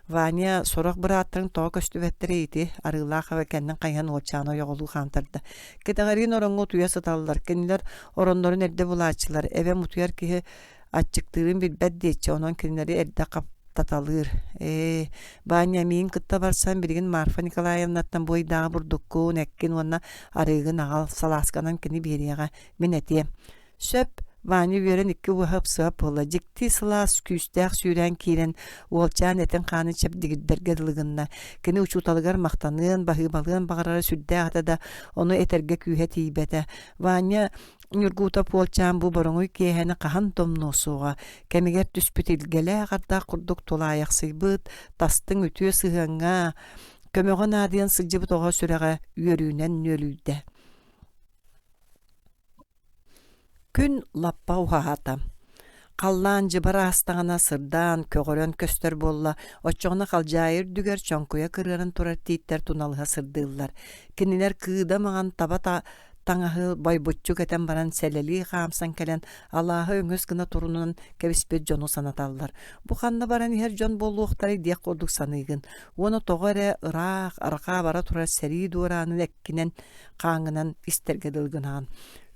Speaker 1: Ваня сорох бырааттарын тоҕо көстүбэттэрэ ити Арыылаах эбэ кэннин хайыһан уолчааны ойоҕолуу хаамтарда. Кэтэҕэриин ороҥҥо утуйа сыталлар. Кинилэр ороннорун эрдэ булааччылар. Эбэм утуйар киһи аччыктыырын билбэт диэччи, онон кинилэри эрдэ хаптаталыыр. Ээ, Ваня миигин кытта барсан билигин Марфа Николаевнаттан бу ыйдааҕы бурдуккун, эккин уонна арыыгын аҕал, салаасканан кини биэриэҕэ, мин этиэм. Сөп, Ваня үөрэн икки уоһа ыпсыһа буолла. Дьикти сылаас, күүстээх сүүрээн киирэн, уолчаан этин-хаанын чэбдигирдэргэ дылы гынна. Кини учууталыгар махтаныан, баһыыбалыан баҕарара сүрдээх этэ да, ону этэргэ күүһэ тиийбэтэ. Ваня Ньургуутап уолчаан бу бороҥуй киэһэни хаһан да умнуо суоҕа, кэмигэр түспүт илгэлээх ардах курдук тулаайахсыйбыт, тастыҥ үтүө сыһыаҥҥа, көмөҕө наадыйан сылдьыбыт оҕо сүрэҕэ үөрүүнэн нүөлүйдэ. Күн лаппа уһаата. Халлаан дьыбар аастаҕына сырдаан, көҕөрөн көстөр буолла, оччоҕуна халдьаайы үрдүгэр чоҥкуйа кырыаран турар тииттэр туналыһа сырдыыллар. Кинилэр кыыда маҥан таба таҥаһы бойбуччу кэтэн баран сэлэлии хаамсан кэлэн алааһы өҥөс гына турунан кэбиспит дьону санаталлар. Бу ханна баран иһэр дьон буолуохтарай диэх курдук саныыгын. Уонна тоҕо эрэ ыраах, арҕаа бара турар сэрии дуораанын эккинэн хааҥҥынан истэргэ дылы гынаҕын.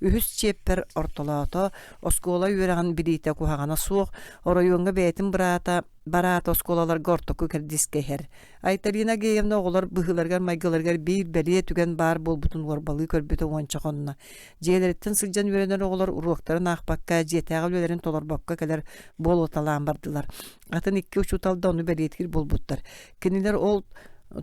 Speaker 1: Үһүс чиэппэр ортолоото, оскуола үөрэҕин билиитэ куһаҕана суох, оройуоҥҥа бэйэтин быраата бараата оскуолаларга ортоку кэрдиискэ иһэр. Айталина Агеевна оҕолор быһыыларыгар-майгыларыгар биир бэлиэ түгэн баар буолбутун уорбалыы көрбүтэ уонча хонно. Дьиэлэриттэн сылдьан үөрэнэр оҕолор уруоктарын аахпакка, дьиэтээҕи үлэлэрин толорбокко кэлэр буолуталаан бардылар. Атын икки учуутал да ону бэлиэтиир буолбуттар. Кинилэр ол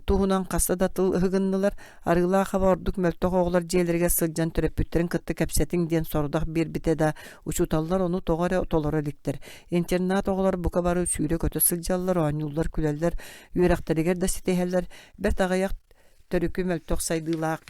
Speaker 1: туһунан хаста да тыл ыһыгыннылар. Арыылаах аба ордук мөлтөх оҕолор дьиэлэригэр сылдьан төрөппүттэрин кытта кэпсэтиҥ диэн сорудах биэрбитэ да, учууталлар ону тоҕо эрэ толоро иликтэр. Интернат оҕолор бука бары сүүрэ-көтө сылдьаллар, оонньууллар, күлэллэр, үөрэхтэригэр да ситиһэллэр. Бэрт аҕыйах төрүкү мөлтөх сайдыылаах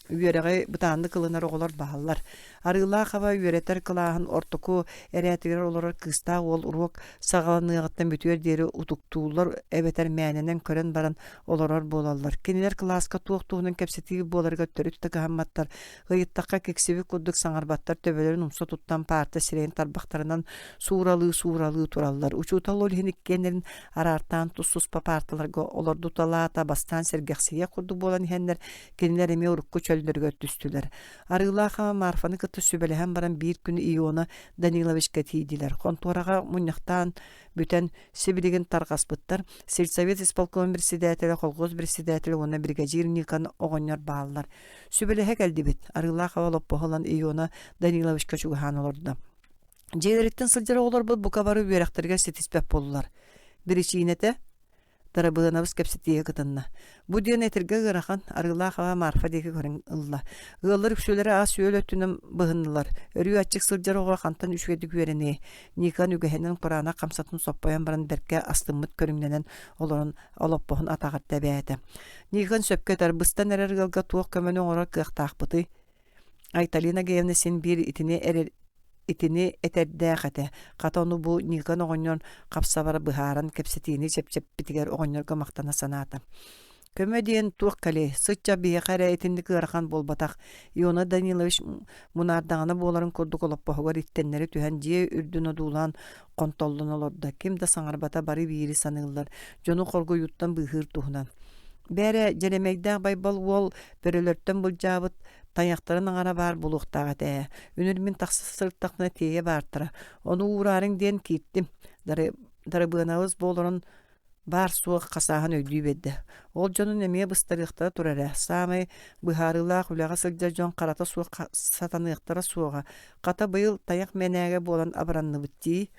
Speaker 1: үөрэҕи бытааннык ылынар оҕолор бааллар. Арыылаах аба үөрэтэр кылааһын ортоку эрээтигэр олорор кыыстаах уол уруок саҕаланыаҕыттан бүтүөр диэри утуктууллар эбэтэр мээнэнэн көрөн баран олорор буолаллар. Кинилэр кылааска туох туһунан кэпсэтии буоларыгар төрүт да кыһамматтар, ыйыттахха киксибит курдук саҥарбаттар, төбөлөрүн умса туттан паарта сирэйин тарбахтарынан сууралыы-сууралыы тураллар. Учуутал ол иһин иккиэннэрин араартаан тус-туспа паарталарга олордуталаата, бастаан сэргэхсийиэх курдук буолан иһэннэр Кинилэр эмиэ урукку чөллөрүгэр түстүлэр. Арыылаах ама Марфаны кытта сүбэлэһэн баран биир күн Иона Даниловичка тиийдилэр. Хонтуораҕа мунньахтаан бүтэн сибилигин тарҕаспыттар. Сельсовет исполком председателэ, колхоз председателэ уонна биригэдьиир Никон оҕонньор бааллар. Сүбэлэһэ кэлдибит. Арыылаах аба олоппоһу ылан Иона Даниловичка чугаһаан олордо. Дьиэлэриттэн сылдьар оҕолорбут бука бары үөрэхтэригэр ситиспэт буоллулар. Биричиинэтэ Дарабыанабыс кэпсэтиигэ кытынна. Бу диэн этэргэ ыарахан, арыылаах аҕа Марфа диэки көрөн ылла. Ыаллар үксүлэрэ ас-үөл өттүнэн быһыннылар. Өрүү аччык сылдьар оҕо хантан үчүгэйдик үөрэниэй? Никон үгэһинэн кураанах хамсатын соппойон баран бэркэ астыммыт көрүҥнэнэн олорон олоппоһун атаҕар тэбээтэ. Никон сөпкө этэр, быстан эрэр ыалга туох көмөнү оҥорор кыахтаахпытый? Айталина Геевна син биир итини эрэр итини этэрдээх этэ. Хата ону бу Никон оҕонньор хапсабара быһааран кэпсэтиини чэпчэппитигэр оҕонньорго махтана санаата. Көмө диэн туох кэлиэй, сычча биһиэхэ эрэ итинник ыарахан буолбатах. Иона Данилович мунаардаҕына буоларын курдук олоппоһугар иттэннэри түһэн дьиэ үрдүн одуулаан хонтоллон олордо. Ким да саҥарбата бары биири саныыллар, дьону хоргуйууттан быыһыыр туһунан. Бээрэ, Дьэрэмэйдээх Байбал уол бөрөлөртөн былдьаабыт тайахтарын аҥара баар буолуохтаах этэ ээ. Үнүр мин тахса сырыттахпына тиэйэ баартара. Ону уураарыҥ диэн кииртим. Дарыбыанабыс буоларын баар-суох хасааһын өйдүү биэрдэ. Ол дьонун эмиэ быстарыахтара турар ээ. Саамай быһаарыылаах үлэҕэ сылдьар дьон харата суох сатаныахтара суоҕа. Хата быйыл тайах мэнээгэ буолан абыранныбыт дии.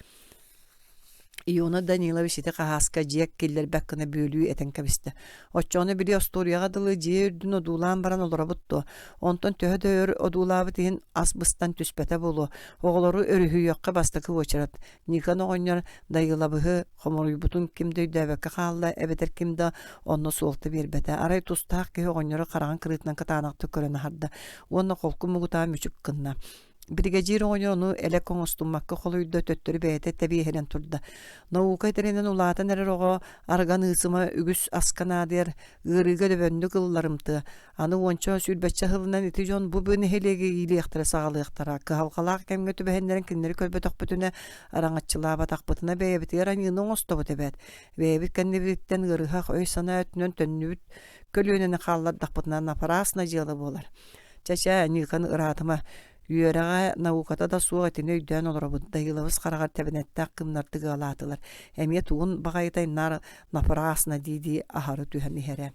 Speaker 1: Иона Данилович ити хаһааска дьиэ киллэрбэт гына бүөлүү этэн кэбистэ. Оччоҕуна били остуоруйаҕа дылы дьиэ үрдүн одуулаан баран олоробут дуо? Онтон төһө да өр одуулаабыт иһин ас быстан түспэтэ буолуо. Оҕолору өрүһүйүөххэ бастакы уочарат. Никон оҕонньор Дайыылабыһы хомуруйбутун ким да өйдөөбөккө хаалла эбэтэр ким да онно суолта биэрбэтэ. Арай тустаах киһи оҕонньору хараҕын кырыытынан кытаанахтык көрөн аһарда уонна холку мугутаан мүчүк гынна. Биригэдьиир оҕонньор ону элэк оҥостуммакка холуйда, төттөрү бэйэтэ тэбиэһирэн турда. Наука этэринэн улаатан эрэр оҕо арган ыысыма үгүс аска наадыйар, ыарыыга дөбөннүк ылларымтыа. Аны уонча сүүрбэччэ сылынан ити дьон бу бу нэһилиэги иилиэхтэрэ саҕалыахтара. Кыһалҕалаах кэмҥэ түбэһиннэрэн кинилэри көрбөтөхпүтүнэ, араҥаччылаабатахпытына бэйэбитигэр аньыыны оҥостобут эбээт. Бэйэбит кэннибититтэн ыарыһах өй-санаа өттүнэн төннүбүт көлүөнэни хааллардахпытына напрасно дьыала буолар. Чэ-чэ, Ньыыкан ыраатыма, үөрэҕэ, науката да суох итини өйдөөн олоробут, Дайыылабыс хараҕар тэбэнэттээх кымнардык ыалаатылар, эмиэ тугун баҕайытай наар напрасно дии-дии аһары түһэн иһэрэ.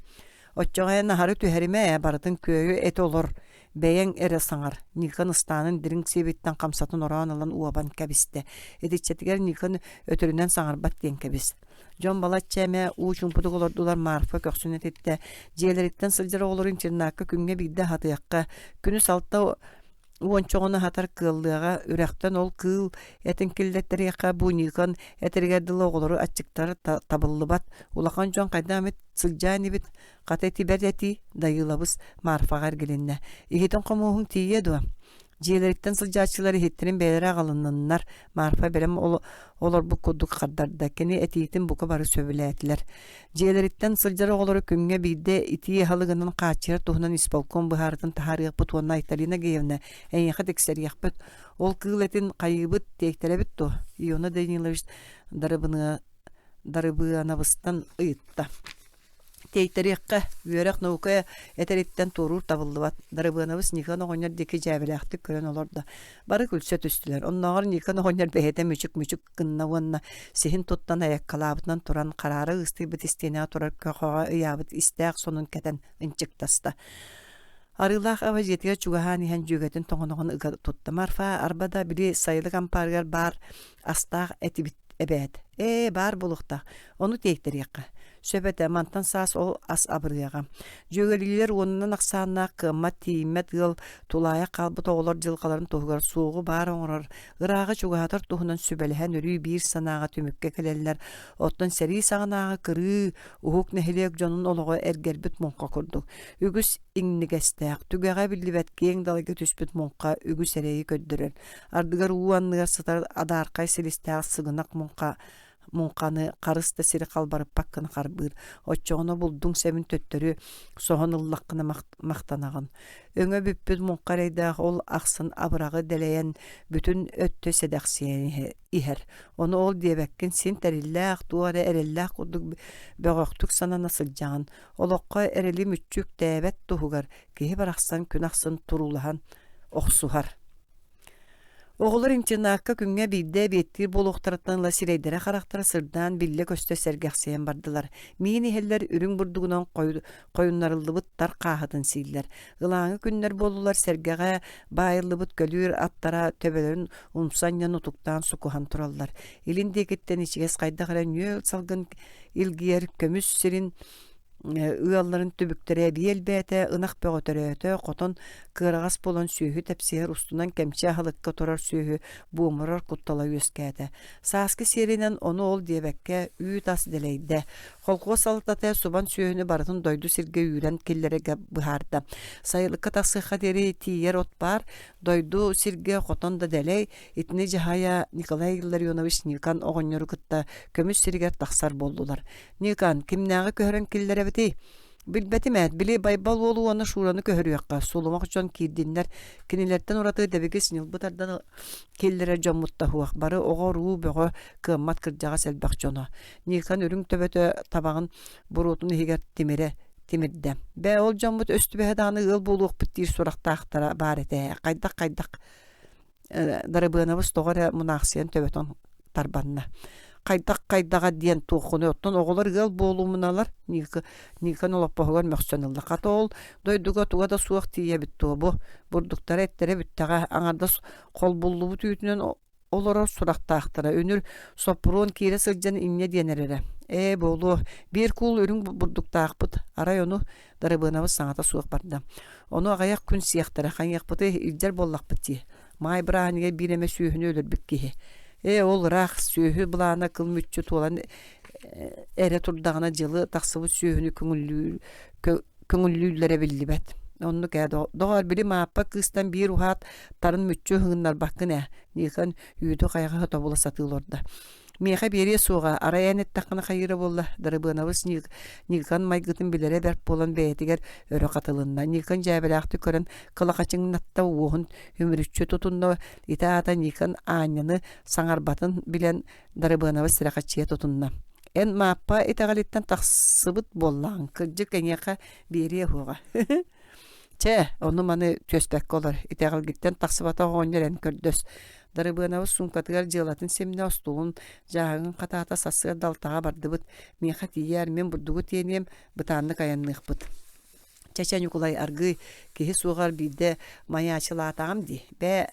Speaker 1: Оччоҕо эн аһары түһэримэ ээ, барытын күөйү этэ олор, бэйэҥ эрэ саҥар, Никон ыстаанын дириҥ сиэбиттэн хамсатын ороон ылан уобан кэбистэ. Итиччэтигэр Никон өтөрүнэн саҥарбат диэн кэбис. Дьон балачча эмэ уу чуумпутук олордулар Марфа көхсүн этиттэ. Дьиэлэриттэн сылдьар оҕолору интернакка күҥҥэ биирдэ аһатыахха, күнүс алта уончоҕуна аһатар кыаллыаҕа, үрэхтэн ол кыыл этин киллэттэриэххэ бу Никон этэригэр дылы оҕолору аччыктар табыллыбат. Улахан дьон хайдах эмит сылдьаа инибит, хата ити бэрт этии, Дайыылабыс Марфаҕа эргилиннэ. Иһитин хомуоһуҥ тиийиэ дуо? Дьиэлэриттэн сылдьааччылар иһиттэрин бэйэлэрэ аҕалынныннар, Марфа бэлэм олорбут курдук хардарда, кини этиитин бука бары сөбүлээтилэр. Дьиэлэриттэн сылдьар оҕолору күҥҥэ биирдэ итии аһылыгынан хааччыйар туһунан исполком быһаарытын таһаарыахпыт уонна Айталина Геевна эйиэхэ тиксэриэхпит. Ол кыыл этин хайыыбыт, тиэйтэрэбит дуо? Иона Данилович Дарыбыанабыстан ыйытта. Тиэйтэриэххэ, үөрэх наука этэриттэн туоруур табыллыбат. Дарыбыанабыс Никон оҕонньор диэки дьээбэлээхтик көрөн олордо. Бары күлсэ түстүлэр. Оннооҕор Никон оҕонньор бэйэтэ мүчүк-мүчүк гынна уонна сиһин туттан айаккалаабытынан туран хараара ыыстыйбыт истиэнэҕэ турар көхөҕө ыйаабыт истээх сонун кэтэн ынчыктаста. Арыылаах аба дьиэтигэр чугаһаан иһэн дьүөгэтин тоҥоноҕун ыга тутта. Марфа арба да били сайылык ампаарыгар баар астаах этибит эбээт. Ээ, баар буолуохтаах. Ону тиэйтэриэххэ. Сөп этэ, мантан саас ол ас абырыаҕа. Дьүөгэлиилэр уонунан ахсааннаах кыаммат, тиийиммэт ыал тулаайах хаалбыт оҕолор дьылҕаларын туһугар суоҕу баар оҥорор, ырааҕы чугаһатар туһунан сүбэлэһэн өрүү биир санааҕа түмүккэ кэлэллэр. Оттон сэрии саҕанааҕы кырыы, уһук нэһилиэк дьонун олоҕо эргэрбит муҥха курдук. Үгүс иҥнигэстээх, түгэҕэ биллибэт киэҥ далайга түспүт муҥха үгүс эрэйи көрдөрөр. Ардыгар уу анныгар сытар адаархай силистээх сыгынах муҥха муҥханы харыс да сири халбарыппат гына харбыыр. Оччоҕуна булдуҥ сэбин төттөрү соһон ыллаххына махтанаҕын. Өҥө бүппүт муҥха эрэйдээх ол ахсын абыраҕы дэлэйэн бүтүн өттө сэдэхсийэн иһэр. Ону ол диэбэккин син тэриллээх, туох эрэ эрэллээх курдук бөҕөхтүк санана сылдьаҕын. Олоххо эрэли мүччү үктээбэт туһугар киһи барахсан күн ахсын туруулаһан охсуһар. Оҕолор интернакка күҥҥэ биирдэ эбиэттиир буолуохтарыттан ыла сирэйдэрэ-харахтара сырдаан биллэ-көстө сэргэхсийэн бардылар. Миин иһэллэр үрүҥ бурдугунан хойуннарыллыбыт тар хааһытын сииллэр. Ылааҥы күннэр буоллулар сэргэҕэ баайыллыбыт көлүүр аттара төбөлөрүн умса анньан утуктаан сукуһан тураллар. Илин диэкиттэн ичигэс хайдах эрэ нүөл салгын илгийэр көмүс сирин ыалларын түбүктэрэ эбии элбээтэ, ынах бөҕө төрөөтө, хотон кыараҕас буолан сүөһү тэпсиһэр устунан кэмчи аһылыкка турар сүөһү буомурар куттала үөскээтэ. Сааскы сиэринэн ону ол диэбэккэ үүт-ас дэлэйдэ. Холхуос салалтата субан сүөһүнү барытын дойду сиргэ үүрэн киллэрэргэ быһаарда. Сайылыкка тахсыахха диэри тиийэр от баар, дойду сиргэ хотон да дэлэй, итини дьаһайа Николай Илларионович Никон оҕонньору кытта көмүс сиригэр тахсар буоллулар. Ньыыкан, кимнээҕи көһөрөн киллэрэбитий? Билбэтим ээт, били Байбал уолу уонна Шураны көһөрүөххэ, сулумах дьон киирдиннэр, кинилэртэн ураты дэбигис ньылбы тардан киллэрэр дьоммут да суох, бары оҕо-уруу бөҕө, кыаммат кырдьаҕас элбэх дьоно. Ньыыкан үрүҥ төбөтө табаҕын буруотун иһигэр тимирэ тимирдэ. Бээ, ол дьоммут өстүбэһэ даҕаны ыал буолуохпут диир сурахтаахтара баар этэ. Хайдах-хайдах Дарыбыанабыс тоҕо эрэ мунаахсыйан төбөтүн тарбанна. Хайдах хайдаҕа диэн туоххунуй оттон оҕолор ыал буолумуналар Никон олоппоһугар мөхсөн ылла. Хата ол дойдуга туга да суох тиийэбит туо бу бурдуктара эттэрэ бүттэҕэ аҥардас холбуллубут үүтүнэн олорор сурахтаахтара. Үнүр Соппуруон киирэ сылдьан инньэ диэн эрэрэ. Ээ, буолуо, биир куул үрүҥ бурдуктаахпыт, арай ону Дарыбыанабыс саҥата суох барда. Ону аҕыйах күн сиэхтэрэ, хайыахпытый, илдьэр буоллахпыт дии. Маай бырааһынньыга биир эмэ сүөһүнү өлөрбүт киһи. Ээ, ол ыраах, сүөһү былаана кыл мүччү туолан эрэ турдаҕына дьылы тахсыбыт сүөһүнү көҥүллүүр көҥүллүүллэрэ биллибэт. Оннук ээ, доҕоор, били Мааппа кыыстан биир уһаат тарын мүччү ыһыгыннарбаккын ээ, Никон үүтү-хайаҕаһы тобула сатыы олордо. Миэхэ биэриэ суоҕа, арай эн эттэххинэ хайыыра буолла, Дарыбыанабыс Никон майгытын билэрэ бэрт буолан бэйэтигэр өрө хатылынна. Никон дьээбэлээхтик көрөн кылахачыҥнатта, уоһун үмүрүччү тутунна, ити аата Никон Аанньаны саҥарбатын билэн Дарыбыанабыс сэрэхэччийэ тутунна. Эн Мааппа итэҕэлиттэн тахсыбыт буоллаҕыҥ, кырдьык эйиэхэ биэриэ уһуоҕа. Чэ, ону-маны түөспэккэ олор, итэҕэлгиттэн тахсыбатах оҕонньор эн көрдөс. Дарыбыанабыс суумкатыгар дьыалатын симнэ остуолун дьааһыгын хатаата сарсыарда алтаҕа бардыбыт. Миэхэ тиийээр, мин бурдугу тиэниэм, бытааннык айанныахпыт. Чэ-чэ, Ньукулай, аргыый, киһи суоҕар биирдэ майаачылаатаҕым дии. Бээ,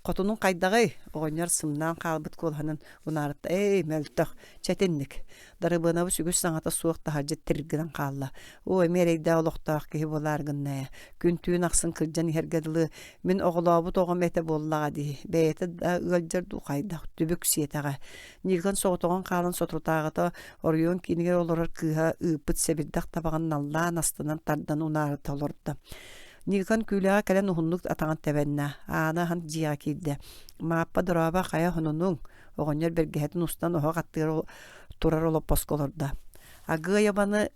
Speaker 1: хотунуҥ хайдаҕый? Оҕонньор сымнаан хаалбыт куолаһынан унаарытта. Эй, мөлтөх, чэ итинник. Дарыбыанабыс үгүс саҥата суох таһырдьа тир гынан хаалла. Оо, эмиэ эрэйдээх олохтоох киһи буолаар гынна ээ. Күн-түүн ахсын кырдьан иһэргэ дылы мин оҕолообут оҕом этэ буоллаҕа дии. Бэйэтэ да ыалдьар дуу хайдах, түбүк сиэтэҕэ. Никон соҕотоҕун хаалан соторутааҕыта оройуон киинигэр олорор кыыһа ыыппыт сэбирдэх табаҕын наллаан астынан тардан унаарыта олордо. Никон күүлэҕэ кэлэн уһуннук атаҕын тэбэннэ, ааны аһан дьиэҕэ киирдэ. Мааппа дорообо хайа хонунуҥ? Оҕонньор бэргэһэтин устан оһох аттыгар турар олоппоско олордо. Агыайабаны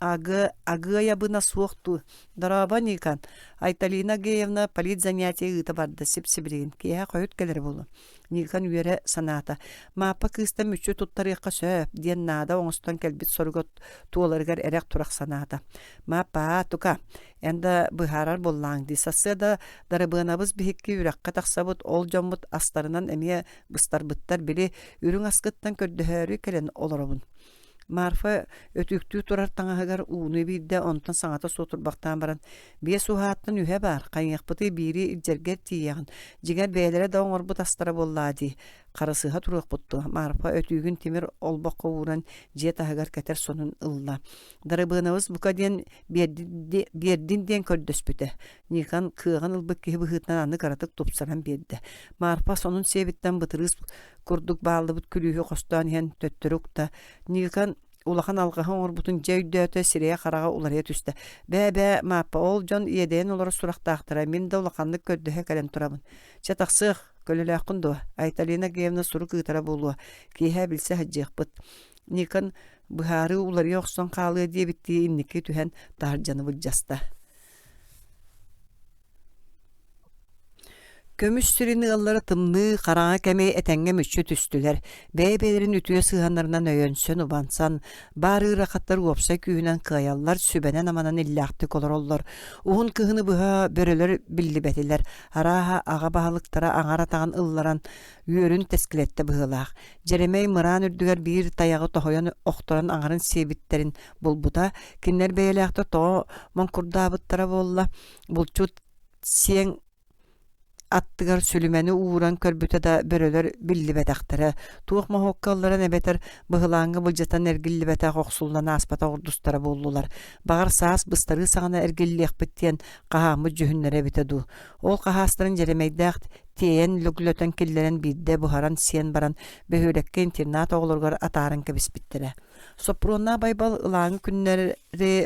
Speaker 1: Агы, Агыайабына суох дуу? Дорообо, Никон. Айталина Агеевна политзанятие ыыта барда сип-сибилигин. Киэһэ хойут кэлэр буолуо. Никон үөрэ санаата. Мааппа кыыстан мүччү туттарыахха сөп диэн наада оҥостон кэлбит соруга туоларыгар эрэх-турах санаата. Мааппаа, тука, эн да быһаарар буоллааҥ дии. Сарсыарда Дарыбыанабыс биһикки үрэххэ тахсабыт, ол дьоммут астарынан эмиэ быстарбыттар, били үрүҥ аскыттан көрдөһөөрү кэлэн олоробун. Марфа өтүүктүү турар таҥаһыгар ууну биирдэ, онтон саҥата суох турбахтаан баран, биэс уһааттан үһэ баар, хайыахпытый биири илдьэргэр тиийэҕин, дьиҥэр бэйэлэрэ да оҥорбут астара буоллаа дии, харысыһа туруохпут дуо? Марфа өтүүгүн тимир олбоххо ууран дьиэ таһыгар кэтэр сонун ылла. Дарыбыанабыс бука диэн биэрдин диэн көрдөспүтэ. Никон кыаҕын ылбыт киһи быһыытынан аны кыратык тупсаран биэрдэ. Марфа сонун сиэбиттэн бытырыыс курдук бааллыбыт күлүүһү хостоон иһэн төттөрү укта. Никон улахан алҕаһы оҥорбутун дьэ өйдөөтө, сирэйэ-хараҕа уларыйа түстэ. Бээ-бээ, Мааппа, ол дьон иэдэйэн олорор сурахтаахтара, мин да улаханнык көрдөһө кэлэн турабын. Чэ, тахсыах, көлөлөөххүн дуо? Айталина Геевна сурук ыытара буолуо, киэһэ билсэ сылдьыахпыт. Никон быһаарыы уларыйа охсон хаалыа диэбиттии инники түһэн таһырдьаны былдьаста. Көмүс сирин ыаллара тымныы, хараҥа кэми этэҥҥэ мүччү түстүлэр, бэйэ-бэйэлэрин үтүө сыһыаннарынан өйөнсөн-убансан, баар ыарахаттар уопсай күүһүнэн кыайаллар, сүбэнэн-аманан иллээхтик олороллор. Уһун кыһыны быһа бөрөлөр биллибэтилэр, арааһа аҕа баһылыктара аҥар атаҕын ылларан үөрүн тэскилэттэ быһыылаах. Дьэрэмэй мыраан үрдүгэр биир тайаҕы тоһуйан охторон аҥарын сиэбиттэрин булбута, кинилэр бэйэлээхтэр тоҕо моҥкурдаабыттара буолла, булчут сиэҥ аттыгар сүлүмэни ууран көрбүтэ да бөрөлөр биллибэтэхтэрэ, туох моһуокка ылларан эбэтэр быһылааҥҥа былдьатан эргиллибэтэх охсуллан ааспатах урдустара буоллулар. Баҕар саас быстарыы саҕана эргиллиэхпит диэн хаһааммыт дьүһүннэрэ эбитэ дуу. Ол хаһаастарын Дьэрэмэйдээх тиэйэн лөглөтөн киллэрэн биирдэ буһаран сиэн баран бөһүөлэккэ интернат оҕолоругар атааран кэбиспиттэрэ. Соппуруоннаах Байбал ылааҥы күннэри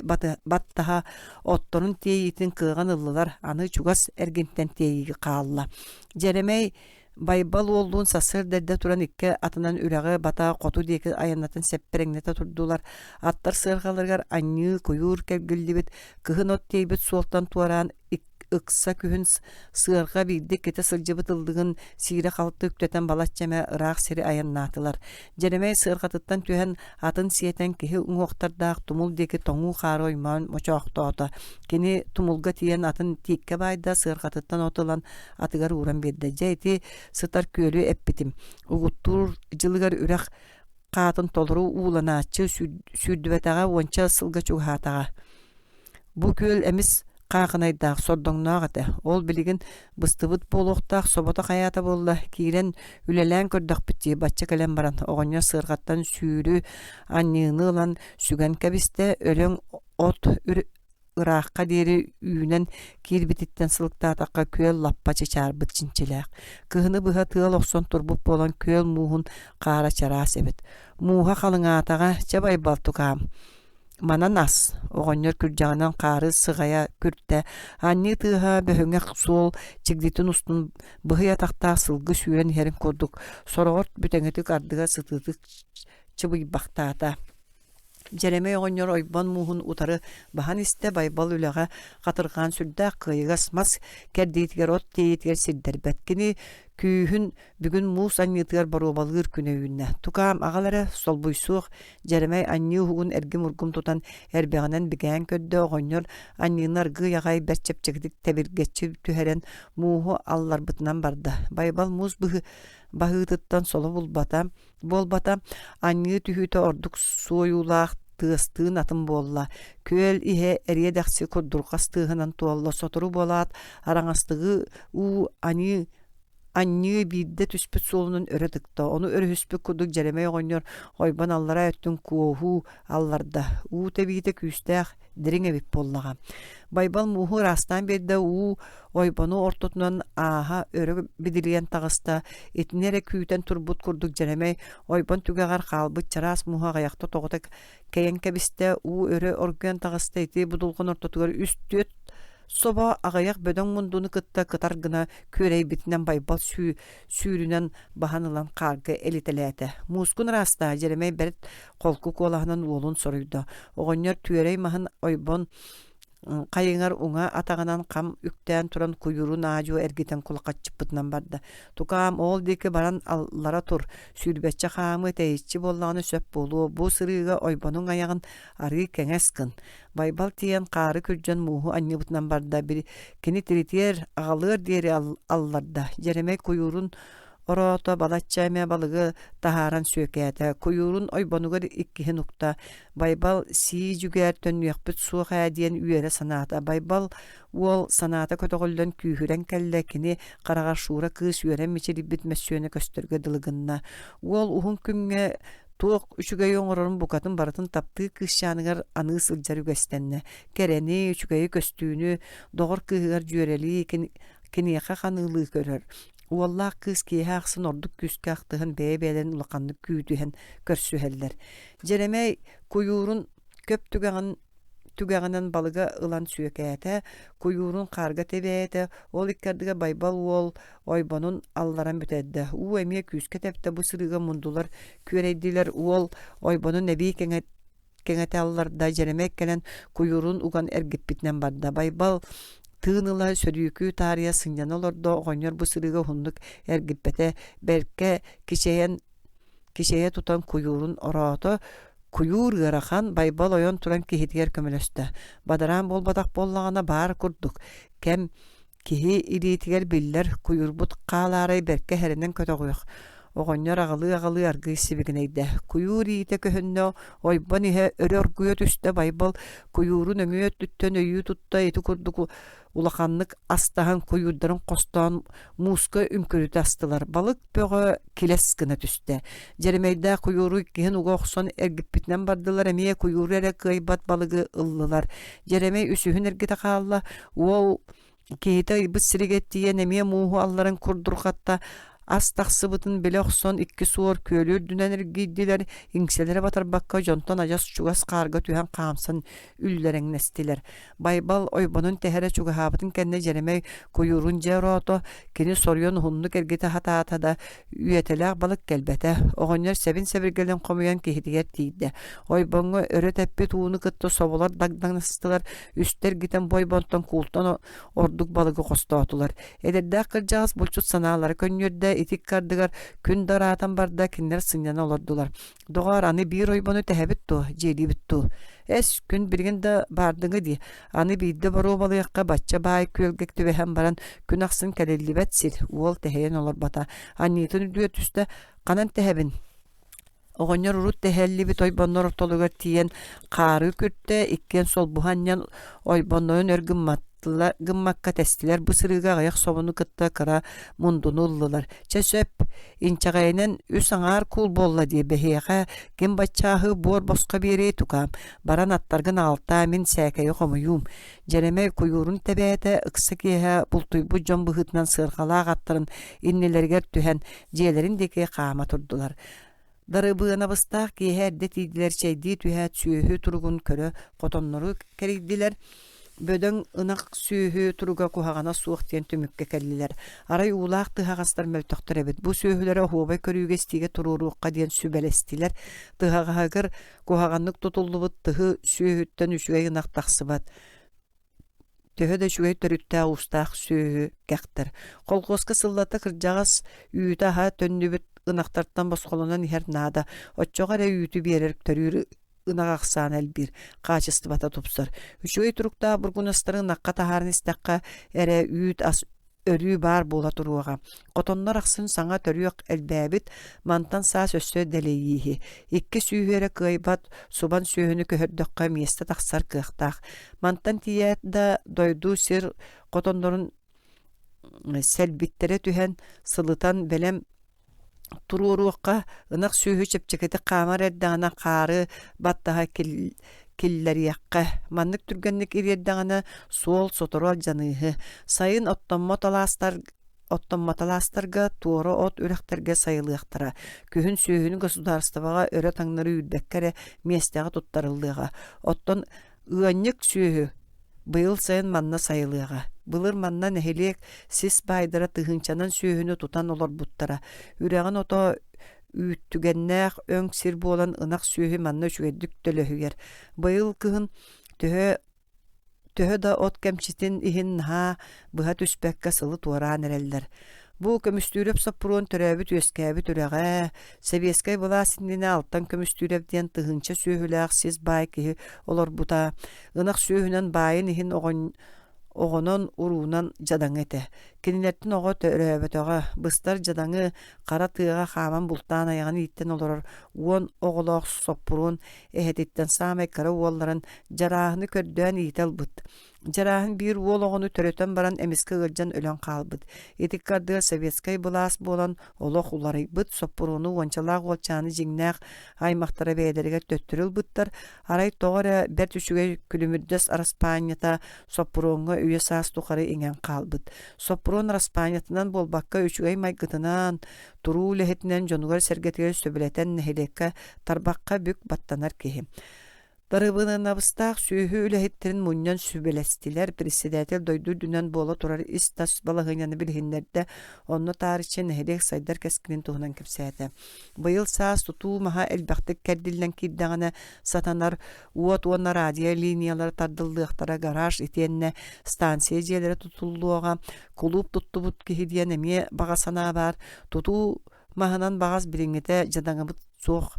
Speaker 1: баттаһа отторун тиэйиитин кыаҕын ыллылар, аны чугас эргинтэн тиэйии хаалла. Дьэрэмэй Байбал уоллуун сарсыарда эрдэ туран икки атынан үрэҕи бата хоту диэки айаннатын сэппэрэҥнэтэ турдулар. Аттар сыарҕаларыгар анньыы, куйуур кэргиллибит, кыһын от тиэйбит суолтан туораан ыкса күһүн сыарҕа биирдэ иккитэ сылдьыбыт ыллыгын сиирэ-халты үктэтэн балачча эмэ ыраах сири айаннаатылар. Дьэрэмэй сыарҕатыттан түһэн атын сиэтэн киһи уҥуохтардаах тумул диэки тоҥуу хаары оймоон мочоохтоото. Кини тумулга тиийэн атын тииккэ баайда, сыарҕатыттан от ылан атыгар ууран биэрдэ. Дьэ ити сытар күөлү эппитим. Угуттуур дьылыгар үрэх хаатын толору ууланааччы сүүрдүбэтэҕэ уонча сылга чугаһаатаҕа. Бу күөл эмис. хаахынайдаах, сордоҥноох этэ. Ол билигин быстыбыт буолуохтаах собото хайаата буолла, киирэн үлэлээн көрдөхпүт дии, бачча кэлэн баран, оҕонньор сыарҕаттан сүүрү анньыыны ылан сүгэн кэбистэ, өлөҥ от ыраахха диэри үүнэн киирбититтэн сылыктаатахха күөл лаппа чычаарбыт чинчилээх. Кыһыны быһа тыал охсон турбут буолан күөл мууһун хаара чараас эбит. Мууһа халыҥаатаҕа, чэ Байбал тукаам, манан ас, оҕонньор күрдьэҕинэн хаары сыҕайа күртэ, анньыы тыаһа бөһүҥэх суол чигдитин устун быһый атахтаах сылгы сүүрэн иһэрин курдук, сороҕор бүтэҥитик ардыгар сытыытык чыбыйбахтаата. Дьэрэмэй оҕонньор ойбон мууһун утары баһан истэ, Байбал үлэҕэ хатырҕаан сүрдээх кыайыгас мас кэрдиитигэр от тиэйиитигэр сирдэрбэт. Кини күүһүн бүгүн муус анньыытыгар боруобалыыр күнэ үүннэ. Тукаам аҕал эрэ, солбуйсуох, Дьэрэмэй анньыы уһугун эргим-ургум тутан эрбэҕинэн бигээн көрдө, оҕонньор анньыыны аргыый аҕай бэрт чэпчэкитик тэбиргэччи түһэрэн мууһу алларбытынан барда. Байбал муус баһыытыттан соло булбата, буолбата, анньыы түһүүтэ ордук суойуулаах тыастыын атын буолла. Күөл иһэ эриэ-дэхси курдурҕас тыаһынан туолла, сотору буолаат араҥастыгы уу аньыы анньыы биирдэ түспүт суолунан өрө тыкта, ону өрүһүспүт курдук Дьэрэмэй оҕонньор ойбон аллараа өттүн куоһуу алларда. Уу тэбиитэ күүстээх, дириҥ эбит буоллаҕа. Байбал мууһу ыраастаан биэрдэ, уу ойбону ортотунан ааһа өрө бидилийэн таҕыста, итини эрэ күүтэн турбут курдук Дьэрэмэй ойбон түгэҕэр хаалбыт чараас мууһу аҕыйахта тоҕута кэйэн кэбистэ, уу өрө оргуйан таҕыста, ити будулҕан ортотугар үс-түөрт собо аҕыйах бөдөҥ мундуну кытта кытар гына күөрэйбитинэн Байбал сүүрүнэн баһан ылан хаарга элитэлээтэ. Муускун ыраастаа, Дьэрэмэй бэрт холку куолаһынан уолун соруйда. Оҕонньор түөрэй маһын ойбон хайыҥар уҥа атаҕынан хам үктээн туран куйуурун аа-дьуо эргитэн кулахаччыппытынан барда. Тукаам ол диэки баран аллара тур, сүүрбэччэ хаамыы тэйиччи буоллаҕына сөп буолуо, бу сырыыга ойбонуҥ айаҕын арыы кэҥэс гын. Байбал тиийэн хаары күрдьэн мууһу анньыбытынан барда, кини тиритиэр, аҕалыар диэри алларда. Дьэрэмэй куйуурун ороото балачча эмэ балыгы таһааран сүөкээтэ, куйуурун ойбонугар иккиһин укта. Байбал сии дьүгээр төннүөхпүт суох ээ диэн үөрэ санаата. Байбал уол санаата көтөҕүллэн күүһүрэн кэллэ, кини хараҕар Шура кыыс үөрэн мичилийбит мөссүөнэ көстөргө дылы гынна. Уол уһун күҥҥэ туох үчүгэйи оҥорорун букатын барытын таптыы кыысчааныгар аныы сылдьар үгэстэннэ. Кэрэни, үчүгэйи көстүүнү доҕор кыыһыгар дьүөрэлии, киниэхэ ханыылыы көрөр. Уоллаах кыыс киэһэ ахсын ордук күүскэ ахтыһан бэйэ-бэйэлэрин улаханнык күүтүһэн көрсүһэллэр. Дьэрэмэй куйуурун көп түгэҕин түгэҕинэн балыга ылан сүөкээтэ, куйуурун хаарга тэбээтэ, ол икки ардыгар Байбал уол ойбонун алларан бүтэрдэ. Уу эмиэ күүскэ тэптэ, бу сырыыга мундулар күөрэйдилэр, уол ойбонун эбии кэҥэтэ алларда, Дьэрэмэй кэлэн куйуурун уган эргиппитинэн барда. Байбал тыын ыла сөрүүкүү таарыйа сынньана олордо, оҕонньор бу сырыыга уһуннук эргиппэтэ, бэркэ кичэйэн кичэйэ тутан куйуурун ороото, куйуур ыарахан, Байбал ойон туран киһитигэр көмөлөстө. Бадараан буолбатах буоллаҕына баар курдук, кэм Киһи илиитигэр биллэр куйуурбут хаалаарай бэркэ сэрэнэн көтөҕүөх, оҕонньор аҕылыы-аҕылыы аргыый сибигинэйдэ. Куйуур иитэ көһүннэ, ойбон иһэ өрө оргуйа түстэ, Байбал куйуурун өҥүө өттүттэн өйүү тутта, ити курдук улаханнык астаһан куйуурдарын хостоон мууска үҥкүрүтэ астылар. Балык бөҕө килэс гына түстэ. Дьэрэмэйдээх куйууру иккиһин уга охсон эргиппитинэн бардылар, эмиэ куйууру эрэ кыайбат балыгы ыллылар. Дьэрэмэй үсүһүн эргитэ хаалла, Уол киһитэ ыйбыт сиригэр тиийэн эмиэ мууһу алларан курдурҕатта, ас тахсыбытын билэ охсон икки суор күөлү үрдүнэн эргийдилэр, иҥсэлэрэ батарбакка дьонтон адьас чугас хаарга түһэн хаамсан үллэрэҥнэстилэр. Байбал ойбонун тэһэрэ чугаһаабытын кэннэ Дьэрэмэй куйуурун дьэ ороото, кини соруйан уһуннук эргитэ сатаата да, Үөтэлээх балык кэлбэтэ, оҕонньор сэбин-сэбиргэлин хомуйан киһитигэр тиийдэ. Ойбоҥҥо өрө тэппит ууну кытта соболор дагдаҥнастылар, үстэ эргитэн бу ойбонтон куултан ордук балыгы хостоотулар. Эдэрдээх кырдьаҕас булчут санаалара көнньүөрдэ, ити ыккардыгар күн да ыраатан барда, кинилэр сынньана олордулар. Доҕоор, аны биир ойбону тэһэбит дуо, дьиэлиибит дуу? Эс, күн билигин да баардыҥы дии. Аны биирдэ боруобалыахха бачча баай күөлгэ түбэһэн баран күн ахсын кэлиллибэт сир, уол тэһийэн олорбото. Анньыытын үрдүгэр түстэ, ханан тэһэбин? Оҕонньор урут тэһэллибит ойбоннор ортолоругар тиийэн хаары күртэ, иккиэн солбуһа анньан ойбоннорун өр гыммакка тэстилэр, бу сырыыга аҕыйах собону кытта кыра мундуну ыллылар. Чэ сөп, инчэҕэйинэн үс аҥаар куул буолла дии, бэһиэхэ ким баччааһы буор босхо биэриэй тукаам, баран аттаргын аҕалтаа, мин сээкэйи хомуйуум. Дьэрэмэй куйуурун тэбээтэ, ыкса киэһэ бултуйбут дьон быһыытынан сыарҕалаах аттарын иннилэригэр түһэн, дьиэлэрин диэки хаама турдулар. Дарыбыанабыстаах киэһэ эрдэ тиийдилэр, чэйдии түһээт сүөһү туругун көрө хотоннору кэрийдилэр. Бөдөҥ ынах сүөһү туруга куһаҕана суох диэн түмүккэ кэллилэр. Арай уулаах тыһаҕастар мөлтөхтөр эбит. Бу сүөһүлэри оһуобай көрүүгэ-истиигэ туруоруохха диэн сүбэлэстилэр. Тыһаҕаһыгар куһаҕаннык тутуллубут тыһы сүөһүттэн үчүгэй ынах тахсыбат. Төһө да үчүгэй төрүттээх уустаах сүөһү кэхтэр. Колхуоска сыллата кырдьаҕас үүтэ-аһа төннүбүт ынахтартан босхолонон иһэр наада. Оччоҕо эрэ үүтү биэрэр төрүүр ынах ахсаана элбиир, хаачыстыбата тупсар. Үчүгэй туруктаах бургунастары ынахха таһааран истэххэ эрэ үүт ас өрүү баар буола туруоҕа. Хотоннор ахсын саҥа төрүөх элбээбит, мантан саас өссө дэлэйииһи. Икки сүүһү эрэ кыайбат субан сүөһүнү көһөрдөххө миэстэ тахсар кыахтаах. Мантан тиийээт да дойду сир хотоннорун сэлбиттэрэ түһэн, сылытан бэлэм Туруоруохха ынах сүөһү чэпчэкитик хаамар эрдэҕинэ хаары баттаһа киллэриэххэ, маннык түргэнник ириэрдэҕинэ суол сотору алдьаныыһы. Сайын оттоммот алаастар оттоммот алаастарга туора от үрэхтэргэ сайылыахтара. Күһүн сүөһүнү государствоҕа өрө таҥнары үүрбэккэ эрэ миэстэҕэ туттарыллыаҕа. Оттон Ыанньык сүөһү быйыл сайын манна сайылыаҕа. Былыр манна нэһилиэк сис баайдара тыһыынчанан сүөһүнү тутан олорбуттара. Үрэҕин ото үүттүгэннээх өҥ сир буолан ынах сүөһү манна үчүгэйдик төлөһүйэр. Быйыл кыһын төһө төһө да от кэмчитин иһин наһаа быһа түспэккэ сылы туораан эрэллэр. Бу Көмүстүүрэп Соппуруон төрөөбүт-үөскээбит үрэҕэ, сэбиэскэй былаас иннинэ Алтан Көмүстүүрэп диэн тыһыынча сүөһүлээх сис баай киһи олорбута, ынах сүөһүнэн баайын иһин оҕонон, уруунан дьадаҥы этэ. Кинилэртэн оҕо төрөөбөтөҕө, быстар дьадаҥы хара тыаҕа хааман бултаан айаҕын ииттэн олорор уон оҕолоох Соппуруон эһэтиттэн саамай кыра уолларын Дьарааһыны көрдөөн иитэ ылбыт. Дьарааһын биир уол оҕону төрөтөн баран эмискэ ыалдьан өлөн хаалбыт. Ити ыккардыгар советскай былаас буолан олох уларыйбыт, Соппуруону уончалаах уолчааны дьиҥнээх аймахтара бэйэлэригэр төттөрү ылбыттар. Арай тоҕо эрэ бэрт үчүгэй күлүмүрдэс араспаанньата Соппуруоҥҥа үйэ-саас тухары иҥэн хаалбыт. Соппуруон араспаанньатынан буолбакка үчүгэй майгытынан, туруу үлэһитинэн дьонугар-сэргэтигэр сөбүлэтэн нэһилиэккэ тарбахха бүк баттанар киһи. Дарыбыанабыстаах сүөһү үлэһиттэрин мунньан сүбэлэстилэр, председатель дойду үрдүнэн буола турар ис-тас балаһыанньаны билиһиннэрдэ, онно таарыччы нэһилиэк сайдар кэскилин туһунан кэпсээтэ. Быйыл саас тутуу маһа элбэхтик кэрдиллэн киирдэҕинэ сатанар уот уонна радио линиялара тардыллыахтара, гараж итиэннэ станция дьиэлэрэ тутуллуоҕа, кулууп туттубут киһи диэн эмиэ баҕа санаа баар, тутуу маһынан баҕас билиҥҥитэ дьадаҥыбыт суох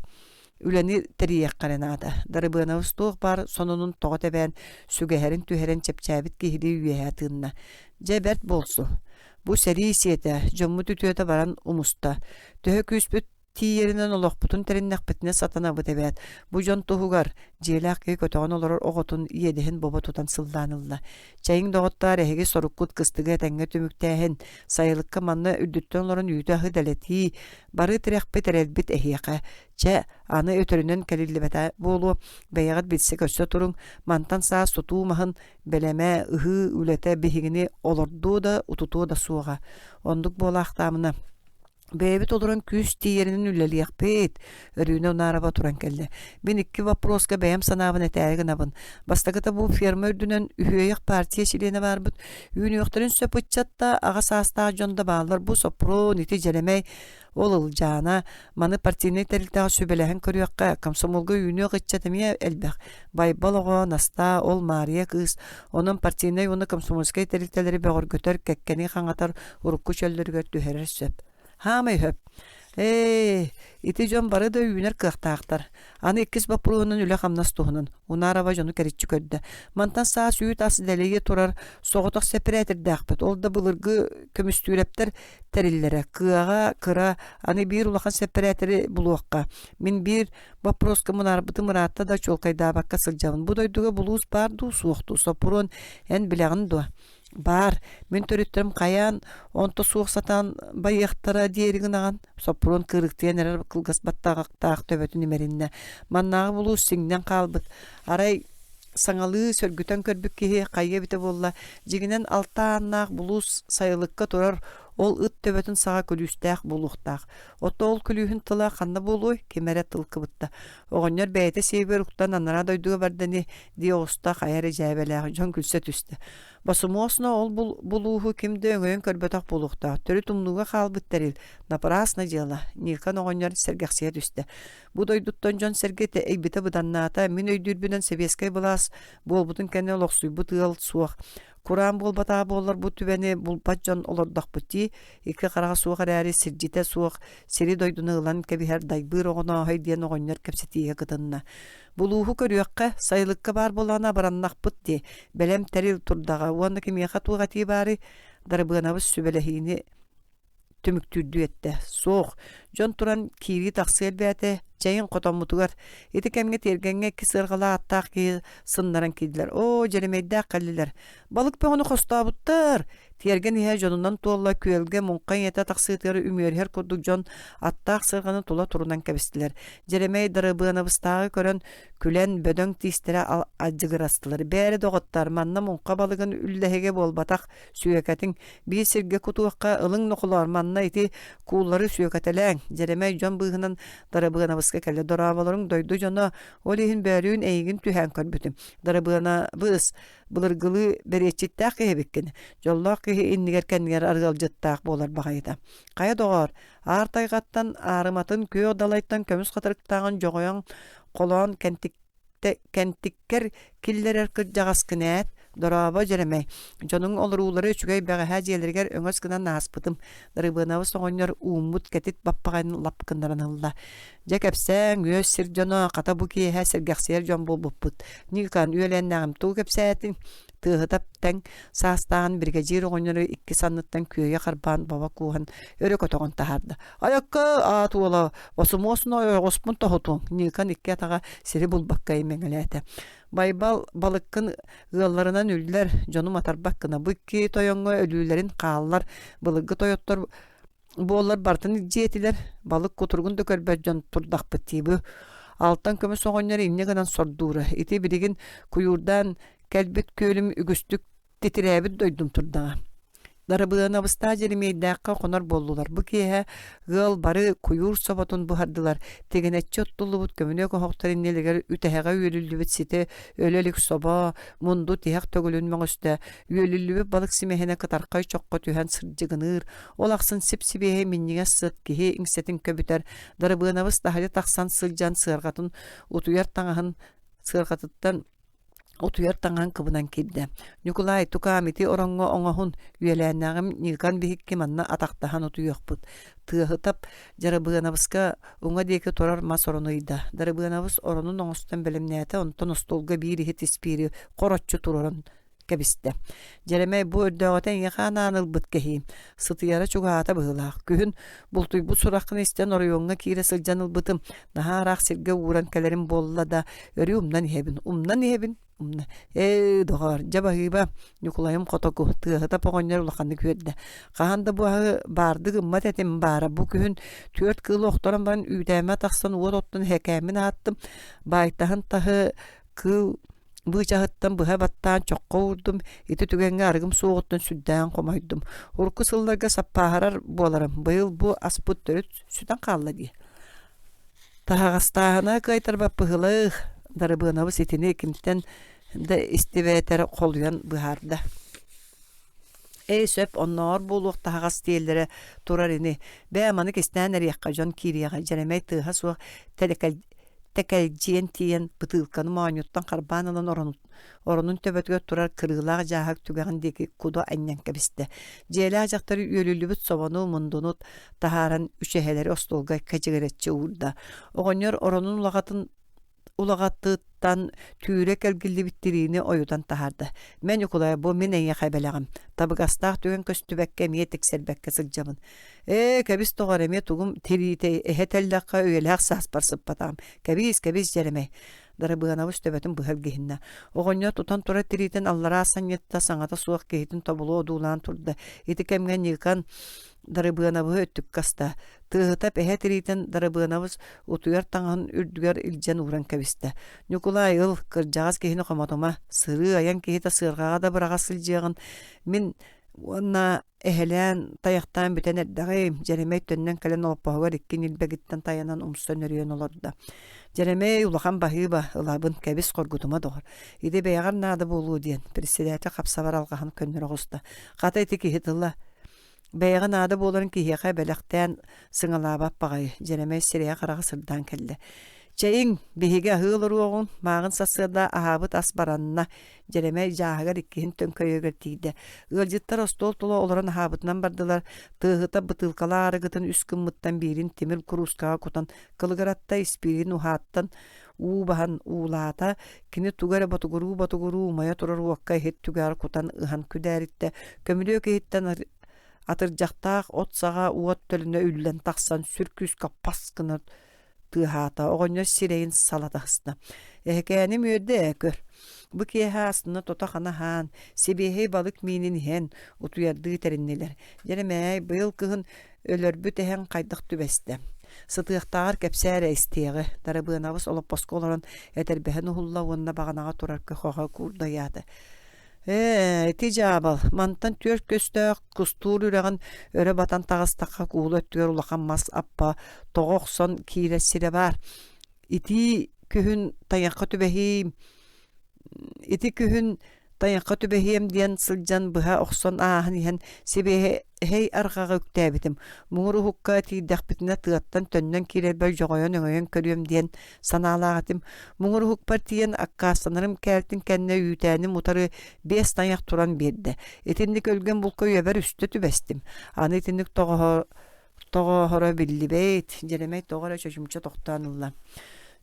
Speaker 1: үлэни тэрийиэххэ эрэ наада. Дарыбыанабыс туох баар сонунун тоҕо тэбээн, сүгэһэрин түһэрэн чэпчээбит киһилии үөһэ тыынна. Дьэ бэрт буолсу. Бу сэрии сиэтэ, дьоммут үтүөтэ баран умуста. Төһө күүспүт тиийэринэн олохпутун тэриннэхпитинэ сатанабыт эбээт. Бу дьон туһугар, дьиэлээх киһи көтөҕөн олорор оҕотун иэдэһин бобо тутан сыллаан ылла. Чэйиҥ доҕоттоор, эһиги соруккут кыстыгы этэҥҥэ түмүктээһин, сайылыкка манна үрдүттэн олорон үүтү-аһы дэлэтии, бары тирэхпит эрэлбит эһиэхэ. Чэ, аны өтөрүнэн кэлиллибэтэ буолуо, бэйэҕит билсэ-көрсө туруҥ, мантан саас тутуу маһын бэлэмэ, ыһыы үлэтэ биһигини олордуо да, утутуо да суоҕа. Оннук буолаахтаамына Бэйэбит олорон күүс тиийэринэн үлэлиэхпит, Өрүүнэ Унаарова туран кэллэ. Мин икки вопроска бэйэм санаабын этээри гынабын. Бастакыта бу ферма үрдүнэн үһүөйэх партия чилиэнэ баарбыт. Үүнүөхтэрин сөп ыччат да, аҕа саастаах дьон да бааллар. Бу Соппуруон, ити Дьэрэмэй, ол Ылдьаана. Маны партийнай тэрилтэҕэ сүбэлэһэн көрүөххэ, комсомолга үүнүөх ыччат эмиэ элбэх. Байбал оҕо, Настаа, ол Маарыйа кыыс. Онон партийнай уонна комсомольскай тэрилтэлэри бөҕөргөтөр, кэккэни хаҥатар урукку чөллөрүгэр түһэрэр сөп. Хаамай сөп. Ээ, ити дьон бары да үүнэр кыахтаахтар. Аны иккис боппуруоһунан үлэ-хамнас туһунан. Унарова дьону кэриччи көрдө. Мантан саас үүт-ас дэлэйэ турар соҕотох сэппэрээтэрдээхпит. Ол да былыргы көмүстүүрэптэр тэриллэрэ. Кыаҕа кыра, аны биир улахан сэппэрээтэри булуохха. Мин биир боппуруоска мунаарбытым ыраатта да чуолкайдаабакка сылдьабын. Бу дойдуга булуус баар дуу, суох дуу? Соппуруон, эн билэҕин дуо? Баар, мин төрүттэрим хайаан онто суох сатаан байыахтара диэри гынаҕын, Соппуруон кыырыктыйан эрэр кылгас баттаҕахтаах төбөтүн имэриннэ. Маннааҕы булуус сиҥнэн хаалбыт. Арай саҥалыы сөргүтэн көрбүт киһи хайа эбитэ буолла, дьиҥинэн алта ааннаах булуус сайылыкка турар ол ыт төбөтүн саҕа күлүүстээх буолуохтаах. Ото ол күлүүһүн тыла ханна буолуой, ким эрэ тыл кыбытта. Оҕонньор бэйэтэ сиэбигэр уктан анараа дойдуга барда ини дии оҕуста хайа эрэ дьээбэлээх дьон күлсэ түстэ. Босумуосно ол булууһу ким да өҥөйөн көрбөтөх буолуохтаах, төрүт умнууга хаалбыт тэрил, напрасно дьыала, Никон оҕонньор сэргэхсийэ түстэ. Бу дойдуттан дьон-сэргэ эйбитэ быданнаата, мин өйдүүрбүнэн сэбиэскэй былаас буолбутун кэннэ олохсуйбут ыал суох. Кураан буолбатаҕа буоллар бу түбэни булбат дьон олордохпут дии, икки хараҕа суох эрээри сирдьитэ суох сири-дойдуну ылан кэбиһэр дайбыыр оҕонооһой диэн оҕонньор кэпсэтиигэ кытынна. Булууһу көрүөххэ, сайылыкка баар буоллаҕына абыраннахпыт дии, бэлэм тэрил турдаҕа уонна кимиэхэ туох этии баарый? Дарыбыанабыс сүбэлэһиини түмүктүүрдүү эттэ. Суох, дьон туран киирии-тахсыы элбээтэ, чэйин хотоммутугар. Ити кэмҥэ тиэргэҥҥэ икки сыарҕалаах аттаах киһи сыннаран киирдилэр. Оо, Дьэрэмэйдээх кэллилэр. Балык бөҕөнү хостообуттар. Тиэргэн иһэ дьонунан туолла, күөлгэ муҥха ийэтэ тахсыытыгар үмүөрүһэр курдук дьон аттаах сыарҕаны тула турунан кэбистилэр. Дьэрэмэй Дарыбыанабыстааҕы көрөн, күлэн, бөдөҥ тиистэрэ адьыгырастылар. Бээрэ доҕоттоор, манна муҥха балыгын үллэһигэ буолбатах, сүөкэтиҥ. Биир сиргэ кутуохха, ылыҥ нохолоор, манна ити кууллары сүөкэтэлээҥ. Дьэрэмэй дьон быыһынан Дарыбыанабыска кэллэ. Дорооболоруҥ, дойду дьоно, ол иһин бөөлүүн эйигин түһээн көрбүтүм. Дарыбыанабыс, Былыргылыы бэриэччиттээх киһи эбиккин, дьоллоох киһи иннигэр-кэннигэр арыалдьыттаах буолар баҕайыта. Хайа доҕоор, аар тайҕаттан аарыматын күөх далайтан көмүс хатырыктааҕын дьоҕойон холоон кэнтиккэр киллэрэр кырдьаҕаскын ээт, дорообо Дьэрэмэй, дьонуҥ олоруулара үчүгэй бэҕэһээ дьиэлэригэр өҥөс гынан ааспытым, Дарыбыанабыс оҕонньор ууммут кэтит баппаҕайын лап гыннаран ылла. Дьэ кэпсээҥ, үөс сир дьоно, хата бу киэһэ сэргэхсийэр дьон буолбуппут. Ньыыкан, үөлээннээҕим тугу кэпсээтиҥ? Тыаһытап тэҥ саастааҕын биригэдьиир оҕонньору икки санныттан күөйэ харбаан баба кууһан өрө көтөҕөн таһаарда. Айакка аат уола, босумуосуна ойоҕоспун тоһутуоҥ, Ньыыкан икки атаҕа сири булбакка имэҥэлээтэ. Байбал балыккын ыалларынан үллэр, дьону матарбат гына бу икки тойоҥҥо өлүүлэрин хааллар, былыргы тойоттор буоллар барытын илдьиэ этилэр, балык кутуругун да көрбөт дьон турдахпыт дии бу. Алтан көмүс оҕонньор инньэ гынан сордуура. Ити билигин куйуурдаан кэлбит күөлүм үгүстүк титирээбит дойдум турдаҕа. Дарыбыанабыстаах Дьэримиэйдээххэ хонор буоллулар. Бу киэһэ ыал бары куйуур соботун буһардылар. Тигинэччи оттуллубут көмүнүөк оһохтор иннилэригэр үтэһэҕэ үөлүллүбүт ситэ өлө илик собо, мунду тиһэх төгүлүн мөҥүстэ, үөлүллүбүт балык симэһинэ кытархай чоххо түһэн сырдьыгыныыр, Ол ахсын сип-сибиэһэй минньигэс сыт киһи иҥсэтин көбүтэр, Дарыбыанабыс таһырдьа тахсан сылдьан сыарҕатын утуйар таҥаһын сыарҕатыттан утуйар таҥаһын кыбынан киирдэ. Ньукулай, тукаам ити ороҥҥо оҥоһун, үөлээннээҕим Ньыыкан биһикки манна атахтаһан утуйуохпут. Тыаһытап Дьарыбыанабыска уҥа диэки турар мас орону ыйда. Дарыбыанабыс оронун оҥостон бэлэмнээтэ, онтон остуолга биир иһит испиири хороччу туруоран кэбистэ. Дьэрэмэй бу өрдөөҕүтэ эйиэхэ анаан ылбыт кэһиим, сытыйара чугаһаата быһыылаах. Күһүн бултуйбут сураххын истэн оройуоҥҥа киирэ сылдьан ылбытым, наһаа ыраах сиргэ ууран кэлэрим буолла да, өрүү умнан иһэбин, умнан иһэбин, умна. Ээ, доҕоор, дьэ баһыыба, Ньукулайым хотоку, тыаһыта оҕонньор улаханнык үөрдэ. Хаһан да бу аһы баардык ыммат этим баара, бу күһүн түөрт кыылы охторон баран үүтээммэ тахсан уот оттон эһэкээммин аһаттым, баайтаһын таһы кыыл Быычаһыттан быһа баттаан чоххо уурдум, ити түгэҥҥэ арыгым суоҕуттан сүрдээҕин хомойдум. Урукку сылларга саппааһырар буоларым, быйыл бу аспыт төрүт сүтэн хаалла дии. Таһаҕастааһына кыайтарбат быһыылаах, Дарыбыанабыс итини кимтэн да истибэтэр холуйан быһаарда. Ээ сөп, оннооҕор буолуох таһаҕас тиэллэрэ турар ини. Бээ, маны кистээн эриэххэ, дьон киириэҕэ, Дьэрэмэй тыаһа суох тэлэкэл... Тэкэлдьийэн тиийэн бытыылканы моонньуттан харбаан ылан оронун төбөтүгэр турар кырыылаах дьааһык түгэҕин диэки куду анньан кэбистэ. Дьиэлээх дьахтар үөлүллүбүт собону, мундуну таһааран үчэһэлэри остуолга кэчигирэччи уурда. Оҕонньор оронун улаҕатын улаҕатыттан түүрэ кэлгиллибит тириини ойутан таһаарда. «Мэ, Ньукулай, бу мин эйиэхэ бэлэҕим. Табыгастаах түгэн көстүбэккэ эмиэ тиксэрбэккэ сылдьабын. Ээ, кэбис доҕор, эмиэ тугум тириитэ эһэ тэллэххэ үйэлээх сааспар сыппатаҕым. Кэбиис, кэбис, Дьэрэмэй. Дарыбыанабыс төбөтүн быһа илгиһиннэ. Оҕонньор тутан турар тириитин аллараа санньытта саҥата суох киһитин тобулу одуулаан турда. Ити кэмҥэ Ньыыкан Дарыбыанабыһы өттүккэ аста. Тыаһыта эһэ тириитин Дарыбыанабыс утуйар таҥаһын үрдүгэр илдьэн ууран кэбистэ. Ньукулай ыл, кырдьаҕас киһини хомотума, сырыы-айан киһитэ сыарҕаҕа да быраҕа сылдьыаҕын мин уонна Эһэлээн, тайахтаан бүтэн эрдэҕим, Дьэрэмэй төннөн кэлэн олоппоһугар икки ньилбэгиттэн тайанан умса нөрүйэн олордо. Дьэрэмэй улахан баһыыба, ылабын, кэбис хоргутума доҕор. Ити бэйэҕэр наада буолуо диэн, председатель хапсабар алҕаһын көннөрө оҕуста. Хата ити киһи тыла бэйэҕэ наада буоларын киһиэхэ бэлэхтээн сыҥалаабат баҕайы, Дьэрэмэй сирэйэ-хараҕа сырдаан кэллэ. Чэйиҥ, биһиги аһыы олоруоҕуҥ, мааҕын сарсыарда аһаабыт ас баранна, Дьэрэмэй дьааһыгар иккиһин төҥкөйөрүгэр тиийдэ. Ыалдьыттар остуол тула олорон аһаабытынан бардылар, тыаһыта бытыылкалаах арыгытын үс гыммыттан биирин тимир куруускаҕа кутан кылыгыратта, испиирин уһааттан уу баһан уулаата, кини тугу эрэ ботугуруу-ботугуруу умайа турар уокка иһит түгэҕэр кутан ыһан күдээриттэ, көмүлүөк иһиттэн атырдьахтаах от саҕа уот төлөнө үллэн тахсан сүр күүскэ пас гына тыаһаата, оҕонньор сирэйин сала таһыста. Эһэкээним үөрдэ ээ көр. Бу киэһэ астына тото-хана аһаан, сибиэһэй балык миинин иһэн, утуйардыы тэриннилэр. Дьэрэмээй, быйыл кыһын өлөрбүт эһэҥ хайдах түбэстэ? Сытыахтааҕар кэпсээ эрэ истиэҕи. Дарыбыанабыс олоппоско олорон этэрбэһин уһулла уонна баҕанаҕа турар көхөҕө куурдайаата. Ээ, ити дьаабал, мантан түөрт көстөөх Кустуур үрэҕин өрө батан таҕыстахха куула өттүгэр улахан мас аппа тоҕо охсон киирэр сирэ баар. Итии күһүн тайахха түбэһиим, ити күһүн тайахха түбэһиэм диэн сылдьан быһа охсон ааһан иһэн сибиэһэй арҕаҕы үктээбитим. Муҥур уһукка тиийдэхпитинэ тыаттан төннөн киирэрбэр дьоҕойон өҥөйөн көрүөм диэн санаалаах этим. Муҥур уһукпар тиийэн аккаастанарым кээлтин кэннэ үүтээним утары биэс тайах туран биэрдэ. Итинник өлгөм булка үйэбэр үстэ түбэстим. Аны итинник тоҕооһоро биллибэт. Дьэрэмэй тоҕо эрэ чочумча тохтоон ылла.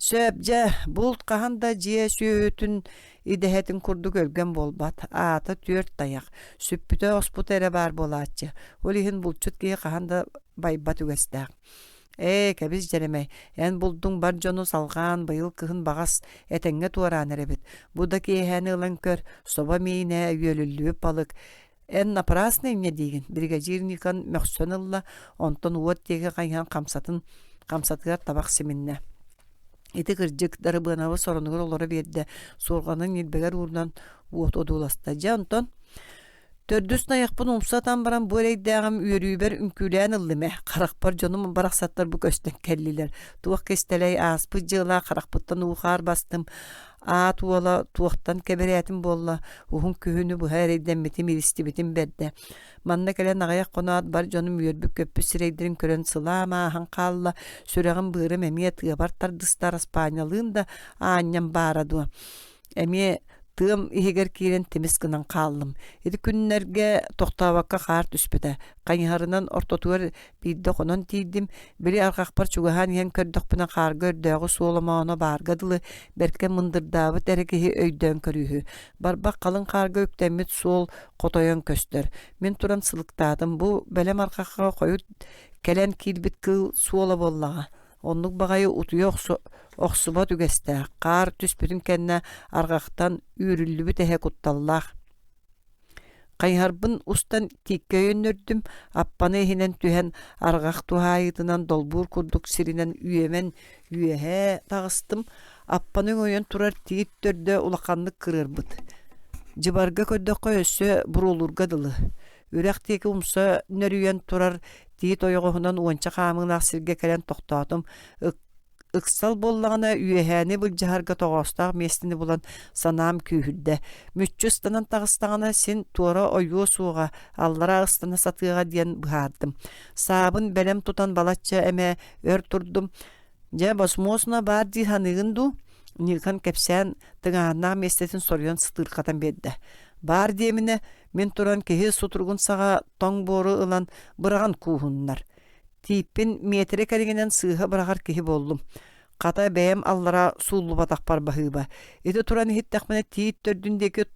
Speaker 1: Сөп, дьэ, булт хаһан да дьиэ сүөһүтүн идэһэтин курдук өлгөм буолбат. Аата түөрт тайах. Сүппүтэ-оспута эрэ баар буолааччы. Ол иһин булчут киһи хаһан да байбат үгэстээх. Ээ, кэбис Дьэрэмэй, эн булдуҥ бар дьону салҕаан быйыл кыһын баҕас этэҥҥэ туораан эрэбит. Бу да киэһээни ылан көр, собо миинэ, үөлүллүбүт балык. Эн напрасно инньэ диигин, биригэдьиир Никон мөхсөн ылла, онтон уот диэки хайыһан хамсатын хамсатыгар табах симиннэ. Ити кырдьык, Дарыбыанабы соронугар олоро биэрдэ, суорҕанын ньилбэгэр уурунан уот одууласта. Дьэ онтон Төрдүс найахпын умса ытан баран бу эрэйдээҕим үөрүүбэр үҥкүүлээн ыллым ээ. Харахпар дьонум барахсаттар бу көстөн кэллилэр. Туох кистэлэй ааспыт дьыала харахпыттан уу-хаар бастым. Аат уола туохтан кэбирээтим буолла, уһун күһүнү быһа эрэйдэммитим, илистибитим бэрдэ. Манна кэлэн аҕыйах хоноот бар дьонум үөрбүт-көппүт сирэйдэрин көрөн сылаам ааһан хаалла, сүрэҕим-быарым эмиэ тыабар тардыста, араспаанньалыын да аанньам баара дуо. Эмиэ тыам иһигэр киирэн тимис гынан хааллым. Ити күннэргэ тохтообокко хаар түспүтэ. Хайыһарынан ортотугар биирдэ хонон тиийдим. Били арҕахпар чугаһаан иһэн көрдөхпүнэ хаарга өрдөөҕү суол омооно баарга дылы бэркэ мындырдаабыт эрэ киһи өйдөөн көрүүһү. Барбах халыҥ хаарга үктэммит суол хотойон көстөр. Мин туран сылыктаатым. Бу бэлэм арҕахха хойут кэлэн киирбит кыыл суола буоллаҕа. Оннук баҕайы утуйа охсубат үгэстээх, хаар түспүтүн кэннэ арҕахтан үүрүллүбүт эһэ кутталлаах. Хайыһарбын устан тииккэ өйөннөрдүм, аппаны иһинэн түһэн арҕах туһаайыытынан долбуур курдук сиринэн үөмэн үөһээ таҕыстым, аппаны өҥөйөн турар тиит төрдө улаханнык кырыарбыт. Дьыбарга көрдөххө өссө буруолуурга дылы. Үрэх диэки умса нөрүйэн турар тиит ойоҕоһунан уонча хаамыылаах сиргэ кэлэн тохтоотум. Ыксал буоллаҕына үөһээни былдьаһарга тоҕоостоох миэстэни булан санаам күүһүрдэ. Мүччү ыстанан таҕыстаҕына син туора ойуо суоҕа, аллара ыстана сатыаҕа диэн быһаардым. Саабын бэлэм тутан балачча эмэ өр турдум. Дьэ, босмуосуна баар дии саныыгын дуу? Ньыыкан кэпсээн, тыҥааһыннаах миэстэтин соруйан сытыырхатан биэрдэ. Баар диэминэ, мин туран киһи сутуругун саҕа тоҥ буору ылан быраҕан кууһуннар. Тииппин миэтэрэ кэриҥинэн сыыһа быраҕар киһи буоллум. Хата бэйэм аллара сууллубатахпар баһыыба. Ити туран иһиттэхпинэ тиит төрдүн диэки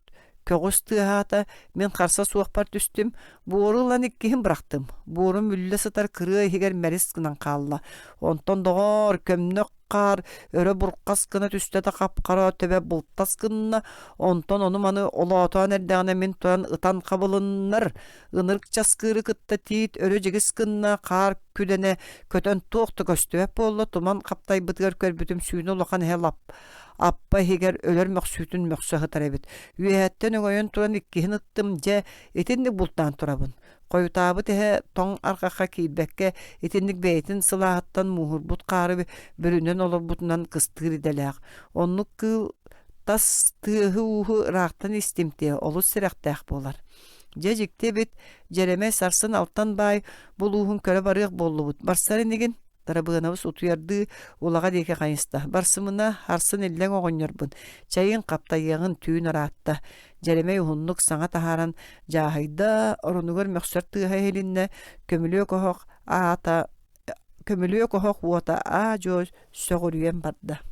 Speaker 1: көҕүс тыаһаата, мин харса суохпар түстүм, буору ылан иккиһин бырахтым. Буорум үллэ сытар кырыа иһигэр мэрис гынан хаалла. Онтон доҕоор, көмнөх хаар өрө буркас гына түстэ да хап-хара төбө бултас гынна, онтон ону-маны олоотоон эрдэҕинэ мин туран ытан хабылыннар, ынырык часкыыры кытта тиит өрө дьигис гынна, хаар күдэнэ көтөн туох да көстүбэт буолла, туман хаптайбытыгар көрбүтүм сүүнэ улахан эһэ лап аппа иһигэр өлөр мөхсүүтүн мөхсө сытар эбит. Үөһэттэн өҥөйөн туран иккиһин ыттым, дьэ, итинник бултаан турабын. Хойутаабыт эһэ тоҥ арҕахха киирбэккэ, итинник бэйэтин сылааһыттан мууһурбут хаары бүрүнэн олорбутунан кыстыыр идэлээх. Оннук кыыл тас тыаһы-ууһу ыраахтан истимтиэ, олус сэрэхтээх буолар. Дьэ дьикти эбит, Дьэрэмэй сарсын Алтан баай булууһун көрө барыах буоллубут. Барсар инигин? Дарабыанабыс утуйардыы улаҕа диэки хайыста. Барсымына, арсын иллэҥ оҕонньорбун. Чэйин хаптайыаҕын түүн ыраатта. Дьэрэмэй уһуннук саҥа таһааран дьааһыйда, оронугар мөхсөр тыаһа иһилиннэ, көмүлүөк оһох аата көмүлүөк оһох уота аа-дьуо сөҕүрүйэн барда.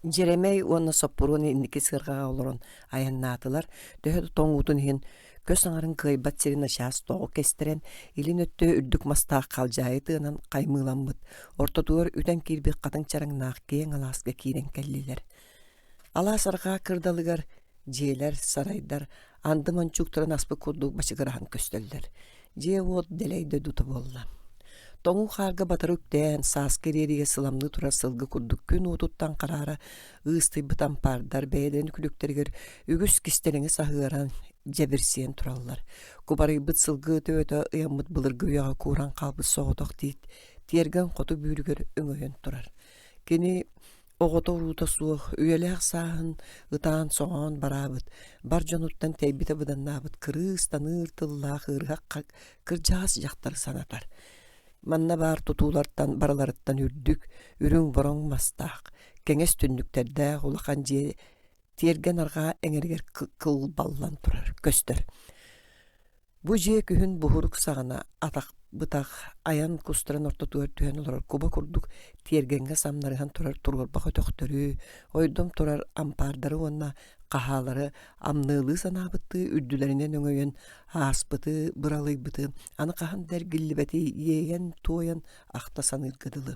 Speaker 1: Дьэрэмэй уонна Соппуруон инники сыарҕаҕа олорон айаннаатылар, төһө да тоҥуутун иһин көс аҥарын кыайбат сирин начаас тоҕу кэстэрэн, илин өттө үрдүк мастаах халдьаайы тыанан хаймыыламмыт, ортотугар үтэн киирбит хатыҥ чараҥнаах киэҥ алааска киирэн кэллилэр. Алаас арҕаа кырдалыгар Дьиэлэр, сарайдар анды мончууктарын аспыт курдук бачыгыраһан көстөллөр. Дьиэ-уот дэлэй дойдута буолла. Тоҥуу хаарга батары үктээн, сааскы ириэригэ сыламныы турар сылгы курдук күн уотуттан хараара ыыстыйбыт ампаардар бэйэлэрин күлүктэригэр үгүс кистэлэҥи саһыаран, дьэбирсийэн тураллар. Кубарыйбыт сылгы төбөтө ыйаммыт былыргы үйэҕэ кууран хаалбыт соҕотох тиит тиэргэн хоту бүүрүгэр өҥөйөн турар. Кини Оҕото-уруута суох, үйэлээх сааһын ытаан-соҥоон бараабыт, бар дьонуттан тэйбитэ быданнаабыт кырыыс таныыр тыллаах ыарыһах кырдьаҕас дьахтары санатар. Манна баар тутуулартан барыларыттан үрдүк, үрүҥ бороҥ мастаах, кэҥэс түннүктэрдээх улахан дьиэ тиэргэн арҕаа эҥэригэр кылбаллан турар, көстөр. Бу дьиэ күһүн буһурук саҕана атах бытах айан кустарын ортотугар түһэн олорор куба курдук тиэргэҥҥэ самнарыһан турар туруорбах өтөхтөрү, ойдом турар ампаардары уонна хаһаалары амныалыы санаабыттыы үрдүлэринэн өҥөйөн ааспыты, быралыйбыты, аны хаһан да эргиллибэти иэйэн-туойан ахта саныырга дылы.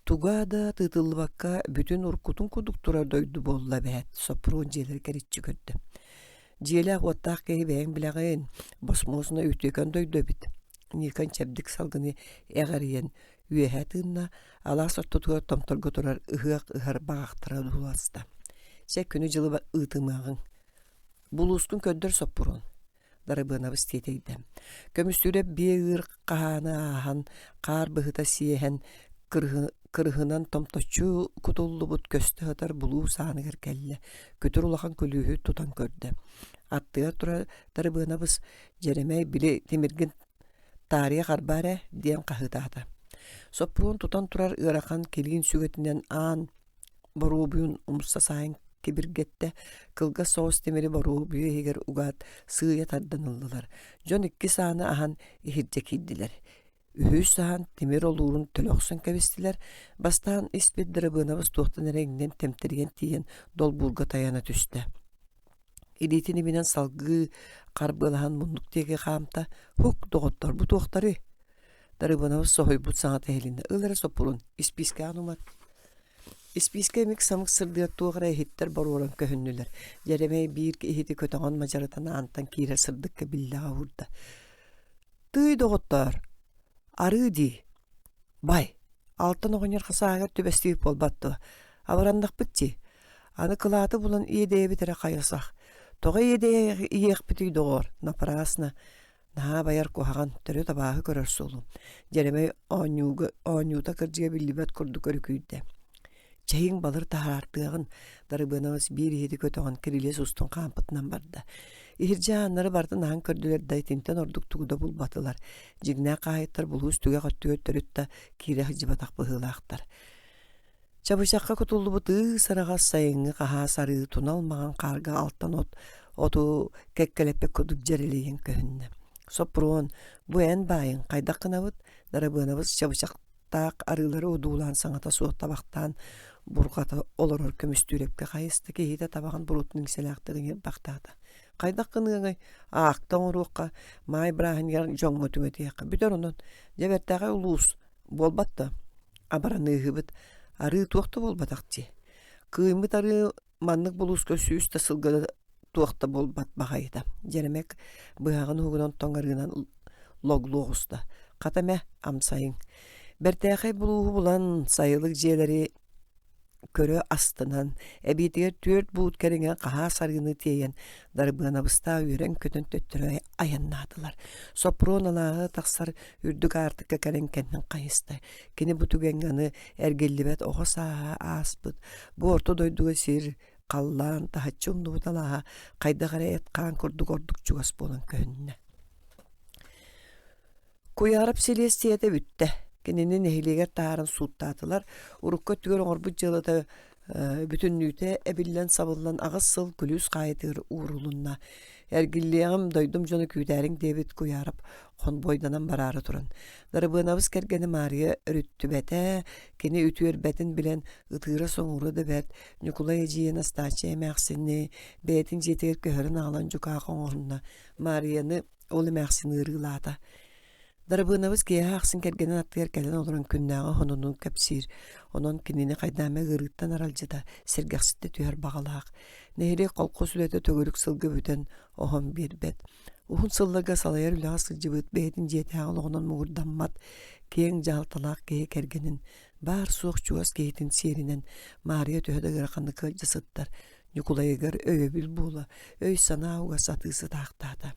Speaker 1: Туга да тыытыллыбакка бүтүн уруккутун курдук турар дойду буолла эбээт, Соппуруон дьиэлэри кэриччи көрдө. Дьиэлээх-уоттаах киһи бэйэҥ билэҕин, босмуосуна үтүөкэн дойду эбит. Никон чэбдик салгыны эҕэрийэн үөһэ тыынна, алаас ортотугар томторго турар ыһыах ыһар баҕахтара дууласта. Чэ, күнү-дьылы ыытымыаҕыҥ. Булуускун көрдөр Соппуруон. Дарыбыанабыс тиэтэйдэ. Көмүстүүрэп биэ ыыр хаһааны ааһан, хаар быһыта сиэһэн, кырыһынан томточчу кутуллубут көстө сытар булуус ааныгар кэллэ. Күтүр улахан күлүүһү тутан көрдө. Аттыгар турар Дарыбыанабыс Дьэрэмэй били тимиргин таарыйа харбаа эрэ диэн хаһыытаата. Соппуруон тутан турар ыарахан килиин сүгэтинэн аан боруобуйун умса саайан кибиргэттэ, кылгас соҕус тимири боруобуйа иһигэр угаат сыыйа тардан ыллылар. Дьон иккис ааны аһан иһирдьэ киирдилэр. Үһүс аан тимир олуурун төлө охсон кэбистилэр. Бастаан испит Дырабыанабыс туохтан эрэ иҥнэн тэмтэрийэн тиийэн долбуурга тайана түстэ. Илиитин иминэн салгыы харбыалаһан муннук диэки хаамта. «Һук, доҕоттор, бу туохтарый?» Дарыбынабыс соһуйбут саҥата иһилиннэ: «Ыл эрэ соппуруон, испиискэҕин умат» Испиискэ имик-самык сырдыгар туох эрэ иһиттэр боруоран көһүннүлэр. Дьэрэмэй биир иһити көтөҕөн мадьарытан аантан киирэр сырдыкка биллэҕэ уурда. «Тыый, доҕоттоор, арыы дии, бай, алтан оҕонньор хасааһыгар түбэстибит буолбат дуо? Абыраннахпыт дии, аны кылааты булан иэдэйэбит эрэ хайасах. Тоҕо иэдэйиэхпитий, доҕоор, напрасно, Наһаа байар куһаҕан, төрүт абааһы көрөр суолум. Дьэрэмэй оонньууга оонньуута кырдьыга биллибэт курдук өрүкүйдэ. Чэйиҥ балыр таһаартыаҕын, Дарыбыанабыс биир иһити көтөҕөн кирилиэс устун хаампытынан барда. Иһирдьэ ааннары барытын аһан көрдүлэр да итинтэн ордук тугу да булбатылар. Дьиҥнээх хаһаайыттар булуус түгэх өттүгэр төрүт да киирэ сылдьыбатах быһыылаахтар. Чабычахха кутуллубут ыы-сараҕас сайыҥҥы хаһаас арыы тунал маҥан хаарга алтан от оту кэккэлэппит курдук дьэрэлийэн көһүннэ. Соппуруон, бу эн баайыҥ хайдах гынабыт? Дарыбыанабыс чабычахтаах арыылары одуулаан саҥата суох табахтаан бурҕата олорор көмүстүүрэпкэ хайыста киһитэ табаҕын буруутун иҥсэлээхтик ыҥырбахтаата. Хайдах гыныаҥый? Аакта оҥоруохха, маай бырааһынньыгар дьоҥҥо түҥэтиэххэ. Бүтэр онон. Дьэ бэртээхэй улуус буолбат да абараныыһыбыт арыы туох да буолбатах дии кыыймыт арыы маннык булууска сүүс да сылга туох да буолбат баҕайыта дьэрэмэк быһаҕын уһугунан тоҥ арыынан логлу оҕуста хата мэ амсайыҥ бэртээхэй булууһу булан сайылык дьиэлэри көрө астынан, эбиитигэр түөрт буут кэриҥэ хаһаас арыыны тиэйэн, Дарыбыанабыстаах үөрэн-көтөн төттөрү айаннаатылар. Соппуруон алааһы тахсар үрдүк аартыкка кэлэн кэннин хайыста. Кини бу түгэҥҥэ аны эргиллибэт оҕо сааһа ааспыт, бу орто дойдуга сир, халлаан таһыччы умнубут алааһа хайдах эрэ эт-хаан курдук ордук чугас буолан көһүннэ. Куйаарап силиэстийэтэ бүттэ. Кинини нэһилиэгэр таһааран сууттаатылар. Урукку өттүгэр оҥорбут дьыалата бүтүннүүтэ эбиллэн-сабыллан аҕыс сыл күлүүс хаайытыгар уурулунна. Эргиллиэҕим, дойдум дьоно күүтээриҥ диэбит Куйаарап хонбуойданан бараары туран. Дарыбыанабыс кэргэнэ Маарыйа өрүттүбэтэ, кини үтүөрбэтин билэн ытыыра-соҥуура да бэрт, Ньукулай эдьиийэ Настааччыйа эмээхсини бэйэтин дьиэтигэр көһөрөн аҕалан дьукаах оҥоһунна. Маарыйаны Ол эмээхсин ыарыылаата. Дарыбыанабыс киэһэ ахсын кэргэнин аттыгар кэлэн олорон күннээҕи сонунун кэпсиир. Онон кинини хайдах эмэ ыарыыттан аралдьыта, сэргэхситэ түһэр баҕалаах. Нэһилиэк холкуос үлэтэ төгүрүк сылга бүтэн, оһон биэрбэт. Уһун сылларга салайар үлэҕэ сылдьыбыт бэйэтин дьиэтээҕи олоҕунан муҥурдаммат, киэҥ дьаһалталаах киһи кэргэнин, баар-суох чугас киһитин сиэринэн Маарыйа төһө да ыараханнык ыалдьа сыттар, Ньукулайыгар өйөбүл буола, өй-санаа уга сатыы сытаахтаата.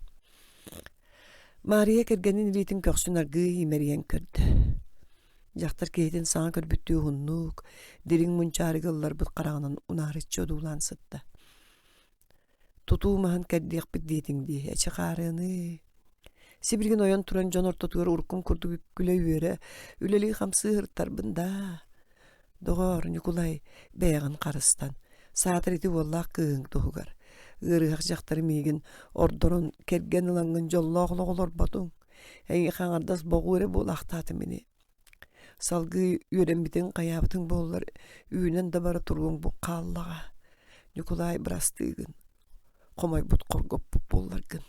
Speaker 1: Маарыйа кэргэнин илиитин көхсүн аргыый имэрийэн көрдө. Дьахтар киһитин саҥа көрбүттүү уһуннук, дириҥ мунчаарыга ылларбыт хараҕынан унаарыччы одуулаан сытта. Тутуу маһын кэрдиэхпит диэтиҥ дии, эчи хаарыаны. Сибилигин ойон туран дьон ортотугар уруккум курдук күлэ-үөрэ, үлэлии-хамсыы сырыттарбын даа. Доҕоор, Ньукулай, бэйэҕин харыстан, саатар ити уоллаах кыыһыҥ туһугар. Ыарыһах дьахтар миигин ордорон кэргэн ылаҥҥын дьоллоох олох олорботуҥ. Эйиэхэ аҥардас боҕуу эрэ буолаахтаатым ини. Салгыы үөрэммитиҥ хайаабытыҥ буоллар, үүнэн да бара туруоҥ бу хааллаҕа. Ньукулай, бырастыыгын, хомойбут хоргоппут буолларгын.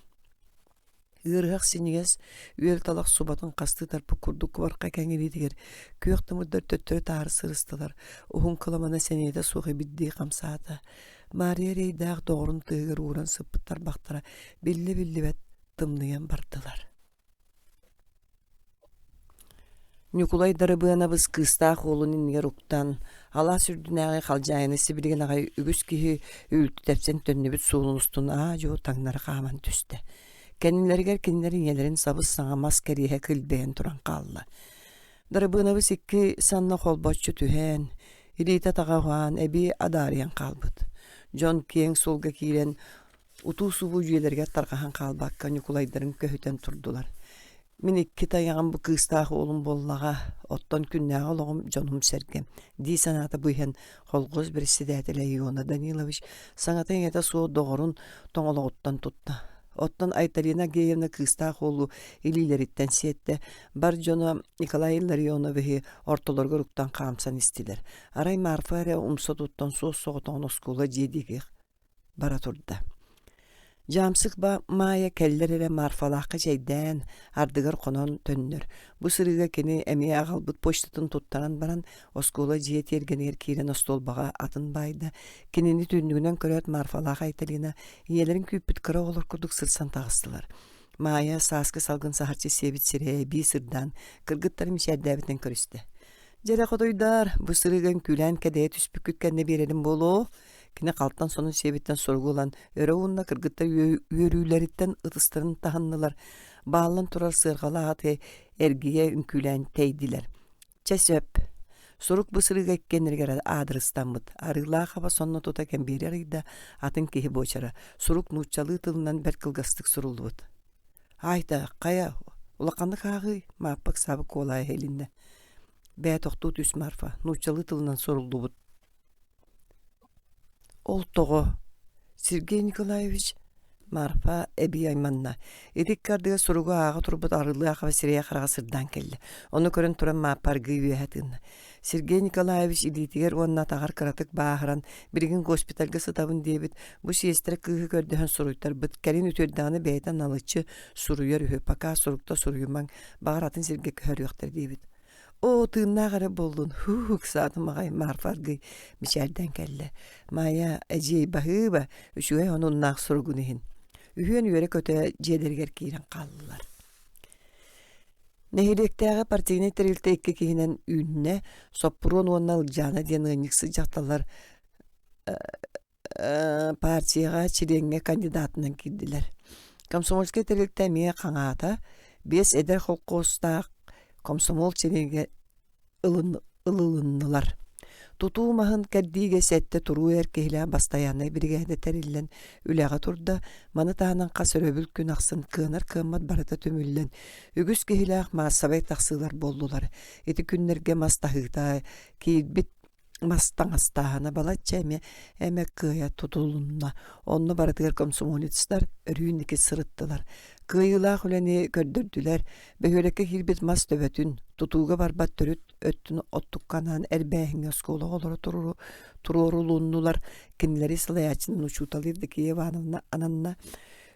Speaker 1: Ыарыһах синньигэс үөл талах субатын хастыы тарпыт курдук кубархай кэҥириитигэр күөх тымырдар төттөрү-таары сырыстылар, уһун кыламана сэниэтэ суох эбирдии хамсаата. Маарыйа эрэйдээх доҕорун тыаһыгар ууран сыппыт тарбахтара биллэ-биллибэт тымныйан бардылар. Ньукулай Дарыбыанабыс кыыстаах уолун иннигэр уктан, алаас үрдүнээҕи халдьаайыны сибилигин аҕай үгүс киһи үлтү тэпсэн төннүбүт суолун устун аа-дьуо таҥнары хааман түстэ. Кэннилэригэр кинилэр ийэлэрин сабыс-саҥа мас кэриэһэ килбэйэн туран хаалла. Дарыбыанабыс икки санна холбоччу түһэн, илиитэ-атаҕа уһаан, эбии адаарыйан хаалбыт. Дьон киэҥ суолга киирэн утуу-субуу дьиэлэригэр тарҕаһан хаалбакка Ньукулайдарын көһүтэн турдулар. Мин икки тайаҕым бу кыыстаах уолум буоллаҕа, оттон күннээҕи олоҕум дьонум-сэргэм, дии санаата бу иһэн холхуос председателэ Иона Данилович саҥата-иҥэтэ суох доҕорун тоҥолоҕуттан тутта. Оттон Айталина Агеевна кыыстаах уолу илиилэриттэн сиэттэ, бар дьоно Николай Илларионовиһы ортолоругар уктан хаамсан истилэр. Арай Марфа эрэ умса туттан суос-соҕотоҕун оскуола дьиэ диэки бара турда. Дьаамсык Маайа кэллэр эрэ Марфалаахха чэйдээн, ардыгар хонон төннөр. Бу сырыыга кини эмиэ аҕалбыт почтатын туттаран баран, оскуола дьиэ тиэргэнигэр киирэн остуолбаҕа атын баайда. Кинини түннүгүнэн көрөөт Марфалаах Айталина ийэлэрин күүппүт кыра оҕолор курдук сырсан таҕыстылар. Маайа сааскы салгын саһарчы сиэбит сирэйэ эбии сырдаан, кыргыттары мичээрдээбитинэн көрүстэ. Дьэрэ хотуйдаар, бу сырыыга үҥкүүлээн кэдэйэ түспүккүт кэннэ биэрэрим буолуо Кини халтан сонун сиэбиттэн суругу ылан, өрө уунна кыргыттар үөрүүлэриттэн ытыстарын таһыннылар, бааллан турар сыарҕалаах аты эргийэ үҥкүүлээн тэйдилэр. Чэ сөп. Сурук бу сырыыга иккиэннэригэр аадырыстаммыт. Арыылаах аба сонно тута кэмбиэри арыйда, атын киһи буочара. Сурук нууччалыы тылынан бэрт кылгастык суруллубут. Айта, хайа, улаханнык ааҕыы, Мааппа ыксаабыт куолаһа иһилиннэ. Бээ, тохтуу түс, Марфа, нууччалыы тылынан суруллубут. Ол тоҕо? Сергей Николаевич Марфа эбии айманна. Ити икки ардыгар суругу ааҕа турбут Арылыахова сирэйэ-хараҕа сырдаан кэллэ. Ону көрөн туран Мааппа аргыый үөһэ тыынна. Сергей Николаевич илиитигэр уонна атаҕар кыратык бааһыран, билигин госпитальга сытабын диэбит, бу сиэстэрэ кыыһы көрдөһөн суруйтарбыт, кэлин үтүөрдэҕинэ бэйэтэ налыччы суруйар үһү, пока сурукта суруйумаҥ, баҕар атын сиргэ көһөрүөхтэр диэбит. Оо, тыыннаах эрэ буоллун, һуу, ыксаатым аҕай, Марфа аргыый мичээрдээн кэллэ. Маайа, эдьиэй, баһыыба, үчүгэй онуннаах суругун иһин. Үһүөн үөрэ-көтө дьиэлэригэр киирэн хааллылар. Нэһилиэктээҕи партийнай тэрилтэ икки киһинэн үүннэ, Соппуруон уонна Ылдьаана диэн ыанньыксыт дьахталлар партияҕа чилиэҥҥэ кандидатынан киирдилэр. Комсомольскай тэрилтэ эмиэ хаҥаата, биэс эдэр холкуостаах комсомол чилиэҥҥэ ылылыннылар. Тутуу маһын кэрдиигэ сэттэ туруу эр киһилээх бастайааннай биригээдэ тэриллэн үлэҕэ турда. Маны таһынан хас өрөбүл күн ахсын кыанар-кыаммат барыта түмүллэн, үгүс киһилээх маассабай тахсыылар буоллулар. Ити күннэргэ мас таһыыта киирбит мас таҥастааһына балачча эмэ эмэ кыайа тутулунна. Онно барытыгар комсомолецтар өрүү инники сырыттылар. Кыайыылаах үлэни көрдөрдүлэр. Бөһүөлэккэ киирбит мас төбөтүн, тутууга барбат төрүт өттүн оттукка анаан эрбээһиҥҥэ оскуола оҕолоро туруорулуннулар. Кинилэри салайааччынан учуутал Евдокия Ивановна ананна.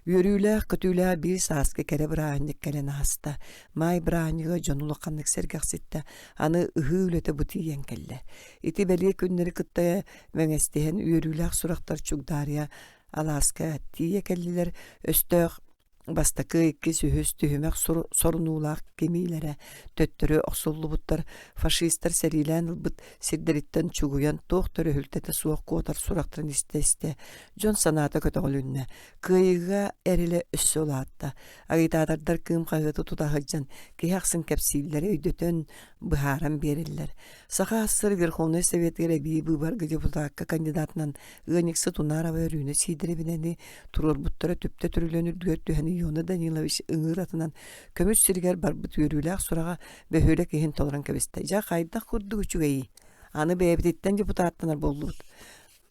Speaker 1: Үөрүүлээх, көтүүлээх биир сааскы кэрэ бырааһынньык кэлэн ааста. Маай бырааһынньыга дьон улаханнык сэргэхситтэ, аны ыһыы үлэтэ бу тиийэн кэллэ. Ити бэлиэ күннэри кытта мэҥэстиһэн үөрүүлээх сурахтар Чугдаарыйа алааска тиийэ кэллилэр. Өстөөх бастакы, иккис, үһүс түһүмэх сорунуулаах кимиилэрэ төттөрү охсуллубуттар. Фашистар сэриилээн ылбыт сирдэриттэн чугуйан туох да өрүһүлтэтэ суох куотар сурахтарын истэ-истэ дьон санаата көтөҕүлүннэ. Кыайыыга эрэлэ өссө улаатта. Агитатордар Кыым хаһыаты тута сылдьан, киһи ахсын кэпсииллэри өйдөтөн, быһааран биэрэллэр. Саха АССР Верховнай Советыгар эбии быыбарга депутакка кандидатынан ыанньыксыт Унарова Өрүүнэ Сиидэрэбинэни туруорбуттара түптэ түрүлүөн үрдүгэр түһэн Иона Данилович ыҥыыр атынан көмүс сиригэр барбыт үөрүүлээх сураҕа бөһүөлэк иһин толорон кэбистэ. Дьэ, хайдах курдук үчүгэйий? Аны бэйэбититтэн депутаттанар буоллубут.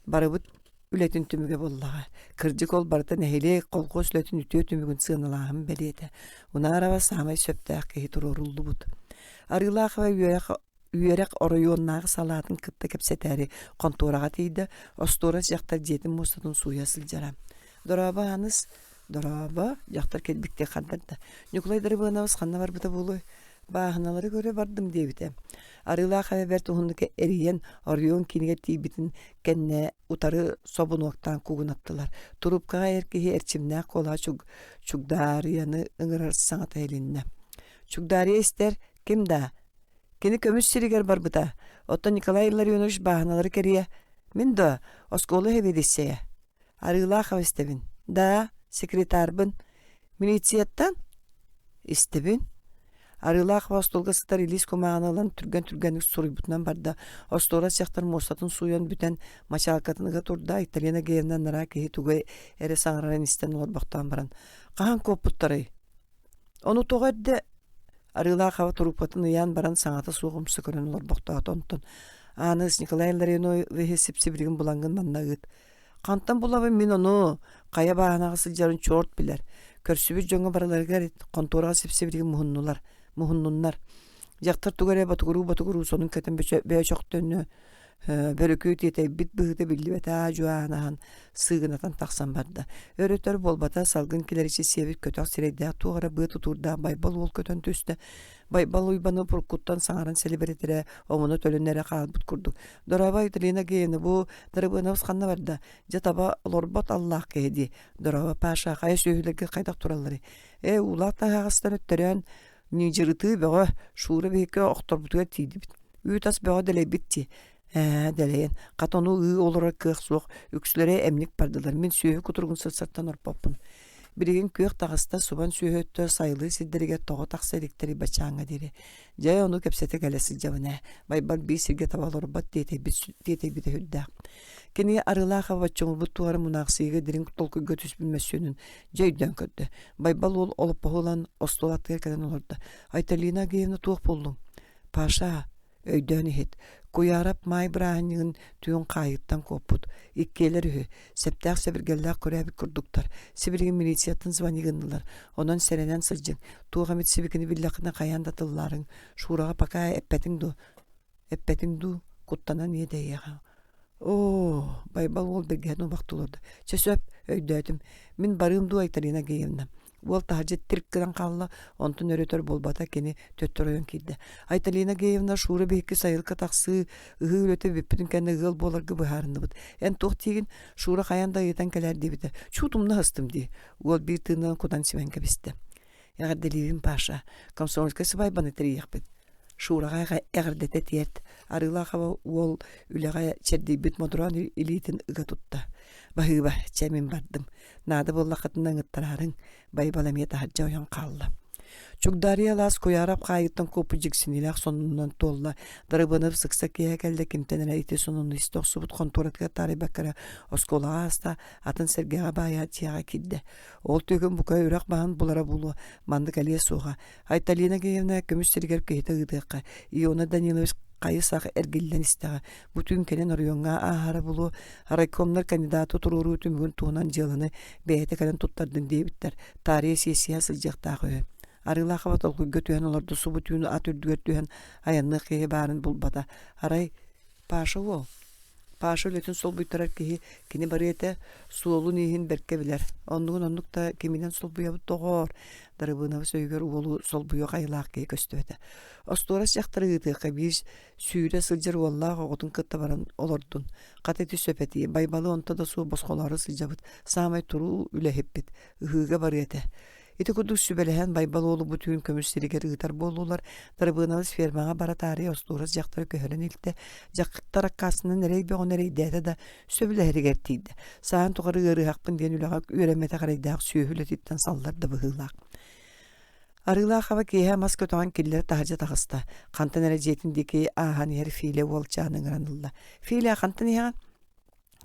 Speaker 1: Барыбыт үлэтин түмүгэ буоллаҕа. Кырдьык ол барыта нэһилиэк, колхоз үлэтин үтүө түмүгүн сыаналааһын бэлиэтэ. Унаарова саамай сөптөөх киһи туруоруллубут. Арыылаахова үөрэх үөрэх оройуоннааҕы салаатын кытта кэпсэтээри хонтуораҕа тиийдэ, остуорас дьахтар дьиэтин муостатын сууйа сылдьара. «Дорообо, Ааныс!» «Дорообо!» дьахтар кэлбиттии хардарда. «Ньукулай Дарыбыанабыс ханна барбыта буолуой?» «Бааһыналары көрө бардым» диэбитэ. Арыылаах эбэ бэрт уһуннук эрийэн, оройуон киинигэр тиийбитин кэннэ утары собунуоктаан куугунаттылар. Туруупкаҕа эр киһи эрчимнээх куолаһа Чугдаарыйаны ыҥырар саҥата иһилиннэ. Чугдаарыйа истэр, ким даа? Кини көмүс сиригэр барбыта. Оттон Николай Илларионович бааһыналары кэрийэ. Мин да, оскуола сэбиэдиссэйэ. Арыылаахов истэбин. Да, секретарбын. Милицияттан? Истэбин. Арыылаах остуолга сытар илиис кумааҕыны ылан түргэн-түргэнник суруйбутунан барда. Остуорас дьахтар муостатын сууйан бүтэн, мачаалкатын ыга турда. Айталина Геевна анараа киһи тугу эрэ саҥарарын истэн олорбохтоон баран, «Хаһан куоппуттарый?» Ону тоҕо эрдэ Арыылаах аба турууппатын ыйаан баран саҥата суох умса көрөн олорбохтоото. Онтон Ааныс Николай Илларионовиһы сип-сибилигин булаҥҥын манна ыыт. Хантан булабын мин ону? Хайа бааһынаҕа сылдьарын чорт билэр. Көрсүбүт дьоҥҥо барыларыгар хонтуораҕа сип-сибилигин муһуннулар, муһуннуннар. Дьахтар тугу эрэ ботугуруу-ботугуруу сонун кэтэн бөөчөхтөннө Бөрүкү тиэтэйбит быһыыта биллибэтэ аа-дьуо аанаһан, сыыгынатан тахсан барда. Өр-өтөр буолбата, салгын килэриччи сиэбит көтөх сирэйдээх туох эрэ быа тутуурдаах Байбал уол көтөн түстэ. Байбал Уйбаны уруккуттан саҥаран сэлибирэтэрэ, омуна төлөнө эрэ хаалбыт курдук. «Дорообо, Айталина Геевна, бу Дарыбыанабыс ханна барда? Дьэ таба олорбот аллаах киһи дии. Дорообо, Паша, хайа сүөһүлэргэ хайдах туралларый? Ээ, уулаах таһаҕастан өттөрөөн, ньыдьырытыы бөҕө, Шура биһикки охторбутугар тиийдибит. Үүт-ас бөҕө дэлэйбит дии. Ээ, дэлэйэн, хата ону ыы олорор кыах суох, үксүлэрэ эмник бардылар, мин сүөһү кутуругун сырсартан орпоппун. Билигин күөх таҕыста субан сүөһү өттө сайылыы сирдэригэр тоҕо тахса иликтэрий баччааҥҥа диэри. Дьэ, ону кэпсэтэ кэлэ сылдьабын ээ. Байбал биир сиргэ таба олорбот тиэтэйбит тиэтэйбитэ сүрдээх. Кини Арыылаах боччумурбут туора мунаахсыйыга дириҥ толкуйга түспүт мөссүөнүн дьэ өйдөөн көрдө. Байбал уол олоппоһу ылан остуол аттыгар кэлэн олордо. Айталина Агеевна туох буоллуҥ? Паша, өйдөөн иһит. Куйаарап маай бырааһынньыгын түүн хаайыттан куоппут. Иккиэлэр үһү. Сэптээх сэбиргэллээх көрөөбүт курдуктар. Сибилигин милицияттан звонить гыннылар. Онон сэрэнэн сылдьыҥ. Туох эмит сибикини биллэххинэ хайаан да тыллаарыҥ. Шураҕа пока эппэтиҥ дуо? Эппэтиҥ дуу? Куттанан иэдэйиэҕэ. Оо, Байбал уол бэргэһэтин убахтыы олордо. Чэ сөп, өйдөөтүм. Мин барыым дуу, Айталина Геевна. Уол таһырдьа тирк гынан хаалла, онтун өрөтөр буолбата, кини төттөрү ойон киирдэ. Айталина Геевна Шура биһикки сайылыкка тахсыы, ыһыы үлэтэ бүппүтүн кэннэ ыал буоларга быһаарынныбыт. Эн туох диигин? Шура хайаан да ыйытан кэлээр диэбитэ. Чуут умна сыстым дии. Уол биир тыынынан кутан симэн кэбистэ. Эҕэрдэлиибин, Паша. Комсомольскай сыбаайбаны тэрийиэхпит. Шураҕа эҕэрдэтэ тиэрт, Арыылаах уол үлэҕэ чэрдийбит модураан илиитин ыга тутта. Баһыыба, чэ мин бардым. Наада буоллаххытына ыҥыттараарыҥ, Байбал эмиэ таһырдьа ойон хаалла. Чугдаарыйа алаас Куйаарап хаайыттан куоппут дьиксиниилээх сонунунан туолла. Дарыбынов сыкса киэһэ кэллэ кимтэн эрэ ити сонуну истэ охсубут хонтуоратыгар таарыйбакка эрэ оскуолаҕа ааста, атын сэргэҕэ баайаат дьиэҕэ киирдэ. Ол түгэн бука үрэх баһын булара буолуо, маннык элиэ суоҕа. Айталина Геевна көмүс сиригэр киһитэ ыытыахха, Иона Данилович хайы-сах эргиллэн истэҕэ. Бу түүн кэлин оройуоҥҥа ааһара буолуо, райкомнар кандидаты туруоруу түмүгүн туһунан дьыаланы бэйэтэ кэлэн туттардын диэбиттэр, таарыйа сиэссийэ сылдьыахтаах үһү. Арыылаахаба толкуйга түһэн олордо субу түүн ат үрдүгэр түһэн айанныах киһи баарын булбата. Арай Паша уол Паша үлэтин солбуйтарар киһи кини барыа этэ, суолун-ииһин бэркэ билэр. Оннугун оннук да киминэн солбуйабыт доҕоор, Дарыбыынабыс өйүгэр уолу солбуйуох айылаах киһи көстүбэтэ. Остуорас дьахтары ыытыахха биир сүүрэ сылдьар уоллаах оҕотун кытта баран олордун. Хата ити сөп этии, Байбалы онто да суох босхолоору сылдьабыт, саамай туруу үлэһиппит, ыһыыга барыа этэ. Ити курдук сүбэлэһэн Байбал уолу бу түүн көмүс сиригэр ыытар буоллулар. Дарыбыаналыс фермаҕа бара таарыйа остуорас дьахтары көһөрөн илтэ. Дьахтар аккаастанан эрэй бөҕөнү эрэйдээтэ да, сөбүлэһэригэр тиийдэ. Саһан тухары ыарыһахпын диэн үлэҕэ үөрэммэтэх эрэйдээх сүөһү үлэтиттэн саллар да быһыылаах. Арыылаах хаба киэһэ мас көтөҕөн киллэрэ таһырдьа таҕыста. Хантан эрэ дьиэтин диэки ааһан иһэр Филя уолчааны ыҥыран ылла. «Филя, хантан иһэҕин?»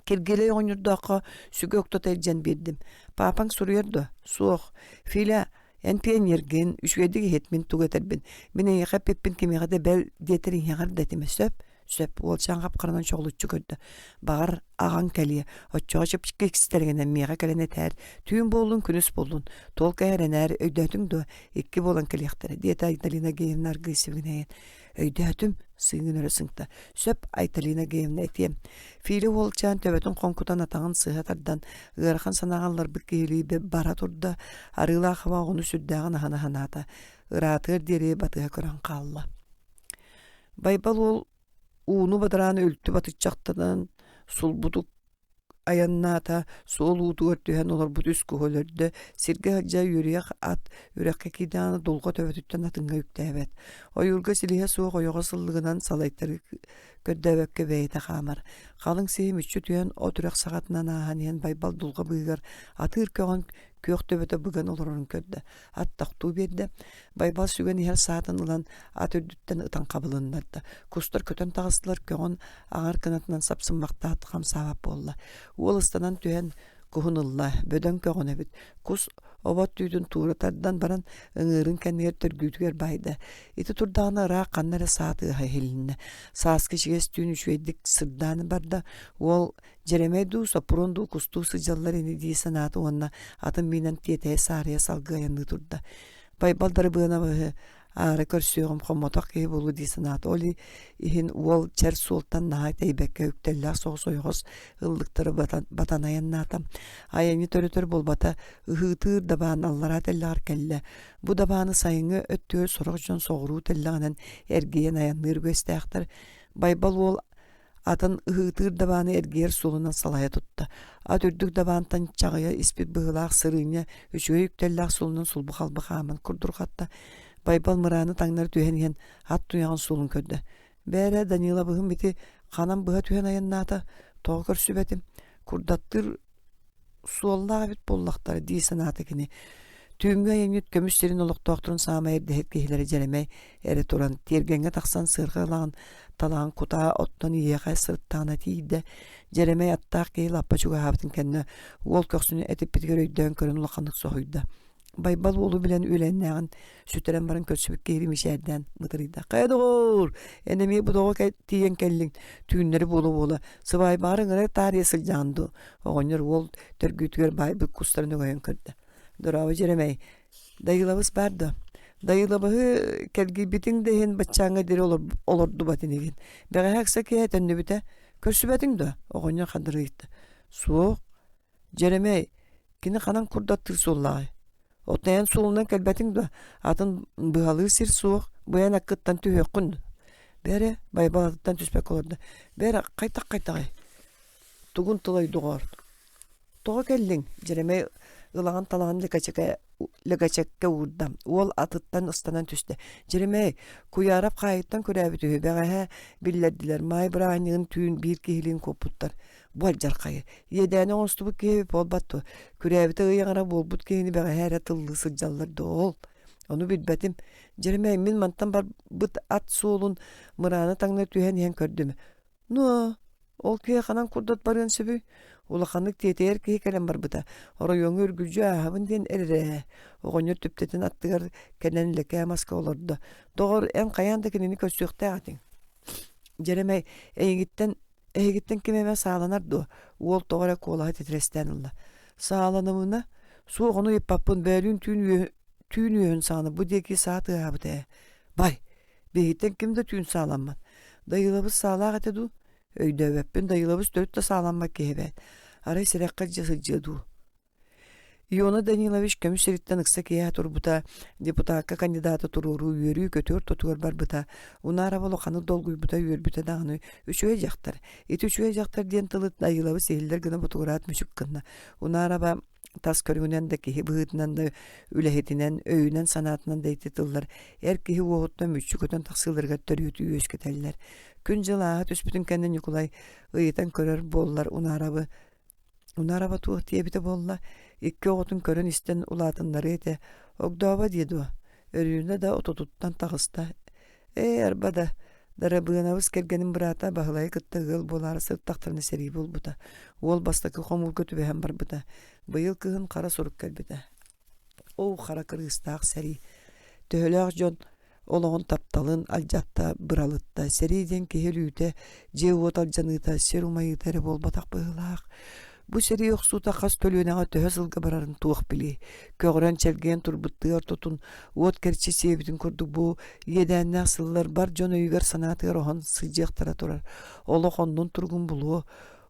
Speaker 1: Киргиэлэй оҕонньордооххо сүгэ охтото илдьэн биэрдим. Паапаҥ суруйар дуо? Суох. Филя, эн пионергын, үчүгэйдик иһит, мин тугу этэрбин. Мин эйиэхэ эппиппин кимиэхэ да бэл диэтэр иһэҕэр да этимэ сөп? Сөп, уолчаан хап-харанан чоҕулуччу көрдө. Баҕар, аҕаҥ кэлиэ. Оччоҕо чэпчэки истэргинэн миэхэ кэлэн этээр. Түүн буоллун, күнүс буоллун. Туолка эрэнээр, өйдөөтүҥ дуо? Икки буолан кэлиэхтэрэ, диэтэ Айталина Геевна аргыый сибигинэйэн. Өйдөөтүм, сыыҥын өрө сыҥта. Сөп, Айталина Геевна этиэм. Филя уолчаан төбөтүн хоҥкутан атаҕын сыһа тардан, ыарахан санааҕа ылларбыт киһилии бара турда, арыылаах хаба оҕону сүрдээҕин аһына санаата. Ыраатыар диэри батыһа көрөн хаалла. Байбал уол ууну бадарааны үлтү батыччахтанан сулбутук айаннаата, суол уутугар түһэн олорбут үс куһу өлөрдө, сиргэ сылдьа үөрүйэх ат үрэххэ киирдэҕинэ дулҕа төбөтүттэн атыҥҥа үктээбэт. Ойуурга силиһэ суох ойоҕо сыллыгынан салайтарыы көрдөөбөккө бэйэтэ хаамар. Халыҥ сиһи мүччү түһэн от үрэх саҕатынан ааһан иһэн Байбал дулҕа быыһыгар атыыр көҕөн күөх төбөтө быган олорорун көрдө. Ат тохтуу биэрдэ. Байбал сүгэн иһэр саатын ылан ат үрдүттэн ытан хабылыннарда. Кустар көтөн таҕыстылар, көҕөн аҥар кынатынан сапсыммахтаат хамсаабат буолла. Уол ыстанан түһэн куһун ылла, бөдөҥ көҕөн эбит. Кус обот түүтүн туура тардан баран ыҥыырын кэннигэр төргүүтүгэр баайда. Ити турдаҕына ыраах ханна эрэ саа тыаһа иһилиннэ. Сааскы ичигэс түүн үчүгэйдик сырдаан барда. Уол Дьэрэмэй дуу, Соппуруон дуу кустуу сылдьаллар ини дии санаата уонна атын миинэн тиэтэйэ саарыйа салгыы айанныы турда. Байбал Дарыбыанабыһы аара көрсүөҕүм хоммотох киһи буолуо дии санаата. Ол иһин уол чэр суолтан наһаа тэйбэккэ үктэллээх соҕус ойоҕос ыллыктары батан, батан айаннаата. Айанньыт өрөтөр буолбата, ыһыытыыр дабаан аллараа тэллэҕэр кэллэ. Бу дабааны сайыҥҥы өттүгэр сорох дьон соҕуруу тэллэҕинэн эргийэн айанныыр үгэстээхтэр. Байбал уол Атын ыһыытыыр дабааны эргийэр суолунан салайа тутта. Ат үрдүк дабаантан чаҕыйа испит быһыылаах сырыынньа үчүгэй үктэллээх суолунан сулбу-халбы хааман курдурҕатта. Байбал мырааны таҥнары түһэн иһэн ат туйаҕын суолун көрдө. Бээрэ, Данилабыһым ити ханан быһа түһэн айаннаата, тоҕо көрсүбэтим? Курдаттыыр. суоллаах эбит буоллахтара дии санаата кини. Түүҥҥү айанньыт көмүс сирин олохтоохторун саамай эрдэһит киһилэрэ Дьэрэмэй эрэ туран, тиэргэҥҥэ тахсан сыарҕа ылаҕын талаҕын кутаа оттон ийиэхэ сырыттаҕына тиийдэ. Дьэрэмэй аттаах киһи лаппа чугаһаабытын кэннэ уол көхсүн этиппитигэр өйдөөн көрөн улаханнык соһуйда. Байбал уолу билэн үөлэннээҕин сүтэрэн баран көрсүбүт киһи мичээрдээн мытырыйда. «Хайа доҕоор, эн эмиэ бу тоҕо тиийэн кэллиҥ? Түүннэри буола-буола, сыбаайбаҕар ыҥыра таарыйа сылдьаҕын дуу?» Оҕонньор уол төргүүтүгэр баайбыт кустарын өҥөйөн көрдө. «Дорообо Дьэрэмэй, Дайыылабыс баар дуо? Дайыылабыһы кэлгийбитиҥ да иһин баччааҥҥа диэри олордубат инигин. Бэҕэһээ ыкса киэһэ төннүбүтэ. Көрсүбэтиҥ дуо?» Оҕонньор хандары ыйытта. «Суох, Дьэрэмэй, кини ханан курдаттыыр суоллааҕый? Оттон эн суолунан кэлбэтиҥ дуо? Атын быһалыыр сир суох, бу эн аккыттан түһүөххүн дуо? Бээрэ, Байбал атыттан түспэккэ олордо. Бээрэ, хайдах-хайдаҕый? Тугун тылай доҕоор? Тоҕо кэллиҥ? Дьэрэмэй ылаҕын талаҕын лэкэчэкэ лэгэчэккэ уурда. Уол атыттан ыстанан түстэ. Дьэрэмэй, Куйаарап хаайыттан күрээбит үһү. Бэҕэһээ биллэрдилэр, маай бырааһынньыгын түүн биир киһилиин куоппуттар. Бу алдьархайы, иэдээни оҥостубут киһи буолбат дуо? Күрээбитэ ый аҥара буолбут киһини бэҕэһээ эрэ тыллыы сылдьаллар дуо ол? Ону билбэтим. Дьэрэмэй, мин мантан барбыт ат суолун мырааны таҥнары түһэн иһэн көрдүм. Но, ол киһи ханан курдат барыан сөбүй? Улаханнык тиэтэйэр киһи кэлэн барбыта. Оройуоҥҥа үргүлдьү ааһабын диэн эрэрэ ээ. Оҕонньор түптэтин аттыгар кэлэн лэкээ маска олордо. Доҕор, эн хайаан да кинини көрсүөхтээх этиҥ. Дьэрэмэй, эйигиттэн Эһигиттэн ким эмэ сааланар дуо? Уол тоҕо эрэ куолаһа титирэстээн ылла. Сааланымына, суох ону ыйыппаппын, бөөлүүн түүн үөһүн, түүн үөһүн саҕана бу диэки саа тыаһаабыта ээ. Бай, биһигиттэн ким да түүн сааламмат. Дайыылабыс саалаах этэ дуу? Өйдөөбөппүн, Дайыылабыс төрүт да сааламмат киһи эбээт. Арай сэрэххэ илдьэ сылдьыа дуу? Иона Данилович көмүс сириттэн ыкса киэһэ турбута, депутакка кандидаты туруоруу үөрүү-көтүү ортотугар барбыта, Унаарова улаханнык долгуйбута, үөрбүтэ даҕаны үчүгэй дьахтар. Ити үчүгэй дьахтар диэн тылы Дайыылабыс иһиллэр гына ботугураат мүчүк гынна. Унаарова тас көрүҥүнэн да киһи быһыытынан да үлэһитинэн, өйүнэн-санаатынан да ити тыллар эр киһи уоһуттан мүччү көтөн тахсыыларыгар төрүөтү үөскэтэллэр. Күн-дьыл ааһа түспүтүн кэннэ Ньукулай ыйытан көрөр буоллар Унаарабы Унараба туох диэбитэ буолла, икки оҕотун көрөн-истэн улаатыннарыа этэ, огдообо диэ дуо, Өрүүнэ да отутуттан таҕыста. Ээ, арба да, Дарабыанабыс кэргэнин быраата Баһылайы кытта ыал буолаары сырыттахтарына сэрии буолбута. Уол бастакы хомуурга түбэһэн барбыта. Быйыл кыһын хара сурук кэлбитэ. Оо, хара кырыыстаах сэрии. Төһөлөөх дьон олоҕун тапталын алдьатта, быралытта. Сэрии диэн киһи өлүүтэ, дьиэ-уот алдьаныыта, сир умайыыта эрэ буолбатах быһыылаах. Бу сэрии охсуута хас көлүөнэҕэ төһө сылга барарын туох билиэй. Көҕүрэн чэлгийэн турбут тыа ортотун уот кэрчи сиэбитин курдук бу иэдээннээх сыллар бар дьон өйүгэр-санаатыгар оһон сылдьыахтара турар. Олох оннун туругун булуо,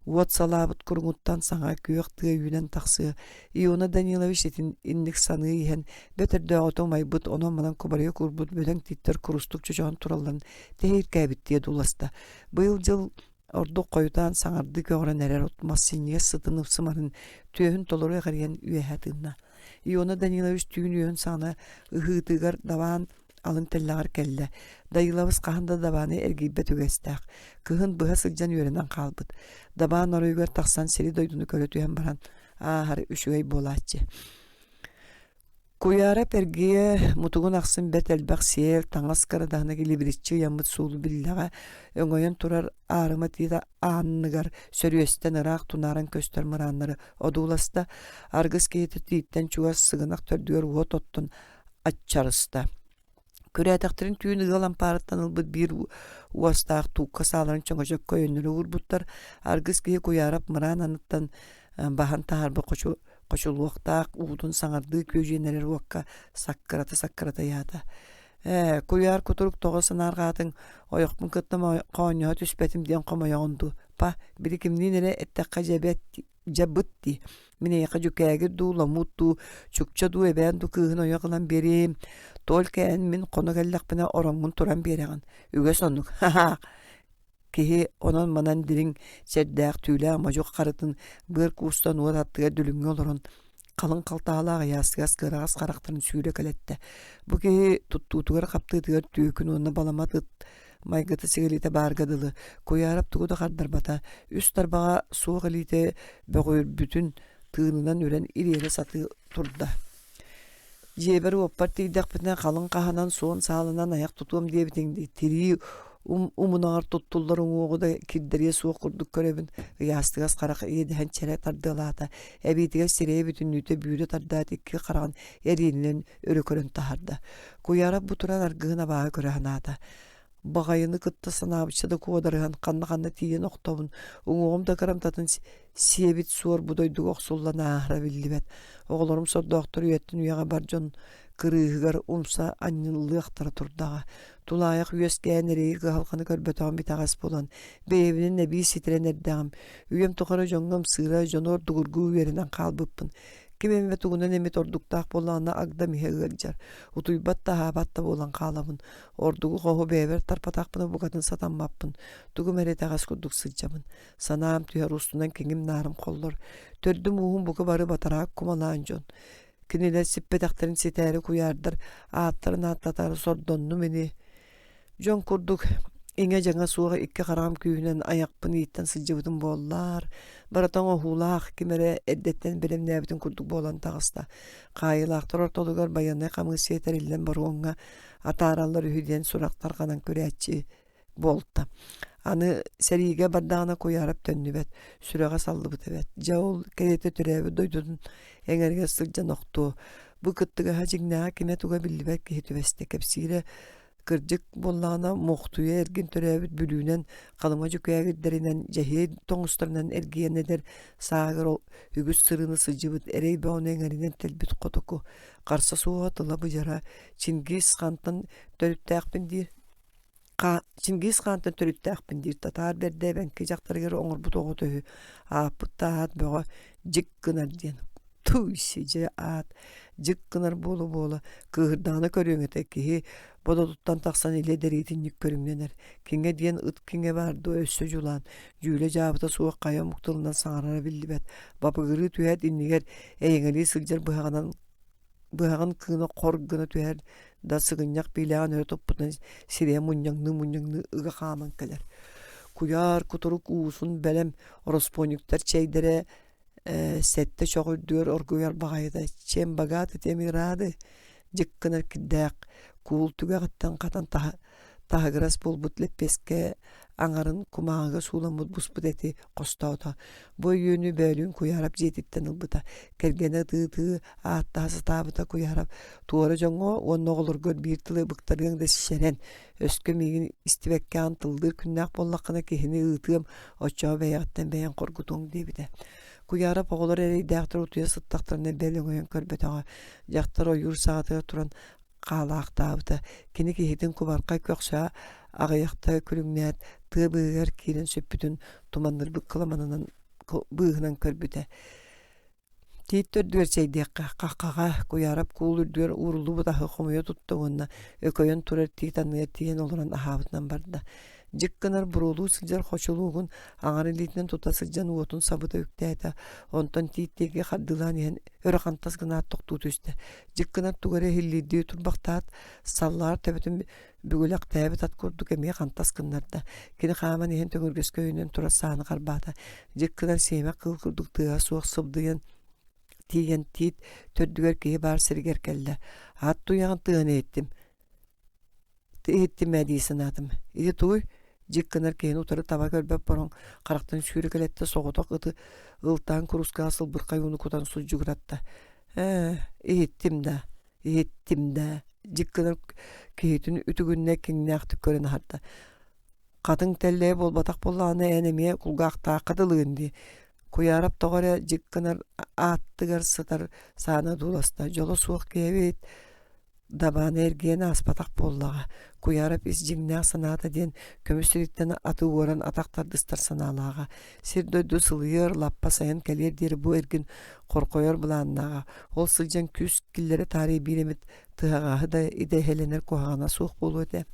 Speaker 1: Уот салаабыт куруҥуттан саҥа күөх тыа үүнэн тахсыа. Иона Данилович итин инник саныы иһэн, бэт өрдөөҕүтэ умайбыт, онон-манан кубарыйа куурбут бөдөҥ тииттэр курустук чочоон туралларын тэһииркээбиттии одууласта. Быйыл дьыл ордук хойутаан саҥардыы көҕөрөн эрэр от мас синньигэс сытын сымарын түөһүн толору эҕирийэн үөһэ тыынна. Иона Данилович түүн үөһүн саҕана ыһыытыгар дабаан алын тэллэҕэр кэллэ. Дайыылабыс хаһан да дабааны эргийбэт үгэстээх. Кыһын быһа сылдьан үөрэнэн хаалбыт. Дабаан оройугар тахсан сири-дойдуну көрө түһэн баран ааһар үчүгэй буолааччы. Куйаарап эргийэ мутугун ахсын бэрт элбэх сиэл, таҥас кырадаһына илибириччи ыйаммыт суолу биллэҕэ, өҥөйөн турар аарыма тиит аанныгар сөрүөстэн ыраах тунааран көстөр мырааннары одууласта. Аргыс киһитэ тииттэн чугас сыгынах төрдүгэр уот оттон аччарыста. Күрээтэхтэрин түүн ыал ампаарыттан ылбыт биир уостаах туукка сааларын чөҥөчөккө өйөннөрө уурбуттар. Аргыс киһи Куйаарап мыраан аныттан баһан таһаарбыт хочу, хочулуохтаах уутун саҥардыы күөдьүйэн эрэр уокка саккырата-саккырата ыйаата. Ээ, куйаар кутурук тоҕо санаарҕаатыҥ, ойохпун кытта хоонньоһо түспэтим диэн хомойоҕун дуу? Па, били кимниин эрэ эттэххэ дьэбэт Дьэ быт дии, мин эйиэхэ дьүкээгир дуу, ломуут дуу, чукча дуу, эбээн дуу кыыһын ойох ылан биэриэм. Только эн мин хоно кэллэхпинэ ороҥҥун туран биэрэҕин. Үгэс оннук, ха-ха Киһи онон-манан дириҥ, чэрдээх, түүлээх модьу харытын быар куустан уот аттыгар дүлүҥҥэ олорон халыҥ халтаһалаах ыйаастыгас кыараҕас харахтарын сүүрэ кэлэттэ. Бу киһи туттуутугар-хаптыытыгар түөкүн уонна баламат ыт майгыта сигилитэ баарга дылы, Куйаарап тугу да хардарбата, үс тарбаҕа суох илиитэ бөҕүрбүтүн. тыынынан үрэн ириэрэ сатыы турда. Дьиэбэр-уоппар тиийдэхпинэ халыҥ хаһанан суон саалынан айах тутуом диэбитиҥ дии, тирии умунаҕар туттуллар уҥуоҕу да кирдэриэ суох курдук көрөбүн, ыйаастыгас харах иэдэһэн чэрэ тардыалаата, эбиитигэр сирэйэ бүтүннүүтэ бүүрэ тардаат икки хараҕын эриэнинэн өрө көрөн таһаарда. Куйаарап бу туран аргыһын абааһы көрө санаата. Баҕайыны кытта санаабычча да куодарыһан ханна-ханна тиийэн охтобун, уҥуоҕум да кырамтатын сиэбит суор бу дойдуга охсуллан ааһара биллибэт. Оҕолорум сордоохтор үйэттэн үйэҕэ бар дьон кырыыһыгар умса анньыллыахтара турдаҕа. Тулаайах үөскээн эрэйи кыһалҕаны көрбөтөҕүм итэҕэс буолан, бэйэбинэн эбии ситэрэн эрдэҕим. Үйэм тухары дьоҥҥо ымсыыра, дьону ордугургуу үөрэнэн хаалбыппын. Ким эмэ тугунан эмит ордуктаах буоллаҕына агдам иһэ ыалдьар, утуйбат да аһаабат да буолан хаалабын. Ордугу хоһу бэйэбэр тарпатахпына букатын сатаммаппын, тугум эрэ итэҕэс курдук сылдьабын. Санаам түһэр устунан киҥим-наарым холлор. Төрдүм-ууһум бука бары батараак кумалаан дьон. Кинилэр сиппэтэхтэрин ситээри куйаардар ааттарын ааттатаары сордоннум ини. Дьон курдук иҥэ-дьаҥа суох икки хараҕым күүһүнэн айахпын ииттэн сылдьыбытым буоллар, барыта оҥоһуулаах ким эрэ эрдэттэн бэлэмнээбитин курдук буолан таҕыста. Хаайыылаахтар ортолугар байыаннай хамыыссыйа тэриллэн боруоҥҥа атаараллар үһү диэн сурах тарҕанан көрөөччү буолта. Аны сэриигэ бардаҕына Куйаарап төннүбэт, сүрэҕэ саллыбыт эбээт. Дьэ ол кэриэтэ төрөөбүт дойдутун эҥэригэр сылдьан охтуо. Бу кыттыгаһа дьиҥнээҕэ кимэ-туга биллибэт киһи түбэстэ. Кэпсиирэ кырдьык буоллаҕына Муохтуйа эргин төрөөбүт Бүлүүнэн, Халыма дьүкээгирдэринэн, Дьэһиэй тоҥустарынан эргийэн эдэр сааһыгар үгүс сырыыны сылдьыбыт эрэй бөҕөнү эҥэринэн тэлбит котоку харса суоҕа тыла быдьара Чингис хантан төрүттээхпин диир Чингис хаантан төрүттээхпин диир татаар бэрдэ эбэҥки дьахтарыгар оҥорбут оҕото үһү ааппыт да аат бөҕө дьик гынар диэн туй-си дьэ аат дьик гынар буола-буола кыыһырдаҕына көрүөҥ этэ киһи бодотуттан тахсан илэ дэриэтинньик көрүҥнэнэр киҥэ диэн ыт киҥэ баар дуо өссө дьулаан дьүүлэ-дьаабыта суох хайа омук тылынан саҥарара биллибэт бабыгырыы түһээт иннигэр эйэҥэлии сылдьар быһаҕынан быһаҕын кыына хор гына түһэр да сыгынньах биилээҕин өрө туппутунан сирэйэ мунньаҥныы-мунньаҥныы ыга хааман кэлэр. Куйаар кутурук уусун бэлэм ороспуонньуктар чэйдэрэ ээ сэттэ чох үрдүгэр оргуйар баҕайыта чем богаты тем и рады дьик гынар кирдээх куул түгэҕиттэн хатан таһа таһыгырас буолбут лэппиэскэ аҥарын кумааҕыга сууламмыт буспут эти хостоото. Бу өйүөнү бөөлүүн Куйаарап дьиэтиттэн ылбыта. Кэргэнэ ытыы-ытыы ааттаһа сатаабыта Куйаарап туора дьоҥҥо уонна оҕолоргор биир тылы быктарыаҥ да сэрэн, өскө миигин истибэккэҕин тыллыыр күннээх буоллаххына киһини ыытыам, оччоҕо бэйэҕиттэн бэйэҥ хоргутуоҥ диэбитэ. Куйаарап оҕолор эрэйдээхтэр утуйа сыттахтарына бэл өҥөйөн көрбөтөҕө. Дьахтар ойуур саҕатыгар туран хаалаахтаабыта. Кини киһитин кубархай көхсө аҕыйахта күлүҥнээт, тыа быыһыгар киирэн сүппүтүн туманнырбыт кыламанынан быыһынан көрбүтэ. Тиит төрдүгэр чэйдиэххэ, хаххаҕа, Куйаарап куул үрдүгэр ууруллубут аһы хомуйа тутта уонна өкөйөн турар тиит анныгар тиийэн олорон аһаабытынан барда. Дьик гынар буруолуу сылдьар хочулуогун аҥар илиитинэн тута сылдьан уотун сабыта үктээтэ, онтон тиит диэки хардыылаан иһэн өрө хантас гынаат тохтуу түстэ. Дьик гынар тугу эрэ иһиллиирдии турбахтаат, саллаар төбөтүн бүгүлэхтээбит ат курдук эмиэ хантас гыннарда. Кини хааман иһэн төҥүргэскэ өйөнөн турар сааны харбаата. Дьик гынар сиэмэх кыыл курдук тыаһа суох сыбдыйан тиийэн тиит төрдүгэр киһи баар сиригэр кэллэ. Ат туйаҕын тыаһын иһиттим. Иһиттим ээ дии санаатым. Ити тугуй? Дьик гынар киһини утары таба көрбөт бороҥ харахтан сүүрэкэлэттэ соҕотох ыты ылтаан куруускаҕа сылбырхай ууну кутан сурдьугуратта. Ээ, иһиттим да, иһиттим да, дьик гынар киһитин үтүгүннэ киҥнээхтик көрөн аһарда. Хатыҥ тэллэйэ буолбатах буоллаҕына эн эмиэ кулгаахтаахха дылыгын дии. Куйаарап тоҕо эрэ дьик гынар ааттыгар сытар саана дууласта. Дьоло суох киһи эбит Дабааны эргийэн ааспатах буоллаҕа, Куйаарап ис дьиҥнээх санаата диэн көмүс сириттэн аты уоран атах тардыстар санаалааҕа, сир-дойду сылыйыар, лаппа сайын кэлиэр диэри бу эргин хорхойор былааннааҕа, ол сылдьан күүс киллэрэ таарыйа биир эмит тыһаҕаһы да идэһэлэнэр куһаҕана суох буолуо этэ.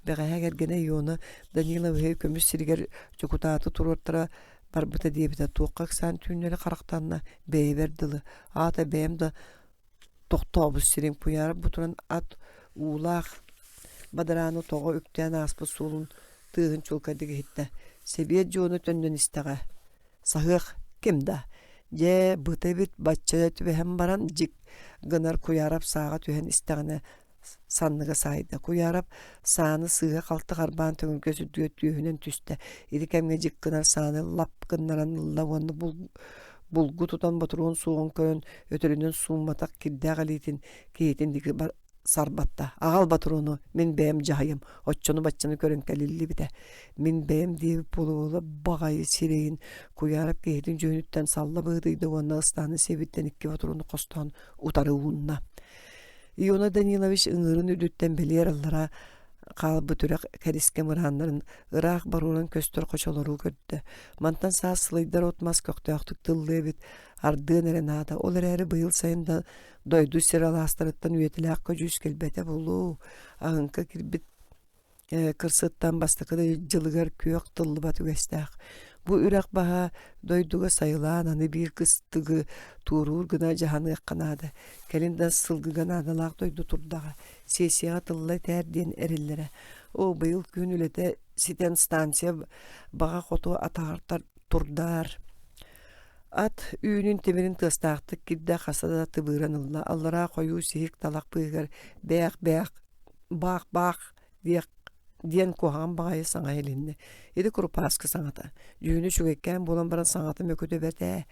Speaker 1: Бэҕэһээ кэргэнэ Иона Даниловиһы көмүс сиригэр дьокутааты туруортара барбыта диэбитэ, туохха ыксаан түүннэри харахтанна, бэйэбэр дылы, аата бэйэм да Тохтообут сирин куйаар бу туран ат уулаах бадарааны тоҕо үктээн ааспыт суолун тыаһын чуолкайдык иһиттэ. Сэбиэт дьуона төннөн истэҕэ. Саһыах ким да? Дьэ, быта эбит бачча түбэһэн баран дьик гынар Куйаарап сааҕа түһэн истэҕинэ санныга саайда. Куйаарап сааны сыыһа-халты харбаан төҥүргэс үрдүгэр түөһүнэн түстэ. Ити кэмҥэ дьик гынар сааны лап гыннаран ылла уонна булгу тутан ботуруон суоҕун көрөн өтөрүнэн суумматах кирдээх илиитин киһитин диэки сарбатта. Аҕал ботуруону, мин бэйэм дьаһайым, оччону-баччаны көрөн кэлиллибитэ. Мин бэйэм диэбит буола-буола баҕайы сирэйин Куйаарап киһитин дьүһүнүттэн салла быһыытыйда уонна ыстааны сиэбиттэн икки ботуруону хостоон утары уунна. Иона Данилович ыҥыырын үрдүттэн бэлиэр аллара хаалбыт үрэх кэрискэ мырааннарын ыраах боруоран көстөр хочолору көрдө. Мантан саас сылайдар от-мас көхтөөхтүк тыллыа эбит, ардыан эрэ наада. Ол эрээри быйыл сайын да дойду сир алаастарыттан үйэтилээх көдьүүс кэлбэтэ буолуо. Аһыҥка кирбит кырсыттан бастакы да дьылыгар күөх тыллыбат үгэстээх. Бу үрэх баһа дойдуга сайылаан аны биир кыстыгы туоруур гына дьаһаныахха наада. Кэлин да сылгыга наадалаах дойду турдаҕа. Сессияҕа тылла этээр диэн эриллэрэ. Оо, быйыл күн үлэтэ ситэн станция баҕа хоту атаҕар турдаар. Ат үүнүн тимирин тыастаахтык кирдэ хаса да тыбыыран ылла. Аллараа хойуу сиһик талах быыһыгар бээх-бээх баах-баах диэх диэн куһаҕан баҕайы саҥа иһилиннэ. Ити курупааскы саҥата. Дьүһүнэ үчүгэйкээн буолан баран саҥата мөкүтэ бэрт ээ.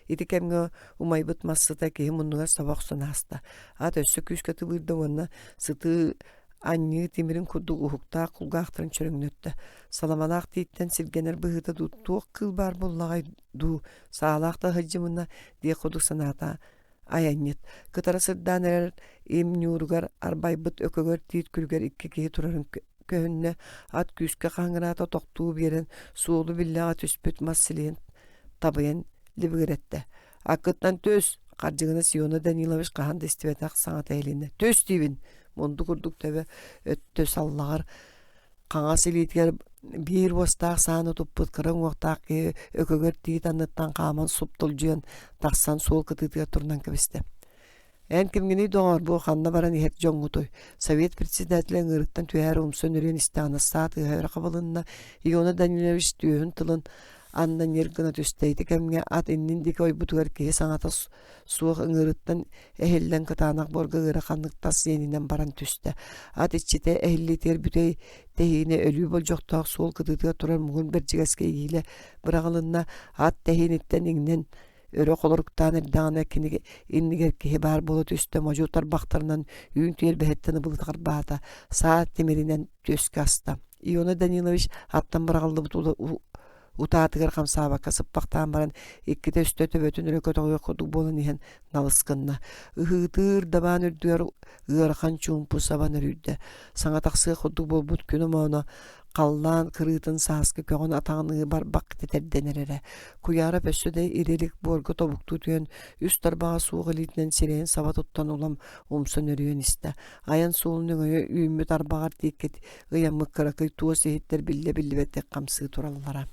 Speaker 1: Ити кэмҥэ умайбыт мас сыта киһи муннугар саба охсон ааста. Ат өссө күүскэ тыбыырда уонна сытыы анньыы тимирин курдук уһуктаах кулгаахтарын чөрөҥнөттө. Саламалаах тииттэн сиргэнэр быһыыта дуу туох кыыл баар буоллаҕай дуу саалаах да сылдьымына диэх курдук санаата айанньыт. Кытара сырдаан эрэр им ньууругар арбайбыт өкөгөр тиит күлүгэр икки киһи турарын көһүннэ. Ат күүскэ хаһыҥыраата тохтуу биэрэн суолу биллэҕэ түспүт мас силиһин табыйан либигирэттэ. Аккыттан түс! Хардьыгына Сиона Данилович хаһан да истибэтэх саҥата иһилиннэ. Түс диибин! Мунду курдук төбө өттө саллаҕар хаҥас илиитигэр биир уостаах сааны туппут кыра уҥуохтаах киһи өкөгөр тиит анныттан хааман суптулдьуйан тахсан суол кытыытыгар турунан кэбистэ. Эн кимҥиний доҕоор, бу ханна баран иһэр дьоҥҥутуй? Совет председателэ ыҥыырыттан түһээри умса нөрүөн истэҕинэ саа тыаһа өрө хабылынна. Иона Данилович түөһүн тылын анна ньир гына түстэ. Ити кэмҥэ ат иннин диэки ойбутугар киһи саҥата суох ыҥыырыттан эһиллэн кытаанах буорга ыараханнык тас иэнинэн баран түстэ. Ат иччитэ эһиллиитигэр бүтэй тэһиинэ өлүү болдьохтоох суол кытыытыгар турар муҥун бэрдьигэскэ иилэ быраҕылынна. Ат тэһииниттэн иҥнэн өрө холоруктаан эрдэҕинэ кини иннигэр киһи баар буола түстэ модьу тарбахтарынан үүн түөлбэһиттэн ыбылы харбаата саа тимиринэн түөскэ аста Иона Данилович аттан быраҕыллыбыт утаатыгар хамсаабакка сыппахтаан баран иккитэ-үстэ төбөтүн өрө көтөҕүөх курдук буолан иһэн налыс гынна. Ыһыытыыр дабаан үрдүгэр ыарахан чуумпу сабан өрүйдэ. Саҥа тахсыах курдук буолбут күн омооно халлаан кырыытын сааскы көҕүн атаҕын ыы барбах тэтэрдэн эрэрэ. Куйаарап өссө да ирилик буорга тобуктуу түһэн үс тарбаҕа суох илиитинэн сирэйин саба туттан улам умса нөрүйэн истэ. Айан суолун өҥөйө үүммүт арбаҕар тииккит ыйаммыт кыракый туос иһиттэр биллэ-биллибэттик хамсыы тураллара.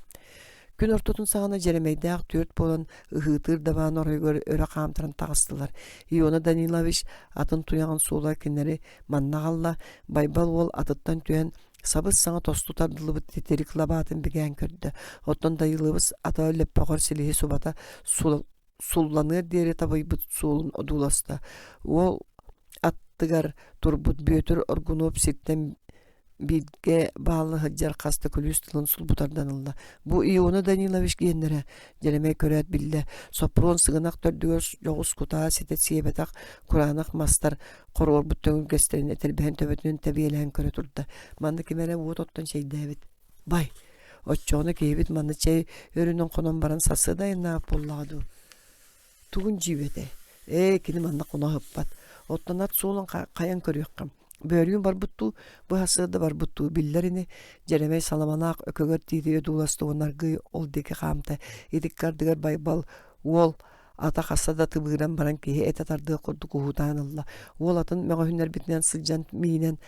Speaker 1: Күн ортотун саҕана Дьэрэмэйдээх түөрт буолан ыһыытыыр дабаан оройугар өрө хаамтаран таҕыстылар. Иона Данилович атын туйаҕын суола кинилэри манна аҕалла. Байбал уол атыттан түһэн сабыс-саҥа тосту тардыллыбыт титирик лабаатын бигээн көрдө. Оттон Дайылыбыс ата лөппөҕөр силиһи субата сулланыар диэри табыйбыт суолун одууласта. Уол аттыгар турбут Бүөтүр Оргунуоп сиртэн бииргэ баалла сылдьар хас да күлүүс тылын сулбу тардан ылла. Бу Иона Данилович гиэннэрэ, Дьэрэмэй көрөөт биллэ, Соппуруон сыгынах төрдүгэр дьоҕус кутаа ситэ сиэбэтэх кураанах мастар хоруорбут төҥүргэстэрин этэрбэһин төбөтүнэн тэбиэлээн көрө турда. Манна ким эрэ уот оттон чэйдээбит. Бай, оччоҕуна киһибит манна чэй өрүнэн хонон баран сарсыарда айаннаабыт буоллаҕа дуу? Тугун дьиибэтэй? Ээ, кини манна хоно сыппат. Оттон ат суолун хайан көрүөххэ. Бөөлүүн барбыт дуу, бу сарсыарда барбыт дуу биллэр ини. Дьэрэмэй саламалаах өкөгөр тиитигэр дууласта уонна аргыый ол диэки хаамта. Итикки ардыгар Байбал уол ата хаста да тыбыыран баран киһи этэ тардыах курдук уһуутаан ылла. Уол атын мөҕүһүннэрбитинэн сылдьан миинэн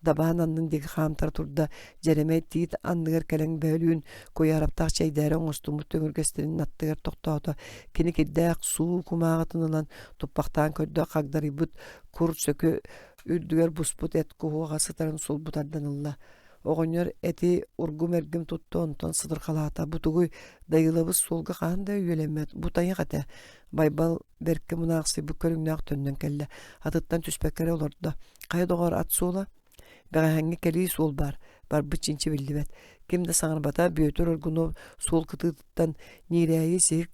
Speaker 1: Дабаан аннын диэки хаамтара турда, Дьэрэмэй тиит анныгар кэлэн бөөлүүн куйаараптаах чэйдээри оҥостуммут төҥүргэстэрин аттыгар тохтоото. Кини кирдээх суу кумааҕытын ылан туппахтаан көрдө, хагдарыйбыт кур сөкү үрдүгэр буспут эт куһуоҕа сытарын сулбу тардан ылла. Оҕонньор эти ургум-эргим тутта, онтон сытырхалаата: «Бу тугуй, Дайыылабыс суолга хаһан да үөлэммэт, бу тайах этэ». Байбал бэркэ мунаахсыйбыт көрүҥнээх төннөн кэллэ, атыттан түспэккэ эрэ олордо: «Хайа доҕоор, ат суола?» Бэҕэһээҥҥи кэлии суол баар, барбыт чинчи биллибэт. Ким да саҥарбата, Бүөтүр Оргунов суол кытыытыттан ньиирээйи сиһик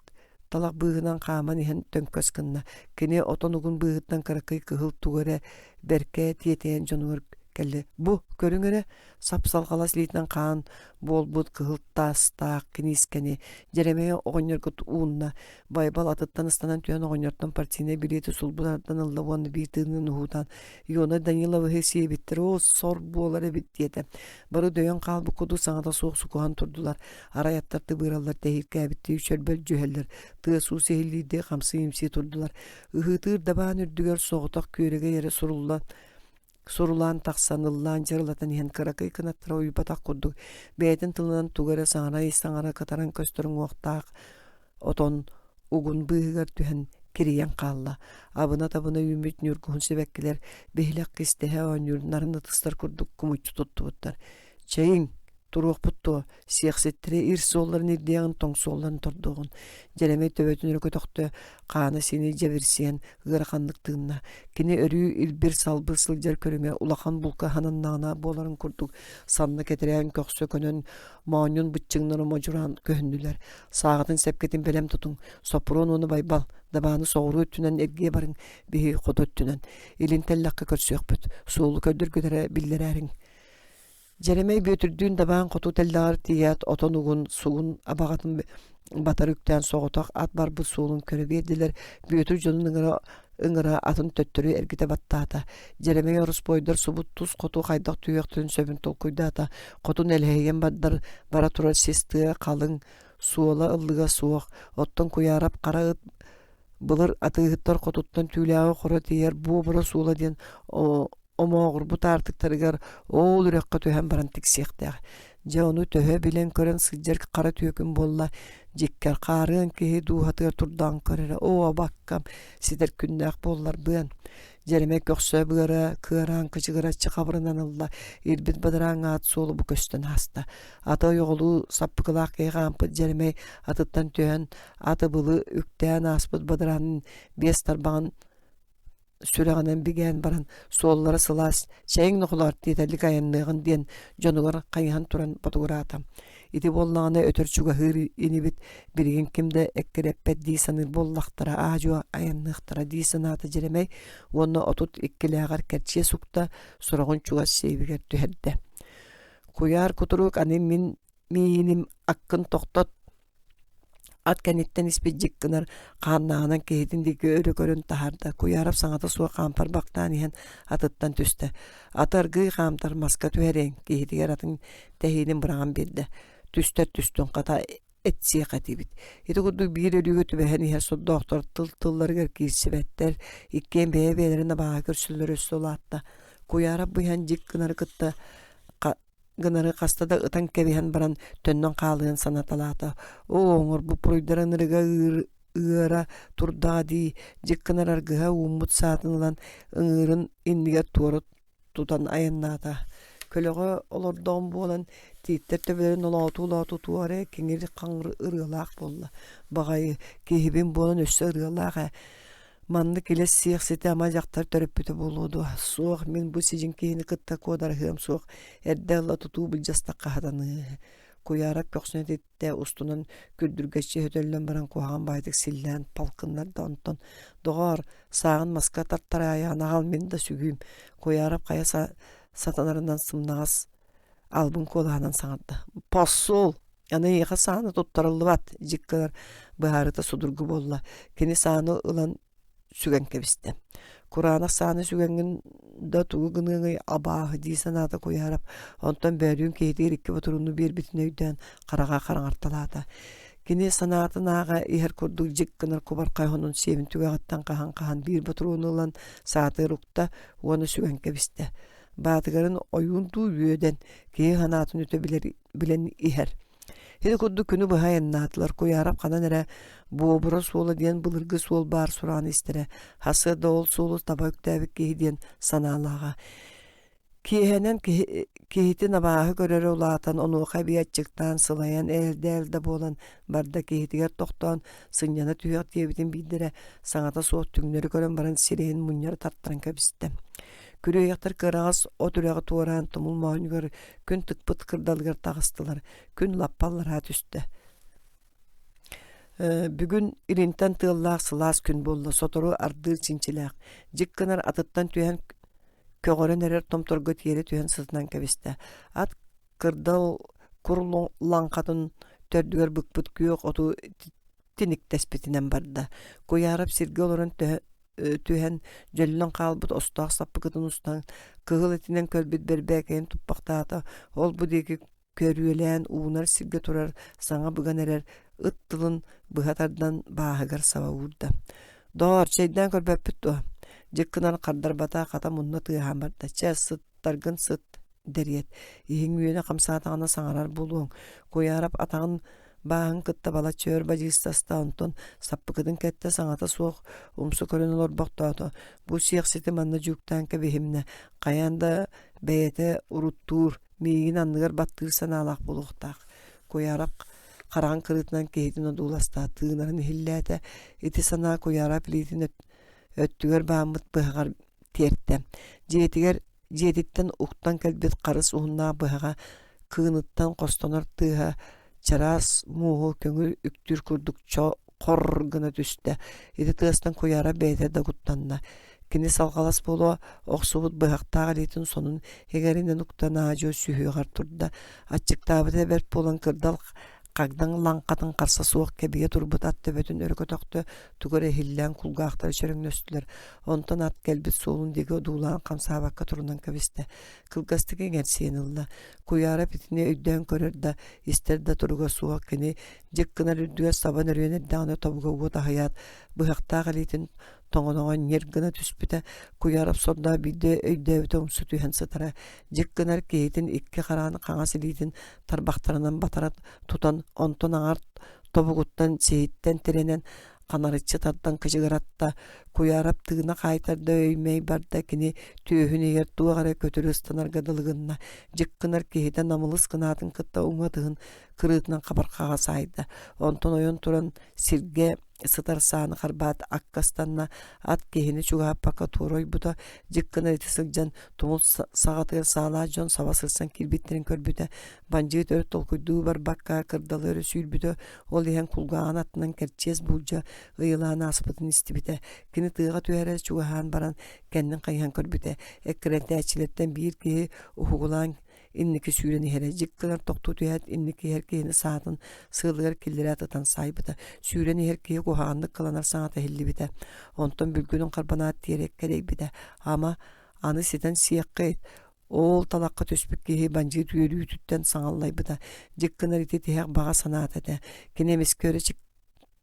Speaker 1: талах быыһынан хааман иһэн төҥкөс гынна. Кини отон угун быыһыттан кыракый кыһыл тугу эрэ бэркэ тиэтэйэн дьонугар кэллэ. Бу, көрүҥ эрэ, сап-салҕалас илиитинэн хаан буолбут кыһыл таастаах киниискэни Дьэрэмэй оҕонньорго уунна. Байбал атыттан ыстанан түһэн оҕонньортон партийнай билиэти сулбу тардан ылла уонна биир тыынын уһуутаан Иона Даниловиһы сиэбиттэр оо сор буолар эбит диэтэ. Бары дөйөн хаалбыт курдук саҥата суох сукуһан турдулар. Арай аттар тыбыыраллар тэһииркээбиттии чөрбөлдьүһэллэр, тыас-уус иһиллиирдии хамсыы-имсии турдулар. Ыһыытыыр дабаан үрдүгэр соҕотох күөрэгэй эрэ суруллан сурулаан тахсан ыллаан дьырылатан иһэн кыракый кынаттара уйбатах курдук бэйэтин тылынан тугу эрэ саҥара-саҥара кытаран көстөр уҥуохтаах отон угун быыһыгар түһэн кирийэн хаалла. Абына-табына үүммүт ньургуһун сибэккилэр биһилэх кистэһэ оонньуур нарын ытыстар курдук кумуччу туттубуттар. Чэйиҥ, туруохпут дуо, сиэхситтэрэ ир суолларын ирдиэҕин, тоҥ суолларын тордуоҕун. Дьэрэмэй төбөтүн өрө көтөхтө, хаана-сиинэ дьэбирсийэн ыараханнык тыынна. Кини өрүү илбир-салбыр сылдьар көрүҥэ улахан булка хананнаҕына буоларын курдук санна кэтирээн көхсө көнөн моонньун быччыҥнара модьураан көһүннүлэр. Сааҕытын сэпкитин бэлэм тутуҥ, Соппуруон уонна Байбал, дабааны соҕуруу өттүнэн эргийэ барыҥ, биһиги хоту өттүнэн. Илин тэллэххэ көрсүөхпүт, суолу көрдөргүтэрэ биллэрээриҥ. Дьэрэмэй Бүөтүрдүүн дабаан хоту тэллэҕэр тиийээт отон угун, сугун абаҕатын батары үктээн соҕотох ат барбыт суолун көрө биэрдилэр. Бүөтүр дьонун ыҥыра ыҥыра атын төттөрү эргитэ баттаата. Дьэрэмэй ороспуойдар субут тус хоту хайдах түһүөхтэрин сөбүн толкуйдаата. Хотун элэһийэн бардар бара турар сис тыа халыҥ, суола ыллыга суох, оттон Куйаарап хара ыт былыр атыыһыттар хотуттан түүлээҕи хоро тиийэр буобура суола диэн омооҕурбут аартыктарыгар оол үрэххэ түһэн баран тиксиэхтээх. Дьэ ону төһө билэн-көрөн сылдьар хара түөкүн буолла, дьиккэр хаарыан киһи дууһатыгар турдаҕын көр эрэ, оо абаккам, ситэр күннээх буолларбыан. Дьэрэмэй көхсө быара кыараан кычыгыраччы хабырынан ылла, ирбит бадарааҥ аат суола бу көстөн ааста. Ата ойоҕолуу саппыкылаах киһи хаампыт Дьэрэмэй атыттан түһэн, аты былы үктээн ааспыт бадараанын биэс тарбаҕын сүрэҕинэн бигээн баран суоллара сылаас, чэйиҥ нохолоор тиэтэллик айанныаҕын диэн дьонугар хайыһан туран ботугураата. Ити буоллаҕына өтөр чугаһыыр инибит билигин ким да эккирэппэт дии саныыр буоллахтара аа-дьуо айанныахтара дии санаата Дьэрэмэй уонна 32-лээҕэр кэрчиэ сукта сороҕун чугас сиэбигэр түһэрдэ. Куйаар кутурук аны мин мииним аккын тохтот Ат кэнниттэн испит дьик гынар хааннааҕынан киһитин диэки өрө көрөн таһаарда. Куйаарап саҥата суох хаампар бактаан иһэн атыттан түстэ. Аты аргыый хаамтар маска түһэриэҥ, киһитигэр атын тэһиинин быраҕан биэрдэ. Түстэр түстүн, хата эт сиэх этибит. Ити курдук биир өлүүгэ түбэһэн иһэр сордоохтор тыл-тылларыгар киирсибэттэр, иккиэн бэйэ-бэйэлэрин абааһы көрсөллөрө өссө улаатта. Куйаарап бу иһэн дьик гынары кытта гынары хаста да ытан кэбиһэн баран төннөн хаалыан санаталаата. Оо, оҥорбут буруйдара ынырыга ыара турдаҕа дии, дьик гынар аргыһа ууммут саатын ылан ыҥыырын иннигэр туора тутан айаннаата. Көлөҕө олордоҕум буолан тииттэр төбөлөрүн олоотуу-олоотуу туох эрэ киҥир-хаҥыр ырыалаах буолла. Баҕайы, киһибин буолан өссө ырыалаах ээ. Маннык илэс сиэхсити ама дьахтар төрөппүтэ буолуо дуо? Суох, мин бу сидьиҥ киһини кытта куодарыһыам суох, эрдэ ыла тутуу былдьастахха сатаныыһы. Куйаарап көхсүн этиттэ, устунан күрдүргэччи өтөллөн баран куһаҕан баайдык силлээн палкыннарда онтон «Доҕоор, сааҕын маска тартараайаҕын аҕал мин да сүгүүм» Куйаарап хайа сатанарынан сымнаҕас албын куолаһынан саҥарда «Посол! Аны эйиэхэ сааны туттарыллыбат!» дьик гынар быһаарыыта судургу буолла. Кини сааны ылан сүгэн кэбистэ. Кураанах сааны сүгэҥҥин да тугу гыныаҥый абааһы дии санаата Куйаарап. Онтон бөөлүүн киһитигэр икки ботурууну биэрбитин өйдөөн хараҕа хараҥарталаата. Кини санаатын ааҕа иһэр курдук дьик гынар кубархай хонун сиэбин түгэҕиттэн хаһан-хаһан биир ботуруону ылан саатыгар укта уонна сүгэн кэбистэ. Баатыгарын ойуун дуу үөдэн киһи санаатын өтө билэр, билэн иһэр. Ити курдук күнү быһа айаннаатылар. Куйаарап ханан эрэ Буобура суола диэн былыргы суол баар сураҕын истэрэ. Хасыа да ол суолу таба үктээбит киһи диэн санаалааҕа. Киэһэнэн киһи, киһитин абааһы көрөрө улаатан, онуоха эбии аччыктаан, сылайан, ээлдэ-ээлдэ буолан барда киһитигэр тохтоон, сынньана түһүөх диэбитин биирдэрэ саҥата суох түҥнэри көрөн баран сирэйин мунньара тартаран кэбистэ. Күрүөйэхтэр кыараҕас от үрэҕи туораан тумул моонньугар күн тыкпыт кырдалыгар таҕыстылар, күн лаппа аллараа түстэ. Бүгүн илинтэн тыаллаах сылаас күн буолла, сотору ардыыр чинчилээх. Дьик гынар атыттан түһэн көҕөрөн эрэр томторго тиэрэ түһэн сытынан кэбистэ. Ат кырдал кур лаҥхатын төрдүгэр быкпыт күөх оту тиниктэспитинэн барда. Куйаарап сиргэ олорон түһэн дьөллөн хаалбыт остоох саппыкытын устан кыһыл этинэн көрбүт бэрбээкэйин туппахтаата. Ол-бу диэки көрүөлээн уунар сиргэ турар саҥа быган эрэр ыт тылын быһа тардан бааһыгар саба уурда. «Доор, чэйдээн көрбөппүт дуо?» Дьик гынан хардарбата, хата мунна тыаһаан барда. «Чэ, сыттаргын сыт, дэриэт. Иһиҥ үөнэ хамсаатаҕына саҥарар буолуоҥ». Куйаарап атаҕын бааһын кытта балачча өр бадьыыстаста, онтон саппыкытын кэттэ саҥата суох умсу көрөн олорбохтоото. Бу сиэхсити манна дьууктаан кэбиһимнэ, хайаан да бэйэтэ уруттуур, миигин анныгар баттыыр санаалаах буолуохтаах. Куйаарап хараҕын кырыытынан киһитин одууласта, тыынарын иһиллээтэ. Ити санаа Куйаарап илиитин өттүгэр бааммыт быһаҕар тиэртэ. Дьиэтигэр дьиэтиттэн уктан кэлбит харыс уһуннаах быһаҕа кыыныттан хостонор тыаһа чараас мууһу көҥүл үктүүр курдук хор гына түстэ. Ити тыастан Куйаара бэйэтэ да куттанна. Кини салҕалас буолуо охсубут быһахтаах илиитин сонун иҥэринэн уктан аа-дьуо сүһүөҕэр турда. Аччыктаабыта бэрт буолан кырдал хагдаҥ лаҥхатын харса суох кэбийэ турбут ат төбөтүн өрө көтөхтө, тугу эрэ иһиллээн кулгаахтара чөрөҥнөстүлэр. Онтон ат кэлбит суолун диэки одуулаан хамсаабакка турунан кэбистэ. Кылгастык иҥэрсийэн ылла. Куйаара итини өйдөөн көрөр да, истэр да туруга суох кини дьик гынар үрдүгэр саба нөрүйэн эрдэҕинэ тобуга уот аһыйаат, быһахтаах илиитин тоҥоноҕо ньир гына түспүтэ, Куйаарап сордоох биирдэ өйдөөбүтэ умса түһэн сытара, дьик гынар киһитин икки хараҕын хаҥас илиитин тарбахтарынан батара тутан, онтон аҥар тобугуттан сиһиттэн тирэнэн ханарыччы тардан кыдьыгыратта, Куйаарап тыына хаайтарда өй-мэй барда, кини түөһүн иһигэр туох эрэ көтүрү ыстанарга дылы гынна, дьик гынар киһитэ намылыс гынаатын кытта уҥа ытыһын кырыытынан хабархаҕа саайда, онтон ойон туран сиргэ сытар сааны харбаат аккастанна, ат киһини чугаһаппакка туора ойбута, дьик гына ити сылдьан тумул саҕатыгар саалаах дьон саба сырсан киирбиттэрин көрбүтэ, бандьыыт өр толкуйдуу барбакка кырдалы өрө сүүрбүтэ, ол иһэн кулгааҕын аттынан кэрчиэс буулдьа ыйылаан ааспытын истибитэ. Кини тыаҕа түһэрэ чугаһаан баран кэннин хайыһан көрбүтэ, эккирэтээччилэртэн биир киһи уһугулаан инники сүүрэн иһэрэ дьик гынар тохтуу түһээт инники иһэр киһини саатын сыалыгар киллэрээт ытан саайбыта сүүрэн иһэр киһи куһаҕаннык кыланар саҥата иһиллибитэ онтон бүлгүнүн харбанаат тиэрэ кэдэйбитэ ама аны ситэн сиэххит ол талахха түспүт киһи бандьыыт үөрүүтүттэн саҥаллайбыта дьик гынар ити тиһэх баҕа санаата этэ кини эмискэ өрө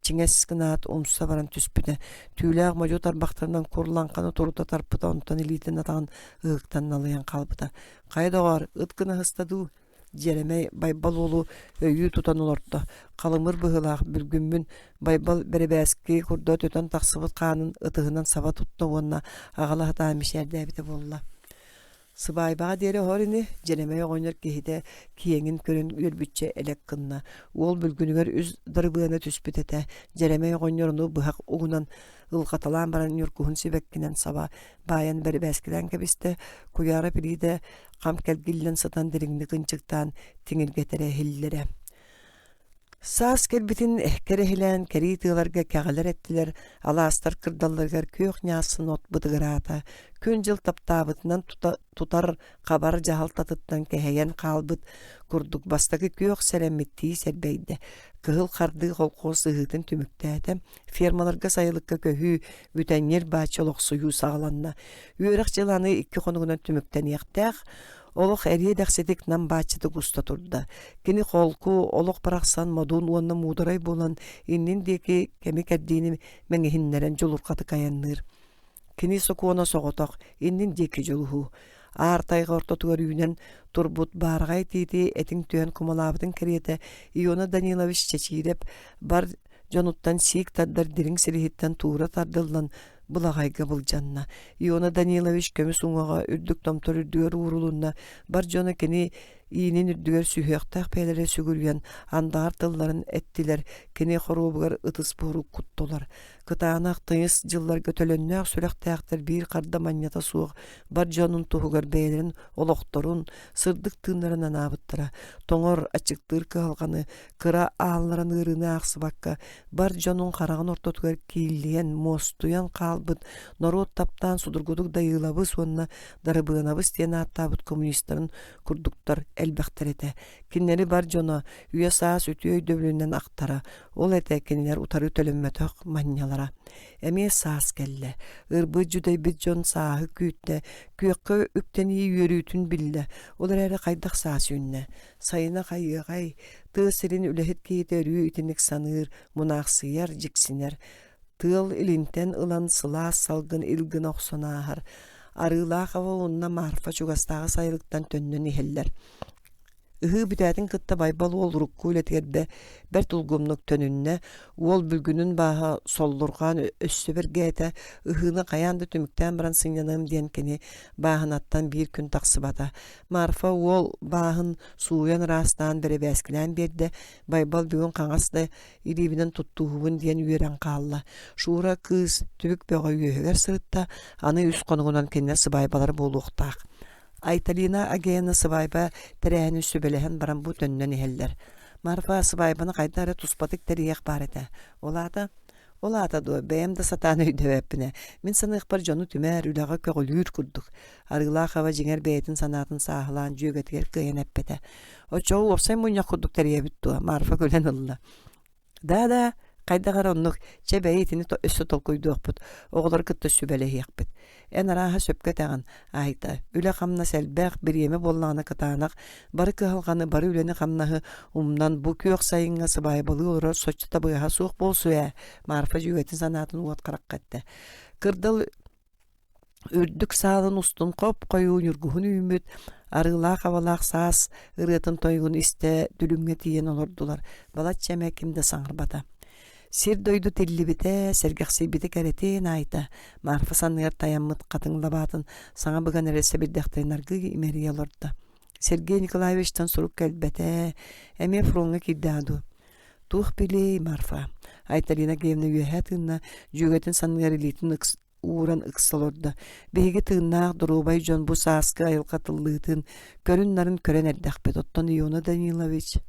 Speaker 1: чиҥэс гынаат умса баран түспүтэ түүлээх модьу тарбахтарынан кур лаҥханы турута тарпыта онтон илиитин атаҕын ыһыктан налыйан хаалбыта хайа доҕоор ыт гына сыста дуу Дьэрэмэй Байбал уолу өйүү тутан олордо халымыр быһыылаах бүлгүммүн Байбал бэрэбээски курдат өтөн тахсыбыт хаанын ытыһынан саба тутта уонна аҕала сатаан мичээрдээбитэ буолла Сыбаайбаҕа диэри оһор ини, Дьэрэмэй оҕонньор киһитэ киэҥин көрөн үөрбүччэ элэк гынна. Уол бүлгүнүгэр үс дарыбыана түспүт этэ. Дьэрэмэй оҕонньор ону быһах угунан ылҕаталаан баран ньургуһун сибэккинэн саба баайан бэрибээскилээн кэбистэ. Куйаара пилиитэ хам кэлгиллэн сытан дириҥник ынчыктаан тиҥиргэтэрэ иһиллэрэ. Саас кэлбитин кэрэһилээн кэрии тыаларга кэҕэлэр эттилэр, алаастар кырдалларыгар күөх ньаассын от бытыгыраата, күн-дьыл таптаабытынан тутар хабар дьаһалтатыттан кэһэйэн хаалбыт курдук бастакы күөх сэрэммиттии сэрбэйдэ. Кыһыл хардыы холкуос ыһыытын түмүктээтэ, фермаларга сайылыкка көһүү, бүтэнньир бааччы олохсуйуу саҕаланна. Үөрэх дьыла аны икки хонугунан түмүктэниэхтээх, Олох эриэ-дэхситик нам бааччытык уста турда. Кини холку, олох барахсан модун уонна муударай буолан иннин диэки кэми-кэрдиини мэҥиһиннэрэн дьулурҕатык айанныыр. Кини сокуона соҕотох, иннин диэки дьулуһуу. Аар тайҕа ортотугар үүнэн турбут баараҕай тиити этиҥ түһэн кумалаабытын кэриэтэ Иона Данилович Чэчиирэп бар дьонуттан сиик тардар дириҥ силиһиттэн туура тардыллан былаҕайга былдьанна. Иона Данилович көмүс уҥуоҕа үрдүк томтор үрдүгэр уурулунна, бар дьоно кини иинин үрдүгэр сүһүөхтээх бэйэлэрэ сүгүрүйэн андаҕар тылларын эттилэр, кини хоруобугар ытыс буору куттулар. Кытаанах тыйыс дьылларга төлөннөөх сүрэхтээхтэр биир харда манньата суох бар дьонун туһугар бэйэлэрин олохторун, сырдык тыыннарын анаабыттара. Тоҥор, аччыктыыр кыһалҕаны, кыра аалларан ыарыыны аахсыбакка, бар дьонун хараҕын ортотугар кииллийэн, муостуйан хаалбыт норуот таптаан судургутук Дайыылабыс уонна Дарыбыанабыс диэн ааттаабыт коммунистарын курдуктар элбэхтэр этэ. Кинилэри бар дьоно үйэ-саас үтүө өйдөбүлүнэн ахтара, ол этэ кинилэр утары төлөммөтөх манньалара. Эмиэ саас кэллэ. Ырбыт дьүдэйбит дьон сааһы күүттэ, күөххэ үктэнии үөрүүтүн биллэ. Ол эрээри хайдах саас үүннэ? Сайына хайыаҕай, тыа сирин үлэһит киһитэ өрүү итинник саныыр, мунаахсыйар, дьиксинэр. Тыал илинтэн ылан сылаас салгын ил гына охсон ааһар. Арыылаах уонна Марфа чугастааҕы сайылыктан төннөн иһэллэр. Ыһыы бүтээтин кытта Байбал уол урукку үлэтигэр да бэрт улгумнук төнүннэ, уол бүлгүнүн бааһа соллурҕаан өссө бэргээтэ, ыһыыны хайаан да түмүктээн баран сынньаныам диэн кини бааһынаттан биир күн тахсыбата. Марфа уол бааһын сууйан ыраастаан бэрэбээскилээн биэрдэ, Байбал бүгүн хаҥас да илиибинэн туттууһубун диэн үөрэн хаалла. Шура кыыс түбүк бөҕө үөһүгэр сырытта, аны үс хонугунан кинилэр сыбаайбалара буолуохтаах. Айталина Агеяны сыбаайба тэрээһинин сүбэлэһэн баран бу төннөн иһэллэр. Марфа сыбаайбаны хайдах эрэ туспатык тэрийиэх баар этэ. Ол аата ол аата дуо, бэйэм да сатаан өйдөөбөппүнэ. Мин саныахпар дьону түмэр, үлэҕэ көҕүлүүр курдук. Арыылаах аба дьиҥэр бэйэтин санаатын сааһылаан дьүөгэтигэр кыайан эппэтэ. Оччоҕо уопсай мунньах курдук тэрийэбит дуо? Марфа күлэн ылла. Да-да, хайдах эрэ оннук, чэ бэйи итини өссө толкуйдуохпут, оҕолору кытта сүбэлэһиэхпит. Эн арааһа сөпкө этэҕин, Айта, үлэ-хамнас элбэх, бириэмэ буоллаҕына кытаанах, бары кыһалҕаны, бары үлэни-хамнаһы умнан бу күөх сайыҥҥа сыбаайбалыы олорор соччо табыгаһа суох буолсу ээ, Марфа дьүөгэтин санаатын уот харахха эттэ. Кырдал Үрдүк саалын устун хоп-хойуу ньургуһун үүммүт, арыылаах-абалаах саас ырыатын тойугун истэ дүлүҥҥэ тиийэн олордулар, балачча эмэ ким да саҥарбата. Сир-дойду тиллибитэ, сэргэхсийбитэ кэрэтин аайта, Марфа санныгар тайаммыт хатыҥ лабаатын саҥа быган эрэр сэбирдэхтэрин аргыый имэрийэ олордо. Сергей Николаевичтан сурук кэлбэтэ, эмиэ фроҥҥа киирдэҕэ дуу? Туох билиэй, Марфа? Айталина Геевна үөһэ тыынна, дьүөгэтин санныгар илиитин ууран ыкса олордо. Биһиги тыыннаах доруобай дьон бу сааскы айылҕа тыллыытын, көрүн-нарын көрөн эрдэхпит. Оттон Иона Данилович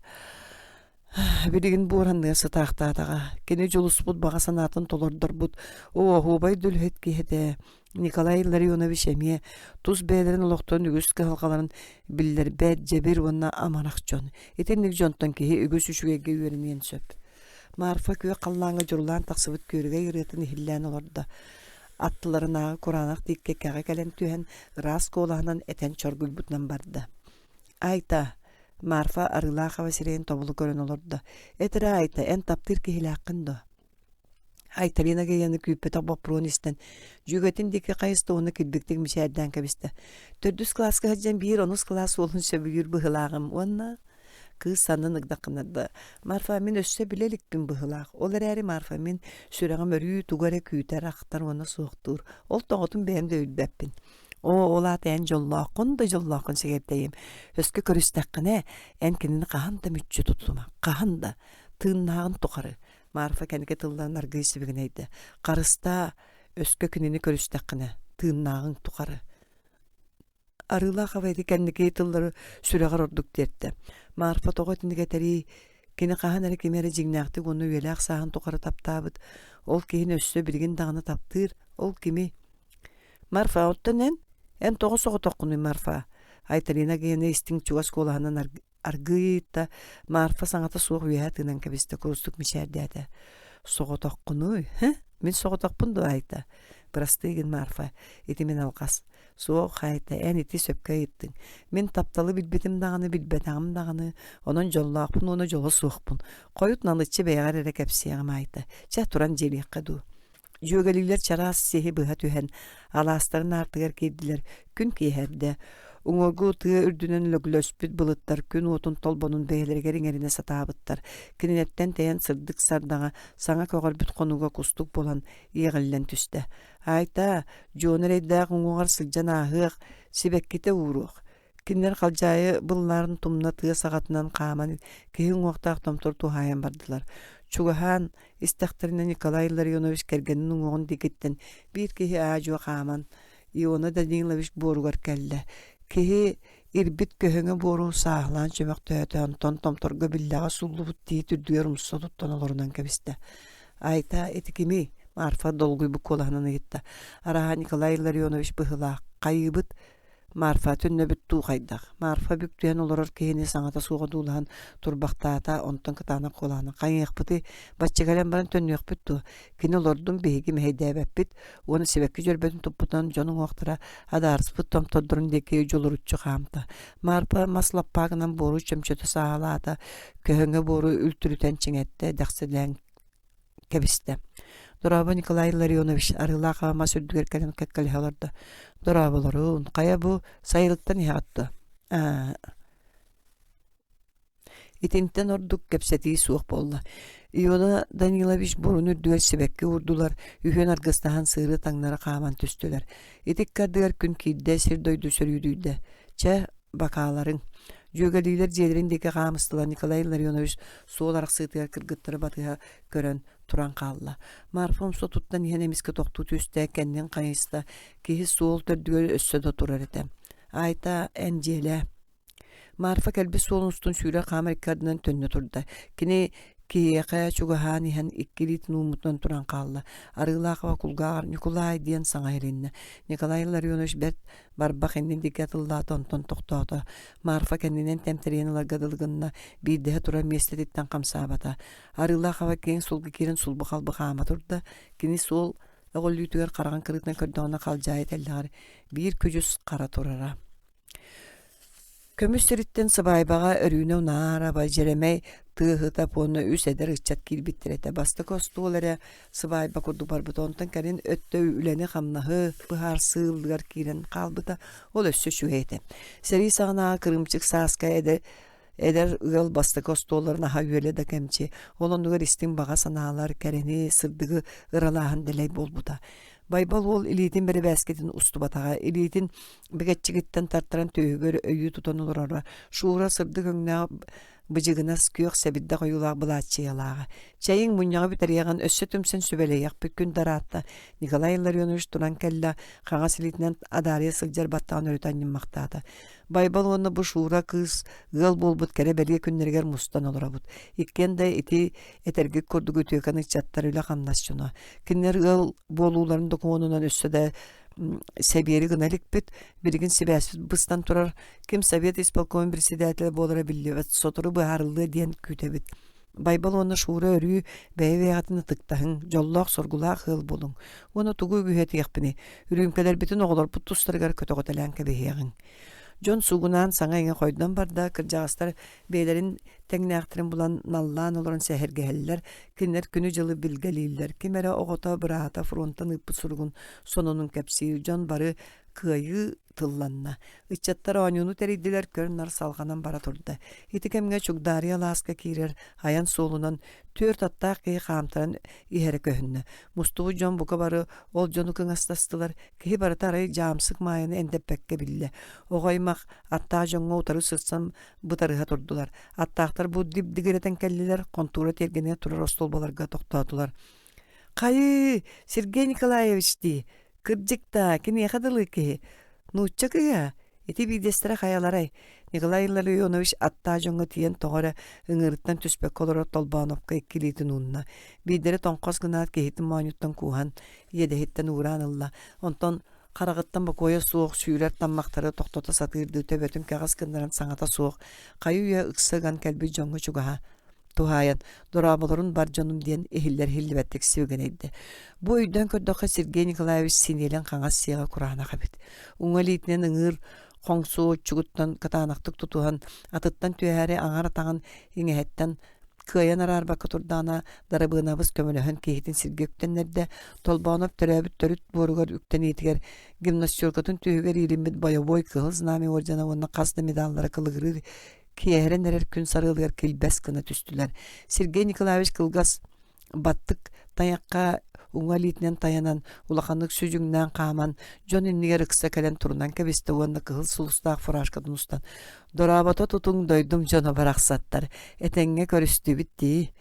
Speaker 1: билигин буоранныга сытаахтаатаҕа. Кини дьулуспут баҕа санаатын толордорбут. Оо, оһуобай да үлэһит киһи этэ. Николай Илларионович эмиэ тус бэйэлэрин олохторун үгүс кыһалҕаларын биллэрбэт, дьэбир уонна амарах дьон. Итинник дьонтон киһи үгүс үчүгэйгэ үөрэниэн сөп. Марфа күөх халлааҥҥа дьурулаан тахсыбыт күөрэгэй ырыатын иһиллээн олордо. Аттыларынааҕы кураанах тииккэ кэҕэ кэлэн түһэн, ыраас куолаһынан этэн чоргуйбутунан барда. «Айта!» Марфа Арыылаахова сирэйин тобулу көрөн олордо. «Эт эрэ, Айта, эн таптыыр киһилээххин дуо?» Айталина Геяны күүппэтэх боппуруон истэн, дьүөгэтин диэки хайыста уонна килбиктик мичээрдээн кэбистэ. Төрдүс кылааска сылдьан биир онус кылаас уолун сөбүлүүр быһыылааҕым уонна Кыыс саннын ыгдаххыннарда. Марфа, мин өссө билэ иликпин быһыылаах. Ол эрээри Марфа, мин сүрэҕим өрүү тугу эрэ күүтэр, ахтар уонна суохтуур. Ол тоҕотун бэйэм да билбэппин. Оо, ол аата эн дьоллооххун да дьоллооххун сэгэрдэйим. Өскө көрүстэххинэ, эн кинини хаһан да мүччү тутума. Хаһан да. Тыыннааҕын тухары. Марфа кэнники тылларын аргыый сибигинэйдэ. Харыстаа, өскө кинини көрүстэххинэ, тыыннааҕыҥ тухары. Арыылаах аба ити кэнники тыллары сүрэҕэр ордук тиэртэ. Марфа тоҕо итинник этэрий? Кини хаһан эрэ кими эрэ дьиҥнээхтик уонна үйэлээх сааһын тухары таптаабыт. Ол киһини өссө билигин даҕаны таптыыр. Ол кими? Марфа, оттон эн? Эн тоҕо соҕотоххунуй, Марфа? Айталина Гена истиҥ чугас куолаһынан Аргыый ыйытта, Марфа саҥата суох үөһэ тыынан кэбистэ, курустук мичээрдээтэ. Соҕотоххунуй, һэ? Мин соҕотохпун дуо, Айта? Бырастыы гын, Марфа, ити мин алҕас. Суох, Айта, эн ити сөпкө ыйыттыҥ. Мин тапталы билбитим даҕаны, билбэтэҕим даҕаны, онон дьоллоохпун уонна дьоло суохпун. Хойут налыччы бэйэҕэр эрэ кэпсиэҕим, Айта. Чэ, туран дьиэлиэххэ дуу. Дьүөгэлиилэр чараас сиһи быһа түһэн, алаастарын аартыгар киирдилэр. Күн киэһэрдэ. Уҥуоргу тыа үрдүнэн лөглөспүт былыттар күн уотун толбонун бэйэлэригэр иҥэринэ сатаабыттар. Кинилэртэн тэйэн сырдык сардаҥа саҥа көҕөрбүт хонууга кустук буолан иэҕиллэн түстэ. Айта, Дьуона эрэйдээх уҥуоҕар сылдьан ааһыах, сибэккитэ ууруох. Кинилэр халдьаайы быллаарын тумна тыа саҕатынан хааман киһи уҥуохтаах томтор туһаайан бардылар. Чугаһаан истэхтэринэ Николай Илларионович кэргэнин уҥуоҕун диэкиттэн биир киһи аа-дьуо хааман Иона Данилович буоругар кэллэ. Киһи ирбит көһөҥө буору сааһылаан чөмөхтөөтө, онтон томторго биллэҕэ сууллубут тиит үрдүгэр умса туттан олорунан кэбистэ. Айта, ити кимий? Марфа долгуйбут куолаһынан ыйытта. Арааһа Николай Илларионович быһыылаах. Хайыыбыт? Марфа төннөбүт дуу хайдах? Марфа бүк түһэн олорор киһини саҥата суох одуулаһан турбахтаата, онтон кытаанах куолаһынан «Хайыахпытый, бачча кэлэн баран төннүөхпүт дуо? Кини олордун биһиги мэһэйдээбэппит» уонна сибэкки дьөрбөтүн туппутунан дьон уҥуохтара адаарыспыт томтордорун диэки дьулуруччу хаамта. Марфа мас лаппаагынан буору чөмчөтө сааһылаата, көһөҥө буору үлтүрүтэн чиҥэттэ, дэхсилээн кэбистэ. Дорообо Николай Илларионович арыылаах аҕа мас үрдүгэр кэлэн кэккэлэһэ олордо. Дорооболорун, хайа бу сайылыктан иһэҕит дуо? Аа Итинтэн ордук кэпсэтии суох буолла. Иона Данилович бурун үрдүгэр сибэкки уурдулар, үһүөн аргыстаһан сыыры таҥнары хааман түстүлэр. Ити ыккардыгар күн киирдэ, сир-дойду сөрүүдүйдэ. Чэ, бакааларыҥ. Дьүөгэлиилэр дьиэлэрин диэки хаамыстылар Николай Илларионович суол арахсыытыгар кыргыттары батыһа көрөн туран хаалла. Марфа умса туттан иһэн эмискэ тохтуу түстэ, кэннин хайыста, киһи суол төрдүгэр өссө да турар этэ. Айта, эн дьиэлээ. Марфа кэлбит суолун устун сүүрэр-хаамар икки ардынан төннө турда. Кини киһиэхэ чугаһаан иһэн икки илиитин ууммутунан туран хаалла. Арыылаахова кулгааҕар «Ньукулаай» диэн саҥа иһилиннэ. Николай Илларионович бэрт Барбах иннин диэки атыллаата, онтон тохтоото. Марфа кэннинэн тэмтэрийэн ыларга дылы гынна, биирдэһэ турар миэстэтиттэн хамсаабата. Арыылаах аба киэҥ суолга киирэн сулбу-халбы хаама турда. Кини суол өҕүллүүтүгэр хараҕын кырыытынан көрдөҕүнэ халдьаайы тэллэҕэр биир күдьүс хара турара. Көмүс сириттэн сыбаайбаҕа Өрүүнэ Унаараба, Дьэрэмэй Тыаһытап уонна үс эдэр ыччат киирбиттэр этэ. Бастакы остуол эрэ сыбаайба курдук барбыта. Онтон кэлин өттө үлэни-хамнаһы быһаарсыы ыллыгар киирэн хаалбыта. Ол өссө үчүгэй этэ. Сэрии саҕанааҕы кырыымчык сааска эдэр эдэр ыал бастакы остуолларын аһа-үөлэ да кэмчи, ол оннугар истиҥ баҕа санаалар, кэрэни, сырдыгы ыралааһын дэлэй буолбута. Байбал уол илиитин бэрэбээскитин устубатаҕа, илиитин Бигэччигиттэн тартаран түөһүгэр өйүү тутан олороро, Шура сырдык өҥнөөх быдьыгынас күөх сэбирдэх ойуулаах былааччыйалааҕа. Чэйиҥ мунньаҕы бүтэриэҕин өссө түмсэн сүбэлэһиэхпит күн да ыраатта. Николай Илларионович туран кэллэ, хаҥас илиитинэн адаарыйа сылдьар баттаҕын өрүтэ анньыммахтаата. Байбал уонна бу Шура кыыс ыал буолбут кэрэ-бэлиэ күннэригэр мустан олоробут. Иккиэн да ити этэргит курдук үтүөкэн ыччаттар үлэ-хамнас дьоно. Кинилэр ыал буолууларын докумуонунан өссө да сэбиэри гына иликпит, билигин сибээспит быстан турар, ким совет исполкомун председателэ буолара биллибэт, сотору быһаарыллыа диэн күүтэбит. Байбал уонна Шура өрүү бэйэ-бэйэҕитин ытыктаһыҥ, дьоллоох-соргулаах ыал буолуҥ. Уонна тугу үгүһэтиэхпиний, үрүүмкэлэрбитин оҕолорбут тустарыгар көтөҕүтэлээн кэбиһиэҕиҥ. Дьон суугунаан саҥа-иҥэ хойдон барда, кырдьаҕастар бэйэлэрин тэҥнээхтэрин булан наллаан олорон сэһэргэһэллэр, кинилэр күнү-дьылы билгэлииллэр, ким эрэ оҕото, быраата фронтан ыыппыт суругун сонунун кэпсиир, дьон бары кыайыы тылланна. Ыччаттар оонньууну тэрийдилэр, көр-нар салҕанан бара турда. Ити кэмҥэ Чугдаарыйа алааска киирэр айан суолунан түөрт аттаах киһи хаамтаран иһэрэ көһүннэ. Мустубут дьон бука бары ол дьону кыҥастастылар, Киһи барыта арай дьаамсык Маайаны эндэппэккэ биллэ. Оҕо аймах аттаах дьоҥҥо утары сырсан бытарыһа турдулар. Аттаахтар бу дибдигирэтэн кэллилэр, хонтуура тиэргэнигэр турар остуолбаларга тохтоотулар. «Хайыы, Сергей Николаевич дии, кырдьык даа, киниэхэ дылы киһи. Нуучча кыыһа, ити биирдэстэрэ хайаларай?» Николай Илларионович аттаах дьоҥҥо тиийэн тоҕо эрэ ыҥыырыттан түспэккэ олорор Толбооновка икки илиитин уунна. Биирдэрэ тоҥхос гынаат киһитин моонньуттан кууһан, иэдэһиттэн уураан ылла. Онтон хараҕыттан бокуойа суох сүүрэр таммахтары тохтото сатыырдыы төбөтүн кэҕис гыннаран саҥата суох хайы-үйэ ыкса ыган кэлбит дьоҥҥо чугаһа туһаайан дорооболорун бар дьонум диэн иһиллэр-иһиллибэттик сибигинэйдэ. Бу өйдөөн көрдөххө Сергей Николаевич синиэлин хаҥас сиэҕэ кураанах эбит. Уҥа илиитинэн ыҥыыр хоҥсуоччугуттан кытаанахтык тутуһан атыттан түһээри аҥар атаҕын иҥэһэттэн. Кыайан араарбакка турдаҕына, Дарыбыанабыс көмөлөһөн киһитин сиргэ үктэннэрдэ, Толбооноп төрөөбүт төрүт буоругар үктэниитигэр гимнастеркатын түөһүгэр иилиммит бойобуой Кыһыл Знамя уордьана уонна хас да медаллара кылыгырыыр киэһэрэн эрэр күн сарыалыгар килбэс гына түстүлэр. Сергей Николаевич кылгас баттык тайахха уҥа илиитинэн тайанан, улаханнык сүдьүҥнээн хааман, дьон иннигэр ыкса кэлэн турунан кэбистэ уонна кыһыл сулустаах фуражкатын устан «Дорообото тутуҥ, дойдум дьоно барахсаттар, этэҥҥэ көрүстүбүт дии»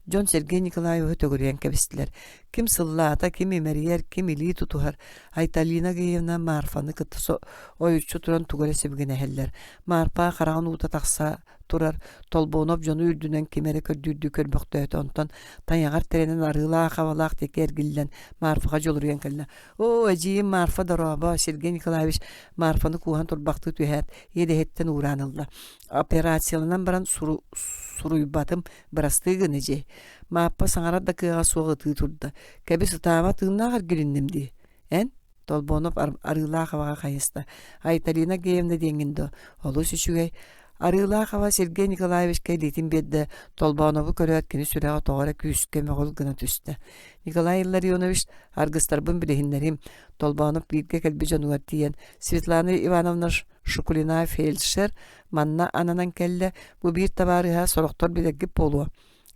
Speaker 1: Дьон Сергей Николаевиһы төгүрүйэн кэбистилэр. Ким сыллаата, ким имэрийэр, ким илии тутуһар. Айталина Геевна Марфаны кытта ойуччу туран тугу эрэ сибигинэһэллэр. Марфа хараҕын уута тахса турар Толбонов дьону үрдүнэн ким эрэ көрдүүрдүү көрбөхтөөтө, онтон тайаҕар тирэнэн арыылаах-абалаах диэки эргиллэн Марфаҕа дьулуруйан кэллэ. «Оо, эдьиийим Марфа дорообо!» Сергей Николаевич Марфаны кууһан турбахтыы түһээт, иэдэһиттэн уураан ылла. «Операцияланан баран суруйбатым, бырастыы гын, эдьиэй». Мааппа саҥарар да кыаҕа суох ытыы турда. «Кэбис, ытаама, тыыннаах эргилинним дии. Эн?» Толбонов Арыылаах абаҕа хайыста. Айталина Геевна диэҥҥин дуо? Олус үчүгэй. Арыылаах аба Сергей Николаевичка илиитин биэрдэ, Толбоонову көрөөт кини сүрэҕэ тоҕо эрэ күүскэ мөҕүл гына түстэ. Николай Илларионович, аргыстарбын билиһиннэрим. Толбоонов бииргэ кэлбит дьонугар тиийэн, Светлана Ивановна Шукулина фельдшер манна ананан кэллэ, бу биир табаарыһа сорохтор билэргит буолуо.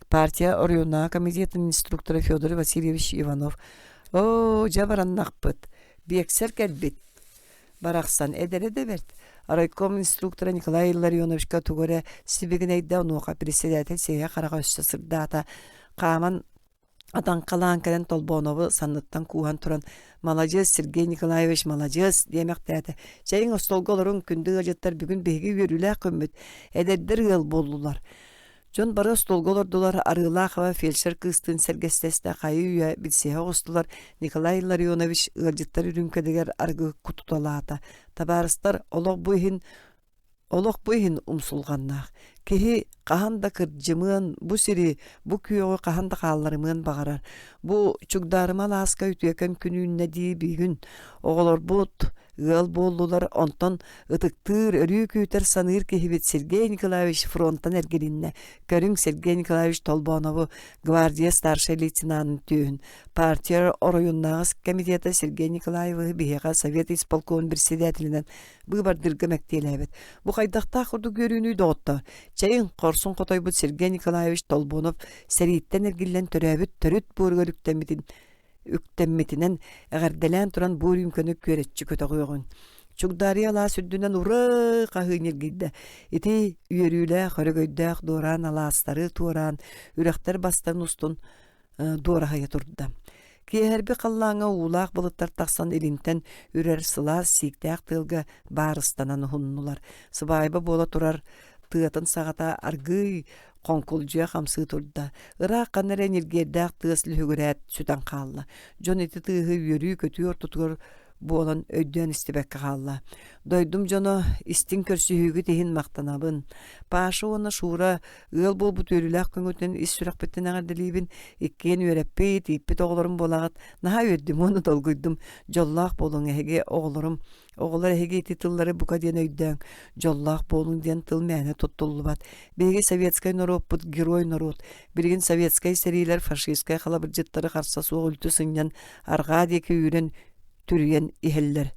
Speaker 1: Партия оройуоннааҕы комитетын инструктора Федор Васильевич Иванов «Оо, дьэ бараннахпыт, биэксэр кэлбит» барахсан эдэрэ да бэрт. Райком инструктора Николай Илларионовичка тугу эрэ сибигинэйдэ, онуоха председатель сирэйэ-хараҕа өссө сырдаата. Хааман атаҥхалаан кэлэн Толбоонову санныттан кууһан туран «Маладьыас, Сергей Николаевич, маладьыас!» диэмэхтээтэ. «Чэйиҥ остуолга олоруҥ, күндү ыалдьыттар, бүгүн биһиги үөрүүлээх күммүт, эдэрдэр ыал буоллулар». Дьон бары остуолга олордулар, Арыылаахова фельдшер кыыстыын сэргэстэстэ, хайыы-үйэ билсиһэ оҕустулар. Николай Илларионович ыалдьыттар үрүүмкэлэригэр арыгы кутуталаата. Табаарыстар, олох бу иһин Олох бу иһин умсулҕаннаах. Киһи хаһан да кырдьымыан, бу сири, бу күөҕү хаһан да хаалларымыан баҕарар. Бу Чугдаарыма алааска үтүөкэн күн үүннэ дии бүгүн. Оҕолорбут ыал буоллулар, онтон ытыктыыр, өрүү күүтэр саныыр киһибит Сергей Николаевич фронтан эргилиннэ. Көрүҥ Сергей Николаевич Толбоонову, гвардия старшай лейтенанын түөһүн, партия оройуоннааҕы комитета Сергей Николаевиһы биһиэхэ Совет исполкомун председателинэн быыбардыырга мэктиэлээбит. Бу хайдахтаах курдук үөрүүнүй доҕоттоор? Чэйиҥ, хорсун хотойбут Сергей Николаевич Толбонов сэрииттэн эргиллэн төрөөбүт төрүт буоругар үктэммитин үктэммитинэн эҕэрдэлээн туран бу үрүүмкэни күөрэччи көтөҕүөҕүҥ. Чугдаарыйа алаас үрдүнэн ураа хаһыы ньиргийдэ. Ити үөрүүлээх, өрөгөйдөөх дуораан алаастары туораан, үрэхтэр бастарын устун дуораһыйа турда. Киэһэрби халлааҥҥа уулаах былыттар тахсан илинтэн үрэр сылаас сииктээх тыалга баарыстанан уһуннулар. Сыбаайба буола турар тыатын саҕата аргыый хоҥкулдьуйа хамсыы турда. Ыраах ханна эрэ ньиргиэрдээх тыас лүһүгүрээт сүтэн хаалла. Дьон ити тыаһы үөрүү-көтүү ортотугар буолан өйдөөн истибэккэ хаалла. Дойдум дьоно, истиҥ көрсүһүүгүт иһин махтанабын. Паша уонна Шура Ыал буолбут үөрүүлээх көҥүтүн ис сүрэхпиттэн эҕэрдэлиибин. Иккиэн үөрэппит, ииппит оҕолорум буолаҕыт. Наһаа үөрдүм уонна долгуйдум. Дьоллоох буолуҥ эһиги оҕолорум. Оҕолор эһиги ити тыллары бука диэн өйдөөҥ. Дьоллоох буолуҥ диэн тыл мээнэ туттуллубат. Биһиги советскай норуоппут герой норуот. Билигин советскай сэриилэр фашистскай халабырдьыттары харса суох үлтү сынньан арҕаа диэки үүрэн түрүйэн иһэллэр.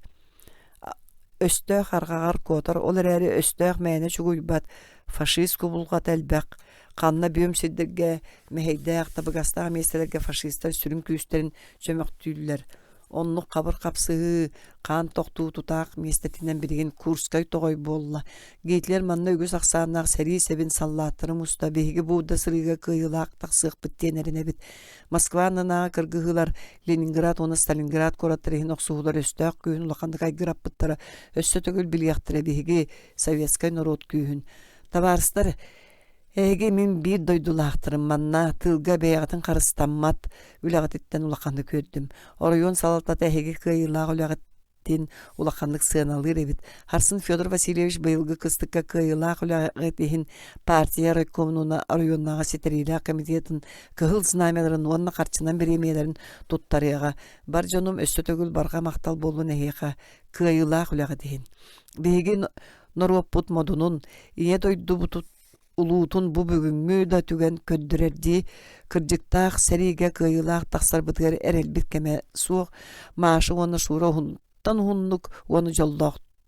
Speaker 1: Өстөөх арҕаҕар куотар, ол эрээри өстөөх мээнэ чугуйбат, фашист кубулҕата элбэх, ханна бүөм сирдэргэ мэһэйдээх, табыгастаах миэстэлэргэ фашистар сүрүн күүстэрин чөмөхтүүллэр. Оннук хабыр хапсыһыы, хаан тохтуу тутаах миэстэтинэн билигин Курскай тоҕой буолла. Гитлер манна үгүс ахсааннаах сэрии сэбин саллааттары муста, биһиги бу да сырыыга кыайыылаах тахсыахпыт диэн эрэнэбит. Москва аннынааҕы кыргыһыылар Ленинград уонна Сталинград куораттар иһин охсуһуулар өстөөх күүһүн улаханнык айгыраппыттара өссө төгүл билиэхтэрэ биһиги советскай норуот күүһүн. Табаарыстар, эһиги мин биир дойдулаахтарым манна тыылга бэйэҕитин харыстаммат үлэҕититтэн улаханнык үөрдүм. Оройуон салалтата эһиги кыайыылаах үлэҕит тин улаханнык сыаналыыр эбит. Харсын Федор Васильевич быйылгы кыстыкка кыайыылаах үлэҕит иһин партия райкомун оройуоннааҕы ситэриилээх комитетын кыһыл знамяларын уонна харчынан бириэмийэлэрин туттарыаҕа. Бар дьонум өссө төгүл барҕа махтал буоллун эһиэхэ кыайыылаах үлэҕит иһин. Биһиги норуоппут модунун, ийэ дойдубутут. улуутун бу бүгүҥҥү да түгэн көрдөрөрдии кырдьыктаах сэриигэ кыайыылаах тахсарбытыгар эрэлбит кэмэ суох Маша уонна Шура уһунтан уһуннук уонна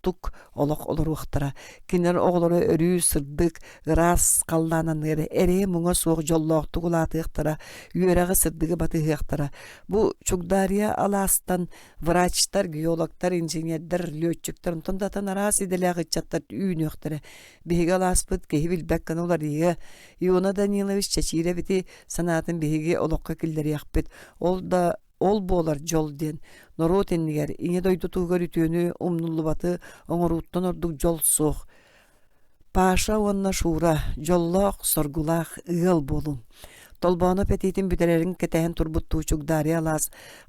Speaker 1: дьоллоохтук олох олоруохтара. Кинилэр оҕолоро өрүү сырдык, ыраас халлааннаныар эрэйэ-муҥа суох дьоллоохтук улаатыахтара, үөрэҕи сырдыгы батыһыахтара. Бу Чугдаарыйа алаастан врачтар, геологтар, инженердэр, лүөччүктэр, онтон да атын араас идэлээх ыччаттар үүнүөхтэрэ. Биһиги алааспыт киһи билбэт гына уларыйыа. Иона Данилович Чэчиирэбити санаатын биһиги олоххо киллэриэхпит. Ол да ол буолар дьол диэн норуот иннигэр ийэ дойдутугар үтүөнү умнуллубаты оҥорууттан ордук дьол суох. Паша уонна Шура дьоллоох, соргулаах ыал буолуҥ. Толбооноп этиитин бүтэрэрин кэтэһэн турбуттуу Чугдаарыйа алаас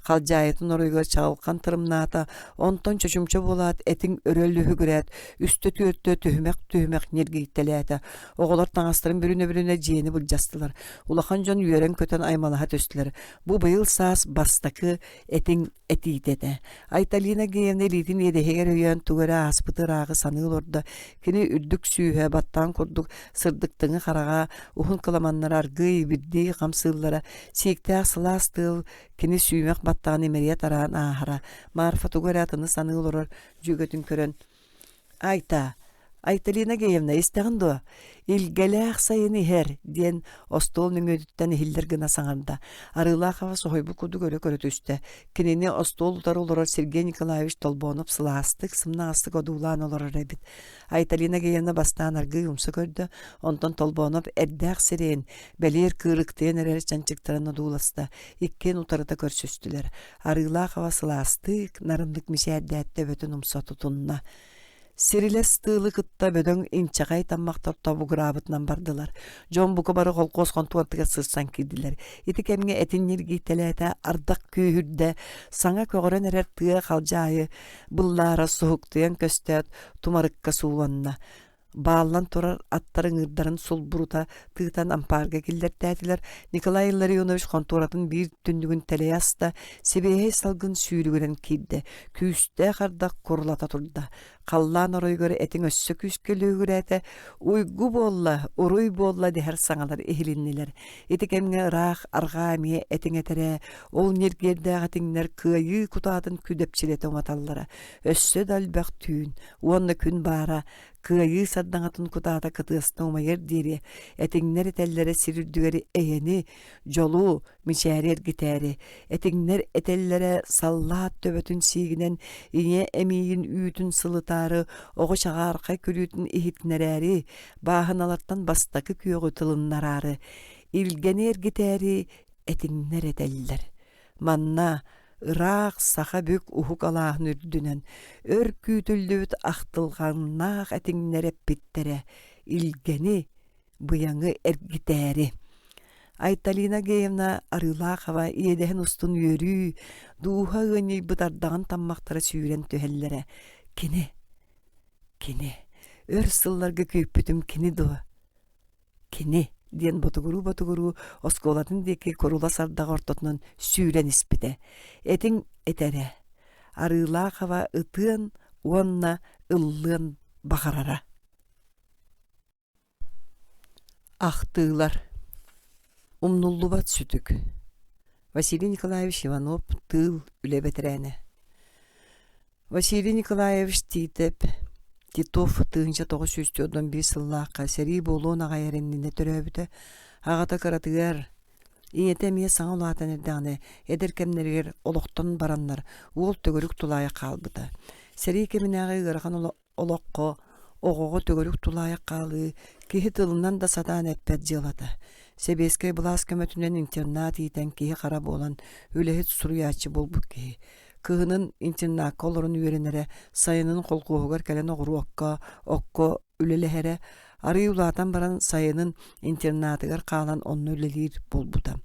Speaker 1: халдьаайытын оройугар чаҕылхан тырымнаата, онтон чочумча буолаат этиҥ өрө лүһүгүрээт, үстэ-түөртэ түһүмэх-түһүмэх ньиргийтэлээтэ. Оҕолор таҥастарын бүрүнэ-бүрүнэ дьиэни былдьастылар. Улахан дьон үөрэн-көтөн аймалаһа түстүлэр. Бу быйыл саас бастакы этиҥ этиитэ этэ. Айталина Геевна илиитин иэдэһигэр өйөөн тугу эрэ ааспыты ырааҕы саныы олордо. Кини үрдүк сүүһэ, баттаан курдук сырдыктыҥы хараҕа, уһун кыламаннара аргыый ибирдии хамсыыллара, сииктээх сылаас тыал кини сүүмэх баттаҕын имэрийэ тараан ааһара. Марфа тугу эрэ атыны саныы олорор дьүөгэтин көрөн Айта, Айталина Геевна, истэҕин дуо? Илгэлээх сайын иһэр, диэн остуол нөҥүөтүттэн иһиллэр гына саҥарда. Арыылаахова соһуйбут курдук өрө көрө түстэ. Кинини остуол утары олорор Сергей Николаевич Толбонов сылаастык, сымнаҕастык одуулаан олорор эбит. Айталина Геевна бастаан аргыый умса көрдө, онтон Толбонов эрдээх сирэйин, бэлиэр кыырыктыйан эрэр чанчыктарын одууласта. Иккиэн утарыта көрсүстүлэр. Арыылаахова сылаастык, нарыннык мичээрдээт төбөтүн умса тутунна. Сирилэс тыалы кытта бөдөҥ инчэҕэй таммахтар тобугураабытынан бардылар. Дьон бука бары холкуос хонтуортугар сырсан киирдилэр. Ити кэмҥэ этин ньиргийтэлээтэ, ардах күүһүрдэ, саҥа көҕөрөн эрэр тыа халдьаайы быллаара суһуктуйан көстөөт, тумарыкка сууланна. Бааллан турар аттар ыҥыырдарын сулбурута тыытан ампаарга киллэртээтилэр. Николай Илларионович хонтуоратын биир түннүгүн тэлэйэ аста, сибиэһэй салгын сүүрүгүрэн киирдэ, күүстээх ардах курулата турда. Халлаан оройугар этиҥ өссө күүскэ лүһүгүрээтэ, «Уйгу буолла, уруй буолла» дэһэр саҥалар иһилиннилэр. Ити кэмҥэ ыраах арҕаа эмиэ этиҥ этэрэ, ол ньиргиэрдээх этиҥнэр кыайыы кутаатын күдэпчилэтэ уматаллара. Өссө да элбэх түүн уонна күн баара кыайыы сардаҥатын кутаата кытыаста умайар диэри этиҥнэр этэллэрэ сир үрдүгэр эйэни, дьолу, мичээри эргитээри, этиҥнэр этэллэрэ саллаат төбөтүн сиигинэн ийэ эмиийин үүтүн сылытаары, оҕо чаҕаархай күлүүтүн иһитинэрээри, бааһыналартан бастакы күөҕү тылыннараары, илгэни эргитээри этиҥнэр этэллэр. Манна ыраах саха бүк уһук алааһын үрдүнэн өр күүтүллүбүт ахтылҕаннаах этиҥнэр эппиттэрэ илгэни, быйаҥы эргитээри. Айталина Геевна Арыылаахова иэдэһин устун үөрүү, дууһа ыанньыйбыт ардаҕын таммахтара сүүрэн түһэллэрэ. Кини, кини, өр сылларга күүппүтүм кини дуо? Кини диэн ботугуруу-ботугуруу оскуолатын диэки курулас ардаҕа ортотунан сүүрэн испитэ. Этиҥ этэрэ, Арыылаахова ытыан уонна ыллыан баҕарара. Ахтыылар Умнуллубат сүтүк Василий Николаевич Иванов тыыл үлэ бэтэрээнэ Василий Николаевич Тиитэп Титов 1941 сыллаахха сэрии буолуон аҕай эрэ иннинэ төрөөбүтэ. Аҕата кыратыгар, ийэтэ эмиэ саҥа улаатан эрдэҕинэ, эдэр кэмнэригэр олохтон бараннар, уол төгүрүк тулаайах хаалбыта. Сэрии кэминээҕи ыарахан олоххо оҕоҕо төгүрүк тулаайах хаалыы киһи тылынан да сатаан эппэт дьыалата. Сэбиэскэй былаас көмөтүнэн интернат иитэн киһи-хара буолан үлэһит суруйааччы буолбут киһи. Кыһынын интернакка олорон үөрэнэрэ, сайынын холкуоһугар кэлэн оҕуруокка, окко үлэлэһэрэ, арыый улаатан баран сайынын интернатыгар хаалан онно үлэлиир буолбута.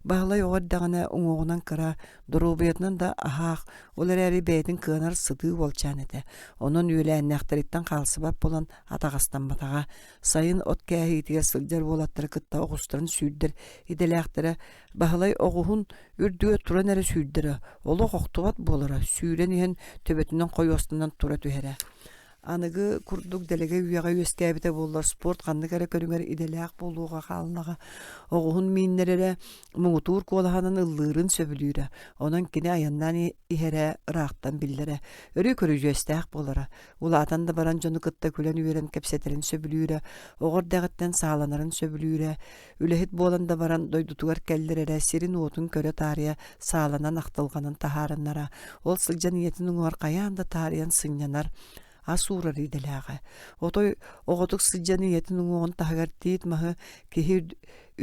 Speaker 1: Баһылай оҕо эрдэҕинэ уҥуоҕунан кыра, доруобуйатынан да аһаах, ол эрээри бэйэтин кыанар сытыы уолчаан этэ. Онон үөлээннээхтэриттэн хаалсыбат буолан атаҕастамматаҕа. Сайын от кээһиитигэр сылдьар уолаттары кытта оҕустарын сүүрдэр идэлээхтэрэ. Баһылай оҕуһун үрдүгэр туран эрэ сүүрдэрэ, олох охтубат буолара, сүүрэн иһэн төбөтүнэн хойуостанан тура түһэрэ. Аныгы курдук дэлэгэй үйэҕэ үөскээбитэ буоллар, спорт ханнык эрэ көрүҥэр идэлээх буолуоҕа хааллаҕа. Оҕуһун мииннэрэрэ, муҥутуур куолаһынан ыллыырын сөбүлүүрэ. Онон кини айаннаан иһэрэ ыраахтан биллэрэ. Өрүү көрүдьүөстээх буолара. Улаатан да баран дьону кытта күлэн-үөрэн кэпсэтэрин сөбүлүүрэ. Оҕо эрдэҕиттэн сааланарын сөбүлүүрэ. Үлэһит буолан да баран дойдутугар кэллэр эрэ сирин-уотун көрө таарыйа сааланан ахтылҕанын таһаарынара. Ол сылдьан ийэтин уҥуоҕар хайаан да таарыйан сынньанар ас уурар идэлээҕэ. Отой оҕотук сылдьан ийэтин уҥуоҕун таһыгар тиит маһы киһи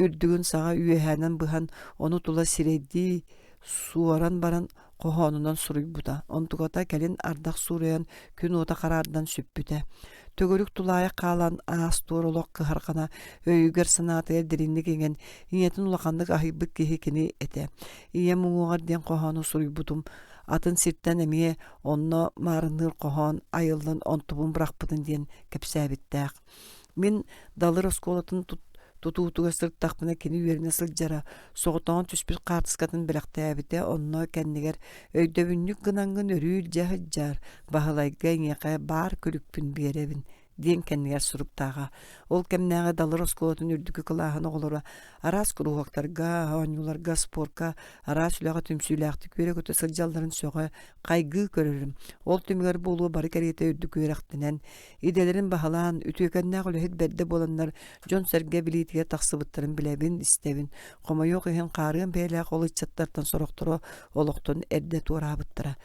Speaker 1: үрдүгүн саҕа үөһээнэн быһан, ону тула сирэйдии суоран баран хоһоонунан суруйбута. Онтуката кэлин ардах суурайан, күн уота хараардан сүппүтэ. Төгүрүк тулаайах хаалан аас-туор олох кыһарҕана өйүгэр-санаатыгар дириҥник иҥэн, ийэтин улаханнык аһыйбыт киһи кини этэ. Ийэм уҥуоҕар диэн хоһоону суруйбутум атын сиртэн эмиэ онно маарынныыр хоһоон айыллан онтубун бырахпытын диэн кэпсээбиттээх. Мин Далыр оскуолатын тутуутугар сырыттахпына кини үөрэнэ сылдьара, соҕотоҕун түспүт хаартыскатын бэлэхтээбитэ, онно кэннигэр «Өйдөбүнньүк гынаҥҥын өрүү илдьэ сылдьаар, Баһылайга эйиэхэ баар күлүкпүн биэрэбин» диэн кэннигэр суруктааҕа. Ол кэмнээҕи Далыр оскуолатын үрдүкү кылааһын оҕолоро араас куруһуоктарга, оонньууларга, спорка, араас үлэҕэ түмсүүлээхтик үөрэ-көтө сылдьалларын сөҕө, хайгыы көрөрүм. Ол түмүгэр буолуо бары кэриэтэ үрдүк үөрэхтэнэн, идэлэрин баһылаан, үтүөкэннээх үлэһит бэрдэ буоланнар дьон-сэргэ билиитигэр тахсыбыттарын билэбин, истэбин. Хомойуох иһин, хаарыан бэйэлээх ол ыччаттартан сорохторо олохтон эрдэ туораабыттара.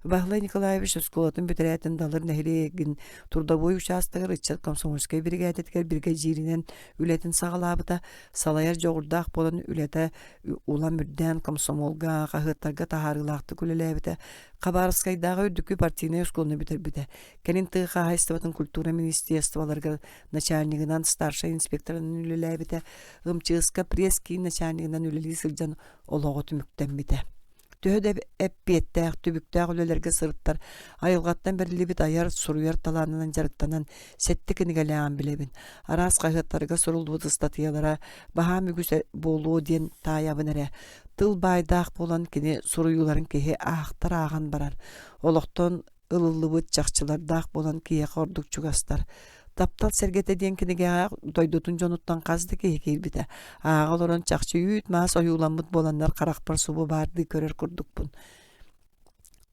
Speaker 1: Баһылай Николаевич оскуолатын бүтэрээтин Далыр нэһилиэгин трудовой учаастагар ыччат комсомольскай биригээдэтигэр биригэдьииринэн үлэтин саҕалаабыта, салайар дьоҕурдаах буолан үлэтэ улам үрдээн комсомолга, хаһыаттарга таһаарыылаахтык үлэлээбитэ, Хабаровскайдааҕы үрдүкү партийнай оскуоланы бүтэрбитэ. Кэлин тыа хаһаайыстыбатын культура министерстволарыгар начальнигынан, старшай инспекторынан үлэлээбитэ, МЧС-ка пресс-киин начальнигынан үлэлии сылдьан олоҕо түмүктэммитэ. Төһө да эппиэттээх, түбүктээх үлэлэргэ сырыттар, айылҕаттан бэриллибит айар, суруйар талаанынан дьарыктанан сэттэ кинигэлээҕин билэбин. Араас хаһыаттарга суруллубут ыстатыйалара баһаам үгүс буолуо диэн таайабын эрэ. Тыл баайдаах буолан кини суруйууларын киһи аахтар ааҕан барар. Олохтон ылыллыбыт чахчылардаах буолан киһиэхэ ордук чугастар. Таптал сэргэтэ диэн кинигэҕэ дойдутун дьонуттан хас да киһи киирбитэ. Ааҕа олорон чахчы үүт-маас ойууламмыт буоланнар харахпар субу баардыы көрөр курдукпун.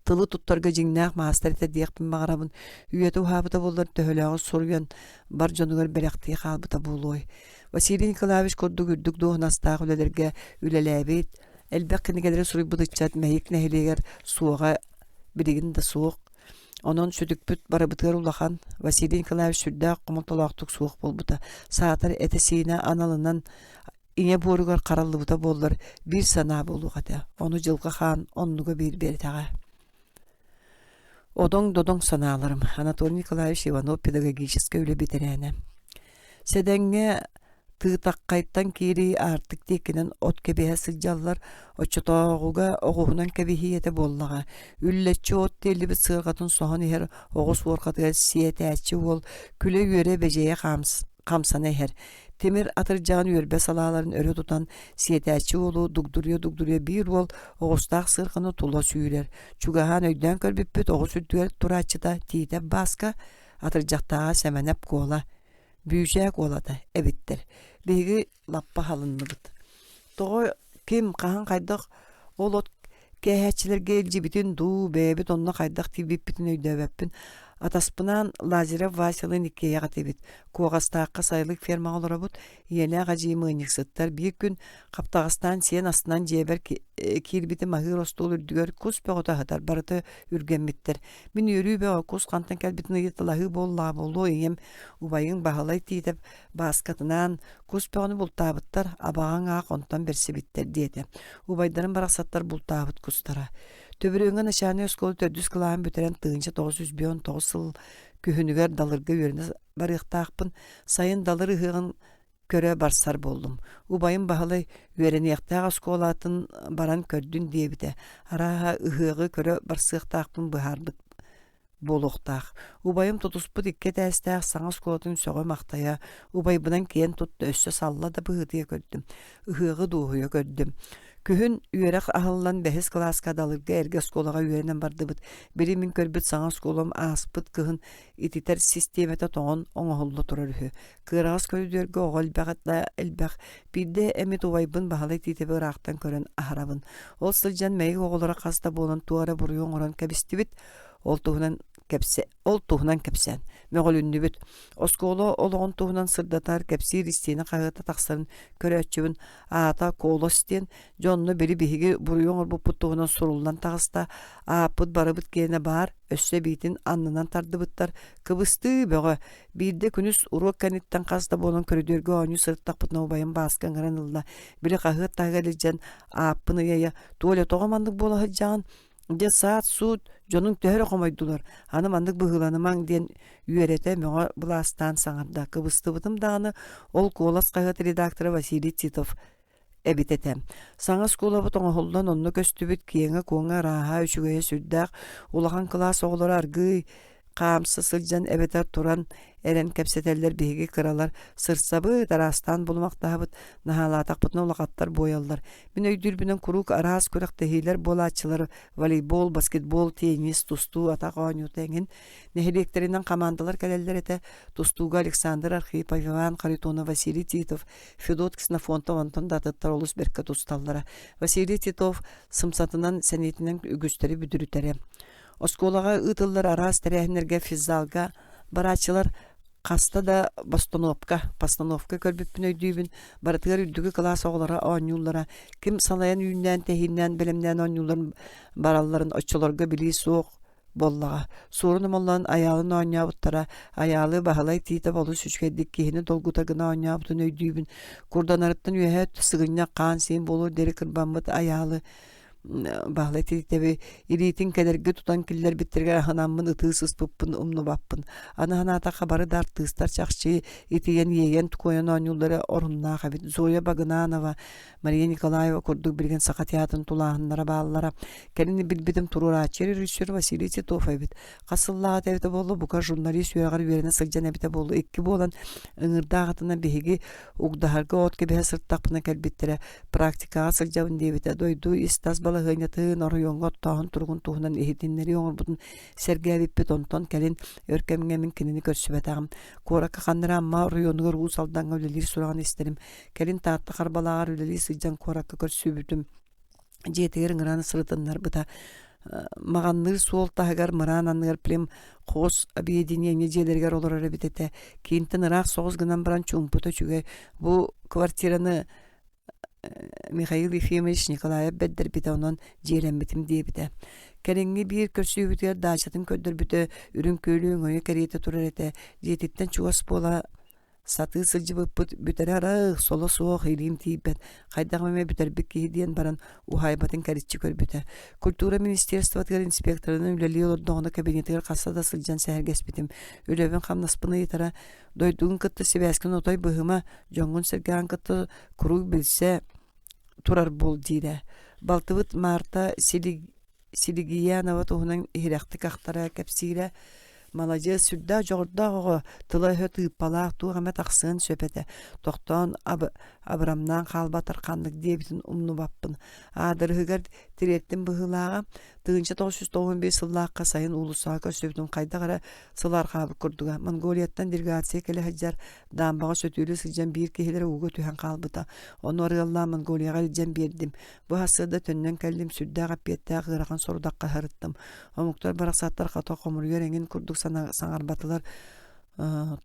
Speaker 1: Тылы туттарга дьиҥнээх маастар этэ диэхпин баҕарабын. Үйэтэ уһаабыта буоллар төһөлөөҕү суруйан бар дьонугар бэлэхтии хаалбыта буолуой. Василий Николаевич курдук үрдүк дуоһунастаах үлэлэргэ үлэлээбит, элбэх кинигэлэри суруйбут ыччат Мэйик нэһилиэгэр суоҕа билигин да суох. Онон сүтүкпүт барыбытыгар улахан. Василий Николаевич сүрдээх хомолтолоохтук суох буолбута. Саатар этэ-сиинэ аналынан ийэ буоругар хараллыбыта буоллар, биир санаа буолуох этэ. Ону Дьылҕа Хаан оннуга биэрбэтэҕэ. Одоҥ-додоҥ санааларым. Анатолий Николаевич Иванов педагогическай үлэ бэтэрээнэ. Сэдэҥҥэ Тыытаххайтан киирии аартык диэкинэн от кэбиһэ сылдьаллар, оччотооҕуга оҕуһунан кэбиһии этэ буоллаҕа. Үллэччи от тиэллибит сыарҕатын соһон иһэр оҕус уорҕатыгар сиэтээччи уол күлэ-үөрэ бэдьэйэ хамсана иһэр. Тимир атырдьаҕын үөрбэ салааларын өрө тутан сиэтээччи уолу дугдуруйа-дугдуруйа биир уол оҕустаах сыарҕаны тула сүүрэр. Чугаһаан өйдөөн көрбүппүт оҕус үрдүгэр турааччыта Тиитэп Бааска, атырдьахтааҕа Сэмэнэп Куола Бүүчээк уолата эбиттэр. Биһиги лаппа аһылынныбыт. Тоҕо ким, хаһан, хайдах ол от кээһээччилэргэ илдьибитин дуу, бэйэбит онно хайдах тиийбиппитин өйдөөбөппүн. Атаспынаан Лазарев Васялыын иккиэйэх этибит. Куоҕастаахха сайылык фермаҕа олоробут. Ийэлээх эдьиийим ыанньыксыттар. Биир күн хаптаҕастаан сиэн астынан дьиэбэр киирбитим аһыыр остуол үрдүгэр кус бөҕөтө аһатар, барыта үргэммиттэр. Мин үөрүү бөҕө кус хантан кэлбитин ыйыталаһыы буоллаҕа буолуо ийэм Убайыҥ Баһылай Тиитэп Бааскатынаан кус бөҕөнү бултаабыттар, абаҕаҥ аах онтон бэрсибиттэр диэтэ. Убайдарым барахсаттар бултаабыт кустара. Төбүрүөҥҥэ начальнай оскуола төрдүс кылааһын бүтэрэн 1959 сыл күһүнүгэр Далырга үөрэнэ барыахтаахпын. Сайын Далыр ыһыаҕын көрө барсар буоллум. Убайым Баһылай үөрэниэхтээх оскуолатын баран көрдүн диэбитэ. Арааһа ыһыаҕы көрө барсыахтаахпын быһаарбыт буолуохтаах. Убайым тутуспут икки этээстээх саҥа оскуолатын сөҕө-махтайа, убайбынан киэн тутта өссө салла да быһыытыйа көрдүм. Ыһыаҕы дуоһуйа көрдүм. Күһүн үөрэх аһыллан бэһис кылааска Далырга эргэ оскуолаҕа үөрэнэн бардыбыт. Били мин көрбүт саҥа оскуолам ааспыт кыһын ититэр систиэмэтэ тоҥон оҥоһулла турар үһү. Кыараҕас көрүдүөргэ оҕо элбэх да элбэх. Биирдэ эмит убайбын Баһылай Тиитэби ыраахтан көрөн аһарабын. Ол сылдьан мэйик оҕолоро хас да буолан туох эрэ буруйу оҥорон кэбистибит. Ол туһунан кэпсэ ол туһунан кэпсээн мөҕүлүннүбүт. Оскуола олоҕун туһунан сырдатар, кэпсиир истиэнэ хаһыата тахсарын көрөөччүбүн аата Колос диэн, дьэ онно били биһиги буруйу оҥорбуппут туһунан суруллан таҕыста, ааппыт барыбыт киэнэ баар, өссө эбиитин аннынан тардыбыттар, кыбыстыы бөҕө. Биирдэ күнүс уруок кэнниттэн хас да буолан көрүдүөргэ оонньуу сырыттахпытына убайым Бааска ыҥыран ылла, били хаһыат таһыгар илдьэн ааппын ыйа-ыйа, «Толя, тоҕо маннык буола сылдьаҕын? Дьэ саат-суут дьонуҥ төһө эрэ хомойдулар, аны маннык быһыыланымаҥ» диэн үөрэтэ, мөҕө былаастаан саҥарда. Кыбыстыбытым даҕаны, ол «Куолас» хаһыат редактора Василий Титов эбит этэ. Саҥа оскуолабыт оҥоһуллан онно көстүбүт киэҥэ-куоҥа ырааһа, үчүгэйэ сүрдээх, улахан кылаас оҕолоро аргыый хаамса сылдьан эбэтэр туран эрэн кэпсэтэллэр биһиги кыралар сырсабыт, араастаан булумахтаһабыт, наһаалаатахпытына улахаттар буойаллар. Мин өйдүүрбүнэн куруук араас күрэхтэһиилэр буолааччылар волейбол, баскетбол, теннис, тустуу, атах оонньуута эҥин. Нэһилиэктэринэн хамаандалар кэлэллэр этэ. Тустууга Александр Архипов, Иван Харитонов, Василий Титов, Федот Ксенофонтов онтон да атыттар олус бэркэ тусталлара. Василий Титов сымсатынан, сэниэтинэн үгүстэри бүдүрүтэрэ. Оскуолаҕа ыытыллар араас тэрээһиннэргэ физзалга барааччылар хаста да постановка, постановка көрбүппүн өйдүүбүн. Барытыгар үрдүкү кылаас оҕолоро оонньууллара. Ким салайан үүннээн-тэһииннээн бэлэмнээн оонньуулларын баралларын оччолорго билии суох буоллаҕа. Суорун Омоллоон Айаалын оонньообуттара. Айаалы Баһылай Тиитэп олус үчүгэйдик киһини долгута гына оонньообутун өйдүүбүн. Курданарыттан үөһэ сыгынньах хаан-сиин буолуор диэри кырбаммыт Айаалы Баһылай Тиитэби илиитин кэлэргэ тутан киллэрбиттэригэр аһынаммын ытыы сыспыппын умнубаппын. Аны санаатахха бары да артыыстар чахчы итийэн иэйэн-туойан оонньууллара оруннаах эбит. Зоя Багынанова, Мария Николаева курдук билигин Саха театрын тулааһыннара бааллара. Кэлин билбитим туруорааччы режиссер Василий Титов эбит. Хас сыллааҕыта эбитэ буолла, бука журналист үөрэҕэр үөрэнэ сылдьан эбитэ буолла. Икки буолан ыҥырдаах атынан биһиги Угдаһарга от кэбиһэ сырыттахпына кэлбиттэрэ, практикаҕа сылдьабын диэбитэ, дойду ис-тас балаһыанньатын, оройуоҥҥа оттооһун туругун туһунан иһитиннэрии оҥорбутун сэргээбиппит, онтон кэлин өр кэмҥэ мин кинини көрсүбэтэҕим. Куоракка ханна эрэ Амма оройуонугар Уус Алдаҥҥа үлэлиир сураҕын истэрим. Кэлин Таатта Харбалааҕар үлэлии сылдьан куоракка көрсүбүтүм. Дьиэтигэр ыҥыран сырытыннарбыта. Маҕанныыр суол таһыгар мыраан анныгар племхоз объединение дьиэлэригэр олорор эбит этэ. Киинтэн ыраах соҕус гынан баран чуумпута үчүгэй. Бу квартираны Михаил Ефимович Николаев бэрдэрбитэ, онон дьиэлэммитим диэбитэ. Кэлиҥҥи биир көрсүһүүбүтүгэр даачатын көрдөрбүтэ, үрүҥ күөлү өҥөйө кэриэтэ турар этэ. Дьиэтиттэн чугас буола Сатыы сылдьыбыппыт бүтэрэ арах, соло суох, илиим тиийбэт, хайдах эмэ бүтэрбит киһи диэн баран уһаайбатын кэриччи көрбүтэ. Культура министерствотыгар инспекторынан үлэлии олордоҕуна кабинетыгар хаста да сылдьан сэһэргэспитим. Үлэбин-хамнаспын ыйытара, дойдугун кытта сибээскин отой быһыма, дьоҥҥун-сэргэҕин кытта куруук билсэ турар буол диирэ. Балтыбыт Марта Силиг Силигиянова туһунан иһирэхтик ахтара, кэпсиирэ. Маладьыас, сүрдээх дьоҕурдаах оҕо, тыла-өһө тыыппалаах, туох эмэ тахсыан сөп этэ. Тохтоон абырамнаан хаалбатар ханнык диэбитин умнубаппын. Аадырыһыгар тириэртим быһыылааҕа. 1995 сыллаахха сайын уулуссаҕа көрсүбүтүм хайдах эрэ сылаарҕаабыт курдуга. Монголияттан делегация кэлэ сылдьар, даамбаҕа сөтүөлүү сылдьан биир киһилэрэ ууга түһэн хаалбыта. Ону арыаллаан Монголияҕа илдьэн биэрдим. Бу сарсыарда төннөн кэллим, сүрдээх эппиэттээх ыарахан сорудахха сырыттым. Омуктар барахсаттар хата хомуруйар эҥин курдук саҥарбатылар,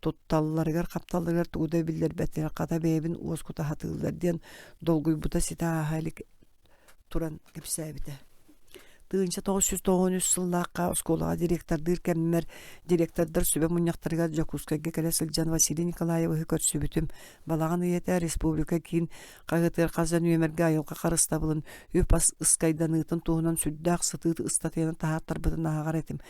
Speaker 1: тутталларыгар-хапталларыгар тугу да биллэрбэтилэр, хата бэйэбин уоскута сатыыллар диэн долгуйбута ситэ ааһа илик туран кэпсээбитэ. 1993 сыллаахха оскуолаҕа директордыыр кэммэр директордар сүбэ мунньахтарыгар Дьокуускайга кэлэ сылдьан Василий Николаевиһы көрсүбүтүм. Балаҕан ыйа этэ республика киин хаһыатыгар хас да нүөмэргэ айылҕа харыстабылын, үп-ас ыскайданыытын туһунан сүрдээх сытыы ыстатыйаны таһааттарбытын ааҕар этим.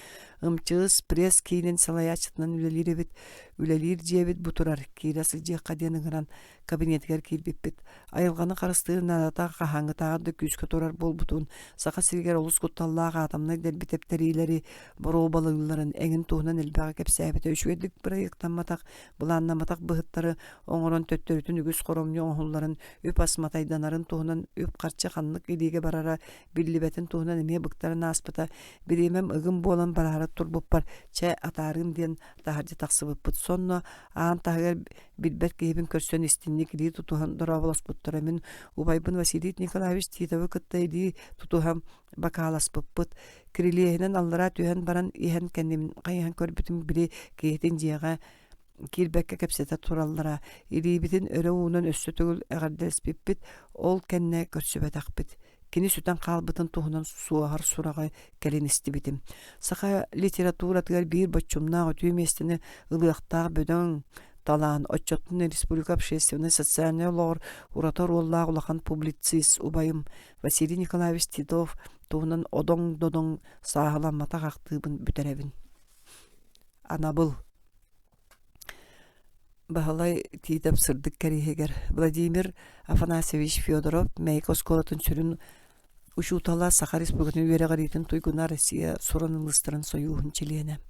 Speaker 1: МЧС пресс-киинин салайааччытынан үлэлиир эбит. Үлэлиир дьиэбит бу турар, киирэ сылдьыахха диэн ыҥыран кабинетыгар киирбиппит. Айылҕаны харыстыыр наадата хаһааҥҥытааҕар да күүскэ турар буолбутун, Саха сиригэр олус кутталлаах атомнай дэлби тэптэриилэри боруобалыылларын эҥин туһунан элбэҕи кэпсээбитэ. Үчүгэйдик бырайыактамматах, былааннамматах быһыттары оҥорон төттөрүтүн үгүс хоромньу оҥоһулларын, үп-ас матайданарын туһунан үп-харчы ханнык илиигэ барара биллибэтин туһунан эмиэ быктаран ааспыта. Бириэмэм ыгым буолан бараары турбуппар, чэ, атаарыым диэн таһырдьа тахсыбыппыт. Сонно аан таһыгар билбэт киһибин көрсөн истинник илии тутуһан дорооболоспуттара. Мин убайбын Василий Николаевич Титовы кытта илии тутуһан бакааласпыппыт. Кирилиэһинэн аллараа түһэн баран иһэн кэннибин хайыһан көрбүтүм били киһитин дьиэҕэ киирбэккэ кэпсэтэ тураллара. Илиибитин өрө уунан өссө төгүл эҕэрдэлэспиппит, ол кэннэ көрсүбэтэхпит. Кини сүтэн хаалбытын туһунан суоһар сураҕы кэлин истибитим. Саха литературатыгар биир боччумнаах үтүө миэстэни ылыахтаах бөдөҥ талаан, оччоттон республика общественнай социальнай олоҕор ураты оруоллаах улахан публицист убайым Василий Николаевич Титов туһунан одоҥ-додоҥ сааһыламматах ахтыыбын бүтэрэбин. Анабыл Баһылай Тиитэп сырдык кэриэһигэр Владимир Афанасьевич Федоров Мэйик оскуолатын сүрүн учуутала, Саха Республикатын үөрэҕириитин туйгуна, Россия суруналыыстарын сойууһун чилиэнэ.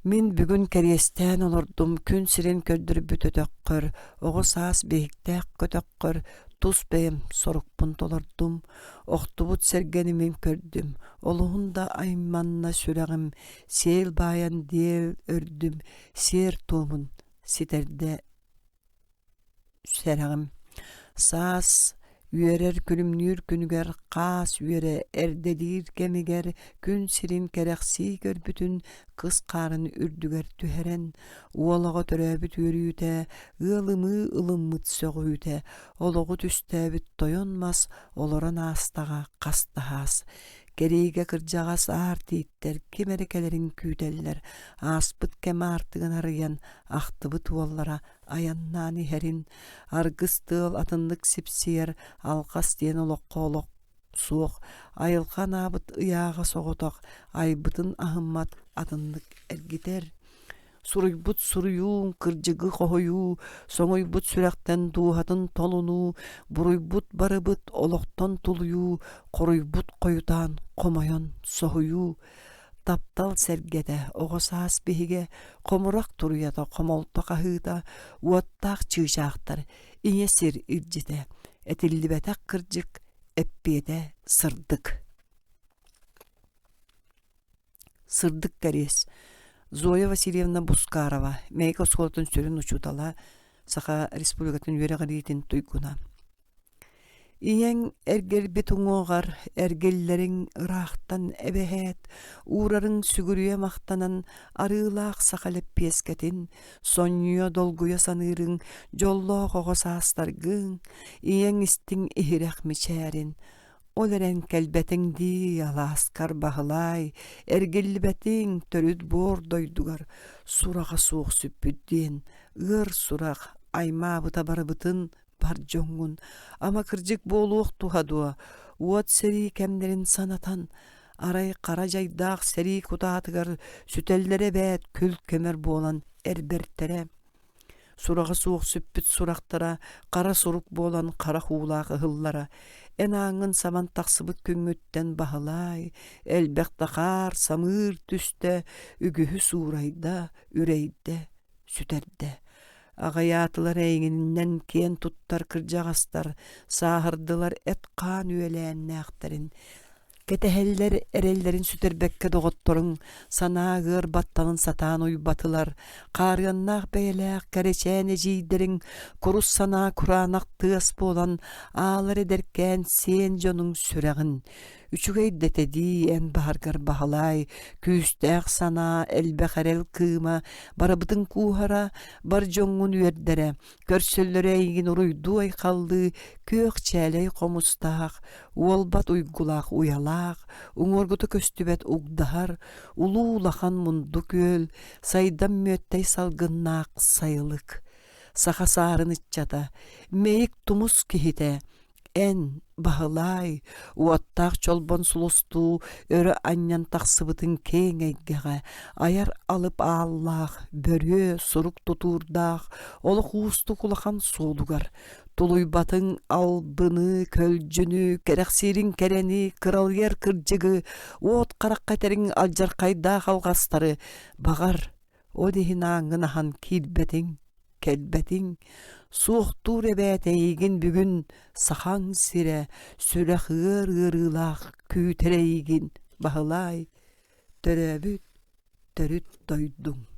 Speaker 1: Мин бүгүн кэриэстээн олордум күн сирин көрдөрбүт өтөххөр, оҕо саас биһиктээх көтөххөр тус бэйэм сорукпун толордум, охтубут сэргэни мин көрдүм, олуһун да айманна сүрэҕим, сиэл баайан диэл өрдүм, сиэр туомун ситэрдэ сэрэҕим. Саас үөрэр күлүмнүүр күнүгэр хаас үөрэ эрдэлиир кэмигэр күн сирин кэрэхсии көрбүтүн кыс хаарын үрдүгэр түһэрэн, уол оҕо төрөөбүт үөрүүтэ, ыал ымыы ылыммыт сөҕүүтэ, олоҕу түстээбит тойон мас олорон аастаҕа хас да хаас. Кэриигэ кырдьаҕас аар тииттэр ким эрэ кэлэрин күүтэллэр, ааспыт кэм аартыгын арыйан, ахтыбыт уоллара айаннаан иһэрин, аргыс тыал атыннык сипсийэр, алҕас диэн олоххо олох суох, айылҕа анаабыт ыйааҕа соҕотох, айбытын аһыммат атыннык эргитэр. Суруйбут суруйууҥ, кырдьыгы хоһуйуу, соҥуйбут сүрэхтэн дууһатын толунуу, буруйбут барыбыт олохтон тулуйуу, хоруйбут хойутаан хомойон соһуйуу, таптал сэргэтэ, оҕо саас биһигэ, хомурах туруйата, хомолто хаһыыта, уоттаах чыычаахтар, ийэ сир илдьитэ, этиллибэтэх кырдьык, эппиэтэ сырдык. Сырдык кэриэс Зоя Васильевна Бускарова, Мэйик оскуолатын сүрүн учуутала, Саха Республикатын үөрэҕириитин туйгуна. Ийэҥ эргэрбит уҥуоҕар эргиллэриҥ ыраахтан эбэһээт, уурарыҥ сүгүрүйэ махтанан арыылаах саха лэппиэскэтин, сонньуйа долгуйа саныырыҥ дьоллоох оҕо саастаргыҥ, ийэҥ истиҥ иһирэх мичээрин, Ол эрэн кэлбэтиҥ дии, алааскар Баһылаай, эргиллибэтиҥ төрүт буор дойдугар сураҕа суох сүппүт диэн ыар сурах аймаабыта барыбытын бар дьоҥҥун ама кырдьык буолуох туһа дуо уот сэрии кэмнэрин санатан арай хара дьайдаах сэрии кутаатыгар сүтэллэрэ эбээт күл көмөр буолан эрбэртэрэ Сураҕа суох сүппүт сурахтара хара сурук буолан харах уулаах ыһыллара. Эн ааҥҥын саман тахсыбыт күҥҥүттэн Баһылаай, элбэх да хаар, самыыр түстэ, үгүһү суурайда, үрэйдэ, сүтэрдэ. Аҕыйаатылар эйигиннэн киэн туттар кырдьаҕастар, сааһырдылар эт-хаан үөлээннээхтэрин Кэтэһэллэр эрэллэрин сүтэрбэккэ доҕотторуҥ санаа ыар батталын сатаан уйбатылар, хаарыаннаах бэйэлээх кэрэчээн эдьиийдэриҥ курус санаа кураанах тыас буолан аалар эдэркээн сиэн дьонуҥ сүрэҕин. Үчүгэй да этэ дии эн баһаргар Баһылаай, күүстээх санаа, элбэх эрэл кыыма, барыбытын кууһара, бар дьоҥҥун үөрдэрэ, Көрсөллөрө эйигин уруйдуу-айхаллыы күөх чээлэй хомустаах, уолбат уйгулаах уйалаах, уҥуоргута көстүбэт угдаһар, улуу улахан мунду күөл, сайдам мүөттэй салгыннаах сайылык. Саха саарын ыччата, мэйик тумус киһитэ, Эн, Баһылаай, уоттаах чолбон сулустуу өрө анньан тахсыбытыҥ киэҥ эйгэҕэ, айар алып ааллаах, бөрүө сурук тутуурдаах, олох уустук улахан суолугар, тулуйбатыҥ албыны, көлдьүнү, кэрэхсиириҥ кэрэни, кыралыйар кырдьыгы, уот харахха этэриҥ алдьархайдаах алҕастары, баҕар, ол иһин ааҥҥын аһан киирбэтиҥ, кэлбэтиҥ, суохтуур эбээт эйигин бүгүн Сахаҥ сирэ сүрэх ыар ыарыылаах күүтэр эйигин, Баһылаай, төрөөбүт төрүт дойдуҥ.